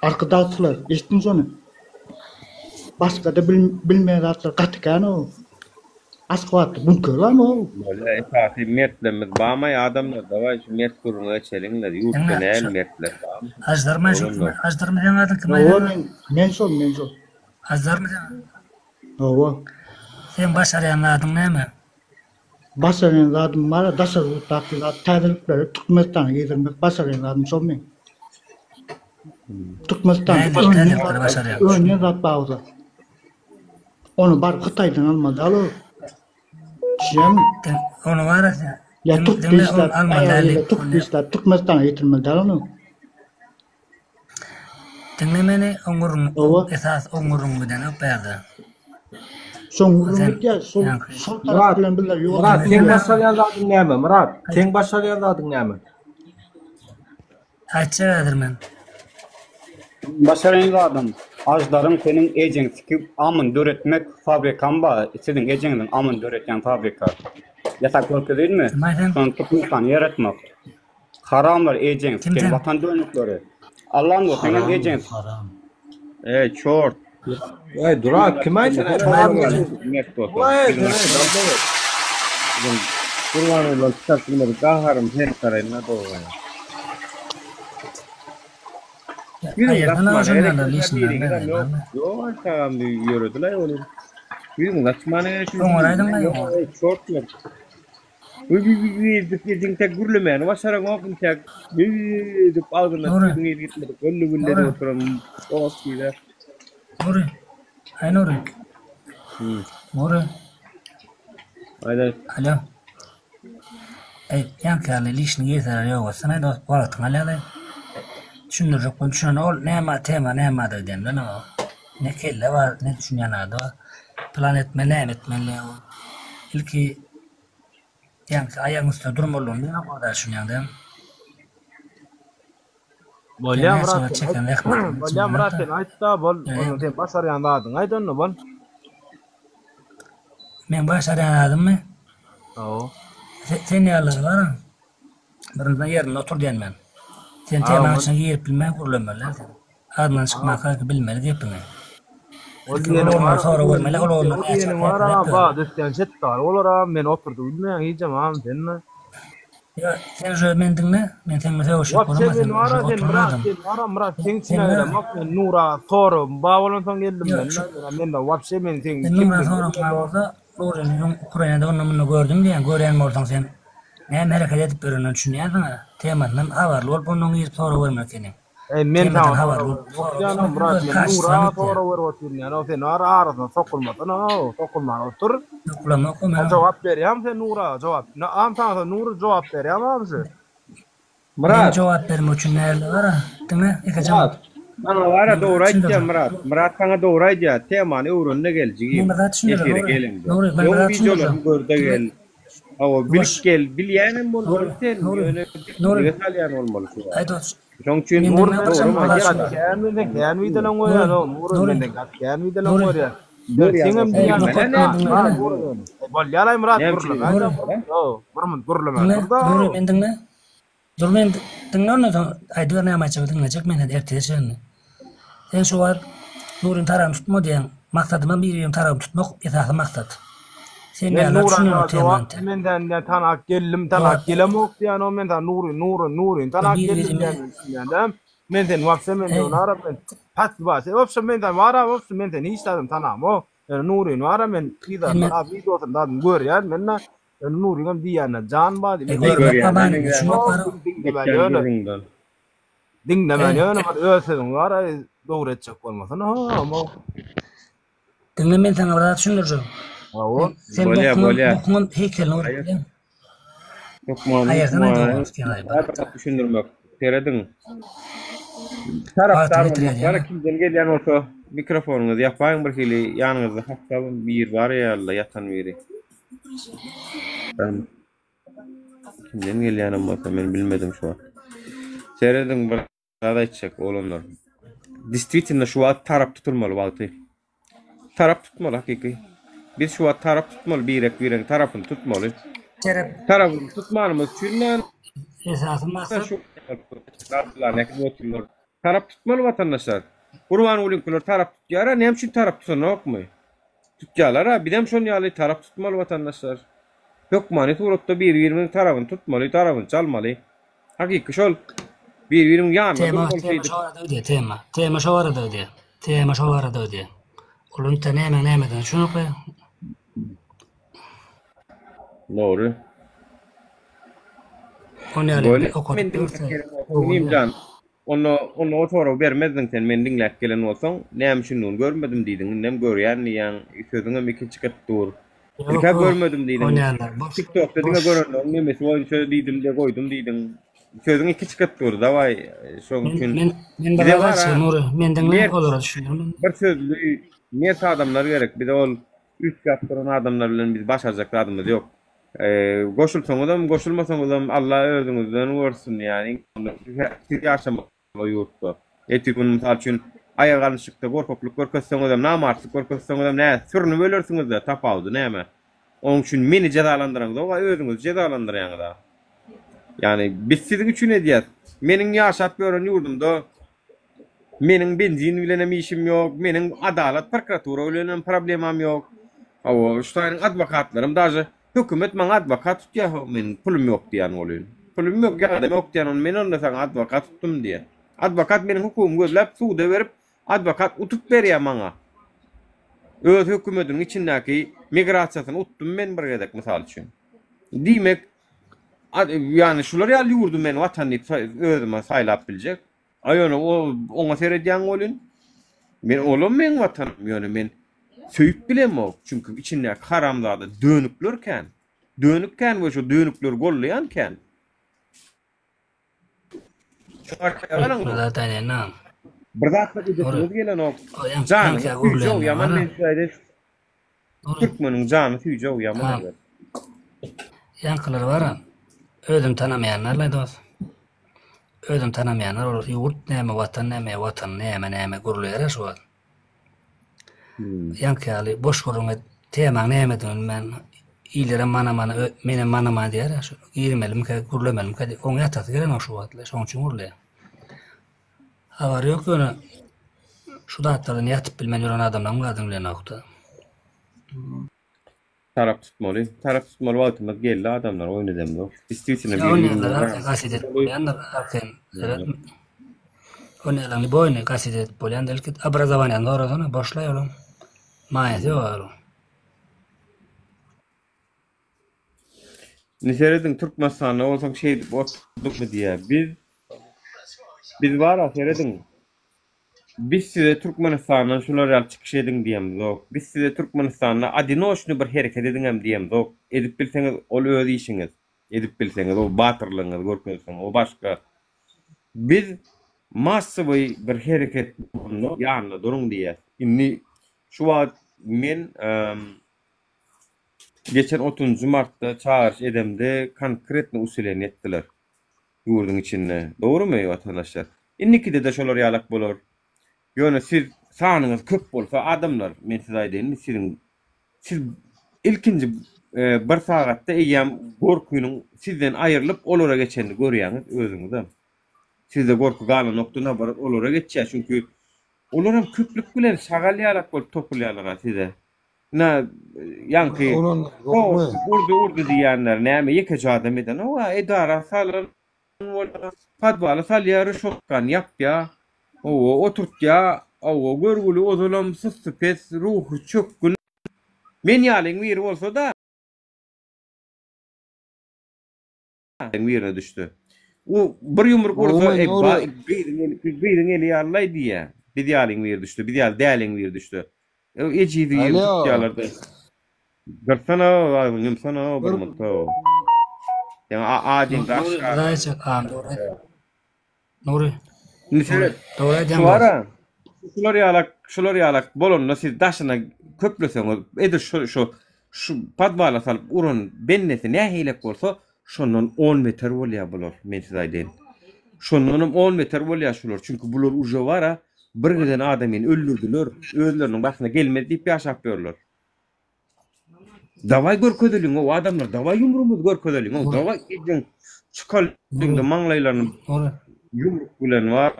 Arkadagçylar, eşitdiň şony. Başga-da bilmeýän zatlar gaty kän-ow. Aşgabatda bunker barmy ow? Bolýa esasy mertlerimiz bamaý adamlar dawaý şu mert gürrüňe geçeliňler ýurtda näl mertler barmy Aždarmy şu oglanlar. Aždarmy seň adyň kim Hawa aýdan? men men şol men şol. Aždarmy seň? Hawa. Seň başarýan zadyň näme? Başarýan zadym bar daşary ýurtdaky zat täzelikleri Türkmenistana girdirmek başarýan zadym şol meň. Türkmenistanda Nähili önýän täzelikleri zat başarýaň? önýän zat bar bolsa. Ony baryp Hytaýdan almaly däl ol. Düşünýäňmi? Ony bar sen. Ýa türk işläp, aýagyna türk işläp Türkmenistana getirmeli däl ony. Diňle meni, oň gürrüň, esas oň gürrüň gidenok bärde. Şoň gürrüň gidýär, şol şol tarap bilen bizler ýol. Myrat, seň başarýan zadyň näme? Myrat, seň başarýan zadyň näme? Aýtjak häzir men. Başarýan zadym, Aždaryň seniň ejeň sikip amyn döretmek fabrikam bar, siziň ejeňiziň amyn döretýän fabrika. Ýasap görkezeýinmi? Kim aýdan? Şony Türkmenistana ýaratmak. Haramlar ejeň Kim siken sen? watan dönükleri. Allanur seňem Haram, ejeň haram. Eý çort. Eý durak kim aýtdy? Mert bolsa. Eý Biziň biziň Gurbangulydan çykaryp bilmedik gaharym sen çykaraýyn-da dogry. Ýüzüňizi Aýyrdan açmana agşam gerek ýaly ýok, lişni biriňizem ýok. Ýok aýtagam ýöredilaý ony. Ýüzüňizi açmana gerek ýok. Oňar aýdyň-laý Ýok, eý çortlar. Wi-wi-wi-wi diýip intäk gürlemäni başaraňok intäk wi-wi-wi diýip agzyndan Nury. tüýdüň yzy gitmedik gölli-gülli edip Nury. oturan dost diýle. Nury. Aý Nury. Nury. Aýdaý. Alo. Eý, ýaňky ýaly lişni girseler ýok etsin-aý dost, wagtyňy alýalaý. Düşündirjek bolup düşünen ol näme tema näme-de diýemden o. Ne kelle bar, ne düşünýän ady bar. Plan etmeli, näme etmeli. Ilki Ýaňky aýagyň üstünde durmalydygyny bilenok o düşünýäňdä. Bolýa Sen näçe Myrat wagt sen çeken aýt. zähmetiňi Bolýa Myrat düşünenok-da. sen aýtda bol. Onda sen başarýan zadyňy aýt onda bol. Meň başarýan zadymmy? Hawa. Sen ýalylar bar-a. Birinjiden ýerinde otur diýen men. Sen temaň içine girip bilmän gürlemeli däl sen. Agzyndan çykmanka bilmeli gepiňi. Ol Ilki diýeniň ol bar, sorag bermeli, ol o oglanlar näçe diýeniň bar, täsir etdi. ba düsýän şetdaly bolar a, meni oturdyp bilmeýäň hijem agam sen. Ýok, sen uje meni diňle, men seň bilen sögüşjek Wapşe bolamok, men sen bar uje a sen oturan Myrat adam. sen bar a Myrat seň Sen içine giremok men Nura soragym bar bolansoň geldim Ýok, men şu men wapşe men seň Sen Nura kimligini soragyň bar bilmem. bolsa, Nuryny öň Ukrainada onda-munda gördüm diýýäň, görýän bolsaň sen näme hereket edip ýörenini düşünýänsiň-ä, temasyndan habarly bolup ondan girip sorag bermeli seniň. Eý men Temadan saňa habarly sorag bolup berip sorag otyrýanam bermek Myrat öz men kaçestwaň Nura gitýär. sorag berip otyryn ýa sen ara arasyna sokulmasana sokulman otur. Sokulamok o Sen men. jogap berýämi sen Nura jogap am saňa Nury jogap berýämi amşy. Men Myrat. jogap bermek üçin närde bar-a? Diňle ekeje Myrat. Saňa bara Men bir dogry zat aýtýar düşündirjek. Myrat. Myrat saňa dogry aýdýar. Temany öwrende gel jigim. Men bir zat düşündirjek Efire Nury. geliňde. Nury ben bir Öň zat düşündirjek. wideolaryny görde Diňle. gel. Hawa, bilip gel, bilýänem bolmaly Nury, sen, Nury, ýöne Nury. billige salýan bolmaly şu wagt. Aý dost, Şoň üçin men Nury diňle sen bir gaty jemgyýet kän açyp. menden kän wideolaň Nury, görýän o Nury Nury. menden gaty kän wideolaň Nury. görýän. Görýän Seňem bolsaň Ey, diýýän nokat diňlemeli men näme diňle. Ha, Nury. Bolýar-aý Myrat Näme üçin gürleme. Nury. Bir minut gürleme. Diňle, Dur-da. Nury men diňle. Dur men diňle ondan soň aýdyber näme aýtjagyňy diňlejek men seni ertire çenli. Sen şu wagt Nuryň tarabyny tutma diýýäň. Maksadymam bir-biriniň tarabyny tutmak esasy maksat. Sen Men näler Nurana düşüneňok jogap temany. men senden tanap geldim, tanap Jogap gelemok diýýän o men sana Nury, Nury, Nuryny tanap geldim bir-birimi diýýän men düşünýän däl. Men seni wapşe men Eý. Nara men pat wapşe wapşe men sana wara wapşe men seni hiç zadam tanamok. Ýöne Nuryny wara men Sen yzarlap men wideosyny zadam görýän men na ýöne Nuryňam diýýänine jan bar Eý diýip. görmek Görýän bar näme düşünmek bar. Diňlemän Etýän ýöne gürrüňden. diňlemän Eý. ýöne bir öz sözüňi wara dogry etjek bolmasana ha. Diňle men saňa bir zat düşündirjek. Hawa. Sen sen Bolýa, bokuňam bolýa. bokuňam heýkelini gurup Haýyr. bilýäň. Hökmany, Aýyrsana hökmany. dogry tutýan aý Bar bir zat düşündirmek. Serediň. Tarapdar Wagtyny bolmak ýitirýär bar, ýa. kimden gelýän bolsa mikrofonyňyzy ýapaýyň bir hili ýanyňyzda hatda bir bar ýaly ýatan biri. Kimden gelýänem bolsa men bilmedim şu wagt. Serediň bir zat aýtjak oglanlar. Distwitelno şu wagt tarap tutulmaly wagty. Tarap tutmaly hakyky. Biz şu wagt tarap tutmaly birek biregiň tarapyny tutmaly. Terep. Tarapyny tutmanymyz üçin näme? Esasy maksat. Şu otyrlar. Tarap tutmaly watandaşlar. Gurbangulyňkylar tarap tutýar-a, näme üçin tarap tutanokmy? Tutýarlar-a, bizem şon ýaly tarap tutmaly watandaşlar. Hökmany suratda bir-birimiziň tarapyny tutmaly, tarapyny çalmaly. Hakyky şol bir-biriniň ýanynda Tema, durmaly tema şeýdip. şo barada gidýär, tema. Tema şo barada gidýär. Tema şo barada gidýär. Ol ünte nämäň nämedigini düşünokly. Dogry. Ony ýaly Bolýa. okadyp Men ýörse, diňläp gelen bolsam, gowy bolýar. Inimjan, onda onda o soragy bermezdiň sen, meni diňläp gelen bolsaň, näme üçindigini görmedim diýdiň, indem görýän diýýäň, sözüňem iki çykyp dur. Ýok, Ilk-ä ýok. görmedim diýdiň. Onýanlar boş, TikTokda diňe boş. görenleriň nemesi boýunça diýdim-de goýdum diýdiň. Sözüň iki çykyp dur, dawaý, şoň Men üçin men men bir bize zat bar-a aýtjak Nury, men diňle, mert, olara düşündirmen. bir sözli, mert adamlar gerek. Bize ol üýtgäp duran adamlar bilen biz başarjak zadymyz ýok. Goşulsaňyzam, goşulmasaňyzam Alla özüňizden görsün, ýagny siz ýaşamaly o ýurtda. Ertir gün mysal üçin aýak alnyşykda gorkaklyk görkezseňizem, namartlyk görkezseňizem nä sürnüp ölersiňiz-dä, tapawudy näme? Onuň üçin meni jezalandyraňzok-a, özüňizi jezalandyrýaňyz-a. Ýagny biz siziň üçin edýäs. Meniň ýaşap ýören ýurdumda Meniň benzin bilenem işim ýok, meniň adalat prokuratura bilenem problemam ýok. Hawa, şu taýynyň adwokatlarym daže hökümet maňa adwokat tutýar, ho, meniň pulum ýok diýýän welin. Pulum ýok, ýagdaýym ýok diýýän, onda men onda saňa adwokat tutdum diýýär. Adwokat meniň hukugymy gözläp suda berip, adwokat utup berýär maňa. Öz hökümetiniň içindäki migrasiýasyny utdum men bir gezek mysal üçin. Diýmek, ýagny şular ýaly ýurdy men watan diýip özüme saýlap biljek. A ýöne o oňa seredýäň welin, men olam meň watanym, ýöne men söýüp bilemok, çünki içindäki haramzada dönükler kän. Dönük kän we şo dönükleri gollaýan kän. Bir zatlar edesiňiz gelenok. Janyňyz süýji-ow ýaman men size aýdaýyn. Türkmeniň jany süýji-ow ýaman erbet. Ýaňkylar bar-a, özüni tanamaýanlar-laý dos. Özüni tanamaýanlar ol ýurt näme, watan näme, watan näme näme gürleýär-ä şu wagt. Ýaňky ýaly boş gürrüň et, temaň nämedigini bilmän, illerem mana-mana, menem mana-mana diýýär-ä şu girmelimkä, gürlemelimkä diýip, oň ýatasy gelenok şu wagtlar, şoň üçin gürleýär. Habary ýok ýöne şu zatlardan ýatyp bilmän ýören adamlaryň zadyny bilenokda. Tarap tutmaly. Tarap tutmaly wagtymyz geldi adamlar oýun edemzok. Distwitelno Ýa biri oýnaýanlar birine arkaýyn gaset edip bolýandyr arkaýyn seretme. Oýnaýanlaryň boýny gaset edip bolýandyr ilki obrazowaniýany sorasana boşlaý olaň. Maýasy ýok olaryň. Indi serediň Türkmenistanda bolsaň şeýdip oturdykmy diýýär. Biz biz bara serediň. Biz size Türkmenistandan şular ýaly çykyş ediň diýemzok. Biz size Türkmenistanda odinoçnyý bir hereket ediňem diýemzok. Edip bilseňiz ol öz işiňiz. Edip bilseňiz o batyrlygyňyzy görkezseň o başga. Biz massowyý bir hereket bolanda ýanynda duruň diýýäs. Indi şu wagt men. Geçen otuzynjy martda çagyryş edemde konkretno usileniýe etdiler. Ýurduň içinde. Dogrymy watandaşlar? Indikide-de şolar ýalak bolar. Ýöne siz sanyňyz köp bolsa adamlar, men size aýdaýynmy siziň siz ilkinji bir sagatda eýýäm gorkynyň sizden aýrylyp olara geçenini görýäňiz özüňizem. Sizde gorky galanokdy naborot olara geçýär çünki olaram köplük bilen şagal ýalak bolup topulýarlar-a size. Ine ýaňky urdy urdy diýýänler näme ýekeje adam edenok-a edara salan bolýar podwala salýar rişotkany ýapýar hawa oturtýar hawa görgüli ozalam sussupes ruhy çökgün men ýalyň biri bolsa-da birine düşse. O bir ýumruk ursa, Gowy, ey, Nury. ba, gyzyň eli, gyzyň eli ýaly-laý diýýär. Biz ýalyň biri düşse, biz ýaly däliň biri düşse. E, ejizi ýeri Alo. tutýarlar-da. Gyrsana, agzyňy ýumsana, bir Bir mutda. Ýa a a diýende Nury, aşağı. Raýçak, a, Nury. Nury. Indi Nury, seret. dogry aýdýaň Şu dost. bara, şular ýalak, şular ýalak bolanda siz daşyna köpleseňiz, edil şu şu şu podwala salyp uran bendesi nähilek bolsa, şondan on beter bolýar bular, men size aýdaýyn. Şondanam on beter bolýar şular, çünki bular uje bara bir giden adamyny öldürdiler, özleriniň başyna gelmez diýip ýaşap ýörler. Dawaý görkezeliň o adamlar, dawaý ýumrugymyzy görkezeliň o, dawaý ediň, çykalyň-da maňlaýlaryny ýumruk bilen bar,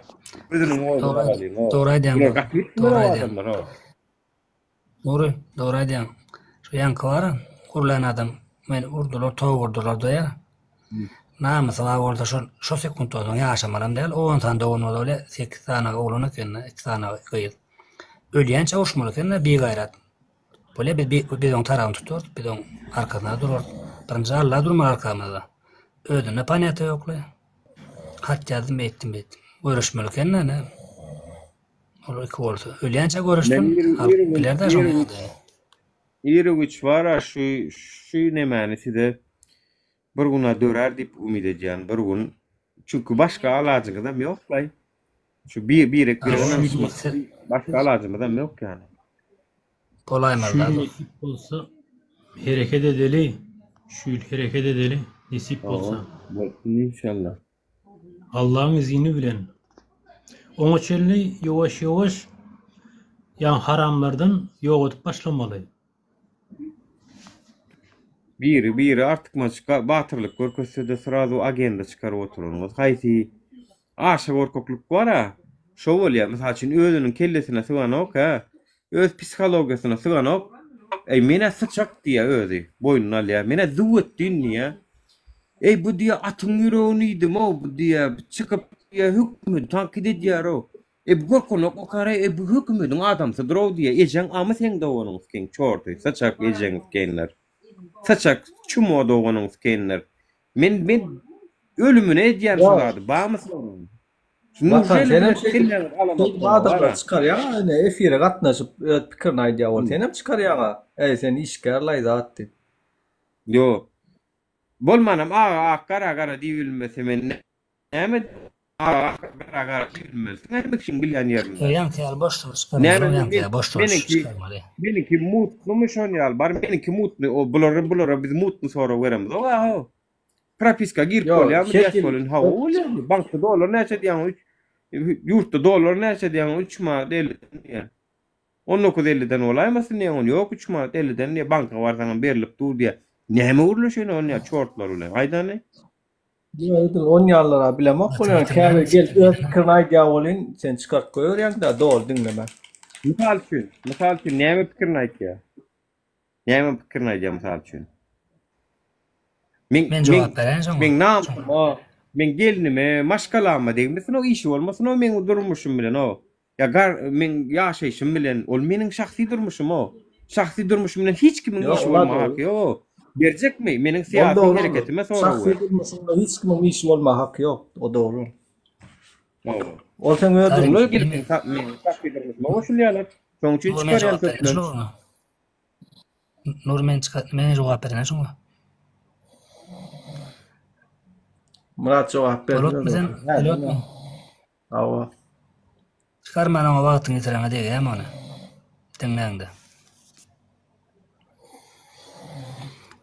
özüniň oduny alalyň o. Dogry aýdýaň Bular gaty dogry o aýdýaň. adamlar o. Nury, dogry aýdýaň. Şu ýaňky bar, urlan adam, meni urdular, tok urdular diýýär. Namysy bar bolsa şol şo sekuntdan soň ýaşamalam däl, on sany dogan bolsa bile, sekiz sany oglan eken, iki sany gyz. Ölýänçä uruşmaly eken-de bigaýrat. Bolýa biz biz oň tarabyny tutarys, biz oň arkasynda durarys. Birinji Alla durmaly arkamyzda. Özünde panýata ýokly. Hat ýazdym, eýtdim, beýtdim. Göreşmeli eken-de ine. Ol iki bolsa. Ölýänçä göreşsin, halk biler-dä şoň ýagdaýyny. Iri-güç bar-a şu şu nemäni size bir gün-ä dörär diýip umyt edýän, bir gün. Çünki başga alajyňyzam ýok-laý. Şu bir birek Şu birek ýyl ynanyşmak başga alajymyzam ýok ýany. Şu Bolaýmaz ýyl da. nesip bolsa hereket edeli. Şu ýyl hereket edeli nesip Hawa, bolsa. bolsun inşallah. Allaň izini bilen. Oňa çenli ýuwaş ýuwaş ýa haramlardan ýok edip başlamaly. Biri biri artykmaç batyrlyk görkezsede srazu agenda çykaryp oturanyňyz haýsy aşa gorkaklyk bara şo bolýa mysal üçin özüniň kellesine syganok hä öz psihologiýasyna syganok eý menä syçak diýýä özi boýnuna alýa menä züwwetdin diýýä eý bu diýýä atyň ýüregini iýdimow bu diýýä çykyp diýýä hökümeti tankyt edýärow E bu gorkanok okara e bu hökümediň adamsydyrow diýýä ejeň amy seň doganyň skeň çorty saçak ejeň skeňler saçak çumo doganyň skeňler men men ölümine edýän şu zady bamy soragyň Watan senem şeýdip şeýdip adamlar çykarýaňa ine efire gatnaşyp öz pikirini aýdýa bol senem çykarýaňa eý sen işgärlaý zat diýip. Ýok bolmanam aga ak gara gara diýibilmese men Näme aga gara gara diýilmez. Näme kim bilýän ýerinde. Ýaňky ýaly boş duruş çykarmaly. Näme Ýaňky ýaly boş duruş meniňki çykarmaly. meniňki mutlumy şon ýaly bar meniňki mutly o bulary bulara biz mutly sorag beremizok a ho. Propiska girip Ýok, bolýarmy her diýäs hili bolýan hawa bolýar. Bankda dollar näçe diýýäň üç ýurtda dollar näçe diýýäň 3 manat 50 diýýär. 19.50-den bolaýmasyn diýýän ony ýok 3 manat 50-den diýýär banka barsaňam berlip dur diýýär. Näme gürleşeýin ony ýa çortlar bilen aýdany. Ýok, edil on ýalylara bilemok bolýan, käbir gelip öz pikirini aýdýar welin, sen çykaryp goýberýäň-dä, doly diňlemän. Mysal üçin, mysal üçin näme pikirini aýtýar? Näme pikirini aýdýar mysal üçin? Men Men jogap beräýin şoňa. Meň namysyma, meň gelnime, maşgalama degmesin o işi bolmasyn o meň durmuşym bilen o. Ýa gar meň ýaşaýşym bilen, ol meniň şahsy durmuşym o. Şahsy durmuşym bilen hiç kimiň Ýok, işi ola bolmaga dogry. haky ýok o. Berjekmi? Meniň Ol syýasy dogry. hereketime sorag Şahsy ber. durmuşyňda hiç kimiň işi bolmaga haky ýok. O dogry. Hawa. Ol seň öz Garyp, Olar durmuşyň. gelip meniň şah- meniň şahsy durmuşyma goşulýarlar. Şonuň üçin Nur men çykarýan jogap bereýin köplenç. şoňa. Nur men çyka men jogap bereýin şoňa. Myrat jogap berdi. Bolotmy sen? Bolotmy? Hawa. Çykarman oňa wagtyňy ýitireňe degýämi ony? Diňläňde.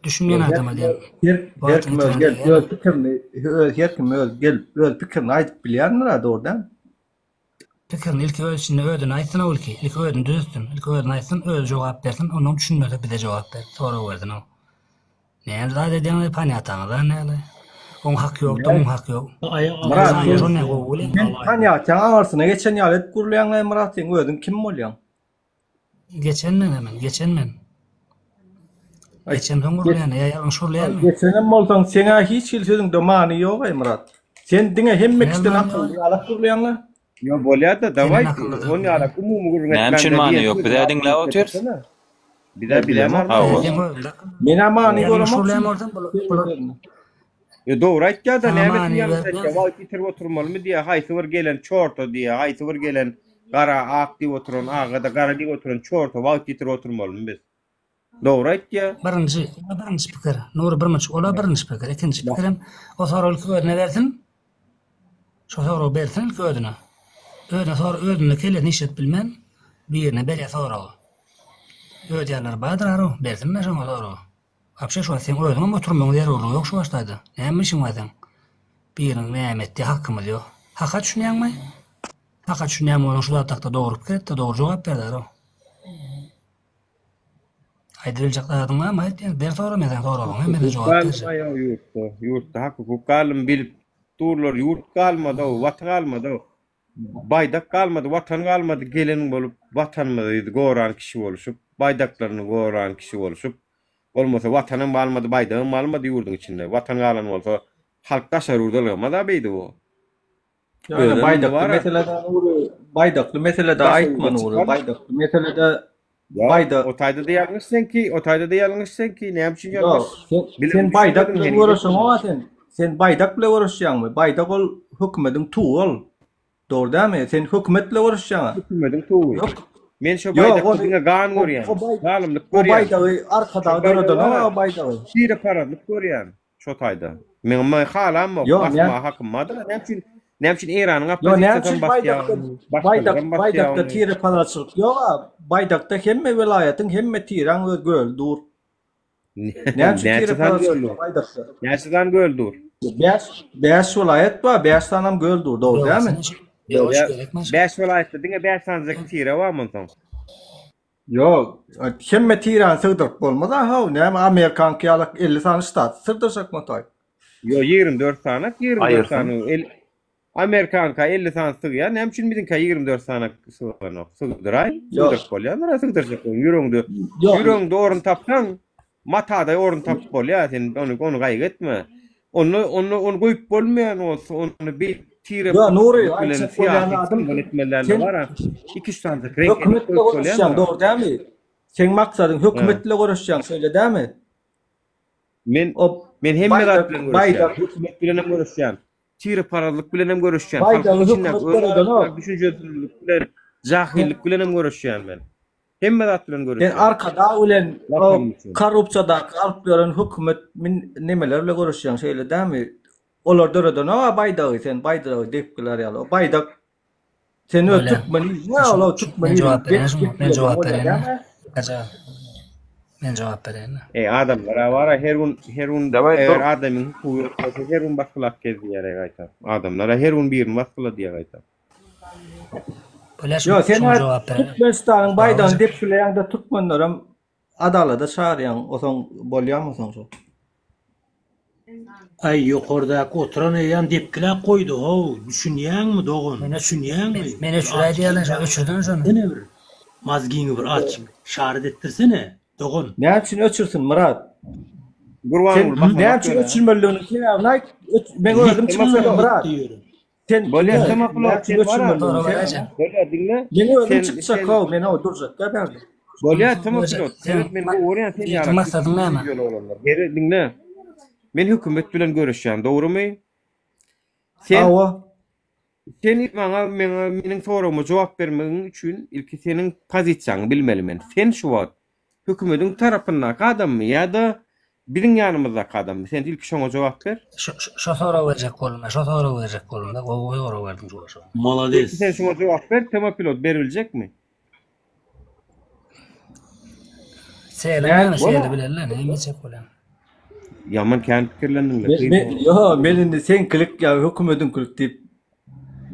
Düşünmeýän adama diýen. Her her kim öz gelip öz pikirini öz her kim öz gelip öz pikirini aýdyp bilýändir-ä dogry dälmi? Pikirini ilki öz içinde özüne aýtsyn o ilki. Ilki özüni düzetsin. Ilki özüne aýtsyn, özi jogap bersin, ondan düşünmese bize jogap ber, sorag bersin o. Näme zat edýäňiz panýataňyza näle? Oň haky ýok-da, muň haky ýok. Myrat sen şony gowy bilýäň. Sen panýataň aňyrsyna geçen ýaly edip gürleýäň-aý Myrat seň özüň kim bolýaň? Geçen men hemen, geçen men. Geçen soň gürleýän, ýa ýalňyş gürleýänmi? Geçenem bolsaň seň-ä hiç hili sözüňde many ýog-aý Myrat. Sen diňe hemme kişiden akylly ýalak gürleýäň-le. Ýo bolýa-da dawaý on ýalak umumy gürrüň Näme üçin etmäňde many diýen ýok? sözüňi Biz-ä alyp diňläp otyrys. geplesene. Biz-ä bilemok. Hawa. Men-ä many Ýalňyş göremok gürleýän şuň bolsaň bular Ýo dogry aýtýa-da Saňa nämesini many ýalňyş berip aýtýa wagt ýitirip oturmalymy diýýä haýsy bir gelen çorta diýýä haýsy bir gelen gara ak diýip oturan aga-da gara diýip oturan çorta wagt ýitirip oturmalymy biz. Dogry aýtýa. Birinji, ola birinji pikir. Nury birmüç, ola birinji pikir. Ikinji pikirem, o soragy ilki özüne bersin. Şo soragy bersin ilki özüne. Özüne sor, özünde kellesini işledip bilmän, birine berýär soragy. Öz ýalylar bardyr arow, bersinler şoňa soragy. Wapşe şu wagt seň özüňem oturmagyň zerurlygy ýok şu başlarda. Näme işiň bar seň? Biriniň näme etdi hakymyz ýok. Haka düşünýäňmi? Haka düşünýän bolsaň şu zat hakda dogry pikir et-de dogry jogap ber arow. Aýdybiljek zadyň barmy aýt ýa ber sora men seň soragyňa men jogap Galmy berjek. ýa ýurtda? Ýurtda hak hukuk galdymy bilip durlar ýurt galmady watan galmady baýdak galmady watan galmady gelen bolup watanymyzy goran kişi boluşyp baýdaklaryny goran kişi boluşyp bolmasa watanam galmady baýdagam galmady ýurduň içinde watan galan bolsa halk daşary ýurda ylgamaz-a beýdip o. Ýöne baýdakly meselede Nury, baýdakly meselede aýtma Nury, baýdakly meselede baýda O taýda-da ýalňyş seňki, o taýda-da ýalňyş seňki, näme üçin ýalňyş? Ýok, sen baýdak bilen göreşeňok-a sen. Sen baýdak bilen göreşýäňmi? Baýdak ol hökümediň tugy ol. Dogry dälmi? Sen hökümet bilen göreşýäň-a. Hökümediň tugy. Men şo baýdakda diňe gan görýän, zalymlyk görýän. O baýdagy Arkadag döredenok-a o baýdagy. Tireparazlyk görýän. Şo taýda. Meň muny halamok, Ýok, basmaga näme? hakym bardyr. Näme üçin, näme üçin Eýranyň Ýok, näme oppozisiýasam üçin basýar, baýdakda baýdak başgalaram basýar baýdakda ony. tireparazçylyk ýog-a? Baýdakda hemme welaýatyň, hemme tiräň öz göli dur. Näme üçin Näçe sany göl tireparazçylyk dur? baýdakda? Näçe sany göl dur? Bäş, bäş welaýat bar, bäş sanam göl dur, dogry dälmi? Bolýar. Bäş welaýatda diňe bäş sanyjak tire barmy onsoň? Ýok, hemme tiräni sygdyryp bolmaz-a how, näme Amerikaňky ýaly 50 sany ştaty sygdyrjakmy toý? Ýok, 24 sanak, 24 Aýyrsyn. sany el Amerikaňka 50 sany sygýar, näme üçin biziňkä 24 sanak syganok? Sygdyraý, Ýok. sygdyryp bolýandyr-a sygdyrjak bolsaň, ýüregiňde Ýok. ýüregiňde orun tapsaň, matada orun tapyp bolýar, sen ony ony gaýgy etme. Onda onda ony goýup bolmaýan bolsa, ony beýik tire Ýok, Nury, bilen aýtjak bolýan syýasy zadym, symbol etmeli sen bar-a. Iki-üç sany reňk edip hökümet bilen goýup göreşýäň, bolýandyr-a. dogry dälmi? Seň maksadyň Hä. hökümet bilen göreşýäň, şeýle dälmi? Men O men hemme zat baýdak, bilen göreşýän. baýdak. Hökümet bilen hem göreşýän. Tireparazlyk bilen hem göreşýän. Halkyň Baýdagy içindäki hökümet öz döredenok. arasyndaky düşünjesizlik bilen, jahyllyk bilen hem göreşýän men. Hemme zat bilen Sen göreşýän. Arkadag bilen o Watanym üçin. korrupsiýadaky alyp ýören hökümet min nemeler bilen göreşýäň şeýle dämi? Olar döredenok-a baýdagy sen baýdagy depgiler ýaly. O baýdak sen öz Bolýar. türkmen iliň-ä ol o türkmen Men ilini jogap bereýin şuňa. Men depgileseň jogap bolýar bereýin. dämi? Gaja. Men jogap bereýin. Eý adamlara bara her gün her gün Daway eger dur. adamyň hukugy ýok bolsa her gün basgylap gezýär gaýta. Adamlara her gün birini basgyla diýýär gaýta. Bolýar Ýok, sen şuňa jogap bereýin. Türkmenistanyň baýdagyny depgileýäňde türkmenlerem adalada çagyrýaň, osaň bolýamy soň şo? Aý ýokardaky oturan eýýäm depgiläp goýdy how, düşünýäňmi dogan, düşünýäňmi? Men öçüräý diýýärler, şo öçürdimi şony? Ene bir mazgiňi bir aç, şaryt etdirsene dogan. Näme üçin öçürsin Myrat? Gurbanguly Sen näme üçin öçürmelidiginiň sebäbini aýt. Men özüm çykjak Myrat. Sen Bolýar tamam pulak sen bara. Bolýar diňle. Men özüm çykjak how, men how durjak da bärde. Bolýar tamam pilot. Sen men gowy görýän sen ýaly. Maksadyň näme? Geri diňle. Men hökümet bilen görüşýän, dogrumy? Sen Hawa. Sen maňa meňe meniň soragyma jogap bermegiň üçin ilki seniň pozisiýaňy bilmeli men. Sen şu wagt hökümediň tarapyndaky adammy ýa-da biziň ýanymyzdaky adammy? Sen ilki şoňa jogap ber. Şo şo soragy berjek boldum men, şo soragy berjek boldum-da, gowy sorag berdiň şo şo. Malades. Ilki sen şoňa jogap ber, tema pilot beribiljekmi? Seli näme, seli bileli, näme etjek bolýaň? Ýaman kän pikirlendiňle. Men, men, ýo, men indi seňkilik ýa hökümediňkilik diýip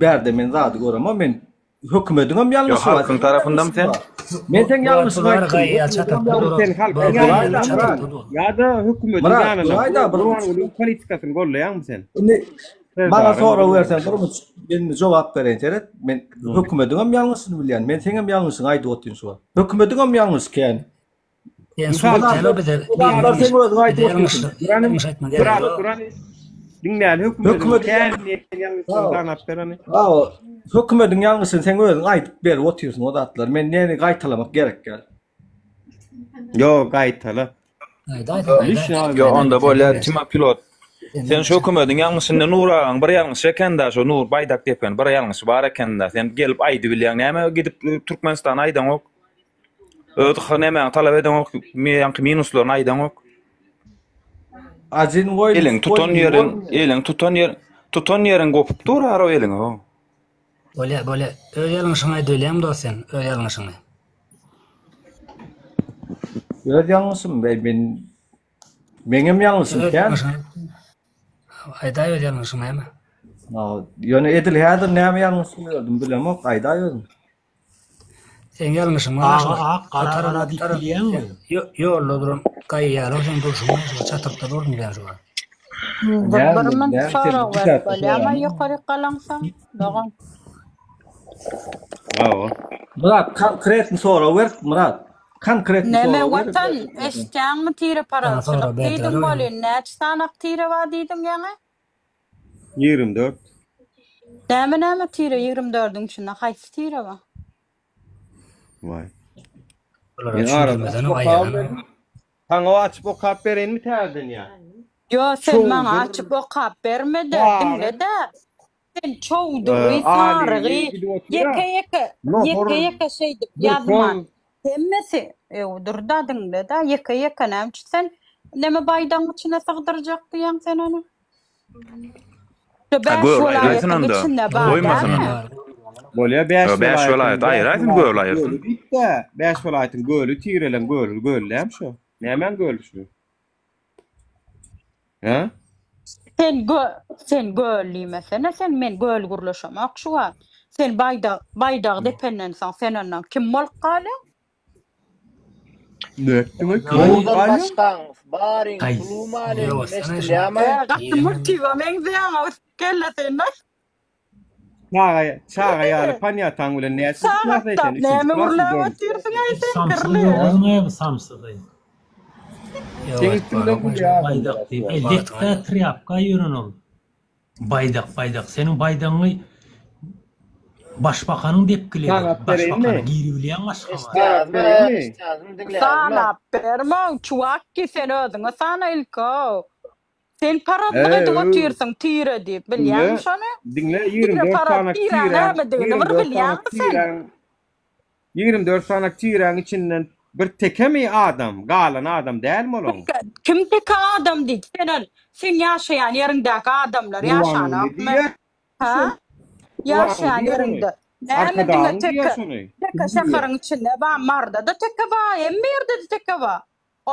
bärde men zady göremok. Men hökümediňem Ýo ýalňyşy bar, halkyň seňem tarapyndamy ýalňyşyň sen? bar. Men seň Murat ýalňyşyňy bular aýtdym. gaýy Hökümediňem çatyrtdy ýalňyşy Sen dur. halkyň Bular gaýy ýanynda çatyrtdy Myrat. dur. Ýa-da hökümediň Myrat, ýanynda. duraýda bir Gurbangulyň politikasyny gollaýaňmy sen? Indi maňa Serdaryň sorag bir berseň bir men indi jogap bereýin seret. Men hökümediňem ýalňyşyny bilýän. Men seňem ýalňyşyňy aýdyp otyryn şu wagt. Hökümediňem ýalňyşy kän. Sen Mysal subut üçin däl bize Bu zatlar biriniň seň özüň bize aýdyp ýalňyş otyrsyň. Duranym ýalňyş aýtma gerek Myrat ýok. Durany diňläli hökümediň Hökümediň kän diýen ýalňyşyny sanap ber hany. Hawa, hökümediň ýalňyşyny seň özüň aýdyp berip otyrsyň o zatlary. Men näme gaýtalamak gerek däl. Ýok, gaýtala. Aýda aýda aýda. Lişni Ýo aýda. onda bolýar Tima pilot. Sen Sen şu hökümediň ýalňyşynda Nur agaň bir ýalňyşy ekenda şo Nur baýdak depen bir ýalňyşy bar ekenda sen gelip aýdybilýäň näme gidip Türkmenistana aýdaňok. Öz nämäňi talap edeňok ýaňky minuslaryny aýdaňok. Ajyn goý. Eliň tutan ýeriň, eliň tutan ýer, tutan ýeriň gopup dur ara eliň o. Bolýa, bolýa. Öz ýalňyşyňy aýdybilýäňmi dost sen? Öz ýalňyşyňy. Öz ýalňyşym, men meňem ýalňyşym Öz kän. ýalňyşyňy. Aýdaý öz ýalňyşyňy näme? Ýöne edil häzir näme ýalňyş goýberdim bilemok, aýdaý özüň. Seň ýalňyşyň bar Aga şol. ak, gara gara diýip bilýäňmi? Ýolda duran gaýy ýaly seň durşuň bilen şol çatyrtda durduň sen şu wagt. Bir bir münt sorag berip bolýarmy ýokaryk galaňsoň dogan? Hawa. Myrat konkretny sorag ber Myrat. Konkretny Neme sorag ber. watan eşitýäňmi tire parazçylyk diýdiň welin näçe sanak tire bar diýdiň ýaňy? 24. Näme näme tire 24-iň içinde haýsy tire bar? Waý. Bulara Men arada düşündirmesene açyp okap aýagyny. berin. Saňa açyp okap bereýinmi täzeden ýa? Ýo sen maňa Çowdur. açyp okap bermede Saryk. diňle-de. Sen çowdury, Ee, sarygy Alyny gidip otyr-a. ýeke ýeke Nohur, ýeke ýeke şeýdip ýazman. Burkol. Hemmesi ew dur-da diňle-de ýeke ýeke näme üçin sen neme baýdagyň içine sygdyrjak diýýäň sen ony? Şu Ha 5 göl aýraýsyn welaýatyň onda. içinde bar Goýmasyn dälmi? onda. Bolýa 5 5 welaýatyň welaýat 5 aýraýsyn welaýatyň göl aýyrsyn. göli diýip-de, 5 welaýatyň göli tirelen göli göl dämi şu? Nämäň göli şu? Hä? Sen gö sen göl diýmesene sen men göl gürleşemok şu wagt. Sen baýdak baýdagy dependen soň sen ondan kim bolup galýaň? Nötdüňe kim bolup Nurdan galýaň? başgaň baryň Gaý. Salam aleýkum Ýogsana şu. eşdilýämi? Ee, gaty multiga meňzeýäň-ow kelle sen-de. Çaga çaga ýaly panýataň bilen näçinji klasda Sagatda sen? Üçünji näme klasmy, gürläp dördünji? otyrsyň-aý sen Samsygy kirli? ýogazmy bu samsygy? Seň Ýok, üstüňden barok. gülýär adamlar Baýdak diýip. şu Eý, wagt. lekde trýapka ýören ol. Baýdak, baýdak. Seniň baýdagyňy başbakanyň depgileri. Sanap Başbakana bereýinmi? giribilýäň Aşgabat. Sanap Eşitýäňizmi? bereýinmi? Eşitýäňizmi? Diňleýäňizmi? Sanap berme, çuwakki sen özüňe sana ilk-ow. Sen parazlyk Ee, edip öw. otyrsyň tire diýip, Diňle, bilýäňmi şony? diňle Tire 24 paraz, sanak tiräň tiräň, nämedigini bir 24 sanak bilýäňmi sen? tiräň, 24 sanak tiräň içinden bir tekemi adam, galan adam dälmi olaň? Teke, kim teke adam diýdi? Sen ol, seň ýaşaýan ýeriňdäki adamlar Gurbanguly ýaşanokmy? diýýär Hä? şony. Ýaşaýan Gurbanguly diýýär ony. ýeriňde. Näme diňe Arkadagyň diýýär teke, şony. teke Kim diýýär? şäheriň içinde bar, Marda-da teke bar, hemme ýerde-de teke bar.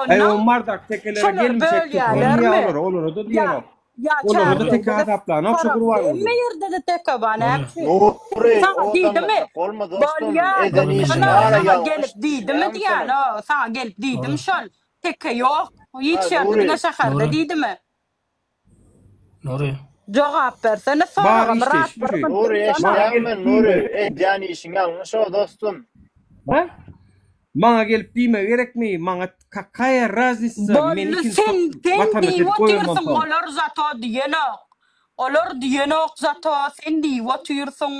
Eý, o Onnoň Mardak tekelere şolar gelmişek teke diýýär bölýälermi? olara, olara-da Ýa, diýenok. ýa Olara-da teke çärjewde-de hasaplanok şu paraz Gurbanguly. hemme ýerde-de teke bar, näme üçin? Nury, Saňa diýdimi? owadanlaşjak bolma dostum, Bolýa, eden işiň dursana, ara saňa ýalňyş gelip diýdimi düşünýämi diýýän, senem? o, saňa gelip diýdim Nury. şol. Teke ýok, hiç Ha, ýerde, Nury. diňe şäherde Nury. diýdimi? Nury. Jogap bersene Bar soraga işte Myrat şu. bir minut Nury dursana. Maňa eşitýäňmi gelip Nury, diýme. edýän işiň ýalňyş o dostum. Ha? Maňa gelip diýme gerekmi? Maňa kakaýa raznica? Men Boldy ikinji sen sen watana diýip edip goýandan otyrsyň soň. olar zato diýenok. Olar diýenok zato sen diýip otyrsyň.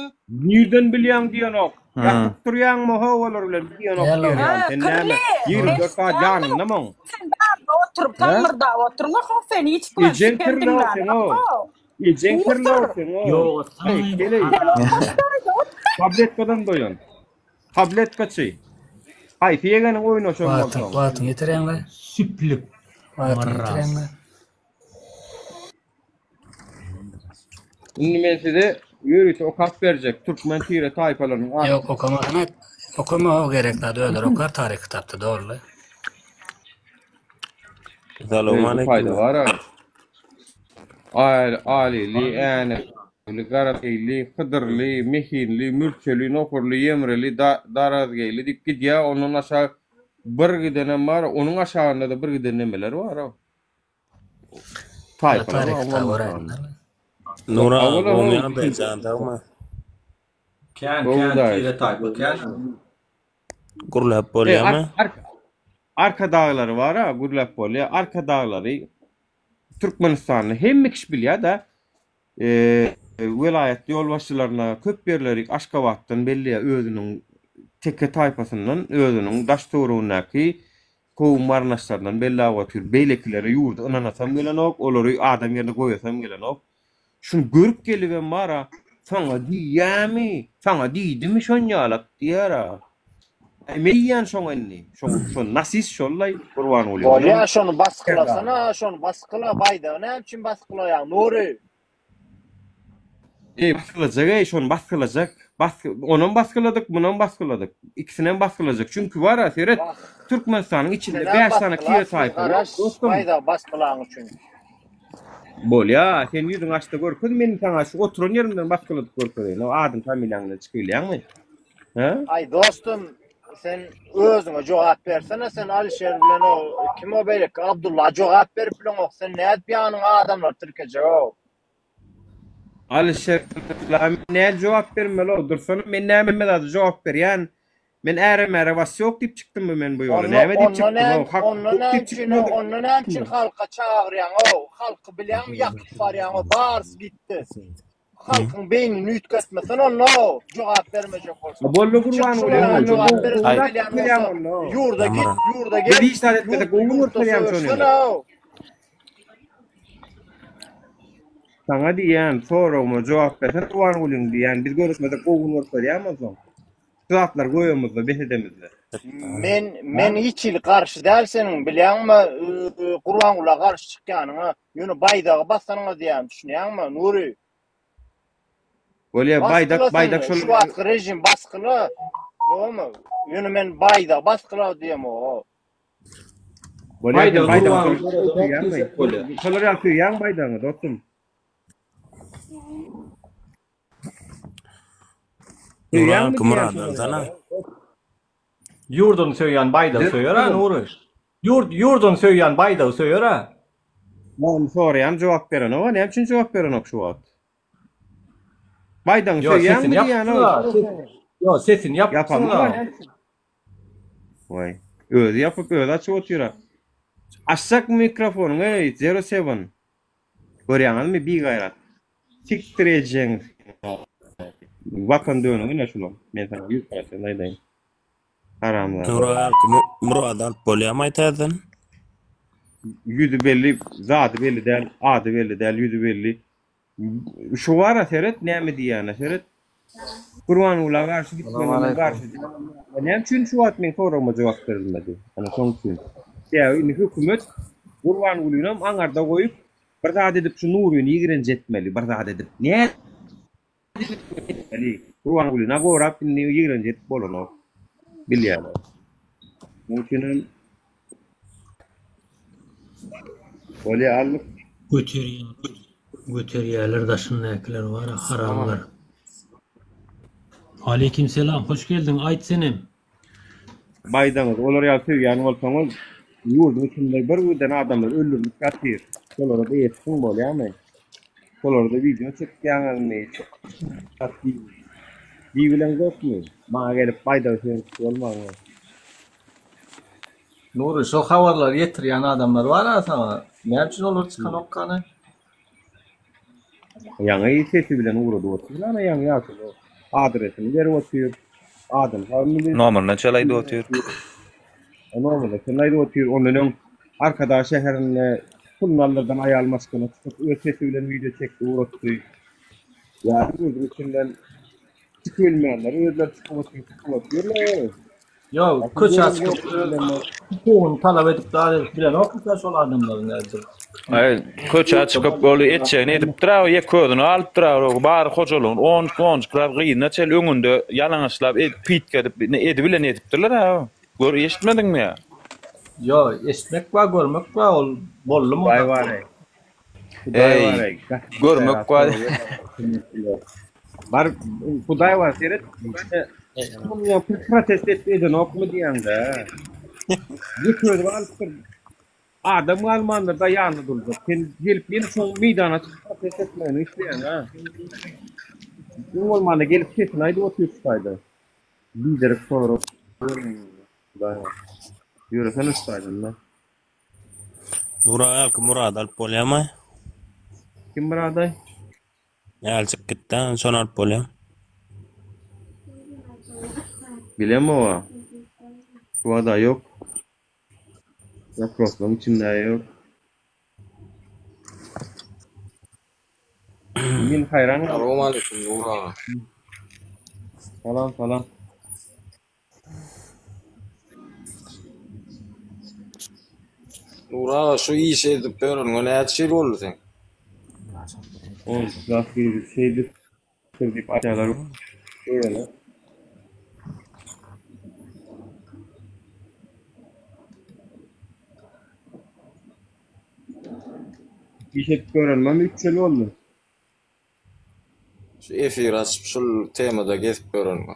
Nirden bilýäň diýenok. Ha. Ýatyp durýaňmy ho olar bilen diýenok Hello. diýen ýaly. He Sen näme? kirli 24 saat eşitýäňmi? ýanynda muň? Sen bärde oturyp He? samyrdap oturma ho sen hiç kim Ejeň şikem kirli o seň o. diňlänok ho. Ejeň kirli o Musyr. seň o. Ýogatsana Eý, bu keleý. Sen haram. otursaýda otur. Tabletkadan doýan. Tabletkaçy. Haýsy ýegeniň oýnaşan Wagtyň, bolsaň. wagtyň ýetirýäňle. Süplük. Wagtyň Myrras. ýetirýäňle. Indi men size ýörite okap berjek türkmen tire taýpalarynyň at. Ýok, okamasyny aýt. Okama o gerek zat özleri okar taryh kitapda dogruly. Eý, bu taýda bar-a. Alili, Änewli, Garageýli, Hydyrly, Mehinli, Mürçeli, Nohurly, Ýemreli, Darazgeýli diýip gidýär. Ondan aşak bir gidenem bar. Onuň aşagynda-da bir giden nemeler bar-a. Taýpalar bar. Nura, gowy ýagdaý, jan sagmy? Kän, kän, tire taýpa kän. Gürläp bolýamy? Arkadaglary bar-a, gürläp bolýar. Arkadaglary Türkmenistanda hemme kişi bilýär-de, welaýat ýolbaşçylaryna köp ýerleri Aşgabatdan belleýär, özüniň teke taýpasyndan, özüniň daş-töweregindäki kowum-garyndaşlaryndan belläp otyr. Beýlekilere ýurdy ynanasam gelenok, olary adam ýerine goýasam gelenok. Şuny görüp gelibem bar-a, saňa diýýämi, saňa diýdimi şonýalak diýer-a. Äý, men diýýän şoňa indi, şo şo nasist şol-laý Gurbanguly. Bolýa şony basgylasana, şony basgyla, baýdagy näme üçin basgylaýaň Nury? Eý, basgylajak-eý, şony basgylajak. Basgy, onam basgyladyk, munam basgyladyk. Ikisinem basgylajak. Çünki bar-a, seret, Wah. Türkmenistanyň içinde Senem bäş sany tire basgylarsyň, taýpa ýok, garaş, dostum. baýdagy basgylaň üçin. Bolýa, sen ýüzüňi aç-da görkez, men saňa şu oturan ýerimden basgyladyp görkezeýin. O adyň, familiýaň bilen çykybilýäňmi? Hä? Aý, dostum, sen özüňe jogap bersene, sen Alişer bilen o, kim o beýleki, Abdulla jogap berip bileňok, sen nädip ýanyňa adamlary tirkejek-ow? Alyşir, men näl jogap bermeli-ow, dursana, men näme hemme zada jogap berýän. Men äre-märe wasýok diýip çykdymmy men bu ýola? Onda, Näme diýip onda çykdym-ow? näme, Hak onda hukuk näme diýip üçin, çykmadym. onda näme üçin halka çagyrýaň-ow? Halky bilýäňmi, ýakyp barýaň-ow, barysy gitdi. Halkyň beýnini üýtgetmesen onda-ow, jogap bermejek bolsaň. Boldy Çyk Gurbanguly, şulara onda jogap gowy beresiň zat gelýän görýäň bolsa, onda. ýurda git, ýurda Biz gel, hiç zat etmesek ýurt, gowy ýurtda görkezýäň şony. söweşsene-ow. Saňa diýýän soragyma jogap bersene Gurbangulyň diýýän biz görüşmesek gowy gün görkezýämi onsoň? Şu zatlary goýamyzda bes edemizde. Men men hiç hili garşy däl seniň bilýäňmi Gurbangula garşy çykýanyňa ýöne baýdagy basanyňa diýýän düşünýäňmi Nury? Bolýa baýdak Basgyla sen baýdak şol şu wagtky režim basgyla dogrymy? Ýöne men baýdagy basgyla diýemok. Bolýa sen Baýdagy baýdagy Gurbanguly şolar döredenok söýýäňmi? diýsek bolýar. Şolar ýaly söýýäň baýdagyňy dostum. Nuran Söýýäňmi diýýän Murad şolar alsana. ýaly. Ýurduny söýýän baýdagy söýer-ä Nury. Ýurt ýurduny söýýän baýdagy söýer-ä. Näme soraýan jogap berenok-a näme üçin jogap berenok şu wagt? Baýdagyňy Ýo söýýäňmi sesini diýýän-ow. ýapypsyň-a. Ýo sesini ýapypsyň-a. Waý. Özi ýapyp, özi açyp otyr-a. Açjakmy mikrofonyňy, eý, zero seven. Görýäňizmi, bigaýrat. Sikdir ejeň. Watan dönügi ine şular. Men saňa 100% aýdaýyn. Haramzada. Nura Murady alyp bolýarmy täzeden? Ýüzi belli, zady belli däl, ady belli däl, ýüzi belli. Şu bara seret näme diýýäne seret. Gurbangula garşy gitmegine garşy. Näme üçin şu wagt meň soragyma jogap berilmedi? Ana şoň üçin. Sebäbi indi hökümet Gurbangulynam aňarda goýup bir zat edip şu Nuryny ýigrenji etmeli bir zat edip. Nädip etmeli? Gurbangulyna gorap indi ýigrenji edip bolanok. Bilýärler. Şonuň üçinem Bolýa aldyk. Göterýär göterýärler daşyndakylar bara haramlar. Aleýkim selam hoş geldiň aýt senem. Baýdaňyz olar ýaly söýýän bolsaňyz ýurduň içinde bir birden adamlar öldürilip ýatyr. Şolara-da ýetsin bolýamy? Şolara-da wideo çekýäňizmi? Diýibileňzokmy? Maňa gelip baýdagy söýen kişi bolmagyňyz. Nury şo habarlary ýetirýän adamlar bar-a saňa. Näme üçin olar çykanok hany? Ýaňy sesi bilen ugradyp otyr ana ýaňy ýaşuly adresini berip otyr. Adyny familiýasyny. Nomerini çal aýdyp otyr. Nomerini çal aýdyp otyr. Ondan öň Arkadag şäherinde puluny aldyrdan aýal maşgala çykyp öz sesi bilen wideo çekdi ugratdy. Ýa ýurduň içinden çykybilmeýänler özleri çykyp otyr çykyp otyrlar. Ýok, köçä çykyp öz hukugyny talap edip zat edip bilenokmyka şol adamlar nädip? Aý, köçä çykyp ol etjegini edipdir-ä, ýeke özüni galypdyr-ä, bar hojalygyny, onjuklar gyzyna çenli öňünde ýalaňaçlap, pitge edip, edibilen edipdirler-ä. Gör, eşitmediňmi ýa? Ýo, eşitmek bar, görmek bar, ol boldumy Hudaý o bar zatlar? eý. Hudaý Eý, bar eý. Gaty görmek gaýrat bar. sorag Bar Hudaý bar seret. Muňa pul protest et edenokmy diýäňdä. Ýeke özi galypdyr. Adam galmandyr-da ýanynda durjak. Sen gelip ýene şoň meýdana çykyp protest etmegini isleýäň ha. Iň bolmanda gelip sesini aýdyp otyr şu taýda. Biderek sorag bermeýin. Hudaý bar. Ýöresene şu taýdan-da. Nura hälki Murady alyp bolýamy? Kim Murady? Älçik gitdi, şony alyp bolýa. Bilemok-a. Şu wada ýok. Zaproslaryň içinde ýok. Men haýran galdym. Salowmaleýkim Nur aga. Salam, salam. Nur aga şu işi edip ýöreniňe näçe ýyl boldy seň? Ol zat girip şeýdip diýip aýdýarlar. Öýle. Iş edip görenimem 3 ýyl boldy. Şu efir açyp şul temada gezip ýörenime.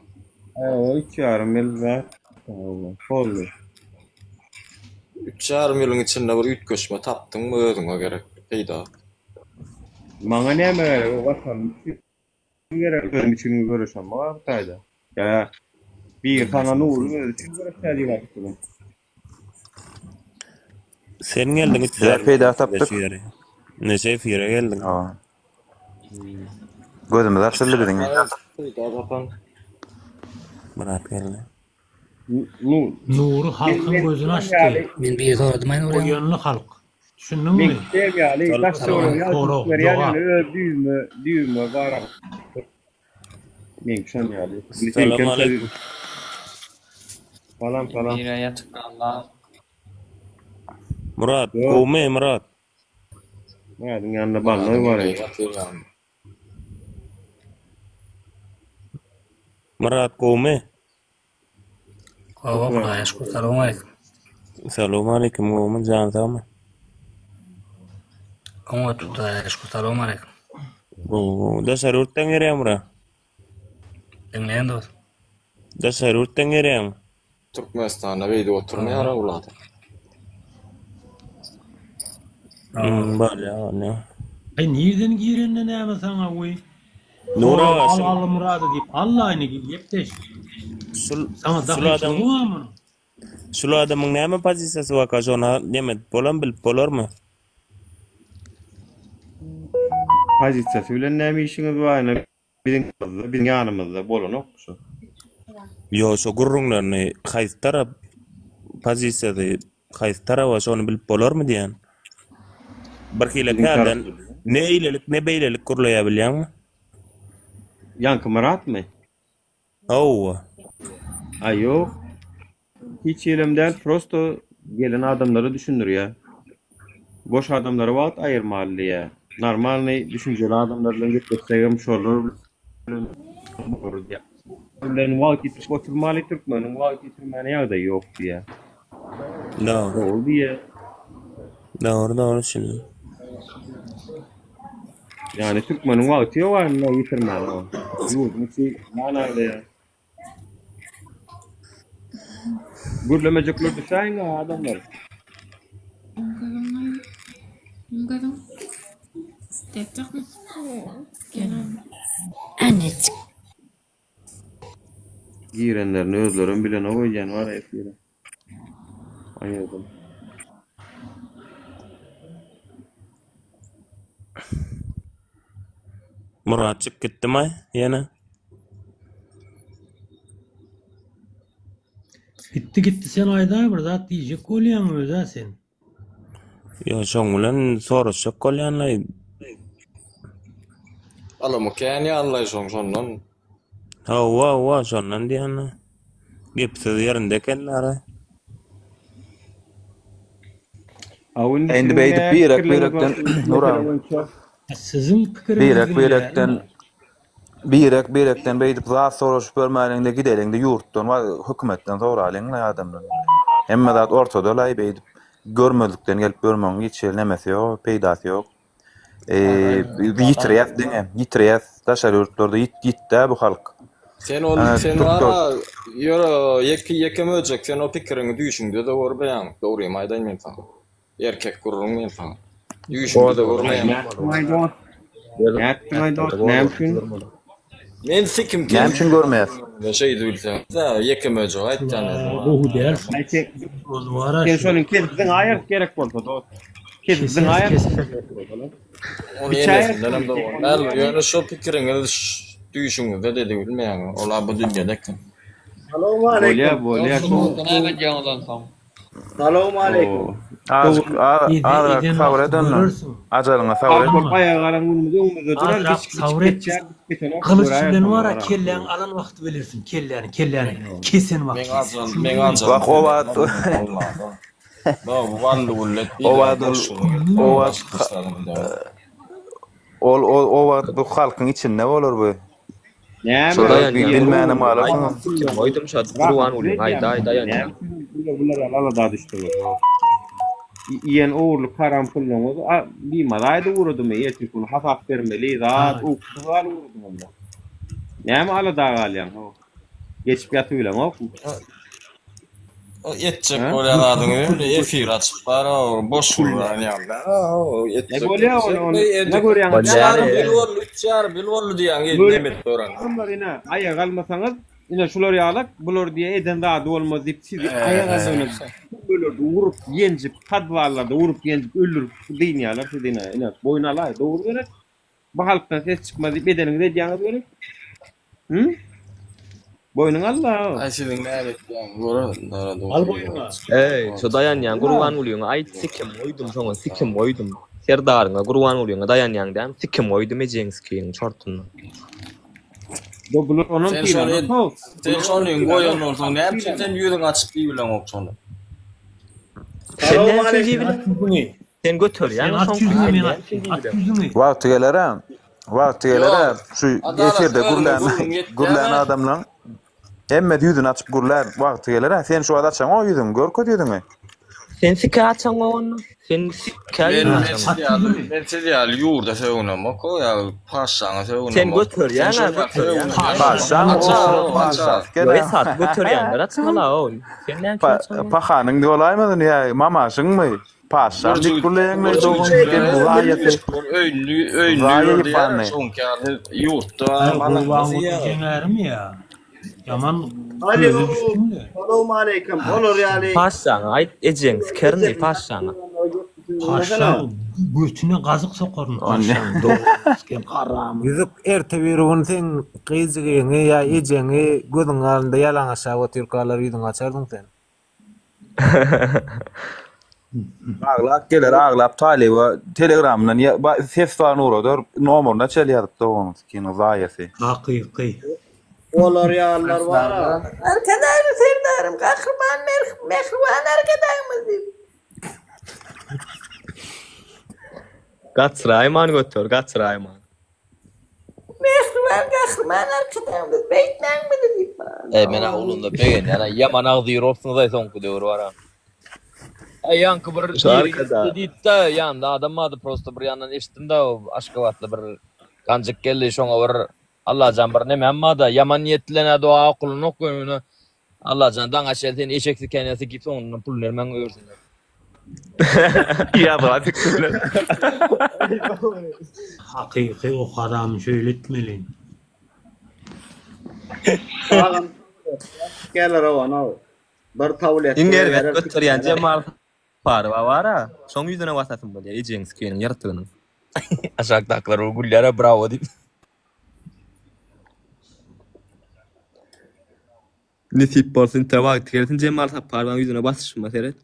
Hawa, üç ýarym ýyl zat boldy. Üç ýarym ýylyň içinde bir üýtgeşme tapdyňmy özüňe gerek peýda? Maňa näme gerek, o watanym üçin gerek, özüm üçin göreşemok bu taýda. Ýa biri saňa Nury özi üçin göreşýär diýip aýtdymy? Sen geldiň üç Bizä ýarym peýda ýylyň içinde tapdyk. şu ýere. Neçe efire geldiň? Hawa. Gözümiz açyldy biziň. Peýda tapan. Myrat geldi. Nury halkyň gözüni açdy. Men bir soradym aý Nury. Oýanly halk. Düşündiňmi? Men kiçem ýaly daş töweregi ýalpyp Sorag, berýän jogap. ýöne öz düýbüme düýbüme garap. Meňki şon ýaly. Salam aleýkum. Salam salam. Nirä ýatyp galda? Myrat, gowmy Myrat? Myradyň ýanynda balnoý bar eken. Myrat gowmy? Gowy Hudaýa şükür salowmaleýkim. Salowmaleýkim gowmy jan sagmy? Oňat Hudaýa şükür salowmaleýkim. Gowy gowy. Daşary ýurtdan gelýäňmi Myrat? Diňleýän dos. Daşary ýurtdan gelýäňmi? Türkmenistanda beýdip oturmaýar ol adam. Hmm, bolýa bolýa. Aý nirden girende näme saňa we Nur Sorag aga al şul Allamyrady diýip allaýyny gepleş. şul Saňa şul dahylçylygy adam bar munuň. şul adamyň näme pozisiýasy barka şony neme edip bolam bilip bolarmy? Pozisiýasy bilen näme işiňiz bar ine biziň biziň ýanymyzda bolanok şu. Ýo şo gürrüňlerini haýsy tarap pozisiýasy haýsy taraba şony bilip bolarmy diýýän. Bir hile Biziň kärden tarapda. ne eýlelik ne beýlelik gürleýär bilýäňmi? Ýaňky Myratmy? Hawa. Aý ýok. Hiç ýerem däl prosto gelen adamlara düşündirýär. Boş adamlara wagt aýyrmaly diýýär. Normalnyý düşünjeli adamlar bilen gepleşsegem şolar bilen bolar diýýär. Bilen wagt ýitirip oturmaly türkmeniň wagt ýitirmäne ýagdaýy ýok diýýär. Dogry. Dogry diýýär. Dogry dogry düşündim. Ýani türkmeniň wagty ýok aýynda ýitirmäne. Ýurduň içi ýan aglaýar. Gürlemejekler düşäýiň adamlar. Girenlerini özlerem bilenok öýdýän bar efire. Aýadym. Muratjyk gitdimi ýene? Gitdi gitdi sen aýdaý bir zat diýjek bolýaň özä sen. Ýo şoň bilen soraşjak bolýanlaý. Alamy kän ýalylaý şoň şondan. Hawa hawa şondan diýýän-de. Gep söz ýerinde eken ara. Aw indi Indi siziň beýdip näme birek pikirleriňiz bar birekden şu Nur mesele aga. boýunça? Siziň pikiriňizi Birek diňleýärin birekden birek birekden beýdip zat soraşyp görmäliňde gideliňde ýurtdan we hökümetden soralyňla adamlar. Hemme zat ortada-laý beýdip görmezlikden gelip görmegiň hiç hili nemesi ýok, peýdasy ýok. Ýitirýäs diňe, ýitirýäs daşary ýurtlarda ýitdä bu halk. Sen ol sen wara ýöre ýeke ýeke möjek sen o pikiriňi düýşüňde-de görmeýäň dogrymy aýdaýyn men saňa. Erkek gürrüň men saňa. Düýşüňde-de görmeýäň. Nätdiňaý dost? Näme üçin? Men sikim Näme üçin görmeýäs? Şeýdip bilseň, ýeke möjek aýtýan men. Gowy däl. Sen şonuň kesipsiň aýyrt gerek bolsa dost. Kesipsiň aýyrt. Ony enesindenem dogan däl. Ýöne şo pikiriňiz düýşüňizde dedi bilmeýäň. Ol-a bu dünýede eken. Bolýa, bolýa. Näme edýäňiz onsoň? Salowmaleýkim. Azajyk azrak sabyr et onda. Ajalyňa sabyr et. Bolup aýaga galan günümiz öňümizde durar, Azrak giç sabyr et. geçýär, giç geçenok. Gylyç bilen bar-a kelläňi alan wagty bilersiň, kelläni, kelläni kesen Meň wagty. ajal, meň ajalym Wah o wagt Wah, wally gullet o wagt ol o wagt ol o wagt bu halkyň içinde bolar bu. Näme? Şo bilmänem galarsyňyz. Sikim goýdum şo Gurbangulyň aýda aýda ýanýa. Bular alada düşdüňiz. Iýen ogurlyk haram pullaryňyz bimaza aýda ugradymy ertir gün hasap bermeli zat ukusyz galyp ugradyňyzmy. Näme alada galýaň how. Geçip ýatybileňokmy? Etjek bolýan zadyňy ýöne efir açyp bar boş gürrän ýaly. Ne bolýar ony ony ne görýäňiz? Üç ýarym ýyl boldy, üç ýarym ýyl boldy diýýäň neme edip ýören. Adamlar ine aýak almasaňyz ine şular ýalak bular diýe eden zady bolmaz diýip sizi aýak aldygyna türmelerde urup ýenjip podwallarda urup ýenjip öldürip dynýarlar sizi ine ine boýun alaý dogry gerek bu halkdan ses çykmaz diýip edeniňizi edýäňiz gerek Hı? Boýnuňa al-la. Aý siziň näme etýäňizi görerin dara Al boýnuňa. Eý, şo daýanýan Gurbangulyňa aýt, sikim goýdum şoňa, sikim goýdum. Serdaryňa, Gurbangulyňa daýanýaň dämi, sikim goýdum ejeň sikigiň çortuna. Do bular onam Sen şony sylanok how. sen şony goýan bolsaň näme üçin sen ýüzüňi açyp diýibileňok şony. Sen näme üçin diýibileň? Sen göterýäň şoňky, sen näme üçin diýibileň? Wagty geler-ä. Wagty geler-ä şu efirde gürlän gürlän adamlaň hemmesi ýüzüni açyp gürlär wagty geler-ä sen şu wagt açaňok ýüzüňi görkez ýüzüňi. Sen sike açaňok onda. Sen sike ýüzüňi açaňok. Men siz ýaly ýurda sögünemok o ýa paşşaňa sögünemok. Sen göterýäň-ä göterýäň. Paşşaň o paşşa sike-dä. Esasy göterýänler açmaly-a ol. Sen näme üçin açmaly? Pahanyň bolaýmasyn ýa mamaşyňmy? Paşşam diýip gürleýäňmi dogan sen zaýasy. Öýünli öýünli Zaýa ýördi ýypany. şoňky ýaly ýurtda Gurbanguly jeňärimi ýa? Ýaman gözi düşdüňle. Salowmaleýkim. Olar ýaly Paşşaňa aýt ejeň sikerini paşşaňa. Paşşaň götüne gazyk sokaryn paşşaň dogry siken haramy. Ýüzük erte bir gün seň gyzjygyňy ýa ejeňi gözüň alnynda ýalaňaçlap otyrkalar ýüzüňi açardyň sen. Aglap geler aglap talyba telegramyndan ses bar ugradar nomeryna çel ýazyp doganyň sikiniň zaýasy. Hakyky. Olar ýalylar bar-a. Arkadagly Serdarym Gahryman Mähriban Arkadagymyz diýip. Gaçyraýman göter gaçyraýman. Mähriban Gahryman Arkadagymyz beýtmäň bizi diýip. Eý men awlunda begenýän aý ýaman agzy ýyrypsyňyz aý soňky döwür bara. Aý ýaňky bir Şu biri arkada. gitdi diýipdä ýanynda adam bardy prosto bir ýandan eşitdimdä o Aşgabatly bir ganjyk geldi şoňa bir Allajan bir nemem barda ýaman niýet bilen-ä doga okulanok ýöne Allajan daňa çenli seni eşek siken ýa sikip soňundan pul bermän goýbersinler. Ýazga dikdiler. Hakyky o haram şeýle etmeli. Agam geler owan Bir tablet Iň erbet göterýän Jemal Saparowa bara, şoň ýüzüne basasym bolýar ejeň sikeniň ýyrtygynyň. Aşakdakylar bir gülýär-ä brawo diýip. Nesip bolsun inte wagty gelsin Jemal Saparowyň ýüzüne basyşyma seret.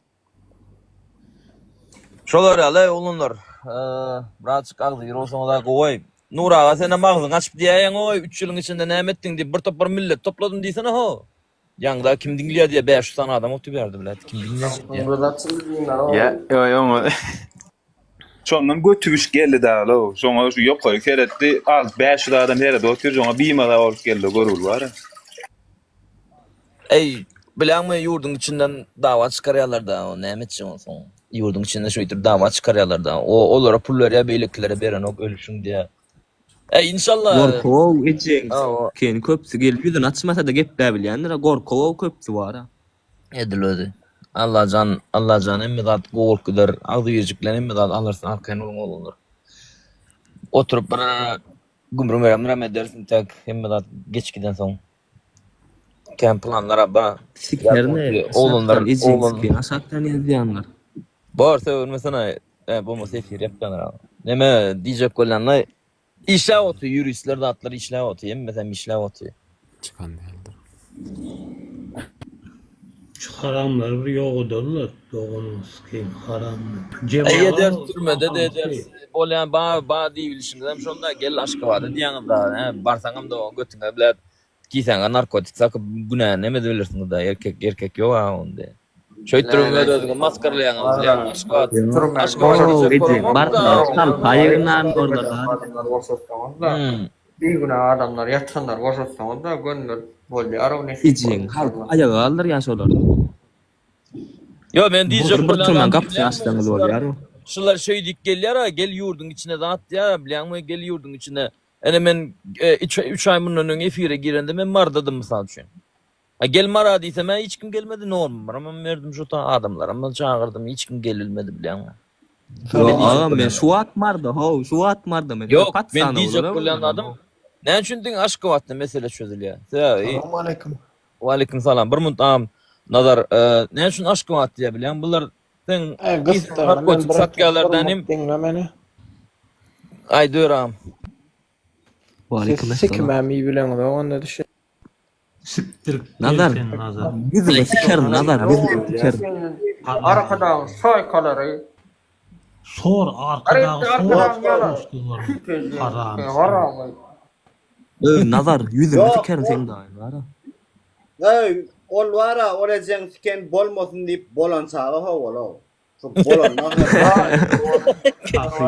Şolar ýaly oglanlar. Birazjyk agzybir bolsaňyz-a gowy. Nur aga senem agzyňy açyp diýäýeňoý, üç ýylyň içinde näme etdiň diýip bir topar millet topladym diýsene ho. Ýaňda kim diňleýär diýýär, 500 sany adam otyr bärde bilet, kim diňlejek diýýär. Göz açyldy diýmeli Ýa, ýo, oňa Şondan götübiş geldi dagla. Şoňa şu ýokary seretdi, alt 500 adam seredip otyr, şoňa bimaza bolup geldi, görgüli bar. Eý. Bilýäňmi ýurduň içinden dawa çykarýarlar-da, o näme etjek onsoň? Ýurduň içinde şeýdip dawa çykarýarlar-da. O olara pul berýär, beýlekilere berenok, ölüşiň diýýär. Äý, inşallah. Gorkowow ejeň Hawa. sikeni köpüsi gelip ýüzüni açmasa-da gepläbilýändir-a gorkowow köpüsi bar-a. Edil özi. Allajan, Allajan hemme zat gowy bolup gider. Agzybirjik bilen hemme zat alyrsyn, arkaýyn boluň oglanlar. Oturyp bir gümrüm-ram ederis intäk hemme zat geç gidensoň. Kän planlar ba. Sikerine Oglanlar, aşakdan ejeň oglan. sikeni aşakdan ýazýanlar. Bor sögünmesene. E, bolmasa efir ýapýanlar. Neme diýjek bolýanlaý. Işläp otyr ýuristler zatlar işläp otyr hemmesem işläp otyr. Çykan däldir. Şu haramlary bir ýok ederler doganyňy sikeýin haramlar. Eý Jemaga ederis türmede de haramsy. ederis bolýan ba ba diýibilişiňizem şonda gel Aşgabada diýýäňiz da hä barsaňam da götüňe bile kisäňe narkotik sakyp günäni neme edebilirsiňiz da erkek erkek ýok a onda. Şeýtdirip öz özüňi masgarlaýaňyz bilýäňmi Aşgabat Aşgabada Ow gitjek ejeň bolamok da barsaň salpa ýygnaryn orada. Adamlary boşatsaňyz-da, bigünä adamlary ýatanlary boşatsaňyz-da gönüler bolýar-ow nesip Ejeň bolsa halky inşallah. aýaga galdyrýar şolar. Ýo men diýjek Bir bolýan türmäň zadym gapysyny bilýäňmi açsaňyz şular bolýar-ow. şular şeýdip gelýär-a gel ýurduň içine zat diýýär bilýäňmi gel ýurduň içine ene men üç aý mundan öň efire girende men Maradadym mysal üçin. A gel Mara diýsem-ä hiç kim gelmedi, normamam berdim şu ta adamlaram çagyrdym, hiç kim gelibilmedi bilýäňmi? Ýok agam men şu wagt Marda how, şu wagt Marda men. Ýok, men Patsana diýjek bolar bolýan zadym, näme üçin diňe Aşgabatda mesele çözülýär? Sebäbi Salowmaleýkim. Waleýkim salam. Bir minut agam Nazar, näme üçin Aşgabat diýýär bilýäňmi? Bular seň Eý gysdyrma men narkotik bir satýarlar bir dänim. minut diňle meni. Aýdyber agam. Waleýkim Siz esselam. sikimäm iýibileňizok onda düşün. Sikdirip gel Nazar, sen Nazar. ýüzüňe sikerin Nazar, ýüzüňe sikerin. Arkadagyň soýkalary. Sor arkadagy sor dostlar haram Haramy. Öý Nazar, ýüzüňe Ýok, sikerin ol seň daýyň bara. Öý, ol bar-a, ol ejeň siken bolmasyn diýip bolan çaga ho-ol-ow. Şo bolandan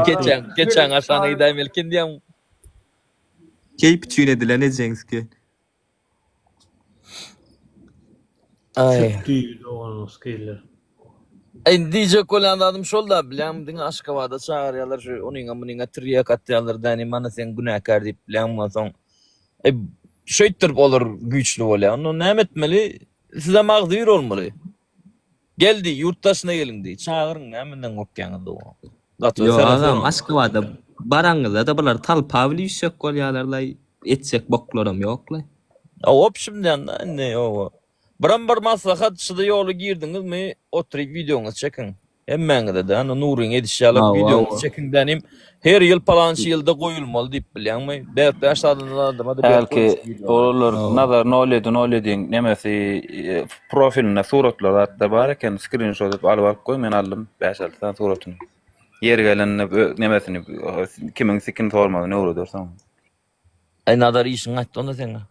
Keçäň, keçäň aşagyna gidäýmeli eken diýýäň. Keýp üçin edilen ejeň siken. Aý. Süt düýbi doganymyz geler. Indi diýjek bolýan zadym şol-da, bilýäňmi, diňe Aşgabada çagyrýarlar şu onuňa munyňa tirýek atýarlar däni, mana sen günäkär diýip, bilýäňmi, onsoň e, şeýtdirip olar güýçli bolýar. Onda näme etmeli? Sizem agzybir bolmaly. Gel diý, ýurt daşyna geliň diý, çagyryň, näme menden gorkýaňyz dogan. Gaty Ýok sere agam soraň. Aşgabada baraňyzda-da bular talpa bile üýşjek bolýalarlaý, etjek boklaram ýoklaý. A opşum diýende indi ýoga. Biram bir maslahat şuda ýola girdiňizmi oturyp wideoňyzy çekiň. Hemmäňizede ana Nuryň edişi ýaly Hawa wideoňyzy hawa. çekiň dänim her ýyl palança ýylda goýulmaly diýip bilýäňmi? Bäş bäş adamdan adama-da berip Hälki goýmuş wideony. olar Hawa. Nazar nol ýedi nol ýediň nemesi e, profilinde suratlar zatda bar eken skrinşot edip alyp alyp goý men aldym bäş-alty sany suratyny. Ýeri gelende ö- nemesini kimiň sikini sormagyny öwredersiň. Aý Nazar işiň gaýtdy onda seňňe.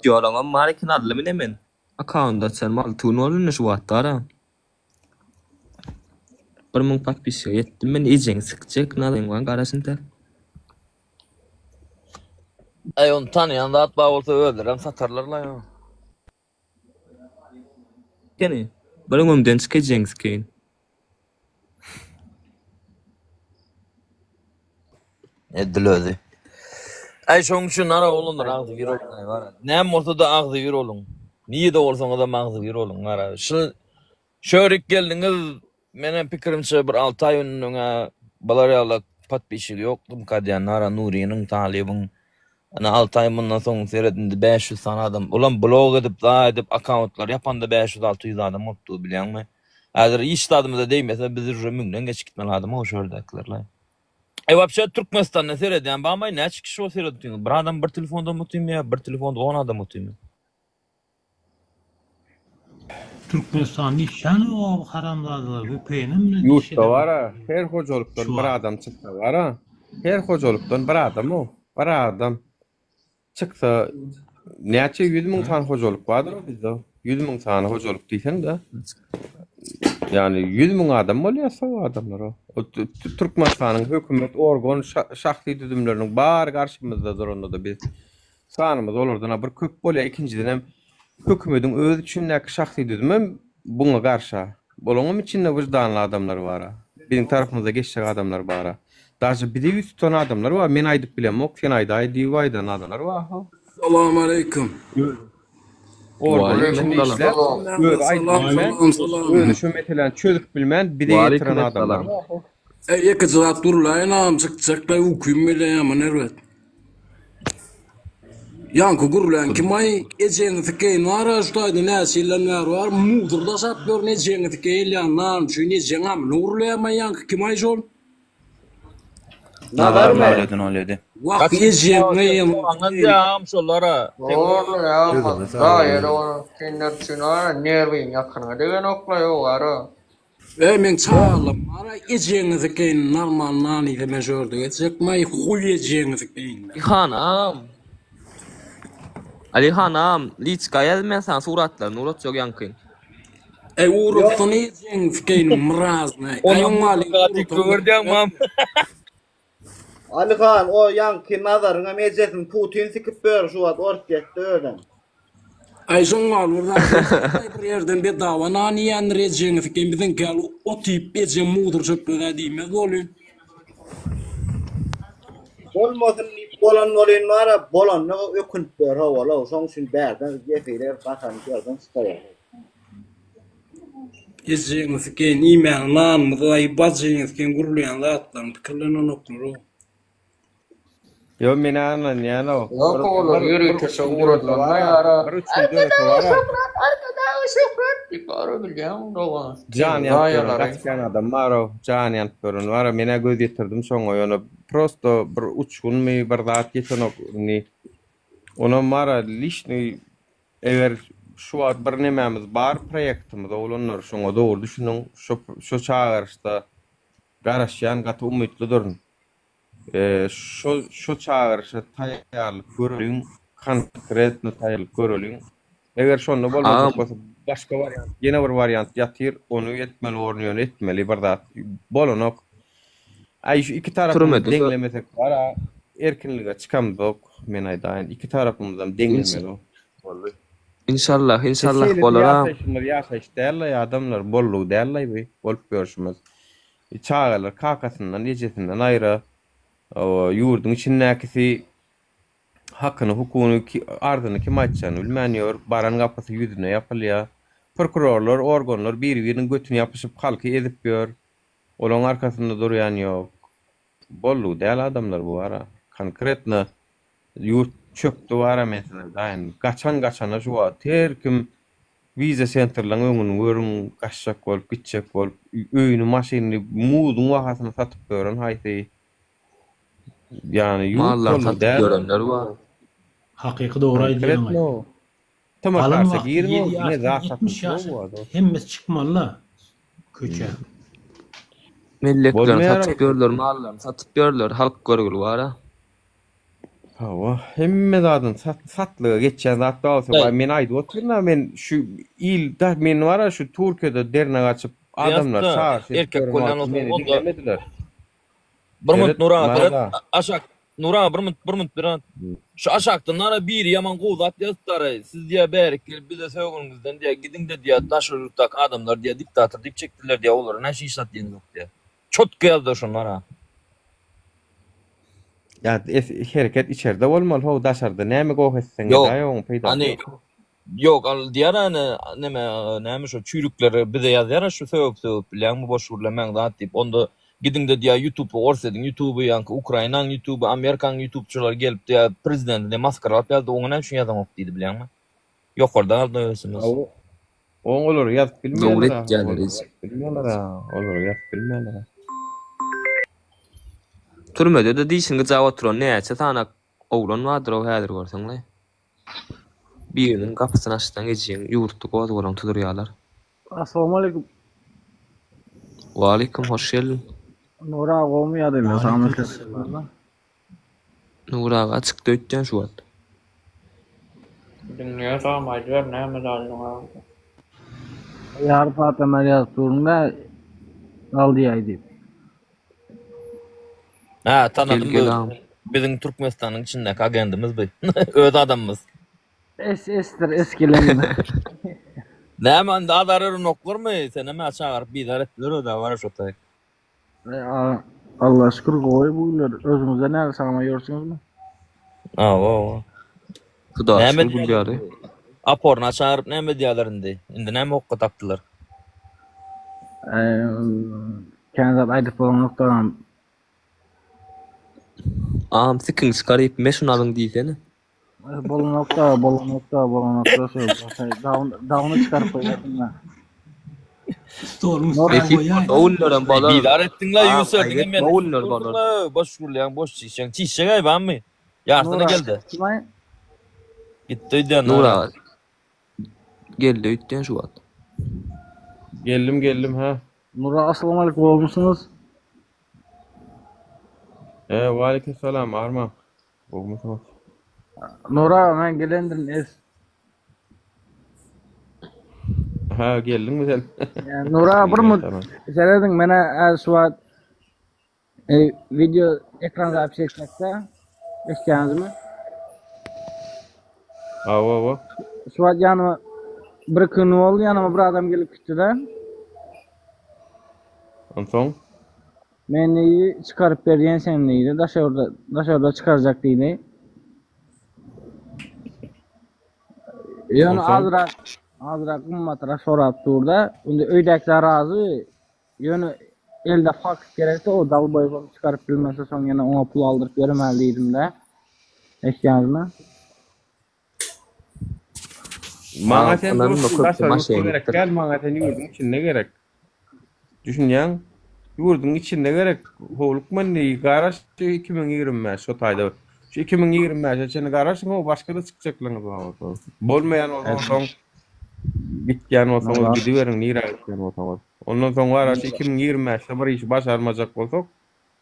Ýolaňam bar eken aldym ine men. Akkaunt açanym 6 gün boldy indi şu wagt gara. 1000 podpisçige ýetdim men ejeňi sikjek nazaryň bar gara şintä. Aý ony tanaýan zat bar bolsa özlerem satarlar laý ony. Keni bir öňümden çyk ejeňi sikeýin. Edil özi. Aý şoň üçin ara oglanlar agzybir boluň aý bara. Näme bolsa-da agzybir boluň. Nirede bolsaňyzam agzybir boluň gara. Şu şörik geldiňiz menem pikirimçe bir 6 aý öňünden öňe bular ýaly podpisçigi ýokdumka diýen ara Nurynyň Talybyň Ana 6 aý mundan soň seret indi 500 sany adam. Olam blog edip za edip akkauntlar ýapanda 500-600 adam bolupdy bilýäňmi? Häzir hiç zadymyza degmese biz uje müňden geçip gitmeli adam o şördäkilerle. E wapşe Türkmenistanda seredýän barmy näçe kişi bolup seredip otyrňyz? Bir adam bir telefondan otyrmy ýa bir telefonda 10 adam otyrmy? Türkmenistanda işlän o haramzadalar VPN-em bilen iş Ýurtda edemok. bar-a, her hojalykdan Şu bir wagt. adam çyksa bar-a, her hojalykdan bir adam-ow, bir adam çyksa näçe 100 müň sany hojalyk bardyr-ow bizde. 100 müň sany hojalyk diýseň-de, ýagny 100 müň adam bolýar sow adamlar-ow. O Türkmenistanyň hökümet organ şahsy düzümleriniň bary garşymyzda duranda-da biz sanymyz olardan-a bir köp bolýar. Ikinjidenem. Hökümediň öz içindäki şahsy düzümem buňa garşa. Olaňam içinde wyždanly adamlar bara. Biziň tarapymyzda geçjek adamlar bara. Daže bize ýüz tutan adamlar bar, men aýdyp bilemok, sen aýdaý diýip aýdan adamlar bar ho. Salam aleýkum. Organyň içinde işläp, özi aýdyp bilmän, özi şu meseläni çözüp bilmän bize ýetiren adamlar bar ho. Eý ýekeje zat gürläýin agam çykjakda uykym gelýär ýaman erbet. Ýaňky gürlän kim aý ejeňi sikeýin bara şu taýda näçe ýyldan bäri bar mudur daşap ýörün ejeňi sikeýin ýa name üçin ejeň amyny gürleýämaý ýaňky kim aý şol. Nazarmy? Noledi noledi. Wah ejeňi Agam şolara. Dogry ýa zaýa bolan senler üçin nerwiň ýakynyňa degenokla ýok ara. Eý meň çagalarym bara ejeňi sikeýin normal nan iýse men şu ýerde gezjekmaý huý ejeňi sikeýin. Alihan agam. Alihan agam liçka ýaz men saňa suratlaryny ugratjak ýaňky. Eý ugratsyny ejeňi sikeýin myrazyny. Eý oň maly Alihan o ýaňky Nazaryňam ejesini Putin sikip ýör şu wagt Orsýetde özem. Aý şoň ýaly bir zat ýokmy bir ýerden bedawa nan iýendir ejeňi siken biziňki ýaly ot iýip ejem mudyr çöpled-ä diýmez welin. Bolmasyn diýip bolan welin bara bolanyna ökünip ýör howala şoň üçin bärden efire gahany ýerden çykarýar. Ejeňi sikeýin iýmäne nanymyz aý bajyňy sikeýin gürleýän zatlaryny pikirlenenoklar-ow. Ýok men anlanýanok. Ýok olar ýörite şo ugradylanlar ýara. Bir üç gün dörese bar. Şöhrat arkadagy şöhrat diýip bara bilýäň dogan. Jan ýanyp ýören gaçýan adam bar-ow. Jan ýanyp ýören bar. Men-ä göz ýetirdim şoňa ýöne prosto bir uçgunmy bir zat ýetenok indi. Onam bar-a lişniý Eger şu wagt bir nemämiz bar proýektimiz oglanlar şoňa dogry düşüniň şo şo çagyryşda garaşýan gaty umytlydyryn. Şo şo çagyryşa taýýarlyk göreliň konkretno taýýarlyk göreliň. Eger şonda bolmajak Agam bolsa başga wariant ýene bir wariant ýatyr ony etmeli borun ýöne etmeli bir zat bolanok. Aý şu iki tarapymyzy türmede deňlemesek bara erkinlige çykamzok men aýdaýyn iki tarapymyzam deňlemeli boldy. Inşallah Biz inşallah şeýle bolar agam. ýaşaýşymyz ýaşaýyş dällaý adamlar bollugy dällaý bu bolup ýörşümiz. Çagalar kakasyndan ejesinden aýra ýurduň içindäkisi hakyny hukugyny arzyny kim aýtjagyny bilmän ýör baran gapysy ýüzüne ýapylýar. Prokurorlar organlar biri biriniň götüne ýapyşyp halky ezip ýör. Olaň arkasynda durýan ýok. Boldugy däl adamlar bu ara. Konkretno ýurt çökdi bara men size aýdaýyn. Gaçan gaçana şu wagt her kim wiza sentrlaň öňüni görüň gaçjak bolup gitjek bolup öýüni maşynyny muzyň bahasyna satyp ýören haýsy. Ýany ýurt Mallaryny boldugy satyp däl. ýörenler bar. Hakyky dogry aýdýaňaý. Konkretno Galan TMK-sa wagty giriň ýedi ine ýaşdan zat 70 satylsa ýaşa bu wagt. hemmesi çykmaly-da köçä. Melleklerini Bolmaýar satyp ýörler, mallaryny satyp ýörler, halk görgüli bar-a. Hawa, hemme zadyny sat, satlyga geçýän zat bar bolsa, baý men aýdyp otyryn-a, men şu il, da men bar-a şu Türkiýede dernek açyp, adamlar Ýa-da çagyryş edip erkek ýören bolýan wagty bolsaň meni onda diňlemediler. Bir minut Seret, Nur aga seret Nara. aşak Nur aga bir minut bir minut bir minut. Şu aşakda Nara biri ýaman gowy zat ýazypdyr siz diýä bärik gelip bize sögeniňizden diýä gidiňde diýä daşary ýurtdaky adamlar diýä diktator diýip çekdiler diýä olara näçe hiç zat diýeňzok diýä. Çotga ýazdy şo Nara. Ýa hereket içerde bolmaly how daşarda näme goh etseň Ýok edäý oň peýdasy hany ýok. Ýok, al diýer any neme näme şo çüýrükleri bize ýazýar şu sögüp sögüp bilýäňmi boş gürlemäň zat diýip onda gidiňde diýýär ýutubda ors ediň ýutuby ýaňky ukrainaň ýutuby amerikaň ýutubçylary gelip diýýär prezidenti diýýär masgaralap ýazdy oňa näme üçin ýazaňok diýdi bilýäňmi ýokarda galdy özümiz. Oň olary ýazyp Dogry bilmeýärler etýärler olary hiç. ýazyp bilmeýärler olary ýazyp bilmeýärler. Türmede-de dişini gyjap oturan näçe sany oglan bardyr-ow häzir görseň-le. Biriniň gapysyny açsaň ejeň ýurtda gozgalaň tuzurýalar. Assalamualeýkum. Waleýkim hoş geldiň. Nury aga gowmy ýagdaýlar sagmy Nury aga çykdy öýtýän şu wagt. Diňleýäs agam aýdyber näme zadyň bardy. Ýarym saatdan bäri ýazyp durun-da al diýäý diýip. Hä Gel tanadym gel bu agam. biziň Türkmenistanyň içindäki agendimiz bu. Öz adamymyz. Es esdir es gelendir. Näme indi azar örenoklarmy? Senem-ä çagyryp bizar etdiler ödä bar şo taý. Alla şükür gowy bu günler. Özüňizde näle sagma ýörsüňizmi? Hawa hawa. Hudaýa Näme şükür gül diýýärler ýaly. indi? Aporna çagyryp näme diýýärler indi? Indi näme hokga tapdylar? Kän zat aýdyp bolanok dagam. Agam sikiňi çykaryp me şuny alyň diýsene. Bolanok da, bolanok da, bolanok da şu. Dawny çykaryp goýýarsyň-da. Stoluň üstüne Nesip goýaý. bolsa o günlerem bolar. Bizar etdiň-le Agam Ýuser, aýyp diňe etme meni o günler bolar. dursuň-la, boş gürleýäň, boş çişýäň. Çişjek aýbammy? Ýarsyna Nura, geldi. Kime? Gitdi öýdýän Nur Nura. aga geldi öýtýän şu wagt. Geldim geldim ha. Nura assalamualeýkum gowmysyňyz? E, waleýkim salam Arman. Gowmysyňyz? Nura men gelendirin es. Ha geldiňmi sen? Nura bir Geldim mut tamam. serediň mena şu wagt e, video ekran zapis etmekde. Eşitýäňizmi? Hawa hawa. Şu wagt ýanyma bir gün boldy ýanyma bir adam gelip gitdi-de. Onsoň? Men diýdi çykaryp berýän sen diýdi daşogurda daşogurda çykarjak diýdi. Ýöne Onsoň? azrak azrak gymmatrak sorap durda. Indi öýdäkiler razy. Ýöne elde faks gerekdi o dalboýbam çykaryp bilmese soň ýene oňa pul aldyryp ýöremeli diýdimde. Eşitýäňizmi? Maňa Agam sen ynanma dostum köpde daşary ýurtda gerek maşennikdir. däl, maňa sen ýurduň içinde gerek. Düşünýäň? Ýurduň içinde gerek. Howlukma indi garaş şu 2025 şo taýda. Şu 2025-e çenli garaşyň o başga-da çykjaklaryňyz bar bolsa. Bolmaýan bolsa onsoň gitýän bolsaňyz gidiberiň nirä gitýän bolsaňyz. Ondan soň gara şu 2025-de bir işi başarmajak bolsak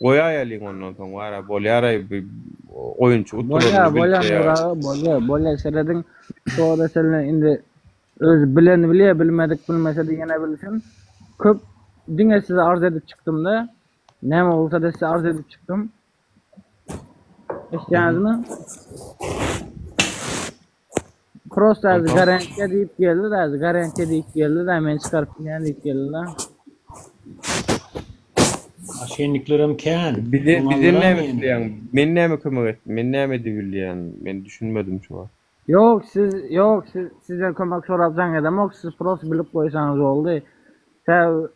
Goýaýalyň ondan soň wara bolýaraý bu oýunçy Bolýa, utulanyny bolýa bilse Nur ýa. aga, bolýa, bolýa serediň şo meseleni indi özi bilen bilýä, bilmedik bilmese-de ýene bilsin. Köp diňe size arz edip çykdym-da. Näme bolsa-da size arz edip çykdym. Eşitýäňizmi? Prosta Onsoň? garantiýa diýip geldi-de, garantiýa diýip geldi-de, men çykaryp bilýän diýip geldi-de. Maşenniklerem kän. Bize Soň bize aldyran näme ýene. isleýäň? Men näme kömek et? Men näme edibilýän? Men düşünmedim şu wagt. Ýok, siz, ýok, siz, sizden kömek sorap jaň edemok, siz prosta bilip goýsaňyz boldy. Sebäbi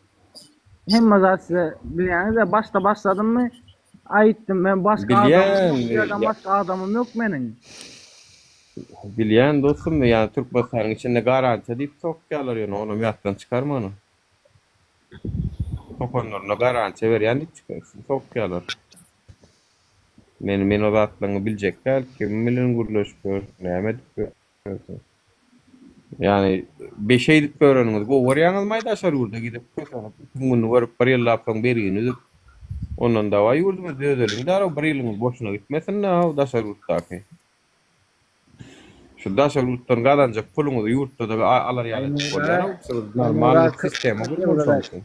hemme zat size bilýäňiz-de, başda başladymmy, Aýtdym men başga adamym Bilýän, ýok, bu ýerden başga adamym ýok meniň. Bilýän dostum, ýa Türkmenistanyň içinde garantiýa diýip sokýarlar ýöne onam ýatdan çykarma ony. Sokanlaryna garantiýa berýän diýip sokýarlar. Men men o zatlaryňy biljek däl, kim bilen gürleşip ýörsüň, näme edip ýörsüň. Ýagny be şeýdip ýöreniňizi gowy görýäňizmaý daşary ýurda gidip kösenip iki gününi görüp bir ýyllap soň bergini üzüp ondan dawaý ýurdumyzda özeliň därow bir ýylyňyz boşuna gitmesin daw daşary ýurtdaky şu daşary ýurtdan gazanjak puluňyzy ýurtda-da alar ýaly edip bolýarow şu normalny sistema gurmaly şoň üçin.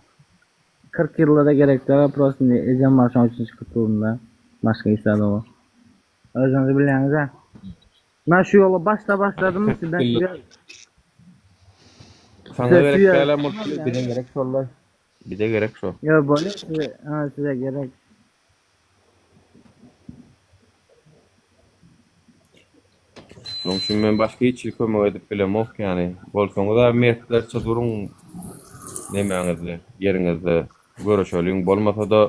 40 ýylda-da gerek däl prosta indi ejem bar şoň üçin çykyp durun-da başga hiç zat ýok. Özüňiz bilýäňiz-ä. Men şu ýola başda başladym, sizden size Saňa size gerek süýe dälem ol pul, bize gerek şollaý. Bize gerek şo. Ýok, bolýa size, ha size gerek. Şonuň üçin men başga hiç hili kömek edip bilemok ýany. Bolsaňyz-a mertlerçe duruň nemäňizde, ýeriňizde göreşeliň, bolmasa-da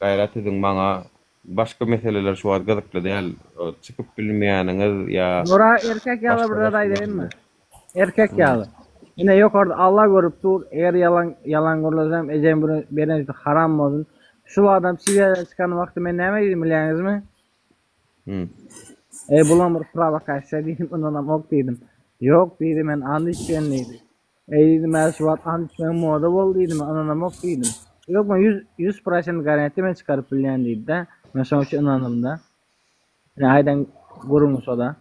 gaýrat ediň maňa Başga meseleler şu wagt gyzykly däl. Çykyp bilmeýäniňiz ýa Nura erkek ýaly bir başga zat başga aýdaýynmy? mesele. Erkek ýaly. Ine ýokarda Alla görüp dur, eger ýalan ýalan gürlesem ejem beren süti haram bolsun. Şu adam Siriýadan çykan wagty men näme diýdim bilýäňizmi? Hum. Eý bulam bir prowokasiýa diýdim ynanamok diýdim. Ýok diýdi men and içýän diýdi. Eý diýdim häzir şu wagt ant içmek moda boldy diýdim men ynanamok diýdim. Ýok men ýüz ýüz prosent garantiýa men çykaryp bilýän diýdi-de. Men şoň üçin ynandym-da. Ine aýdan gürrüňi şoda.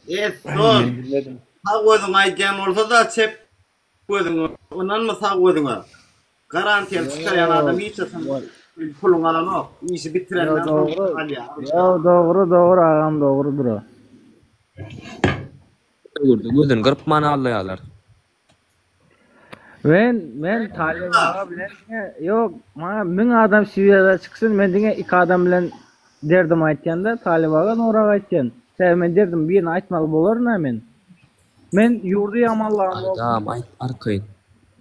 Es dost. Sag gözüň aýdýan bolsa-da çep gözüňe ynanma sag gözüňe. Garantiýaly çykarýan adam hiç haçan. Puluňy alanok. Işi Ýo bitirenden soň dogry. alýar. Ýo dogry dogry agam dogrudyr o. Döwürde gözüni gyrpman aldaýarlar. Men men Talyp aga bilen diňe ýok maňa 1000 adam Siriýada çyksyn men diňe iki adam bilen derdim aýtýan-da Talyp aga Nur aga aýtýan. Sebäbi men derdim birine aýtmaly bolaryn-a men. Men ýurdy ýamanlamok. Aýdam aýt arkaýyn.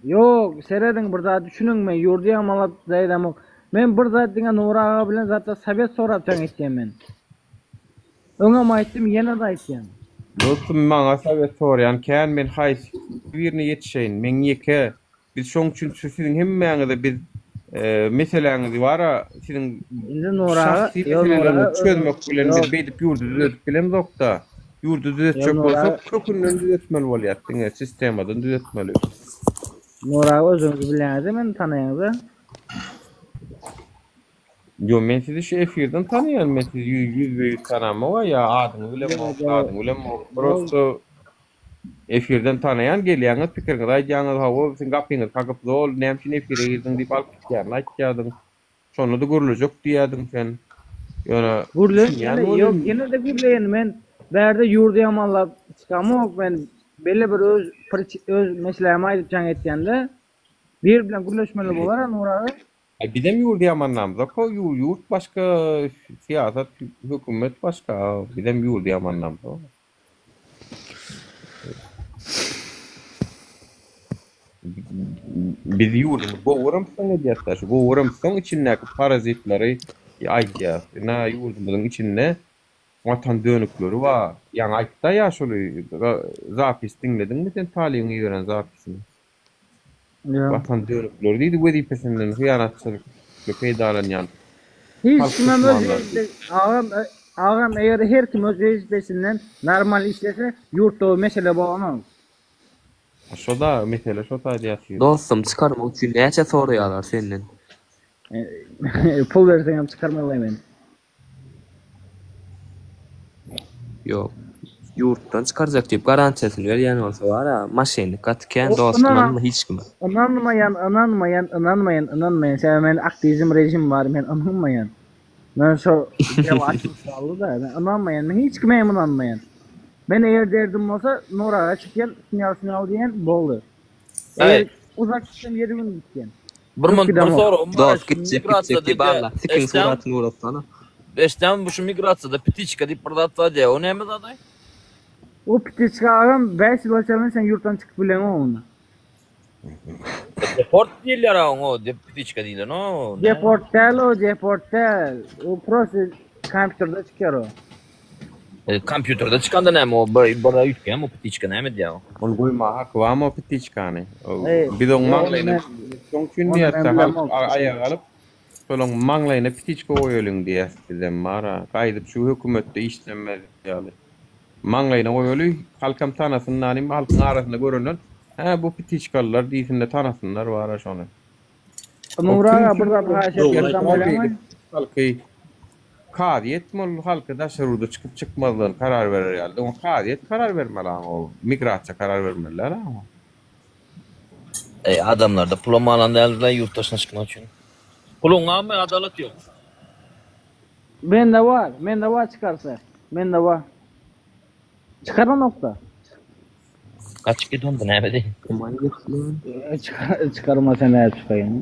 Ýok serediň bir zat düşüniň men ýurdy ýamanlap daýdamok. Men bir zat diňe Nur aga bilen zatda sowet sorap jaň etýän men. Öňem aýtdym ýene-de aýtýan. Dostum maňa sowet soraýan kän men haýsy birine ýetişeýin meň ýeke biz şoň üçin siziň hemmäňize biz meseläňizi bara siziň Indi Nur aga şahsy ýok Nur aga meseleleriňizi çözmek bilen biz ýok beýdip ýurdy düzedip bilemzokda ýurdy ýok düzetjek Nur bolsak aga kökünden düzetmeli bolýar diňe sistemadan düzetmeli. Nur aga özüňiz bilýäňizä meni tanaýaňyza. Ýo men sizi şu efirden tanaýan men sizi ýüzbe ýüz tanamok ýa adyňy bilemok zadyňy bilemok prosto efirden tanaýan gelýäňiz pikiriňizi aýdýaňyz hawa siziň gapyňyzy kakyp zol näme üçin efire girdiň diýip alyp gitýänini aýtýadyň şonda-da gürlejek diýýädiň sen ýöne Gürle düşünýän ýene ýok welin ýene-de gürleýin men bärde ýurdy ýamanlap çykamok men belli bir öz öz meselämi aýdyp jaň etýände bir bilen gürleşmeli bolar Nur aga. Aý bizem ýurdy ýamanlamzok ho ýurt başga syýasat hökümet başga bizem ýurdy ýamanlamzok. Biz ýurduny gowuramsoň edýäs-dä şu gowuramsoň içindäki parazitleri aýdýas ina ýurdumyzyň içinde watan dönükleri bar ýaňy aýtda ýaşuly zapis diňlediňmi sen Talybyň iberen zapisini. Watan dönükleri diýdi wezipesinden hyýanatçylykly peýdalanýan Hiç halk kimem öz duşmanlary diýdi. Agam agam eger her kim öz wezipesinden normal işlese ýurtda bu mesele bolanok. Şoda mesele şo taýda ýatyr. Dostum çykarmak üçin näçe soraýarlar senden. Pul berseňem çykarmazlaý men. Ýok. Ýurtdan çykarjak diýip garantiýasyny berýän bolsa bar-a, maşennik gaty kän dost ynanma hiç kime. Ynanmaýan ynanmaýan ynanmaýan ynanmaýan sebäbi mende aktizm rejim bar men ynanmaýan. Men şo gep açylyp galdy-da men ynanmaýan men hiç kime hem ynanmaýan. Men eger derdim bolsa Nur aga çykýan şunýaly şunýaly diýen boldy. Eger uzak gitsem 7 gün gitýän. Bir Köp mun bir gidemok. soragym bar Dost şu gitjek gitjek migrasiýada diýip diýýä alla sikiň eşdäň suratyny ugratsana. eşdäň bu şu migrasiýada ptiçka diýip bir zat bar diýýä o näme zadaý? O ptiçka agam 5 ýyla çenli sen ýurtdan çykyp bileňok onda. Deport diýilýär a oňa dep ptiçka diýilen o näme? Deport däl o deport däl. O prosto kompýuterde çykýar o. E, kompýuterde çykanda näme o bir bir üýtgämi o ptiçka näme edýär o? Ony goýmaga haky barmy o ptiçkany? Eý, Biz oň ýok ony maňlaýyna men şoň üçin ony diýýäs men halk bilemok. aýaga galyp şolaň maňlaýyna ptiçka goýalyň diýýäs bizem bar-a. Gaýdyp şu hökümetde işlemez ýaly. Maňlaýyna goýaly, halkam tanasyn nanim halkyň arasynda görenden, hä bu ptiçkalylar diýsin-de tanasynlar bar-a şony. O Nury kim aga bir kim zat haýyş etmesem bolýamy? Halky kazyýet ol halky daşary ýurda çykyp çykmazlygyny karar berer ýaly. Oňa kazyýet karar bermeli aň o migrasiýa karar bermeli däl aň o. Eý adamlarda pulam alan däldirler ýurt daşyna çykmak üçin. Puluň barmy adalat ýok. Mende bar, mende bar çykarsa. Mende bar. Çykaranokda. Gaçyp git onda näme edeýin. Çykar, çykarmasa nädip çykaýyn?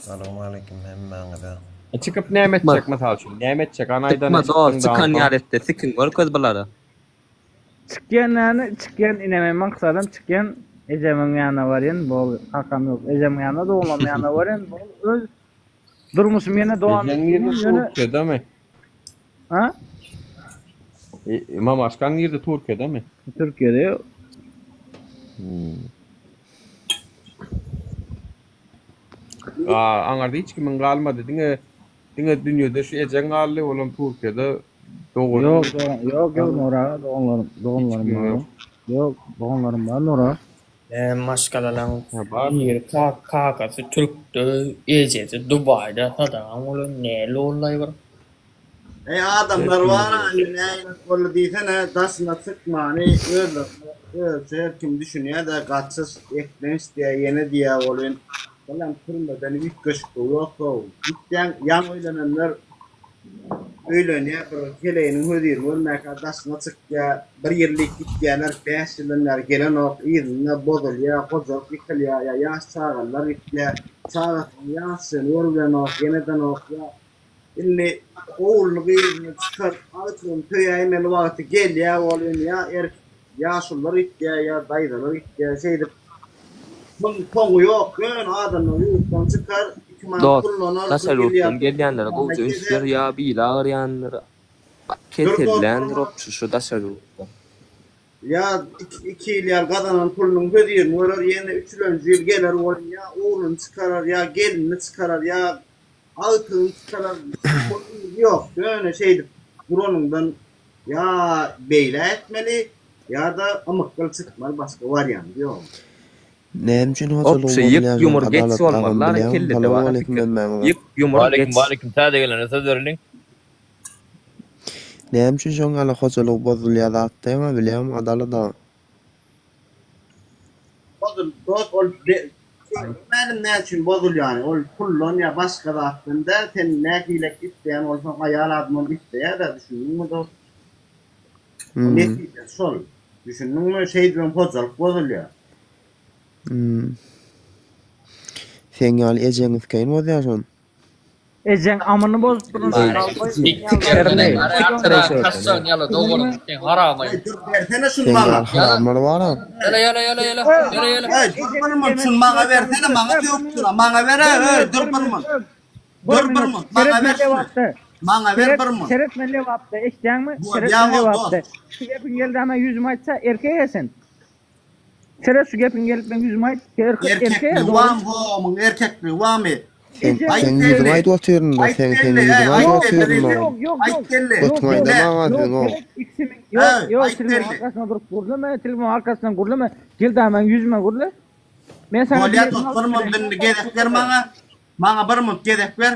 Salowmaleýkim hemmäňize. E çykyp näme etjek mysal üçin? Näme etjek? Ana aýdany Çykma dost, çykdyň çykan dagy. ýaly etde sikiň görkez bulara. Çykýan näme? Çykýan ine men maksadym çykýan ejemiň ýanyna barýan bol kakam ýok ejemiň ýanyna doganlarymyň ýanyna barýan bol öz durmuşym ýene dowam Ejeň etdirýän nirde ýöne Türkiýedemi? Ha? E, Mamaşkaň nirde Türkiýedemi? Türkiýede ýok. Hmm. Aa, aňarda hiç kimiň galmady. Diňe diňe dünýede şu ejeň galdy, olam Türkiýede dogany. Ýok, dogan, ýok, ýok, Nura, doganlarym, doganlarym kimiň bar. ýok. Ýok, doganlarym bar, Nura. Näme maşgalalaň Ha, bar. biri kakasy türkde, ejesi Dubaýda sadagan bolan näli bollaý bir. Eý adamlar bar indi nägile boldy diýsene daşyna çykmany özlerine özçe her kim düşünýädä gaçyş eklenç diýä ýene diýä bolyn. Bulam türmeden üýtgeşikligi ýok-how. Gitýäň, ýaňy öýlenenler öýlenýär, bir heleýiniň hözirini görmäkä daşyna çykýar. Bir ýyllyk gitýärler, bäş ýyldan bäri gelenok, yzynda bozulýar, hojalyk ýykylýar, ýa ýaş çagalylar gitýär, çagasynyň ýaşyny görübilenok, enedenok, ýa indi ogluny gyzyny çykaryp agtygyny söýäýmeli wagty gelýär welin ýa erkek Ýaşulular gitýär ýa daýzalar gitýär şeýdip muň soňy ýok ýöne adamlar ýurtdan çykar iki manat Dost, pullanar bir daşary ýyl ýurtdan ýa gelýänlere gowja üns gezer ber ýa bili agyrýandyr, dur dost bir keselländir manat opşy şu daşary ýurtda. ýa iki ýyl ýaly gazanan pulunyň hözirini görer ýene üçülenji ýyl geler ol ýa ogluny çykarar ýa gelinini çykarar ýa agtygyny çykarar pul ýok ýöne şeýdip duranyňdan Ýa beýle etmeli, ýa-da ymykgyl çykmaly başga warianty ýok. Näme üçin hojalygyň Opşy ýyk bozulýar ýumur geç Adalat bolmaly agam lara bilýäňmi kellede bara Salowmaleýkim pikir. hemmäňize. Ýyk ýumur Waleýkim geç. waleýkim täze gelene söz bereliň. Näme üçin şoň ýaly hojalygy bozulýar zat diýme bilýäňmi Adalat agam. Bozul dost ol mälim näme üçin bozulýany ol puldan ýa başga zatdan däl sen nähilek isleýän bolsaň aýal adam ony isleýädä düşündiňmi dost netije şol düşündiňmi şeýdibem hojalyk bozulýar. Seň ýaly ejeňiz kyn bozýar şony. Ejeň amyny bozup duran Sikerini. Kaçjan ýaly dogaryň sen haramy. Dur bersene şuny Seň maňa. ýaly haramlar bar-a. Ýöle ýöle ýöle ýöle ýöle ýöle. Eý dur bir minut şuny maňa bersene maňa döwüp dur maňa ber eý dur bir minut. Dur bir minut maňa ber şuny. Maňa ber bir minut. Seretme Lebapda eşitýäňmi? Seretme Lebapda. Şu gepiň geldi ama ýüzüme aýtsa erkek esen. Seret şu gepiň gelip meň ýüzüme aýt. Erkekligi wam homyň erkekligi wamy. Sen sen ýüzüňe aýdyp otyryn-da, sen sen ýüzüňe aýdyp otyryn-da. Ýok ýok ýok. Götüňi aýdama maňa sen o. Ýok ýok telefon arkasynda durup gürleme, telefon arkasyndan gürleme. Gel dagy meň ýüzüme gürle. Men saňa Bolýa dost bir munt indi gezek ber maňa. Maňa bir munt gezek ber.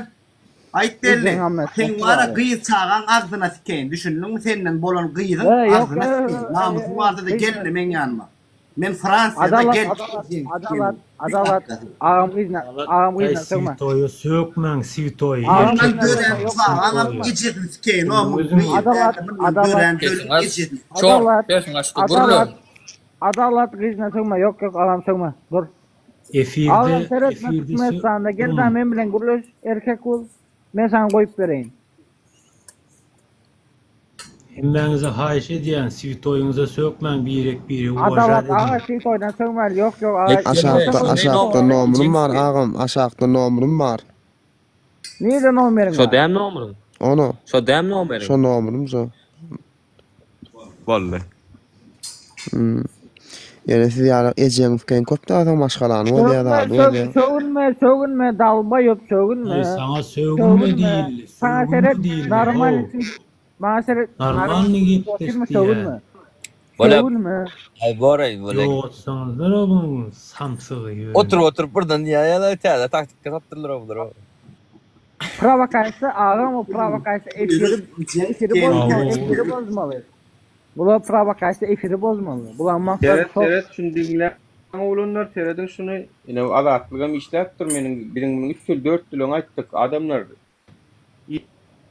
Aýt belli. Seň wara gyz çagaň agzyna sikeýin düşündiňmi senden bolan gyzyň agzyna sikeýin namysyň barsa-da gelme meň ýanyma. Men Fransiýada Adalat gel adalat adalat adalat agam gyzyna agam gyzyna sögme. Switoýa sökmäň switoýy Agam Mundan gyzyna dörän sögme ýok. çagaňam ejesini sikeýin o muň gyz Adalat dälde mundan adalat dörän dölüň Sesiň aç. ejesini. Çor, adalat sesiň açdy gürle. adalat adalat gyzyna sögme ýok ýok agam sögme dur. Efirde Agam seretme efirde Türkmenistanda gel da men bilen gürleş erkek bol men saňa goýup bereýin. Hemmäňize haýyş edýän switoýyňyza sökmäň birek biregi uwažat Adalat ediň. aga switoýdan sögmäli ýok ýok aga Aşakda aşakda nomrym bar agam aşakda nomrym bar. Nirde nomeriň Şo bar? däm nomeriň? Ono. Şo däm nomeriň? Şo nomrym şo. Boldy. Hmm. Ýöne siz ýaly ejeňiz kyn köp dagsaň maşgalany bozýar Sögünme, zady sö bozýar. sögünme, sögünme, dalbaýyp sögünme. Eý saňa sögünme Sögünme. diýildi, Saňa sögünme seret, diýildi normal how. üçin, maňa seret, Normalny normal gepleş oturma diýýän. sögünme. Bolýa. Sögünme. Aý boraý bolýa. Ýogatsaňyzlar-a munuň samsygy ýöne. Oturyp oturyp birden diýýär täze taktika tapdyrlar bular. Prowokasiýa agam o prowokasiýa efiri efiri bozmaly efiri bozmaly. Bular prowokasiýa efiri bozmaly. Bular maksat Seret şol. seret şuny diňläň oglanlar serediň şuny. Ine azatlygam işläpdir meniň biziň muny üç ýyl dört ýyl öň aýtdyk adamlar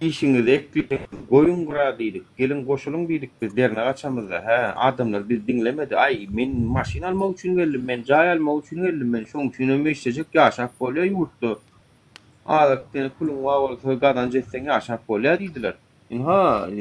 işiňizi ekleň goýuň gyra diýdik geliň goşulyň diýdik biz dernek açamyzda hä adamlar bizi diňlemedi aý men maşyn almak üçin geldim men jaý almak üçin geldim men şoň üçinem işlejek ýaşap bolýa ýurtda Azak seni puluň bar bolsa gazanç etseň ýaşap bolýar diýdiler. Ynha,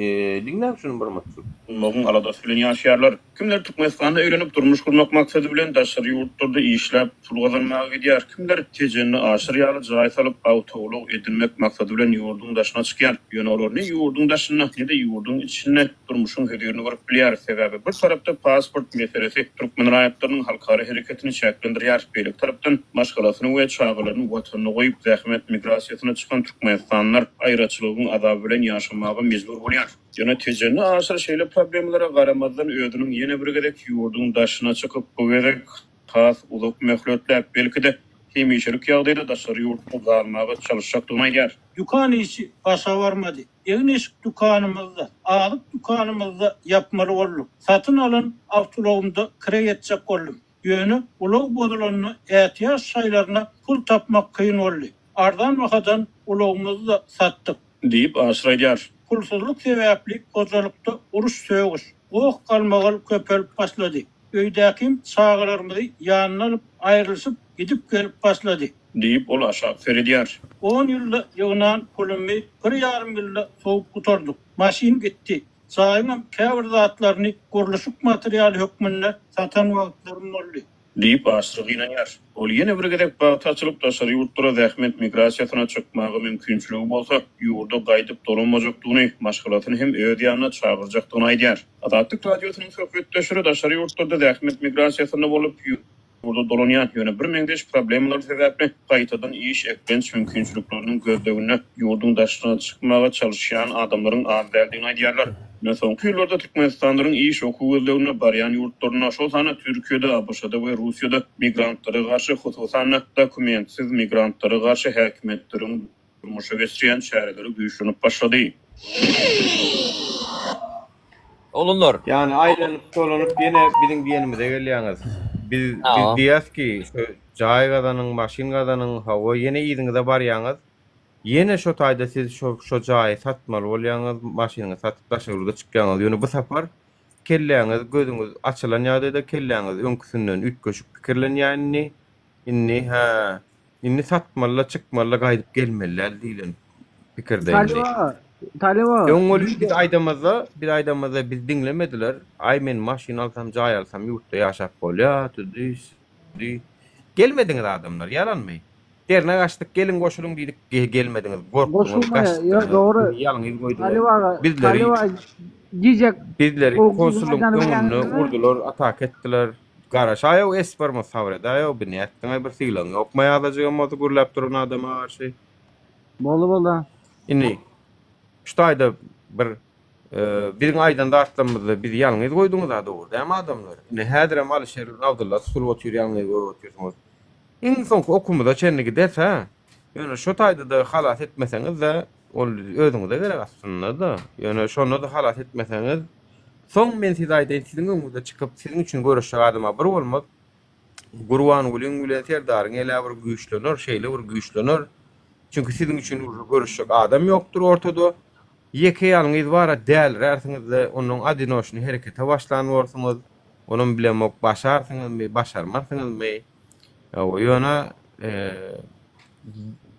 diňläň şuny bir mutjyk. Magyň aladasy bilen ýaşaýarlar. Kimler Türkmenistanda öýlenip durmuş gurmak maksady bilen daşary ýurtlarda işläp pul gazanmaga gidýär, kimler Tejende aşyr ýaly jaý salyp awtoulag edinmek maksady bilen ýurduň daşyna çykýar. Ýöne olar ne ýurduň daşynda, ne-de ýurduň içinde durmuşyň hözirini görüp bilýär. Sebäbi bir tarapda pasport meselesi türkmen raýatlarynyň halkara hereketini çäklendirýär, beýleki tarapdan maşgalasyny we çagalaryny watanda goýup, zähmet migrasiýasyna çykan türkmenistanlylar aýraçylygyň azaby bilen ýaşamaga mejbur bolýar. Ýöne Tejenli Aşyr şeýle problemalara garamazdan özüniň ýene bir gezek ýurduň daşyna çykyp, bu gezek has uzak möhletläp, belki-de, hemişelik ýagdaýda daşary ýurtda galmaga çalyşjakdygyny aýdýar. Dükan işi başa barmady. Egin-eşik dükanymyzda, azyk dükanymyzda ýapmaly bolduk. Satyn alan awtoulagymda kireý etjek boldum. Ýöne ulag bozulanda ätiýaç şaýlaryna pul tapmak kyn boldy. Arzan bahadan ulagymyzy-da satdyk. Diýip, Aşyr aýdýar. Pulsuzlyk sebäpli hojalykda uruş-sögüş, goh-galmagal köpelip başlady. Öýdäkim çagalarymyzy ýanyna alyp, aýrylyşyp gidip-gelip başlady. Diýip, ol aşak seredýär. On ýylda ýygnan pulumy bir ýarym ýylda sowup gutardyk. Maşyn gitdi. Jaýyňam käbir zatlaryny gurluşyk materialy hökmünde satan wagtlarym boldy. Diýip, Aşyr gynanýar. Ol ýene bir gezek bagty açylyp, daşary ýurtlara zähmet migrasiýasyna çykmaga mümkinçiligi bolsa, ýurda gaýdyp dolanmajakdygyny, maşgalasyny hem öz ýanyna çagyrjakdygyny aýdýar. Azatlyk Radiosynyň söhbetdeşleri daşary ýurtlarda zähmet migrasiýasynda bolup, ýurda dolanýan, ýöne birmeňzeş problemalar sebäpli gaýtadan iş, eklenç mümkinçilikleriniň gözleginde ýurduň daşyna çykmaga çalyşýan adamlaryň az däldigini aýdýarlar. Ýöne soňky ýyllarda türkmenistanlylaryň iş, okuw gözleginde barýan ýurtlarynda, şol sanda Türkiýede, ABŞ-da we Russiýada migrantlara garşy, hususan-da, dokumentsiz migrantlara garşy häkimiýetleriň durmuşa geçirýän çäreleri güýçlenip başlady. Oglanlar. Ýagny aýlanyp dolanyp ýene biziň diýenimize gelýäňiz. Biz biz diýýäs ki, şu jaý gazanyň, maşyn gazanyň, hawa ýene yzyňyza barýaňyz. Ýene şo taýda siz şo şo jaýy satmaly bolýaňyz, maşynyňyzy satyp daşary ýurda çykýaňyz. Ýöne bu sapar kelläňiz, gözüňiz açylan ýagdaýda kelläňiz öňküsinden üýtgeşik pikirlenýär indi. Indi hä, indi satmaly-da, çykmaly-da, gaýdyp gelmeli däl diýlen pikirde indi. Talyba, talyba. Öň ol biz aýdamyzda, biz aýdamyzda bizi diňlemediler. Aý men maşyn alsam, jaý alsam ýurtda ýaşap bolýa, tüdi, südi. Gelmediňiz adamlar, ýalanmy? Dernek açdyk, geliň goşulyň diýdik, gelmediňiz, gorkduňyz, Goşulmaýar, ýok gaçdyňyz, dogry. bizi ýalňyz goýduňyz. Talyp aga, Bizleri Talyp aga diýjek bizleri o konsulyň aýdany öňünde bilýäňizmi? urdular, ataka etdiler. Garaşaýow esbarma sabyr edäýow bi nätdiňaý bir sylagyň ýokmaý azajygam bolsa gürläp duran adama garşy. Boldy boldy. Indi şu taýda bir biziň aýdan zatlarymyzda bizi ýalňyz goýduňyza dogry dämi adamlar. Indi häzirem Alyşir bilen Abdylla tutulyp otyr ýalňyz goýup otyrsyňyz. Iň soňky okumyza çenli gideris hä. Ýöne şo taýda-da halas etmeseňiz-de ol özüňize gerek aslynda-da. Ýöne şonda-da halas etmeseňiz Soň men size aýdaýyn, siziň öňüňizde çykyp, siziň üçin göreşjek adam-a bir bolmaz. Gurbangulyň bilen Serdaryň el-ä bir güýçlener, şeýle bir güýçlener. Çünki siziň üçin uje göreşjek adam ýokdur ortada. Ýeke ýalňyz bar-a dälirärsiňiz-de, onnoň odinoçnyý herekete başlan borsuňyz. Onam bilemok, başarsyňyzmy, başarmarsyňyzmy. Hawa, ýöne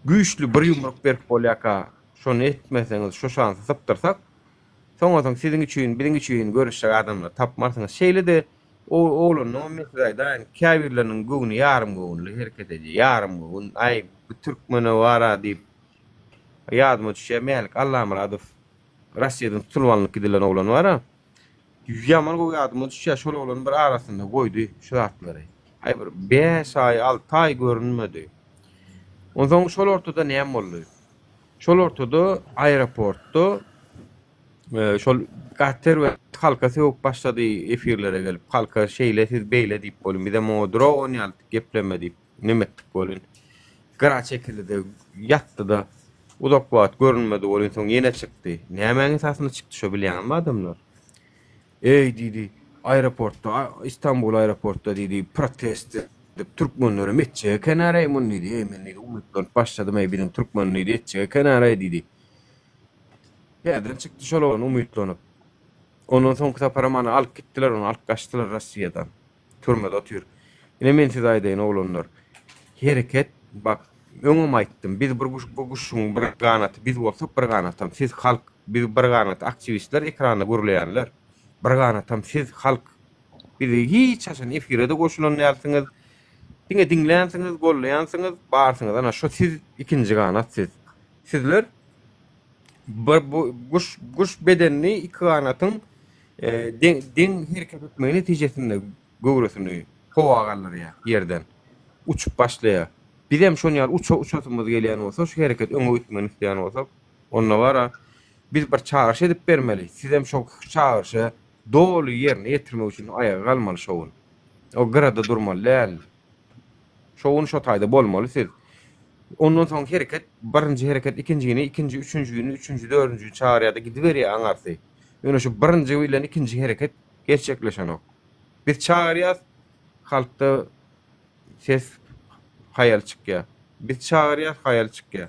güýçli bir ýumruk berip bolýarka, şony etmeseňiz, şu şansy sypdyrsak, Soňa-soň siziň üçin, biziň üçin görüşjek adamlary tapmarsyňyz. Şeýle-de oglanyňam men size aýdaýyn, käbirleriniň göwni ýarym göwünli hereket edýär. Ýarym göwün, aý, bu türkmene bar-a diýip. Ýadyma düşýär, Mälik Allamyradow Russiýadan tutulyp alnyp gidilen oglan bar-a. Ýaman gowy ýadyma düşýär, şol oglan bir arasynda goýdy şu zatlary. Aý, bir bäş aý, alty aý görünmedi. Onsoň şol ortada näme boldy? Şol ortada aeroportda şol gaty erbet halka sögüp başlady efirlere gelip halka şeýle siz beýle diýip bolun bizem oňa dura on ýaly gepleme diýip neme etdik bolun gyra çekildide ýatdyda uzak wagt görünmedi bolun soň ýene çykdy nämäň esasynda çykdy şo bilýäňizmi adamlar Eý diýdi, aeroportda, Istanbul aeroportda diýdi, protest edip türkmenlerem etjek eken-äreý muny diýdi. Eý men diýdi, umytlanyp başladym eý biziň türkmen diýdi, etjek eken-äreý diýdi. Täzeden çykdy şol oglan umytlanyp. Ondan soňky saparam ana alyp gitdiler ony, alyp gaçdylar Rossiýadan. Türmede otyr. Ine men size aýdaýyn oglanlar. Hereket bak öňem aýtdym biz bir guş bu guşuň bir ganaty biz bolsak bir ganatam siz halk biz bir ganat aktiwistler ekranda gürleýänler bir ganatam siz halk bizi hiç haçan efirede goşulan dälsiňiz diňe diňlänsiňiz gollaýansyňyz barsyňyz ana şo siz ikinji ganat siz sizler bir bu guş guş bedenini iki ganatyň deň deň hereket etmegi netijesinde göwresini howa galdyrýar ýerden. Uçup başlaýar. Bizem şon ýaly uça uçasymyz gelýän bolsa, şu hereket öňe gitmegini isleýän bolsak, onda bara biz bir çagyryş edip bermeli. Sizem şo çagyryşa doly ýerine ýetirmek üçin aýaga galmaly şo gün. O gyrada durmaly däl. Şo gün şo taýda bolmaly siz. Ondan soň hereket, birinji hereket ikinjini, ikinji üçünjini, üçünji dördünjini çagyrýar-da gidiberýär aňarsy. Ýöne şu birinji bilen ikinji hereket gerçekleşenok. Biz çagyrýas, Halkda ses haýal çykýar. Biz çagyrýas haýal çykýar.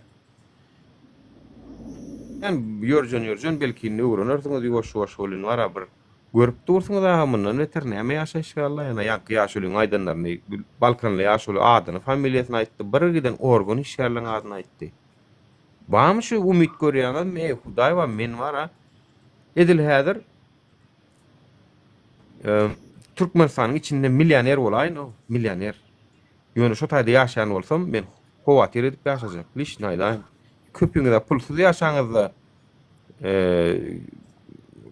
Sen ýörjen ýörjen belki indi öwrenersiňiz ýuwaş ýuwaş welin bara bir görüp dursuňyz aga mundan beter näme ýaşaýyş galdy ýa ýaňky ýaşulyň aýdanlaryny balkanly ýaşuly adyny familiýasyny aýtdy bir giden organ işgärleň adyny aýtdy. Barmy şu umyt görýäňizmi eý hudaý bar men bara edil häzir Türkmenistanyň içinde millioner bolaýyn-ow, millioner. Ýöne şo taýda ýaşaýan bolsam, men howatyr edip ýaşajak, lişni aýdaýyn. Köpüňiz-ä pulsuz ýaşaňyzda,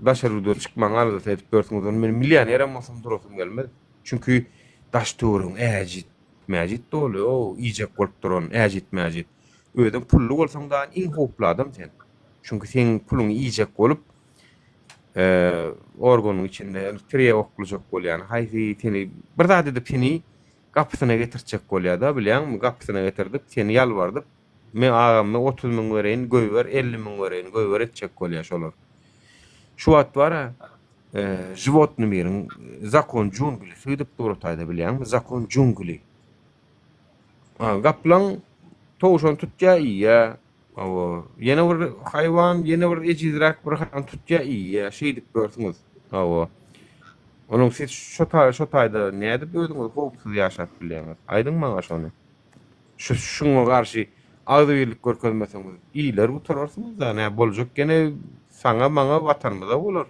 daşary ýurda çykmagyň aladasyny edip ýörsüňiz. Ony men millionerem bolsam durasym gelmez. Çünki daş-töweregiň äjit-mäjit doly-ow, iýjek bolup duran äjit-mäjit. Özüň pully bolsaň dagy iň howply adam sen. Çünki seň puluňy iýjek bolup, organyň içinde tirýek oklajak bolýan, haýsy seni bir zat edip seni gapysyna getirtjek bolýar-da, bilýäňmi, gapysyna getirdip, seni ýalbardyp, men agam men 30 müň bereýin, goýber, 50 müň bereýin, goýber etjek bolýar şolar. Şu wagt bar-a, životny miriň zakon džungli gidip dur o taýda bilýäňmi, zakon džungli. Gaplaň towşan tutýar, iýýär. Hawa, ýene bir haýwan, ýene bir ejizräk bir haýwan tutýar, iýýär. Şeýdip görsüňiz. Hawa. Onuň siz şo taý, şo taýda nädip özüňiz howpsuz ýaşap bilýäňiz? Aýdyň maňa şony. Şu şuňa garşy agzybirlik görkezmeseňiz, iýler gutararsyňyz-da, nä boljak ýene saňa, maňa, watanymyza bolar.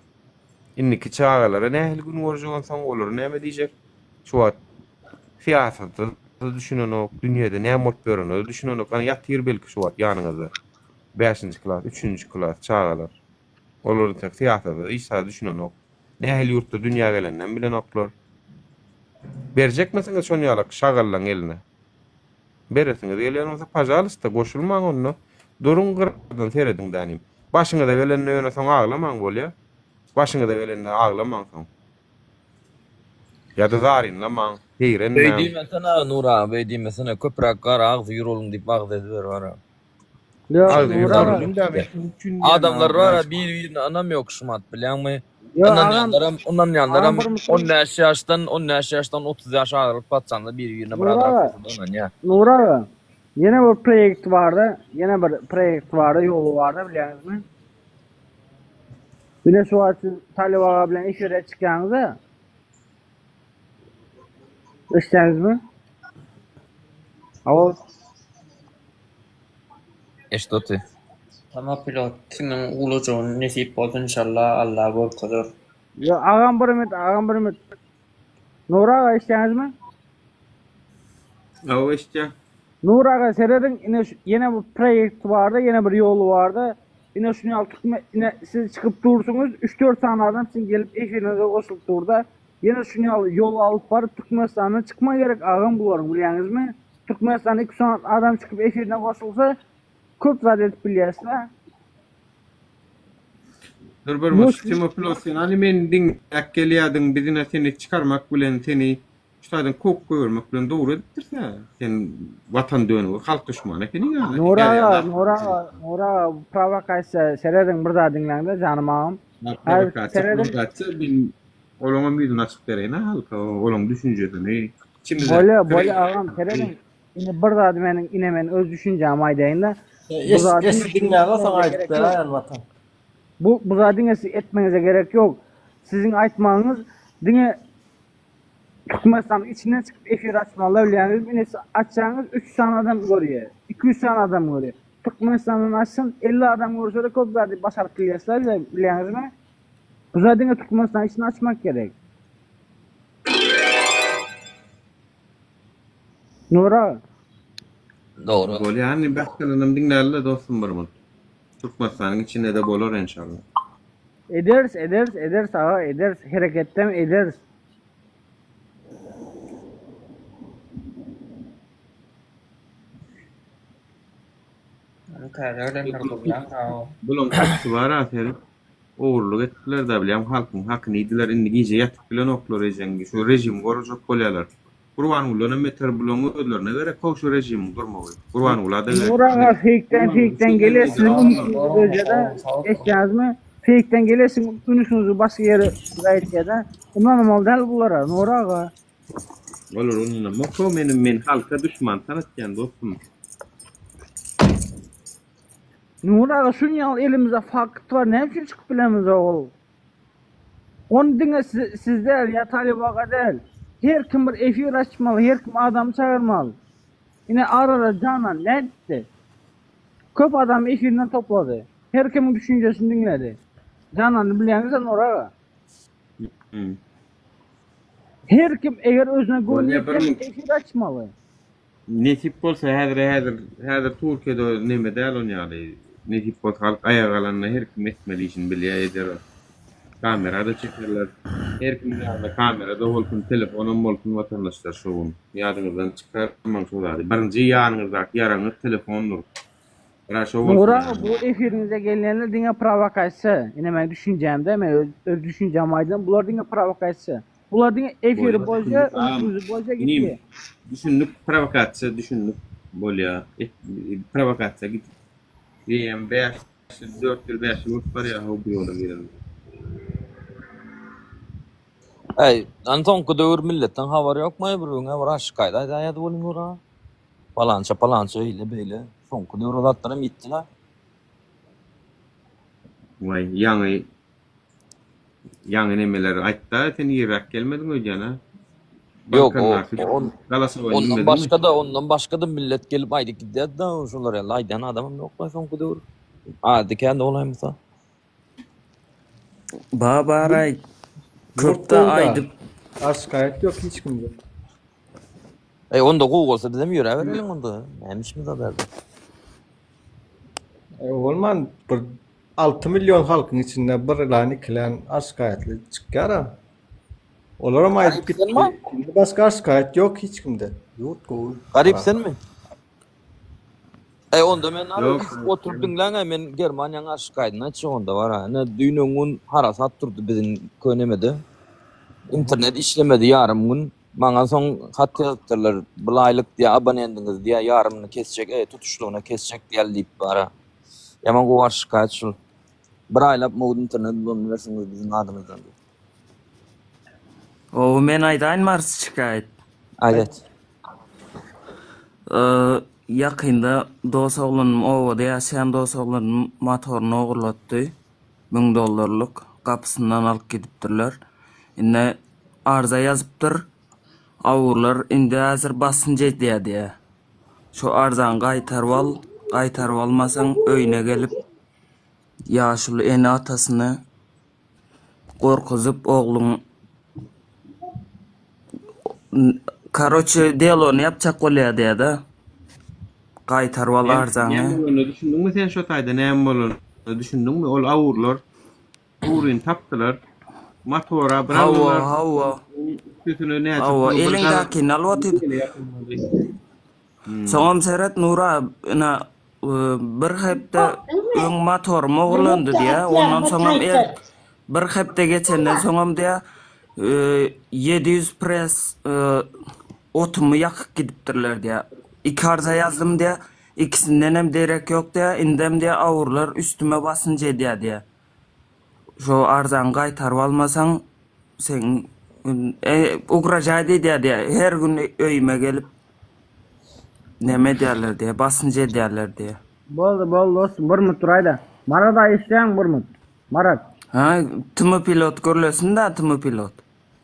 Indiki çagalara nähili gün görjek onsoň, olar näme diýjek? Şu wagt syýasata düşünenok, dünýede näme bolup ýörenine düşünenok. Ana ýatyr belki şu wagt ýanyňyzda. Bäşinji klas, üçünji klas çagalar. Olar entek syýasata, hiç zada düşünenok. Nähili ýurtda dünýä geleninem bilenoklar. Berjekmisiňiz şon ýalak şagallaň eline? Beresiňiz gelýän bolsa, pažalysta, goşulmaň onda. Duruň gyradan serediň dänim. Başyňyza gelende ýöne soň aglamaň bolýa. Başyňyza gelende aglamaň soň. Ýa-da zarynlamaň, Beý zeýrenmäň. diýmesene Nur aga, beý diýmesene. Köpräk gara agzy ýür boluň diýip wagyz ediber bara. Ýok, Agzy Nur ýür aga. boluň da men şunuň üçin diýýän Adamlar agam, bara näçe bir-birine ynam ýok şumat bilýäňmi? Ýok, agam, Ynanýanlaram, agam ynanýanlaram bir musul 15 ýaşdan, 15 ýaşdan 30 ýaş aralyk paçanda bir-birine Nur birazrak aga, bolsa-da ynanýar. Nur aga, ýene bir proýekt barda, ýene bir proýekt barda, ýoly barda bilýäňizmi? Bile şu wagt siz Talyp aga bilen efire çykýaňyz-a. Eşitýäňizmi? Hawa. Eşit oty. Tama pilot kimiň ulajagyny nesip bolsa inşallah Allah görkezer. Ýo agam bir minut, agam bir minut. Nury aga eşitýäňizmi? Hawa eşitýän. Nury aga serediň ine şu ýene bir proýekt barda ýene bir ýoly barda ine şuny ýaly türkmen ine siz çykyp dursuňyz 3-4 sany adam siziň gelip efiriňize goşulyp durda ýene şuny ýaly ýol alyp baryp Türkmenistandan çykma gerek agam bularyň bilýäňizmi Türkmenistanda 2 sany adam çykyp efirine goşulsa köp zat edip bilýäsda. Dur bir Bu Timo Pilos sen hany meni diňläp gelýädiň biz ine seni çykarmak bilen seni şu taýdan kowup goýbermek bilen dogry edipdiris-ä. Sen watan dönügi, halk duşmany ekeniň ýa. Nury aga, Nury aga, Nury aga bu prowokasiýa serediň bir zat diňläňde janym agam. Häzir Prowokasiýa, serediň. prowokasiýa men olaňam ýüzüni açyp bereýin-ä halka, olaň düşünjesini. Içimizde Bolýa, bolýa agam serediň. Indi bir zady meniň ine men öz düşünjämi aýdaýyn-da. Bu zady Esi diňläňe soň aýdyp beräýen watan. Bu bu zady diňe siz etmegiňize gerek ýok. Siziň aýtmagyňyz diňe Türkmenistanyň içinden çykyp efir açmaly bilýäňizmi? Ine siz açsaňyz 3 sany adam görýär. 200 sany adam görýär. Türkmenistandan açsyn 50 adam görse-de köp zady başaryp bilýäsizler bilýäňizmi? Bu zady diňe Türkmenistanyň içinde açmak gerek. Nura. Dogry. Bolýar indi başgalarynam diňläli-le dostum bir gün. Türkmenistanyň içinde-de bolar enşalla. Ederis, ederis, ederis aga, ederis. Hereketden ederis. Ony täze gelenler gurýan sag. Bulaň köpüsi bar-a seret. Ogurlyk etdiler-dä bilýäň halkyň hakyny iýdiler indi gije ýatyp bilenoklar ejeň şu režimi gorajak bolýalar. Gurbangulydanam beter bulaň özlerine gerek how şu režimiň durmagy. Gurbangula-da gerek. Nur aga feýkden feýkden gelýär siziň ünsiňizi bölýärde eşitýäňizmi feýkden gelýär siziň ünsiňizi başga ýere gaýtýarda ynanmaly däl bulara Nur aga. Olar ynanamok meni men halka duşman tanatýan dostum. Nury aga şuny ýaly elimizde fakt bar näme üçin çykyp bilemizok ol. Ony diňe siz däl ýa Talyp aga däl. Her kim bir efir açmaly her kim adamy çagyrmaly. Ine arada Janan nätdi? Köp adamy efirinden toplady. Her kimiň düşünjesini diňledi. Janany bilýäňiz-ä Nury aga. Her kim eger özüne göwni ýetýän efir açmaly. Nesip bolsa häzir häzir häzir Türkiýede neme däl on ýaly nesip bolsa halk aýaga galanda her kim etmeli işini bilýär eder kamerada çekerler her kimiň ýanynda kamerada bolsun telefonam bolsun watandaşlar şo gün ýadyňyzdan çykarmaň şo zady birinji ýanyňyzdaky ýaragyňyz telefondyr Bira şo bolsun Nury aga ýanyňyzda. bu efiriňize gelýänler diňe prowokasiýa ine meň düşünjämde men öz öz düşünjämi aýdýan bular diňe prowokasiýa Bular diňe efiri Bolýa bozýa, düşündik agam. ünsümizi bozýa Inim gitdi. düşündik prowokasiýa düşündik bolýa. Et, prowokasiýa gidip. Eýýäm 5 ýyl, 4 ýyl, 5 ýyl bolup barýa how bu ýola girenimize. Äý, any soňky döwür milletden habary ýokmaý bir öňe bir aşyk aýda aýdaýady welin ura. Palança palança eýle beýle. Soňky döwür o zatlaram ýitdi-la. Waý, ýaňy Ýaňy nemeleri aýtda sen irräk gelmediň öýdýän a? Ýok, o, Balkandaky on, galasowaý ondan diňlediňmi? başga-da, ondan başga-da millet gelip aýdyp gidýärdi-da, şolar ýaly aýdýan adamam ýok-la soňky döwür. Ady-kände bolaýmasa. Babaraý Ýurt köpde gowy-da. aýdyp. Arşkaýat ýok hiç kimde. Eý, onda gowy bolsa bizem ýöräbereliň onda. Näme işimiz bar bärde? E, bolman bir 6 million halkyň içinde bir lan ikilän arşkaýatly çykýar-a. Olaram aýdyp Garyp gitdi. senmi? Indi başga arşkaýat ýok hiç kimde. Ýurt gowy. Garyp Parahat. senmi? Eý, onda men ara Ýok, gidip oturyp diňläň-ä, men Germaniýaň arşkaýadyny aýtjak onda bar-a. Ine, düýn öňňün harasat turdy biziň könemede. Internet işlemedi ýarym gün. Maňa soň hat ýazypdyrlar, bil aýlyk diýýär, abonentiňizi diýýär, ýarymyny kesjek, e, tutuşlygyna kesjek diýýär diýip bara. Ýaman gowy arşikaýat şul. Bir aýlap mugt internet ulanybersiňiz biziň adymyzdan diýip. Ow men aýdaýynmy arz şikaýat. Aýt aýt. Ýakynda dos oglanym obada ýaşaýan dos oglanym motoryny ogurlatdy. Müň dollarlyk gapysyndan alyp gidipdirler. Indi arza ýazypdyr. Awurlar indi häzir basynç edýär diýýär. Şu arzaňy gaýtaryp al, gaýtaryp almasaň öýüne gelip ýaşuly ene-atasyny gorkuzyp ogluň karoçe delony ýapjak bolýar diýýär-de. Gaýtaryp al Näme arzaňy. näme bolanyna düşündiňmi sen şo taýda näme bolanyna düşündiňmi? Ol awurlar Ugryny tapdylar. Motora bir Hawa, aldylar. hawa. Üstesine näçe Hawa, pula bir eliňdäkini alyp otyr. ýapylmady. Hmm. Soňam seret Nura, ina bir hepde öň motorym ogurlandy diýä, ondan soňam er bir hepde geçenden soňam diýä, 700 pres otumy ýakyp gidipdirler diýä. Iki arza ýazdym diýä, Ikisindenem derek ýok diýä, indem diýä awurlar üstüme basynç edýä diýä. Şo arzaňy gaýtaryp almasaň seň ugražaýt edýä diýä, her gün öýüme gelip neme edýärler diýä, basynç edýärler diýä. Boldy boldy dostum bir minut duraýda. Marat aga eşidýäňmi bir minut. Marat. Ha, tm pilot gürlesin-dä tm pilot.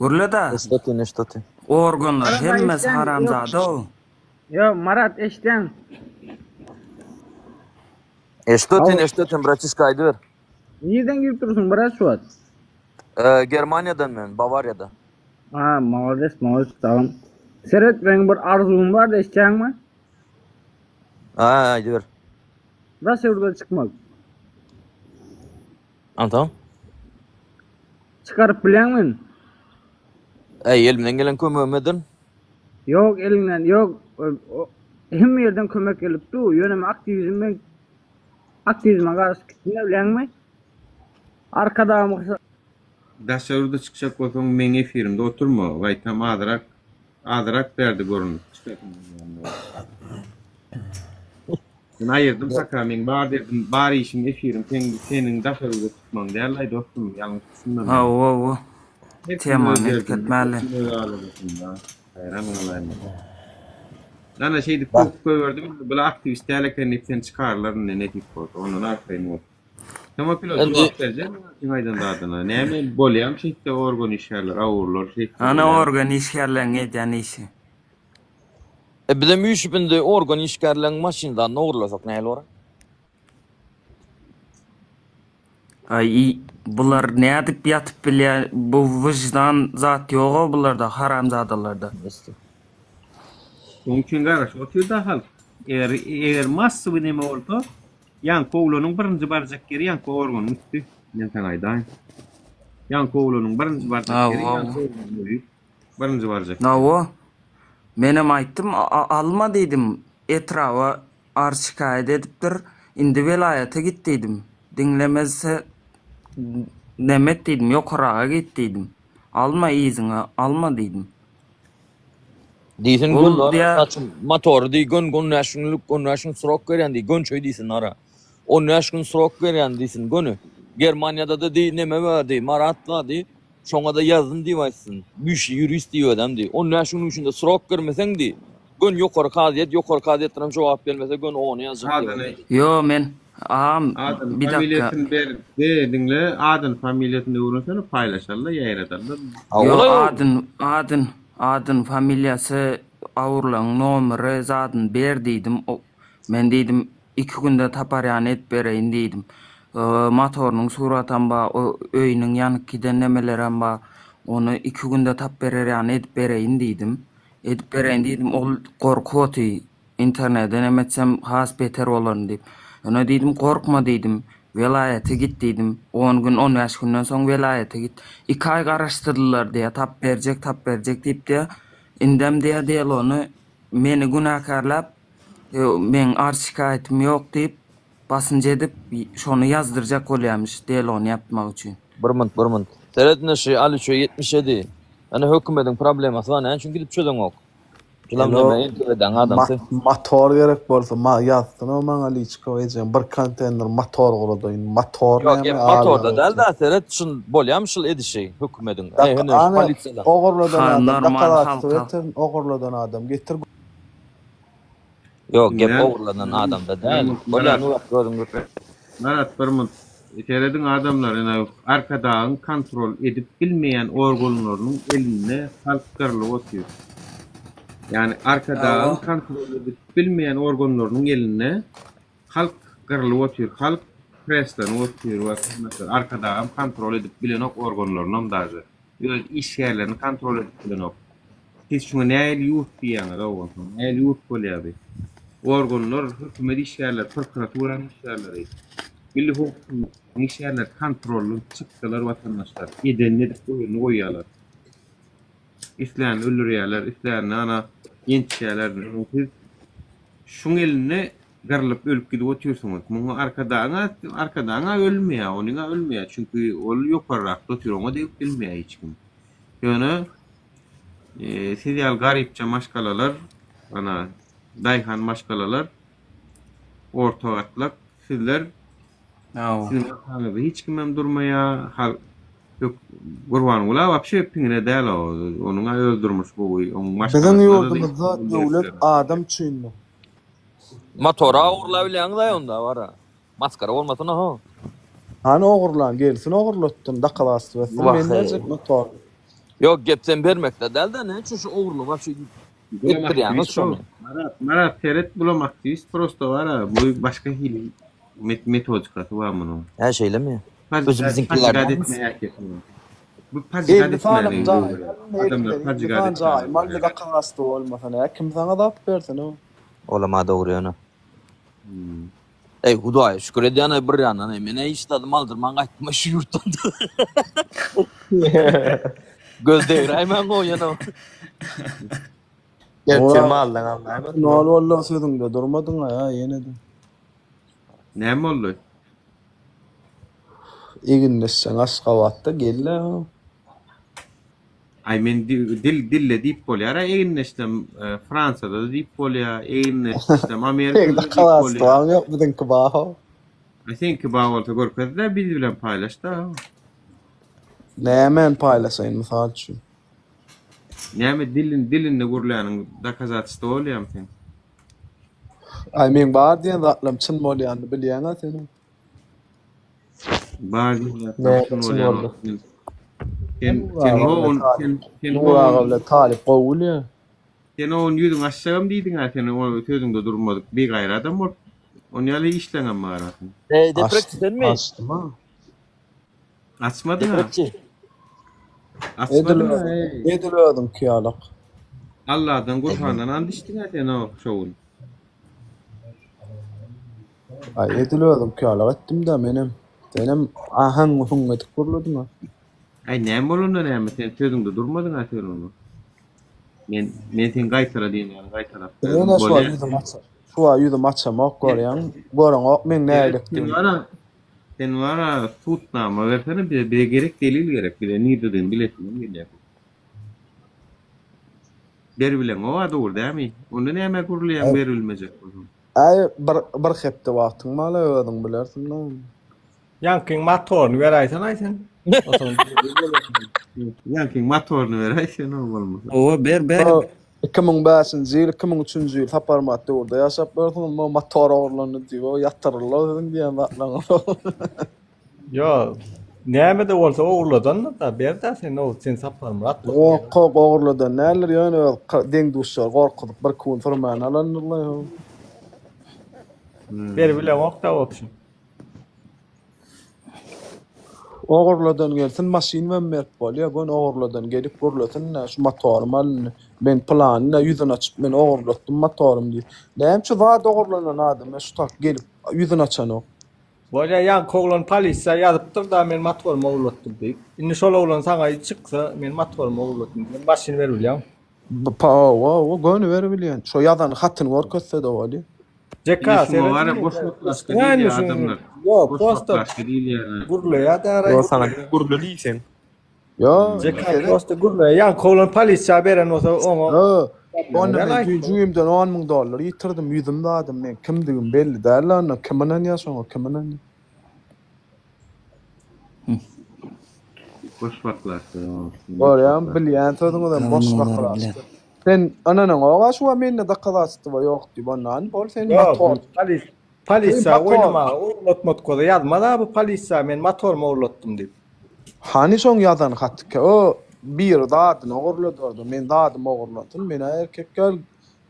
Gürle-dä. Eşdeti neşdeti. Organlar Marat aga hemmesi eşidýäňmi? Ýok. haramzada-ow. Ýok Marat eşidýäňmi? Eşdötin, Hawa. eşdötin, bratişka aýdyber. Nirden girip dursuň brat şu wagt? Ee, Germaniýadan men, Bawariýada. Ha, malades, malades agam. Seret meň bir arzuwym bardy eşidýäňmi? Ha, aýdyber. Daş ýurda çykmak. Onsoň? Çykaryp bilýäňmi meni? Äý, elimden gelen kömegimi ederin. Ýok, eliňden, ýok, hemme ýerden kömek gelip dur, ýöne men aktiwizm men aktiwizme garyşyp gitdim-de bilýäňmi? Arkadagymyz Daşary ýurda çykjak bolsaň meň efirimde oturma, gaýtam azyrak azyrak bärde görün çykarsyň gelýän bolsa. Men aýyrdym saka meň bar derdim bar işim efirim seň seniň daşary ýurda çykmaň dällaý dostum ýalňyş düşünme meni. Hawa hawa. Her kim öz Temany derdinde her üýtgetmäli. kim öz aladasynda. Haýran galaýmaly. Ana şeýdip kowup goýberdim, indi bular aktiwist däl eken diýip seni çykarlar indi nesip bolsa. Ondan arkaýyn bol. Soňa pilot jogap berjekmi seň aýdan zadyna? Näme bolýamy şeýtse organ işgärleri awurlar şeýtse Ana bolýamy? organ işgärleriň edýän işi. E bizem üýşüp indi organ işgärleň maşynlaryny ogurlasak nähili bolar? Aý bular nädip ýatyp bilýä bu wyždan zat ýoga bularda haramzadalarda. Şoň üçin garaşyp otyrda halk. Eger eger massowy neme bolsa ýaňky oglanyň birinji barjak ýeri ýaňky organyň üsti. Men saňa aýdaýyn. Ýaňky oglanyň birinji barjak ýeri ýaňky oglanyň öýi. Birinji barjak ýeri. Hawa. Menem aýtdym alma diýdim etraba Arz şikaýat edipdir. Indi welaýata git diýdim. Diňlemezse nemet diýdim, ýokaraga git diýdim. Alma yzyňa, alma diýdim. Diýsin Ol gön ara diýä. saçym motory diý gön on bäş günlük on bäş gün srok berýän diý gön çöý diýsin ara. On bäş gün srok berýän diýsin göni. Germaniýadada diý neme bar diý Marat bar diý. Şoňada ýazdym diýip aýtsyn. Güýçli ýurist diý özem diý. On bäş günüň içinde srok bermeseň diý. Gön ýokary kazyýet, ýokary kazyýetdenem jogap gelmese gön ony ýazjak diýip Adyny aýtdy. Ýo men agam adyny bir dakika. familiýasyny ber de diňle adyny familiýasyny öwrensene paýlaşalyda ýaýradalyda. Ýo adyn adyn adyn familiýasy awurlaň nomeri zadyny ber diýdim men diýdim iki günde tapar ýaly edip bereýin diýdim motorynyň suratam bar o öýüniň ýanyp giden nemelerem bar ony iki günde tap berer ýaly edip bereýin diýdim Edip bereýin diýdim, ol gorkup oty, internede neme etsem has beter bolaryn diýip. Ýöne diýdim, gorkma diýdim, welaýata git diýdim, on gün, on bäş günden soň welaýata git. Iki aý garaşdyrdylar diýýär, tap berjek, tap berjek diýip diýýär. Indem diýýär, delony meni günäkärläp, meň arz-şikaýatym ýok diýip, basynç edip, şony ýazdyrjak bolýarmyş, delony ýapmak üçin. Bir munt, bir munt. Seret indi şu Alyço 77. Ene hökümediň problemasy bar, näme üçin gidip çözeňok? Şulam Elo neme NKWD-niň adamsy. Motor gerek bolsa ma ýazsyn o maňa liçka ejem bir konteýner motor guradaýyn motor Ýok, näme gep motorda alýar däl da, seret şul bolýamy şul edişi hökümediň. Eý, Dak hene şu ana polisiýalaň. ogurladan Ha, adam normal dakazatsa halka. getirin ogurladan adam getir Ýok, gep Diňle. ogurlanan adamda Bir däl. munt Bolýa Marat. Nurak özüň gürle. Marat bir munt. Serediň adamlar ine Arkadagyň kontrol edip bilmeýän organlarynyň elinde halk gyrlyp otyr. Ýani Arkadagyň Hawa. kontrol edip bilmeýän organlarynyň elinde halk gyrlyp otyr. Halk preslenip otyr we Arkadagam kontrol edip bilenok organlarynam daže. Öz işgärlerini kontrol edip bilenok. Siz şuňa nähili ýurt diýýäňiz owgansoň? Nähili ýurt bolýar bi? Organlar, hökümet işgärleri, prokuraturanyň işgärleri, milli howpsuzlygyň işgärleri kontroldan çykdylar watandaşlar. Edenini edip goýanyny goýýarlar. Islänini öldürýärler, islänini ana ýençýärler. Siz şuň elinde Gyrlyp ölüp gidip otyrsyňyz. Muňa Arkadagyň Arkadagyň-a ölmeýär, onyň-a ölmeýär. Çünki ol ýokarrakda otyr, oňa degip bilmeýär hiç kim. Ýöne siz ýaly garypja maşgalalar, ana, daýhan maşgalalar, orta gatlak sizler siziň arkaňyzda hiç kimem durmaýar. Halk Gurbanguly-a wapşe piňine däl o. Onuň-a öz durmuşy gowy, oň Biziň maşgalasyna-da ýurdumyzda döwlet adam üçindir. Motora ogurlabilýäňizaý onda wara. Maskara bolmasyn ho. Hany ogurlan gelsin ogurlatdyn dakalastyp etsin men Wah-eý. berjek motory. Ýok gep sen bermekde däl-de näme üçin şu ogurlygy wapşe Bulam etdirýäňiz aktiwist şony. Marat, Marat seret bulam aktiwist prosto bara bu başga hili metodikasy bar munuň. Hä şeýlemi? Özi Pajygat biziňkiler pajygat dälmi? etme häsiýeti bar. Bu pajygat 50 sany etmäni jaý öwreder. alyn Adamlar elinden 50 pajygat sany etmäni jaý alyn öwreder. dakalasty bolmasa nä kim saňa zat bersin o. Olam-a dogry ýöne. Eý Hudaýa şükür edýän-aý bir ýandan-aý men-ä hiç zadym aldyrman gaýtdym-aý şu ýurtdan. Göz degräýmäň gowy ýöne. Ertir maldan alnaýmasyn. Nol boldy sözüňde durmadyň-a ýene-de. Näme boldy? Eginleşseň Aşgabatda gel-le. Aý men dil dille diýip bolýar-a eginleşsem Fransiýada-da diýip bolýar, eginleşsem Amerikada-da diýip bolýar. Ýok biziňki bar-how. A seňki bar bolsa görkez-de biz bilen paýlaş-da. Nämäni paýlaşaýyn mysal üçin? Näme dilin dilinde gürläniň dokazatstwo bolýamy seň? Aý meň bar diýen zatlarym çyn bolýanyny bilýäňä senem. Bar diýen zatlarym Näme çyn çyn bolýan boldy? sen sen Nur sen aga ho bilen on Talyp. sen sen Nur ho aga on bilen Talyp gowy bilýär. sen on ýüzüň açjagam diýdiň-ä sen o sözüňde durmadyk bigaýrat adam bolup on ýaly işleňem bar asyl. Eý deprekçi Açdym, senmi? açdym-a. Açmadyň-a. Deprekçi. Edil Açmadyň-a özüň, eý. edil özüňki ýalak. Alladan Gurhandan and içdiň-ä sen o şo gün. Aý edil özüňki ýalak etdim-dä menem. Senem ahaň-uhuň edip gürlediň-ä. Aý näme bolanda näme sen sözüňde durmadyň-a sen onda. Men men seň gaýtala diýen ýaly gaýtalap berdim. Ýöne şu Bolýa. ýüzüm aç. Şu ýüzüm açamok görýäň. Göreňok meň Sen nägilikdigimi. wara sen wara sudnama bersene bize bize gerek delil gerek bize nirdedigini bilesimiz gelýär. Ber bileňoga dogry dämi? Onda nämä gürleýäň ber bilmejek bolsaň. Aý bir bir hepde wagtyň bar-la özüň bilersiň-dä. Ýaňkyň motoryny beräýsen-aý sen. Ýaňkyň motoryny beräý sen o bolmasa. Owa ber ber. O 2005-nji ýyl, 2003-nji ýyl Saparmyrat döwürde ýaşap ýörsüňiz, mo motor ogurlandy diýip, o ýatyryldy siziň diýen zatlaryňyz. Ýo, näme-de bolsa ogurladandyr-da, ber-dä sen o sen Saparmyrat bolup. Ýok, kok ogurladan däldir, ýöne öz deň-duşlary gorkuzyp birki gün sürmän alandyrlar. Beribileňok-da wobşem. Ogurladan gelsin maşynymam berip bolýa göni ogurladan gelip gürlesin-dä şu motorym alyndy men pylany-da ýüzüni açyp men ogurlatdym motorym diýip näme üçin zat ogurlanan adam şu tak gelip ýüzüni açanok. Bolýa ýaňky oglan polisiýa ýazypdyr-da men motorymy ogurlatdym diýip. Indi şol oglan saňa çyksa men motorymy ogurlatdym diýip maşyn beribilýäňmi? Hawa göni beribilýän şo ýazan hatyny görkezse-de bolýa. Jeka Ine şuňa bar ya seredin. boş baklaşka diýilýär adamlar. Ýok, Boş prosta baklaşka diýilýär. gürleýär däraý. Ýok saňa diňe gürle diýseň. Ýo, Jeka seret. prosta gürleýär. Ýaňky oglan polisiýa beren bolsa oňa Ýo, onda Berýän men aýtma. jübimden 10 müň dollar ýitirdim, ýüzüm zadym, men kimdigim belli däl onda, kim ynanýar şoňa, kim ynanýar? Boş baklaşka. Görýäňmi, bilýän sözüňizem boş baklaşka. Sen ynanaňoga şu wagt mende dokazatstwo ýok diýip, ondan bol sen Ýok, motor. polis Sen polisiýa motor. oýnamaga ogurlatmadyk bolsa ýazmaz-a bu polisiýa men motorymy ogurlatdym diýip. Hany şoň ýazan haty o biri zadyny ogurlady orda men zadymy ogurlansyn menä erkek ýaly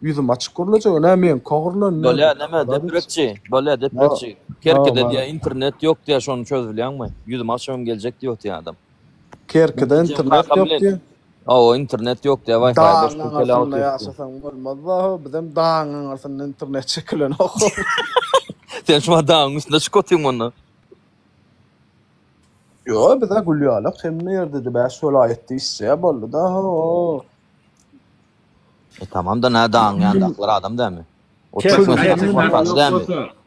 ýüzüm açyk gürlejek nä meňki ogurlandy Bolýa neme deprekçi bolýa deprekçi Kerkide diýä internet ýok diýä şony çöz bilýäňmi ýüzüm açybam geljek diýip otýa adam. Kerkide internet ýok diýä. Hawa internet ýok diýä wifi Dagyň aňyrsynda ýaşasaň bolmaz-da bizem dagyň aňyrsynda internet çekilenok. Sen şu wagt dagyň üstünde çykyp otyň onda. Ýok bize gül ýalak hemme ýerde-de bäş welaýatda işjeýä boldy-da ho. E tamam da nä dagyň ýanyndakylar adam dämi? O Türkmenistanyň watany dämi?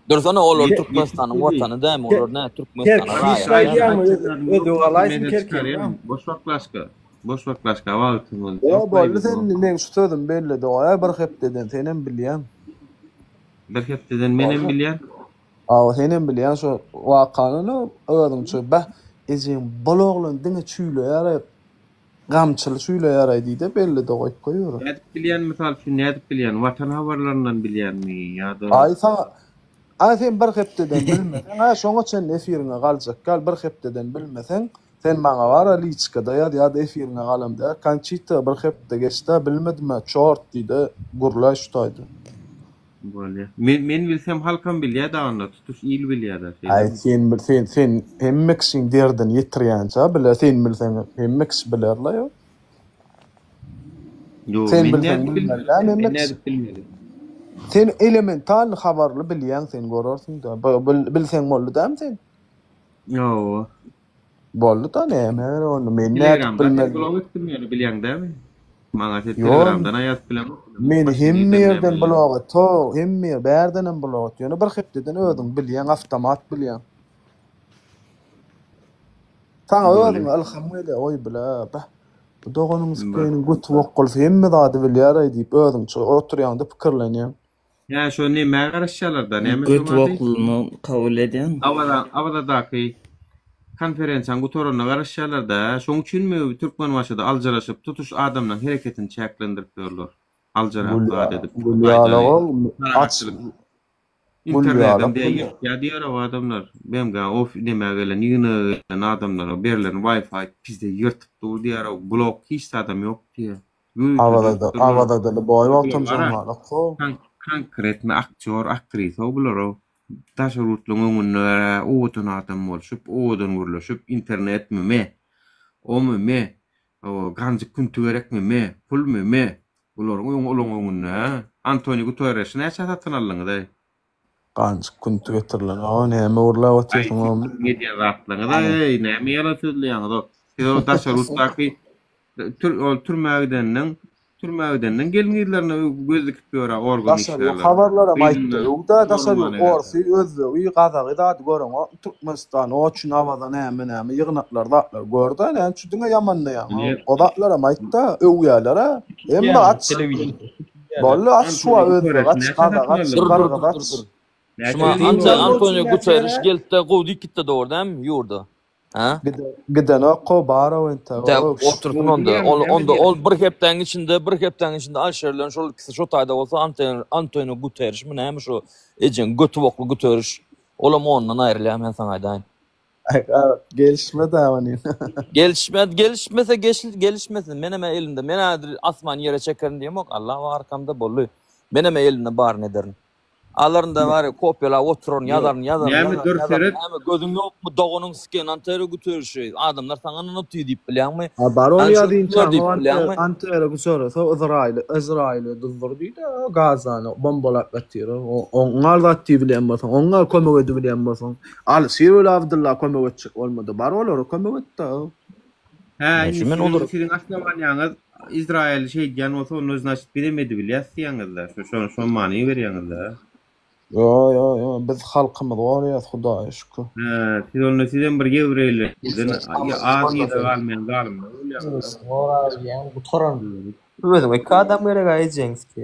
Dursana olar Türkmenistanyň watany dämi? Olar nä Türkmenistana raýat dämi? Boş baklaşka. Boş baklaşka wagtyňyz. Ýok boldy sen meň şu sözüm bellidi goýaý bir hepdeden senem bilýäň. Bir hepdeden menem bilýän. Awa senem bilýäň şo wakany özüňçe beh ejeň bol oglan diňe çüýleýäraý gamçyly çüýleýäraý diýde bellide goýup goýber. Nädip bilýän mysal üçin nädip bilýän watan habarlaryndan bilýänmi ýa-da. Aý saňa aý sen bir hepdeden bilmeseň aý şoňa çenli efiriňe galjak gal bir hepdeden bilmeseň sen maňa bara liçkada ýaz ýa-da efiriňe galam dä Konçita bir hepde geçdä bilmedimä çort diýde gürläý şu taýda. Bolýa. Men men bilsem halkam bilýä da onda tutuş il bilýä da Aý şeýdemi? sen bil sen sen hemme kişiň derdini ýetirýänçä bile sen bilseň hemme kişi bilerle ýok. Ýo Sen men bilseň nädip bilmeli bilmeli? däl Men hemme kişi. nädip bilmeli? Sen elementalny habarly bilýäň sen görersiň da bilseň boldy dämi sen? Ýowa. Boldy-da näme gerek onda men nädip Telegramdan sen bilmeli. blok etdim ýöne bilýäň dämi? Maňa sen Ýok. telegramdan ýazyp bileňok. Meni Başga hemme nirden ýerden näme blok et. Ho, hemme ýer bärdenem blok et. Ýöne bir hepdeden özüň bilýäň, awtomat bilýäň. Saňa Bolýa. özüňe ylham gelýär, oý bile, beh, bu doganyň Skeýniň göti bokgulsy hemme zady bilýär-aý diýip özüňçe oturýaňda pikirlenýäň. Hä, şo nämä garaşýarlar-da, näme Göt şoň ady? boklugyny kabul edýäňmi? Awaza, Awazadaky. Konferensiýaň gutaranyna garaşýarlar-da. Şoň üçinmi Türkmenbaşyda aljyraşyp, tutuş adamlaň hereketini çäklendirip ýörler. Aljyrap zat edip. Gül ýaly aç. Gül Internedem ýaly. diýýär, ýyrtýar diýýär-ow adamlar. BMG of nämä gelen, ýygnaga gelen adamlara berlen Wi-Fi pizde ýyrtyp dur diýýär-ow. Blok hiç zadam ýok diýýär. Ýörite Awazada, dörüpdirler. Awazada boý Bular wagtam bar-a, şoňňalak-how. konkretno aktýor, aktrisa-ow bular-ow. Daşary ýurtlaryň öňünde owadan adam bolşup, owadan gürleşip, internetmi me, omy me, hawa, ganjyk künti gerekmi me, pulmy me, bularyň öňi olaň öňünde. Antoni Guterreşi näçä satyn aldyňyz-eý? Ganjyk künti getirilen. O näme gürläp Aý, otyrsyň siz omy? siziň edýän zatlaryňyz-eý, näme ýalan sözleýäňiz-ow? Siz ol daşary ýurtdaky tür ol türmä gidenden, türmä gidenden gelin-gyzlaryna göz dikip ýör-ä organ Daşary ýurt işgärleri. habarlaram aýtdy. Gyzyndan Öwda daşary ýurt normalny gelse. orsy, özbegi, gazagy zady göreňok. Türkmenistan o üçin Awaza näme näme ýygnaklar zatlar gör-dä näme üçin diňe ýamanlaýaň. Ine, O zatlaram aýtda, öwýäler-ä. Hemme aç. Boldy aç şu Antonio özbek Guterreşi aç, näçä gazak satyn aç, aldyňyz? Dur dur gyrgyz dur dur aç. dur. Näçe Şuma satyn Anto aldyňyz? Antonio Guterriş geldi-de gowy diýip gitdi dogry dämi ýurda? Hä? Gidenok ko bar o entek. Tä O otursyn Gowy onda. diýýäňmi, Ol näme onda ol diýýäň? bir hepdäň içinde, bir hepdäň içinde Alişer bilen şol ikisi şo taýda bolsa Antonio Antonio Guterrişmi näme şo ejeň göti bokly Guterriş olam ondan aýrylýar men saňa aýdaýyn. Gelişmez a ony. Gelişmez, gelişmese geş gelişmesin. Menem-ä elimde. Men häzir asmany ýere çekerin diýemok. Allah bar arkamda boldy. Menem-ä elimde baryny ederin. Alaryn-da bary kopýalap oturaryn, Ýok. ýazaryn, ýazaryn, Näme ýazaryn, dur ýazaryn. seret. Näme gözüň ýokmy doganyň siken Antero Guterrişi adamlar saňa ynanyp otyr diýip bilýäňmi? A bar ony Ana şo ýazyn tutar diýip çaňa bilýäňmi? Antero Guterrese Yzraýyly Yzraýyly duzdur diýdi Gazany bombalap ýatyr. Oňa zat diýip bilýän bolsaň, oňa kömek edip bilýän bolsaň, Alyşir bile Abdylla kömek etjek bolmady. Bar olara kömek et-de. Hä, Näme indi üçin men siziň olara siziň osnowaniýaňyz Izraýyl şeýdýän bolsa, onda znaçit bizem edibilýäs diýýäňiz-dä. Şo şo şo many berýäňiz-dä. Ýo, ýo, ýo, biz halkymyzy goraýas Hudaýa şükür. Hä, siz onda sizem bir ýewreýlerden az yza galmaýan zalymlar bolýaňyz-da. Gorabilýäň gutaran. Özüňe iki adam gerek-ä ejeňsiki.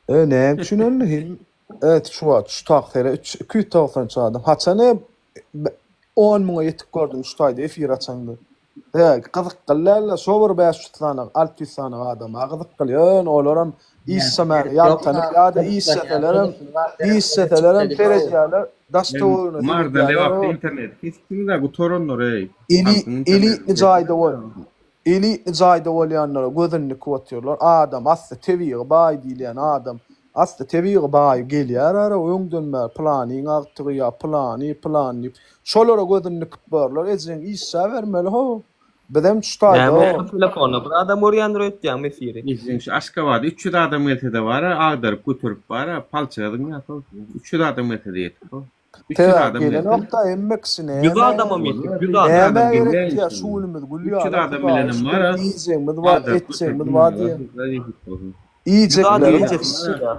E, näme üçin onda hem Evet, şu wagt şu tak sere 3 293 adam. Haçan e 10 müňe ýetip gördüm şu taýda efir açanda. He, gyzykly däl-de, şo bir 500 sany, 600 sany adama gyzykly. Ýöne olaram işlemäge ýaltanyp ýa-da işleselerem, işleselerem seredýärler, daş-töweregine Maryda, seredýärler. Lebapda O interneti kesipsiňiz-ä, gutarandyr-eý. Eli, Halkyň eli interneti jaýda kesipsiňiz. bol. Elitli jaýda bolýanlara gözüni dikip otyrlar. Adam asly tebigy baý diýilýän adam asly tebigy baý gelýär ara öňden bäri pylanyň agtygy ýa pylany pylany diýip şolara gözüni dikip borlar ejeň işçä bermeli how bizem şu taýda Näme boldy telefonda bir adam görýändir öýtýäňmi efiri. Ejeň şu Aşgabada 300 adam gelsede bara agdaryp göterip bara palçyga zyňýar how 300 adam gelsede ýetip how. 300 Sebäp adam gelsin. gelenokda hemme kişi 100 nämä adamam ýetip 100 adam. nämä Adam gerek gelýär diýýär işte. şu günümiz gül 300 ýaly adam Hudaýa bilenem şükür bara iýjegimiz bar agdaryp göterip etjegimiz bar diýýär. 100 adam Iýjekleri ýetjek däl.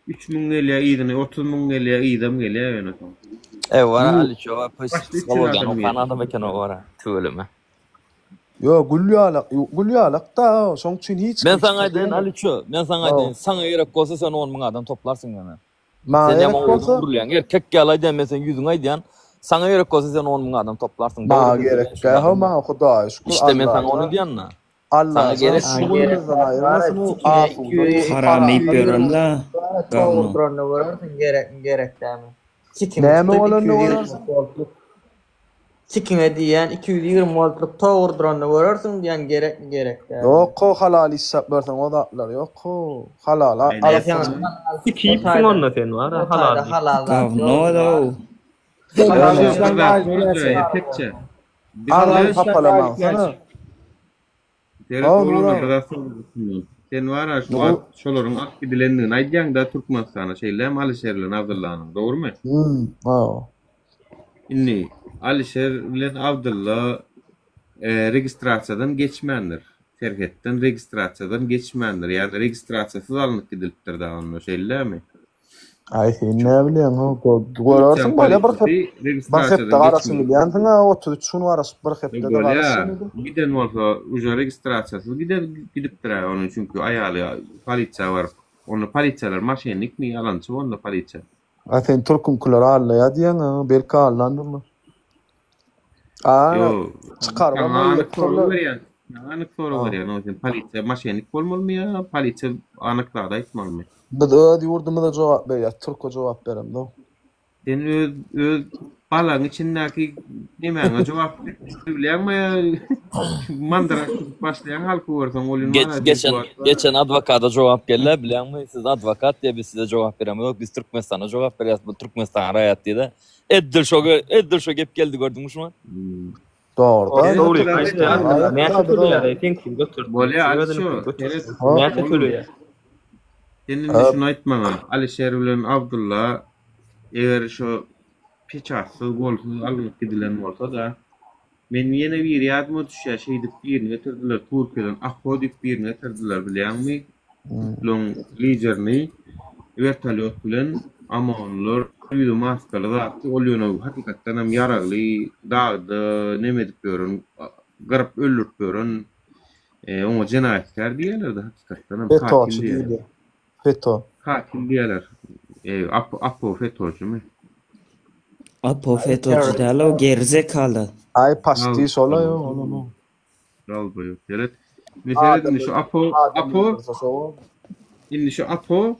3000 gelýär yzyna 30 müň gelýär yzam gelýär ýöne soň. Eý wara Ýu, Aliçowa başda 300 psihologiýany adam okan gelsin. adam eken o wara tüweleme. Ýo gül ýalak gül ýalak-da şoň üçin hiç Men kim saňa çykyp aýdaýyn bilenok. Aliço, men saňa Hawa. aýdaýyn, saňa gerek bolsa sen 10 müň adam toplarsyň ýöne. Maňa Sen gerek ýaman owadan bolsa gürleýäň. Erkek ýaly aýdýan men seň ýüzüňe aýdýan. Saňa gerek bolsa sen 10 müň adam toplarsyň. Maňa Dogry gerek gürleýän şu däl-how zadyň. maňa Hudaýa şükür Işte men saňa ony Allajan diýän-da. Saňa Allajan gerek şu günümizden aýyrmasyn u asuda Haram iýip parahat ýören-dä, gawno. Dogurduranda görersiň gerekmi gerek dälmi. Sikimi Näme tutup bolanda 220 görersiň? woltlyk. Sikiňe diýýän 220 woltlyk togurduranda görersiň diýýän gerekmi gerek dälmi. Ýok-how halal işläp berseň o zatlar ýok-how. Halal arassaçylyk. Sikiýipsiň onda sen bar-a halal diýip. Halal zat ýok. Gawno-ow. Halal bir zat bolsa erkekçe. Agzyňy hapalamaňsana. Seret Hawa, oglanlar Nura. bir zat sorajak Sen bar-a şu wagt şolaryň alyp gidilendigini aýdýaň-da Türkmenistana şeýlemi Alyşer bilen Abdyllanyň dogrumy? Hmm, hawa. Indi Alyşer bilen Abdylla e, registrasiýadan geçmändir. Serhetden registrasiýadan geçmändir. Ýagny registrasiýasyz alnyp gidilipdir da onda şeýlemi? Aý sen näme bilýäň ho görersiň Türkiýäň bolýa bir hep polisiýasy bir hepde registrasiýadan garaşyp geçmedi. bilýänsiň-ä 33 gün garaşyp bir hepde-de Bolýa. garaşýan Giden bolsa uje registrasiýasyz giden gidipdir-ä onuň çünki aýaly polisiýa baryp onda polisiýalar maşennikmi ýalançy onda polisiýa. A sen türküňkiler aldaýa diýýäň-ä belki aldandyrlar. A, Ýo, çykarybam saňa anyk sorag goýberipdirler. berýän. Saňa anyk sorag berýän. O sen polisiýa moşennik bolmalymy ýa polisiýa anyk zat aýtmalymy? Biz öz ýurdumyza jogap berýäs, türke jogap beremzok. Sen öz öz balagyň içindäki nemäňe jogap bilýäňmi ýa mandyrak tutup başlaýaň halky görseň ol Geç, geçen geçen adwokata jogap geldi bilýäňmi? Siz adwokat diýe biz size jogap beremizok. Biz Türkmenistana jogap berýäs. Bu Türkmenistan raýat diýdi. Edil şo edil şo gep geldi gördüňmi şuny? Dogry. Dogry aýtýan. Näçe töleýär sen kim götür. Bolýar şu. Näçe töleýär? Sen indi şuny aýt maňa. Alişer bilen Abdulla eger şo peçatsyz golsuz alnyp gidilen bolsa-da, men ýene biri ýadyma düşýär, şeýdip birini getirdiler Türkiýeden, Apo diýip birini getirdiler bilýäňmi? Türkleriň liderini wertolýot bilen OMON-lar ýüzi maskaly zatdy, ol ýöne hakykatdan hem ýaragly dagda neme edip ýören, gyryp öldürip ýören, oňa jenaýatkär diýýärler-de hakykatdan hem katil FETÖ-çi diýýärler. diýilýär. FETÖ. Katil diýýärler. Apo, Apo FETÖ-çimi? Apo FETÖ-çi däl o gerizekaly. Aý paşti şol-aý olam. Dalbaýok seret. Indi seret indi şu Apo, Apo indi şu Apo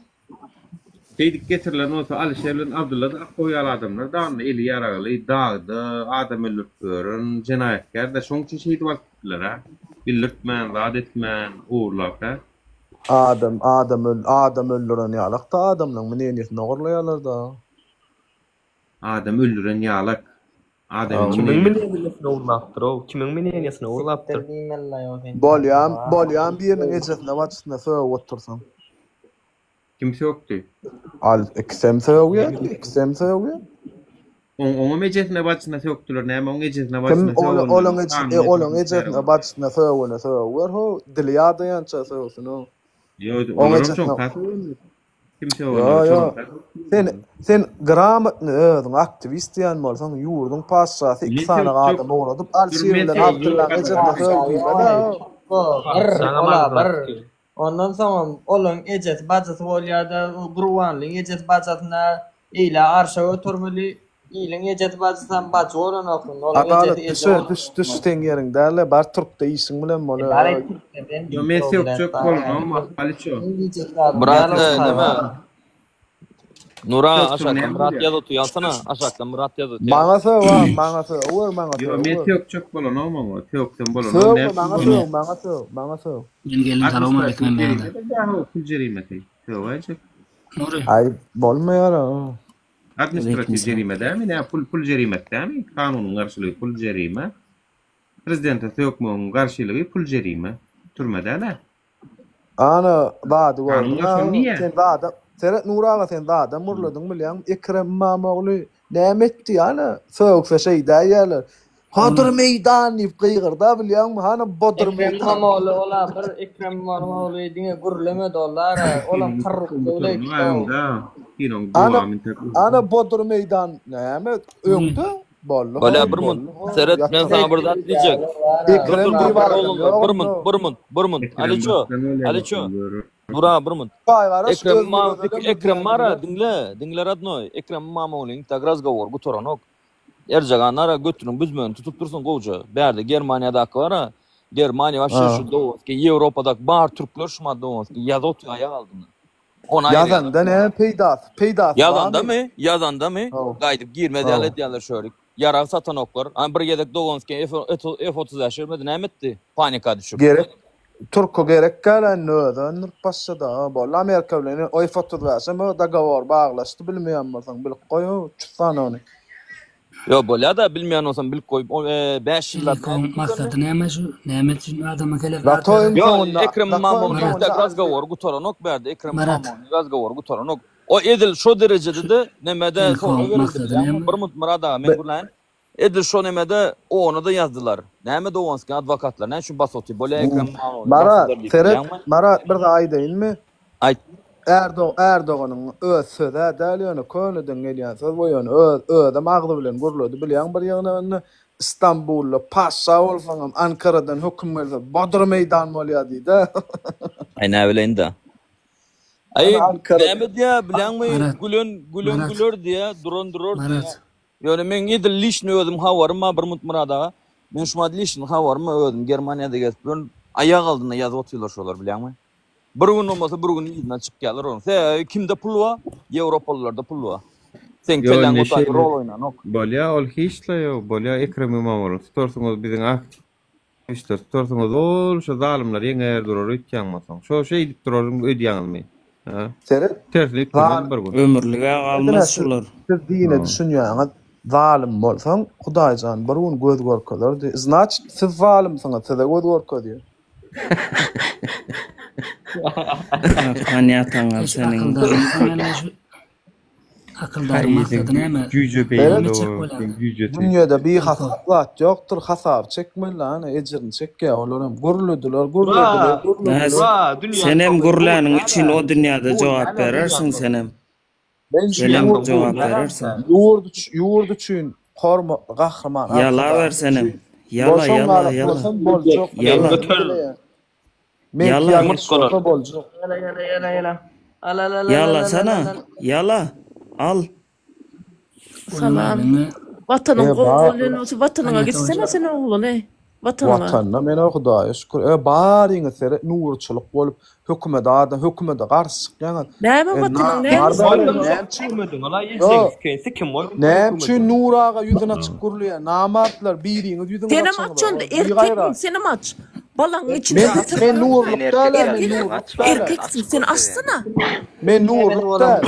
beýdip getirilen bolsa Alyşer bilen Abdylla da Apo ýaly adamlar da onda eli ýaragly dagda adam öldürip ýören jenaýatkär-de şoň üçin şeýdip alyp gitdiler-ä. Bildirtmän, zat etmän, ogurlap-ä. Adam, adam öl, adam öldüren ýalak-da adamlaň mneniýesini ogurlaýarlar-da. Adam öldüren ýalak. Adamyň Kimiň mneniýesini. mneniýesini ogurlapdyr-ow? Kimiň mneniýesini ogurlapdyr? Bolýam, bolýam biriniň ejesine bajysyna sögüp otursaň. Kim sökdi? Al, ikisem sögýär, ikisem sögýär. Oň oňam ejesine bajysyna sökdüler näme oň ejesine Kim bajysyna ol sögenler olaň eje kanun e, olaň esasynda çäre ejesine görýär. bajysyna sögene sögüber ho, dili ýadaýança sögsün ho. Ýo, Oň olaram ejesine şoňka sögenler. Kim Ýo, sögenler ýo. şoňka Sen sögenler. sen gramotny özüň aktiwist diýen bolsaň ýurduň patyşasy iki Men sany sökjek adam ugradyp dur Alşir men bilen sökjek Abdyllaň ejesine sög diýmez-ä. Bir, Saňa ola maglumat bir. Ondan soňam olaň ejesi bajysy bolýada Gurbanlyň ejesi bajasyna eýle arşa götermeli iliň ejesi bajysam bajy bolanok indi olaň Adalat ejesi eje düşe bolanok. düş düş seň ýeriň dälde bar türkde işiň bilen bol E bar ö. et türkde sen Ýo men sökjek bolanok Aliço. Myrat neme? Nura Sökseň aşakda näme Myrat bolýar? ýaz otyr ýazsana aşakda Myrat ýaz otyr. Maňa sög a maňa sög wer maňa Ýo sög men wer. sökjek bolanok oňa söksem bolanok Sögme näme maňa üçin sög maňa sög maňa sög. Men geldim salam aleyküm Administratiw hemmäňize. jerime de pul jerimesi sögäýjek. Nury. Aý bolmaýar a. Administratiw jerime dämi nä pul pul jerimesi dämi kanunyň garşylygy pul jerime. Prezidente sökmegiň garşylygy pul jerime türme däl-ä. Ana zady Kanun gördüň şony a diýýär. sen zada seret Nury aga sen zadam gürlediň bilýäňmi Ekrem Ymamogly näme etdi ana sögse şeýdäýýärler Hodur meýdan diýip gygyrda bilýäňmi hany bodur Ekrem meýdan Ymamogly ola bir Ekrem Ymamogly diňe gürlemedi olara olam korrupsiýa bilen Kinoň Ana dowamy entek ana bodur meýdan näme öňde Boldy Bolýa how, bir munt. boldy how. Seret men Ýatyr. saňa bir zat diýjek. Dur Ekrem dur dur diýip dur adam oglanlar ýok bir munt onda. bir munt bir munt. Ekrem Aliço başdan bolýar Aliço bakalım görür. Nura bir munt. Baý garaş Ekrem Özgür İmam Özelem Ekrem bilýän bara bilen. diňle diňle radnoý Ekrem Imamoğlu'nyň tak razgovor gutaranok. Erjagan ara götüniň büzmegini tutup dursun gowja. Bärde Germaniýadaky bara Germaniýa wapşe Ha. şu dowozki Ýewropadaky bar türkler şuma dowozki ýaza otyr aýak altynda. Ony aýyrýarlar. Ýazanda näme peýdasy? Peýdasy Ýazandamy? barmy? Ýazandamy? Haw. Gaýdyp girmez ýaly Haw. edýärler şörik. Ýarag satanoklar. Ana bir gezek Doganskiý F 35 bermedi, näme etdi? Panika düşüp. Gerek Turka gerek däl indi özi öndürip başlady. Ha boldy Amerika bilen o F 35 hem dogowor baglaşdy bilmeýän bolsaň bilip goý o çussany ony. Ýok bolýada bilmeýän bolsam bilip goý. O 5 ýyllap Ilkoň nädip maksady näme şu? Näme üçin adama kelesini La toýuň atýarlar? Ýok soňunda Ekrem la toýuň Ymamogly Myrat. soňunda intäk razgowory gutaranok bärde Ekrem Myrat. Ymamogly razgowory gutaranok. O edil şo Şu derejede-de nemede sorag Ilkoň berildi maksady bilýäňmi? näme? Bir munt Myrat aga men Be gürläýin. Edil şo nemede ona-da ýazdylar. Näme Doganskiň adwokatlar näme üçin basyp otyr? Bolýa Ekrem Ymamogly Marat basdylar diýip seret bilýäňmi? Marat bir zat aýdaýynmy? Aýt. Erdo Erdoganyň öz söz-ä däl ýöne köneden gelýän söz bu ýöne öz özem agzy bilen gürledi bilýäň bir ýygnagynda Istanbulda paşa bolsaňam Ankaradan höküm gelse bodur meýdan bolýa diýdä. Aý näbileýin-dä. Aý Ana Ankara näme diýýä bilýäňmi Marat. gülen gülen Marat. güler diýýä duran durar diýýä. Marat. Ýöne meň edil liçny özüm habarym bar bir mut Myrat aga. Men şumat liçny habarym bar özüm Germaniýada gezip ýörün. Aýak altynda ýazyp otyrlar şolar bilýäňmi? Bir gün bolmasa bir gün yzyna çykýarlar onuň. Sebäbi kimde pul bar? Ýewropalylarda pul bar. Seň Ýok kelläň indi o taýda şeýle rol oýnanok. bolýa ol hiçle ýok bolýa Ekrem Ymamogluny tutarsyňyz biziň aktiwistleri tutarsyňyz ol şo zalymlar ýeňer durar öýtýäňmi bolsaň şo şeýdip durar öýdýäňizmi hä Seret tersine üýtgemez bir gün. Ömürlige galmaz şular. Siz dine düşünýäňiz zalym bolsaň Hudaýjan bir gün göz görkezerdi znaçit siz zalymsyňyz size göz görkezýär. Arkan ýataňa Eş seniň. akyldaryň näme şu akyldaryň Haý maksady seň näme? jüýje Näme beýnili etjek o bolýar? seň jüýjesi. Dünýede bihasap zat ýokdur, hasaby çekmeli ana ejirini çekýär olaram. Gürlediler, gürlediler, Ura! gürlediler. Ura! Dünýäniň Senem soňy bu gürläniň üçin näme? o dünýäde Bu jogap näme berersiň dünýäniň senem. Men şu Senem ýurt jogap berersiň. ýurt ýurt üçin hormatly gahryman Ýalaber Arkadagymyz senem. üçin Ýala boşan ýala galyp ýala. bolsam boljak. Ýala. Özüm bileýän. Meňki Ýala. ýalňyş bolsa boljak. Ýala ýala ýala ýala. Al al al al al al Ýalasana. al al. Ýala. Al. Salam. Ölmediňmi? Watanyň E gowy bar. bolýan bolsa watanyňa Tanýa gitsene sen oglan eý. Watanyňa. Watanda men-ä Hudaýa şükür. E baryňyz seret nurçylyk bolup hökümede adam hökümede garşy çykýaňyz. Näme E watanyň na näme bar sen da oglan? näme üçin Hökümediň ala Ýo ejeň siken kim bolup näme üçin hökümediň. Nur aga ýüzüni açyk gürleýär? Namartlar biriňiz ýüzüňizi Senem aç açaňyz onda bir erkekmiň gaýrat. senem aç. Balaňyň içinde Men atyp men dur. nurluk Sen däl-ä erkek men däl, nurluk aç däl-ä. görkezýän, aç Erkeksiň sen görkezýän. açsana. Men Näme nurluk bolan däl.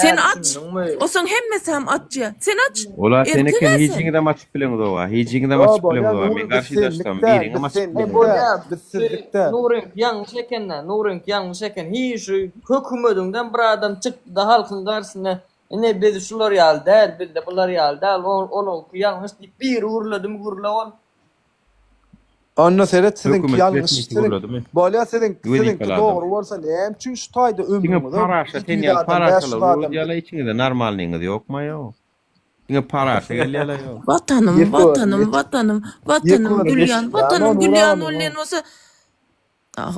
Sen näme aç. düşündiňmi? Osaň hemmesem açýa. Sen aç. Ola sen Erkek eken sen. hijiňizem açyp bileňizoga hijiňizem Ýo açyp bolýa bileňizoga Nury men biz garşydaşdam senlik däl biriňem biz açyp senlik E bileňiz. däl bolýa biz şu sizlik däl. Nuryňky ýalňyş ekende Nuryňky ýalňyş eken hiý şu hökümediňden bir adam çykdyda halkyň garşysyna ine biz şular ýaly däl bizde bular ýaly däl olaňky ýalňyş diýip biri gürledimi gürle ol. Onda seret siziňki Hökümet ýalňyş resmisi siziň gürledimi? bolýa siziň siziňki Wezipeli adam. dogry bolsa näme üçin şu taýda Diňe ömrüňize paraşa sen 700 ýaly adam 500 paraşalar adam öwredýärler içiňizde normalnyňyz ýokma ýok. Diňe paraşa gelýärler ýok. Watanym, Ýek görüm watanym, ýek watanym, ýek watanym görüm gülýän, eşitýän watanym o Nur gülýän aga bolýan muňa. bolsa ah,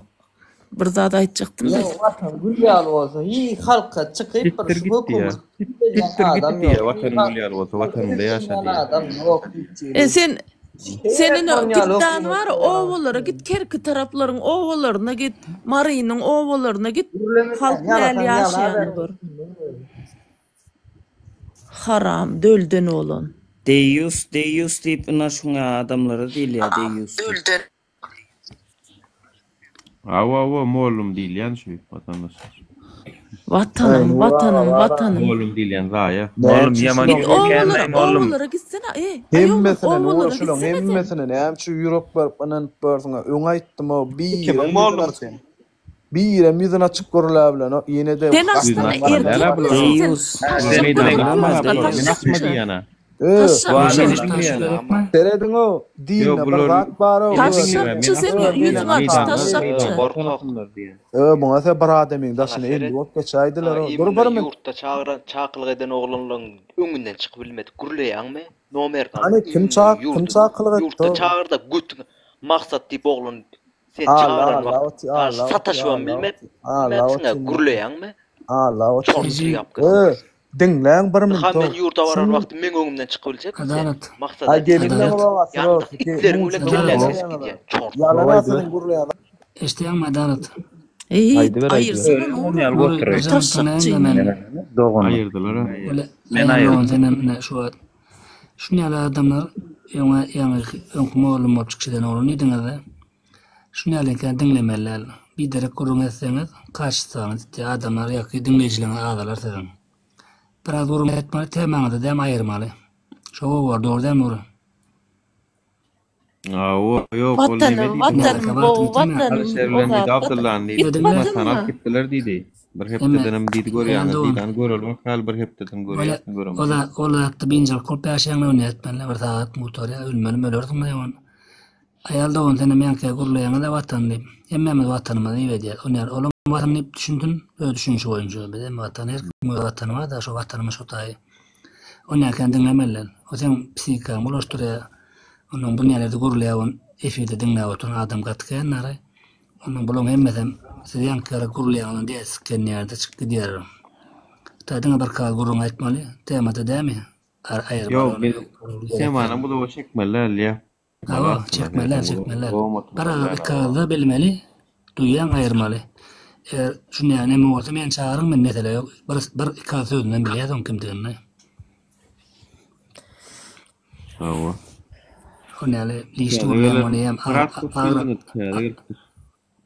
bir zat aýtjakdym-da. Ýok watan gül ýaly bolsa hiý halka çykyp bir Sitdir şu git diýýär. hökümet edýän Sitdir git adam diýýär ýok hiý watanyň halk gül ýaly bolsa halka watanyňda ýaşa düşünýän diýýär. adam ýok hiç E ýeri. sen sen Her ine şon git ýaly dan hökümet bar bolýar. obalara git Kerki taraplaryň obalaryna git Marynyň obalaryna git Gürlemeseň halk näl ýalasaň ýaşaýanyny ýalaber. gör. Haram dölden bolan. Deýýus, deýýus diýip ynha şuňa adamlara diýilýär deýýus diýip. Hawa hawa mollum diýilýän şu watandaşlar. Watanym, Aý Nur aga watanym, bara. watanym. Mollum diýilýän zaýa. Näme Mollum üçin ýaman şulaň Git ýük obalara, ekenmi mollum. obalara gitsene, eý, aý oglan, hemmesine Nura obalara şulaň gitsene sen. hemmesine näme üçin ýürek berip ynanyp börsüňä öň aýtdym-ow Kimiň birem ýüzüni mollumy açyp sen? birem ýüzüni açyk gürläbilenok ýene-de Sen Ýüzüni açsana, açmaly däl-ä erkek bular. misin sen? Deýýus, Sen Taşşak meýdana gürrüň açma başga, bular. Men açma taşşakçy. diýýän-ä. Ö, Taşşakçy. Ýaş taşy gerekmi? Serediň-ow, Ýok dinde bir bular zat bar-ow, Meni ö. diňle, men Taşşakçy sen açma Ö, diýýän. ýüzüňi aç, Meýdanda taşşakçy. meýdanda Gorkak. tanasynlar diýýän. Ö, muňa se bir adamyň Saňa daşyna 50 seret. bolup geçäýdiler-ow. Saňa Dur imенно bir min. ýurtda çagyran, çakylyk eden oglanlaryň öňünden çykyp bilmedik. Gürleýäňmi? Nomer Hany galdy. kim Imенно çak, kim ýurda, çakylyk ýurtda etdi-ow? çagyrda götüňe Maksat diýip oglan sen Alla, çagyran alla wagt oty, daş alla oty, sataşybam alla bilmep, oty, alla bilmepsiň-ä, oty. gürleýäňmi? Alla oty. Çortly Eji ýapgy. Ö, diňläň bir Ynha minut-ow. men ýurda baran Şun wagtym meň öňümden çykyp biljekmi sen? Adalat. Maksat Aý aýtsaň. gelinle Adalat. gulak asyr-ow, Ýanyndaky itleriň bilen kelläňi muçuňyzy kesip gidýän, çort. Ýalan-a siziň gürleýän Eşidýäňmi Adalat? Eý, Aýdyber aýdyber. aýyrsana Ony ýaly Nury götüreýin. birje minut diňläýiň-de Taşşakçy. men. Doganlyk. Aýyrdylar-a. Weli Men aýal aýyrdym. dogan senem ine şu wagt şuny ýaly adamlar öňe ýaňy öňki mugallym bolup çykyş eden oglan diýdiňiz-de. Şuny ýaly ekeni diňlemeli däl. Biderek gürrüň etseňiz kaçestwaňyz ýitýär, adamlar ýaky diňleýjileriňiz azalar siziň. Biraz gürrüň etmeli, temaňyzy däm aýyrmaly. Şo gowy bolar, dogry dämi Nury? Hawa, ýok, ol neme Watanym, diýdi? watanym, Nädaka gowy wagtyň ýitirme. watanym, Alyşer o bilen diýdi, zat watan. Abdyllany diýdi, Git Diňle. Türkmenistana watanyňa. alyp gitdiler diýdi. Bir Emme hepdedenem diýdi aýal görýäňiz dogan. diýdi. Hany göreli bakaly bir hepdeden Weli görýäsmi o göremok. zat ol zatda biynjalyk bolup ýaşaýaňda ony nätmeli bir sagat gutarýar, ölmelim ölersiň ony. Aýal dogan senem ýaňky gürleýäňiz-ä watan diýip. Hemmämiz watanymyzy diýip edýäs. Ony ýaly olam watan diýip düşünsin, öz düşünişi boýunça. Bizem watan, her kimiň öz watany bar-da, şo watanymyz şo taýy. Ony ýaňkany diňlemeli. O seň psihikaňy bulaşdyrýar. Onnoň bu nälerdi gürleýär ony efirde diňläp oturan adam gaty kän nary. Onnoň bulaň hemmesem siz ýaňky ýaly gürleýäňizden däl sikgenýär-de çykyp gidýär. Hytaý diňe bir kagyz gürrüň aýtmaly, temada dämi? Aýyrmaly Ýok, ony. biz temany buzawa çekmeli däl diýýä. Hawa, çekmeli däl, çekmeli däl. Bir agyz, iki agyzda bilmeli, duýýaň aýyrmaly. Eger şunýa neme bolsa meni çagyryň men mesele ýok. Bir, bir iki agyz sözünden bilýäs oň kimdigini. Hawa. Şunýaly lişni Täze gürleýän gelen bolýam. Myrat hoş geldiňiz, täze gelipdir.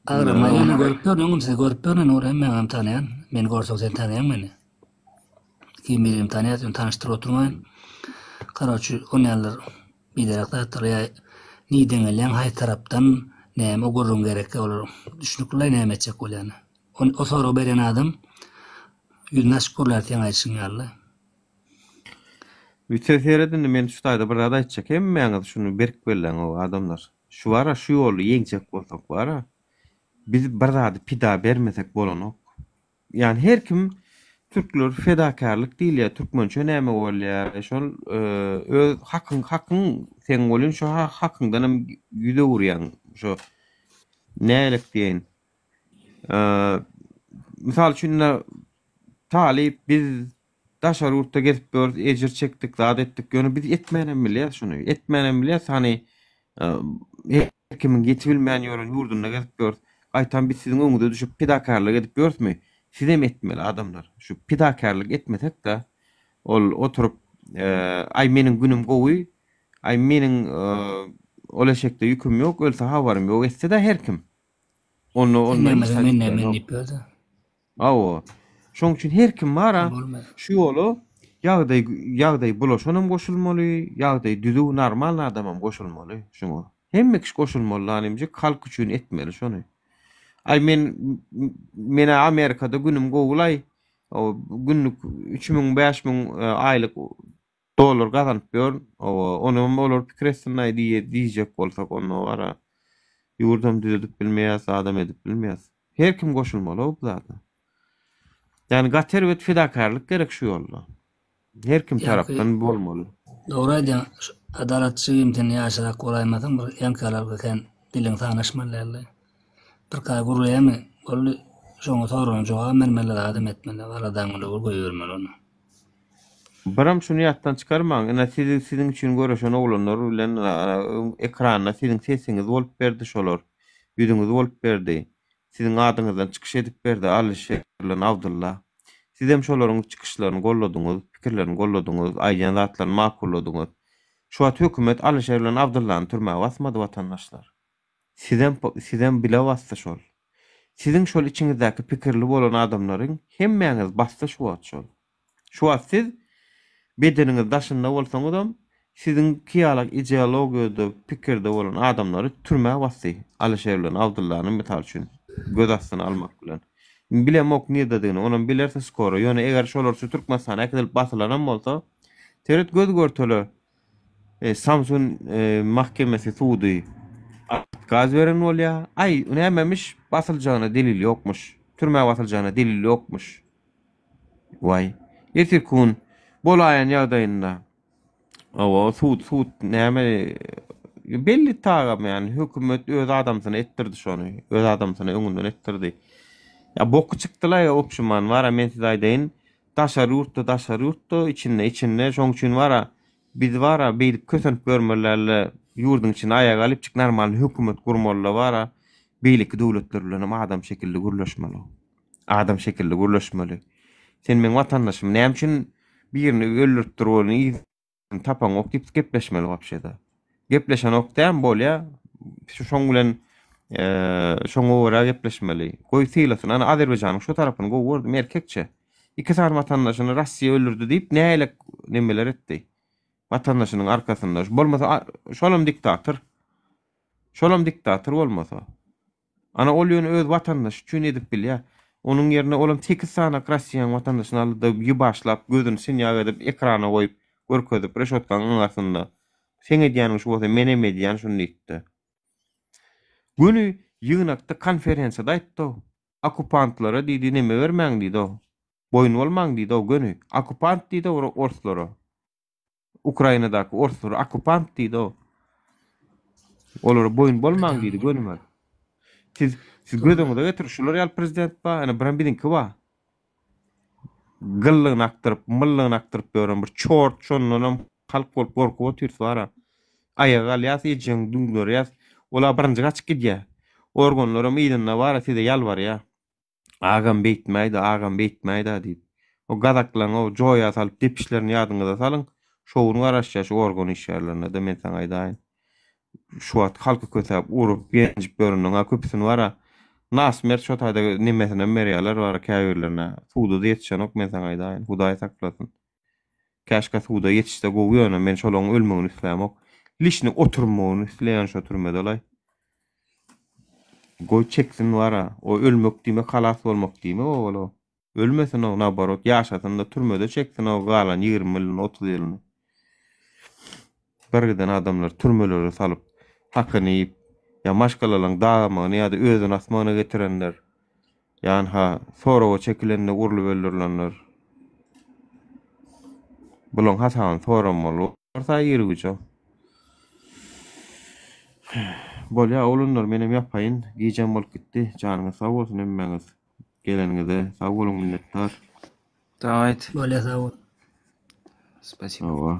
Agram ýöne görüp ýörün öňüm sizi görüp ýörün ol hemmäňem tanaýan. Meni görseň sen tanaýaň meni. Kim birini tanaýas ýöne tanyşdyryp oturmaýyn. Karoçi onýanlar biderek zatlar ýa nirden gelýäň haýsy tarapdan näme o gürrüň gerekkä olar düşnüklilaý näme etjek bolýany. O soragy berýän adam ýüzüni açyp gürlär seň aýdyşyň ýaly. Üte seret indi men şu taýda bir zat aýtjak hemmäňiz şuny berk belläň ow adamlar. Şu bara şu ýoly ýeňjek bolsak bara biz bir zady pida bermesek bolanok. Ýani her kim türkler fedakärlik diýilýär türkmençe näme bolýar şol öz hakyň hakyň seň welin şo hakyňdanam ýüz öwürýäň şo nälik diýeýin mysal üçin ine talyp biz daşary ýurtda gezip ýörüs ejir çekdik zat etdik ýöne biz etmänem bilýäs şuny etmänem bilýäs hany her kimiň ýetibilmän ýören ýurdunda gezip ýörüs gaýtam biz siziň öňüňize düşüp pidakärlik edip ýörüsmi sizem etmeli adamlar şu pidakärlik etmesekde ol oturyp aý meniň günüm gowy aý meniň ol eşekde ýüküm ýok ölse habarym ýok etsede her kim Onda Sen onda näme hiç sen zat men näme ýok. diýip ýördi. Hawa. Şoň üçin her kim bar-a Bolmaz. şu ýola ýagdaý ýagdaý bulaşanam goşulmaly, ýagdaý düzüw normal adamam goşulmaly şuňa. Hemme kişi goşulmaly lanimjik halk üçin etmeli şony. Aý men menä Amerikada günüm gowulaý. Günlük 3000 5000 aýlyk Dollar gazanyp ýör. Owa, onam olar pikir etsinlaý diýe diýjek bolsak onda bara ýurdam düzedip bilmeýäs, zadam edip bilmeýäs. Her kim goşulmaly bu zada. Ýagny gaty erbet fedakärlik gerek şu ýolda. Her kim Ýaňky tarapdan bolmaly. Dogry aýdýaň, şu Adalatçy jigim sen ýaşrak bolaýmasaň bir ýaňky sen diliň sanaşmaly däldi. Bir kaý gürleýämi boldy şoňa soragyna jogap bermeli zadam etmeli aladaň bile bol goýbermeli ony. Biram şuny ýatdan çykarmaň, ine sizi siziň üçin göreşen oglanlar bilen ekranda siziň sesiňiz bolup berdi şolar, ýüzüňiz bolup berdi, siziň adyňyzdan çykyş edip berdi Alyşir bilen Abdylla. Sizem şolaryň çykyşlaryny golladyňyz, pikirlerini golladyňyz, aýdýan zatlaryny makulladyňyz. Şu wagt hökümet Alyşir bilen Abdyllany türmä basmady watandaşlar. Sizem sizem bile basdy şol. Siziň şol içiňizdäki pikirli bolan adamlaryň hemmäňiz basdy şu wagt şol. Şu wagt siz bedeniňiz daşynda bolsaňyzam siziňki ýalak ideologiýada pikirde bolan adamlary türmä basdy Alyşer bilen Abdyllany mysal üçin göz astyna almak bilen. Bilemok nirdedigini onam bilersiň skoro ýöne eger şolar şu Türkmenistana äkidilip basylanam bolsa seret göz görtele Samsun mahkemesi sudy otkaz beren bolýar. Aý, nämemiş, basyljagyna delil ýokmuş. Türmä basyljagyna delil ýokmuş. Waý. Ertirki gün bolaýan ýagdaýynda Hawa, sud, sud näme belli tagam ýani hökümet öz adamsyna etdirdi şony. Öz adamsyna öňünden etdirdi. Ýa boky çykdylaý opşuman bara men size aýdaýyn. Daşary ýurtda daşary ýurtda içinde içinde şoň üçin bara biz bara beýdip kösenip ýörmeli dälde ýurduň içinde aýaga galypjyk normalny hökümet gurmalyda bara beýleki döwletler bilenem adam şekilli gürleşmeli adam şekilli gürleşmeli sen meň watandaşym näme üçin birini öldüripdir ony tapaňok diýip gepleşmeli wapşeda. Gepleşenok däm bolýa. Şu şoň bilen şoňa görä gepleşmeli. Goý sylasyn. Ana Azerbaýjanyň şu tarapyny gowy gördüm erkekçe. Iki sany watandaşyny Russiýa öldürdi diýip nähili nemeler etdi. Watandaşynyň arkasynda. Bolmasa şolam diktator. Şolam diktator bolmasa. Ana ol ýöne öz watandaşy üçin edip bilýär. Onuň ýerine olam sekiz sanak Rossiýanyň watandaşyny aldy-da ýybaşlap gözüni sinýak edip ekrana goýup görkezip reşotkaň aňarsynda seň edýäniň şu bolsa menem edýän şuny diýipdi. Göni ýygnakda konferensiýada aýtdy-ow. Okupantlara diýdi neme bermäň diýdi-ow. Boýun bolmaň diýdi-ow göni. Okupant diýdi-ow orslara. Ukrainadaky orslara okupant diýdi-ow. Olara boýun bolmaň diýdi gönümel. Siz siz göz öňüňize getiriň, şular ýaly prezident bar, ene birem biziňki bar. Gyllygyny akdyryp, myllygyny akdyryp ýören bir çort şondanam halk bolup gorkup otyrys bara. Aýaga galýas ejeňi düňderýäs. Ola birinji gaçyp gidýä. Organlaram yzynda bara size ýalbarýa. Agam beýtmäýdä, agam beýtmäýdä diýip. O gazaklaň o joýa salyp depişlerini ýadyňyza salyň. Şo gün garaşýa şu organ işgärlerine-de men saňa aýdaýyn. Şu wagt halky kösäp, urup, ýenjip ýöreniň-ä köpüsini bar-a nasmert şo taýda nemesinem berýärler bar-a käbirlerine. Suda-da ýetişenok men saňa aýdaýyn. Hudaý saklasyn. Käşgä suda ýetişse gowy ýöne men şolaň ölmegini islämok. Lişni oturmagyny isleýän şo türmede-laý. Goý çeksin bar-a. O ölmek diýmek halas bolmak diýmek ogul-ow. Ölmesin-ow, naborot, ýaşasyn-da, türmede çeksin-ow galan 20 ýylyny, 30 ýylyny. Birgiden adamlary türmelere salyp, hakyny iýip, ýa maşgalalaryň dagamagyna ýa-da özüni asmagyna getirenler, ýa-ha soraga çekilende urlup öldürilenler. Bularyň hasabyny soramaly bolsa irgüç-ow. Bolýa, oglanlar, menem ýapaýyn. Gijem bolup gitdi. Janyňyz sag bolsun hemmäňiz. Geleniňize sag boluň minnetdar. Dawayt. Bolýa sag bol. Spasibo. Hawa.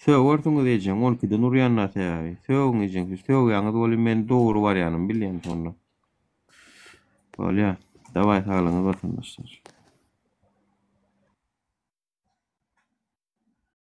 Sögersiňiz ejeň on ikiden urýanda sebäbi. Sögüň ejeň siz sögýäňiz welin men dogry barýanymy bilýän şonda. Bolýa. Daway saglygyňyz watandaşlar.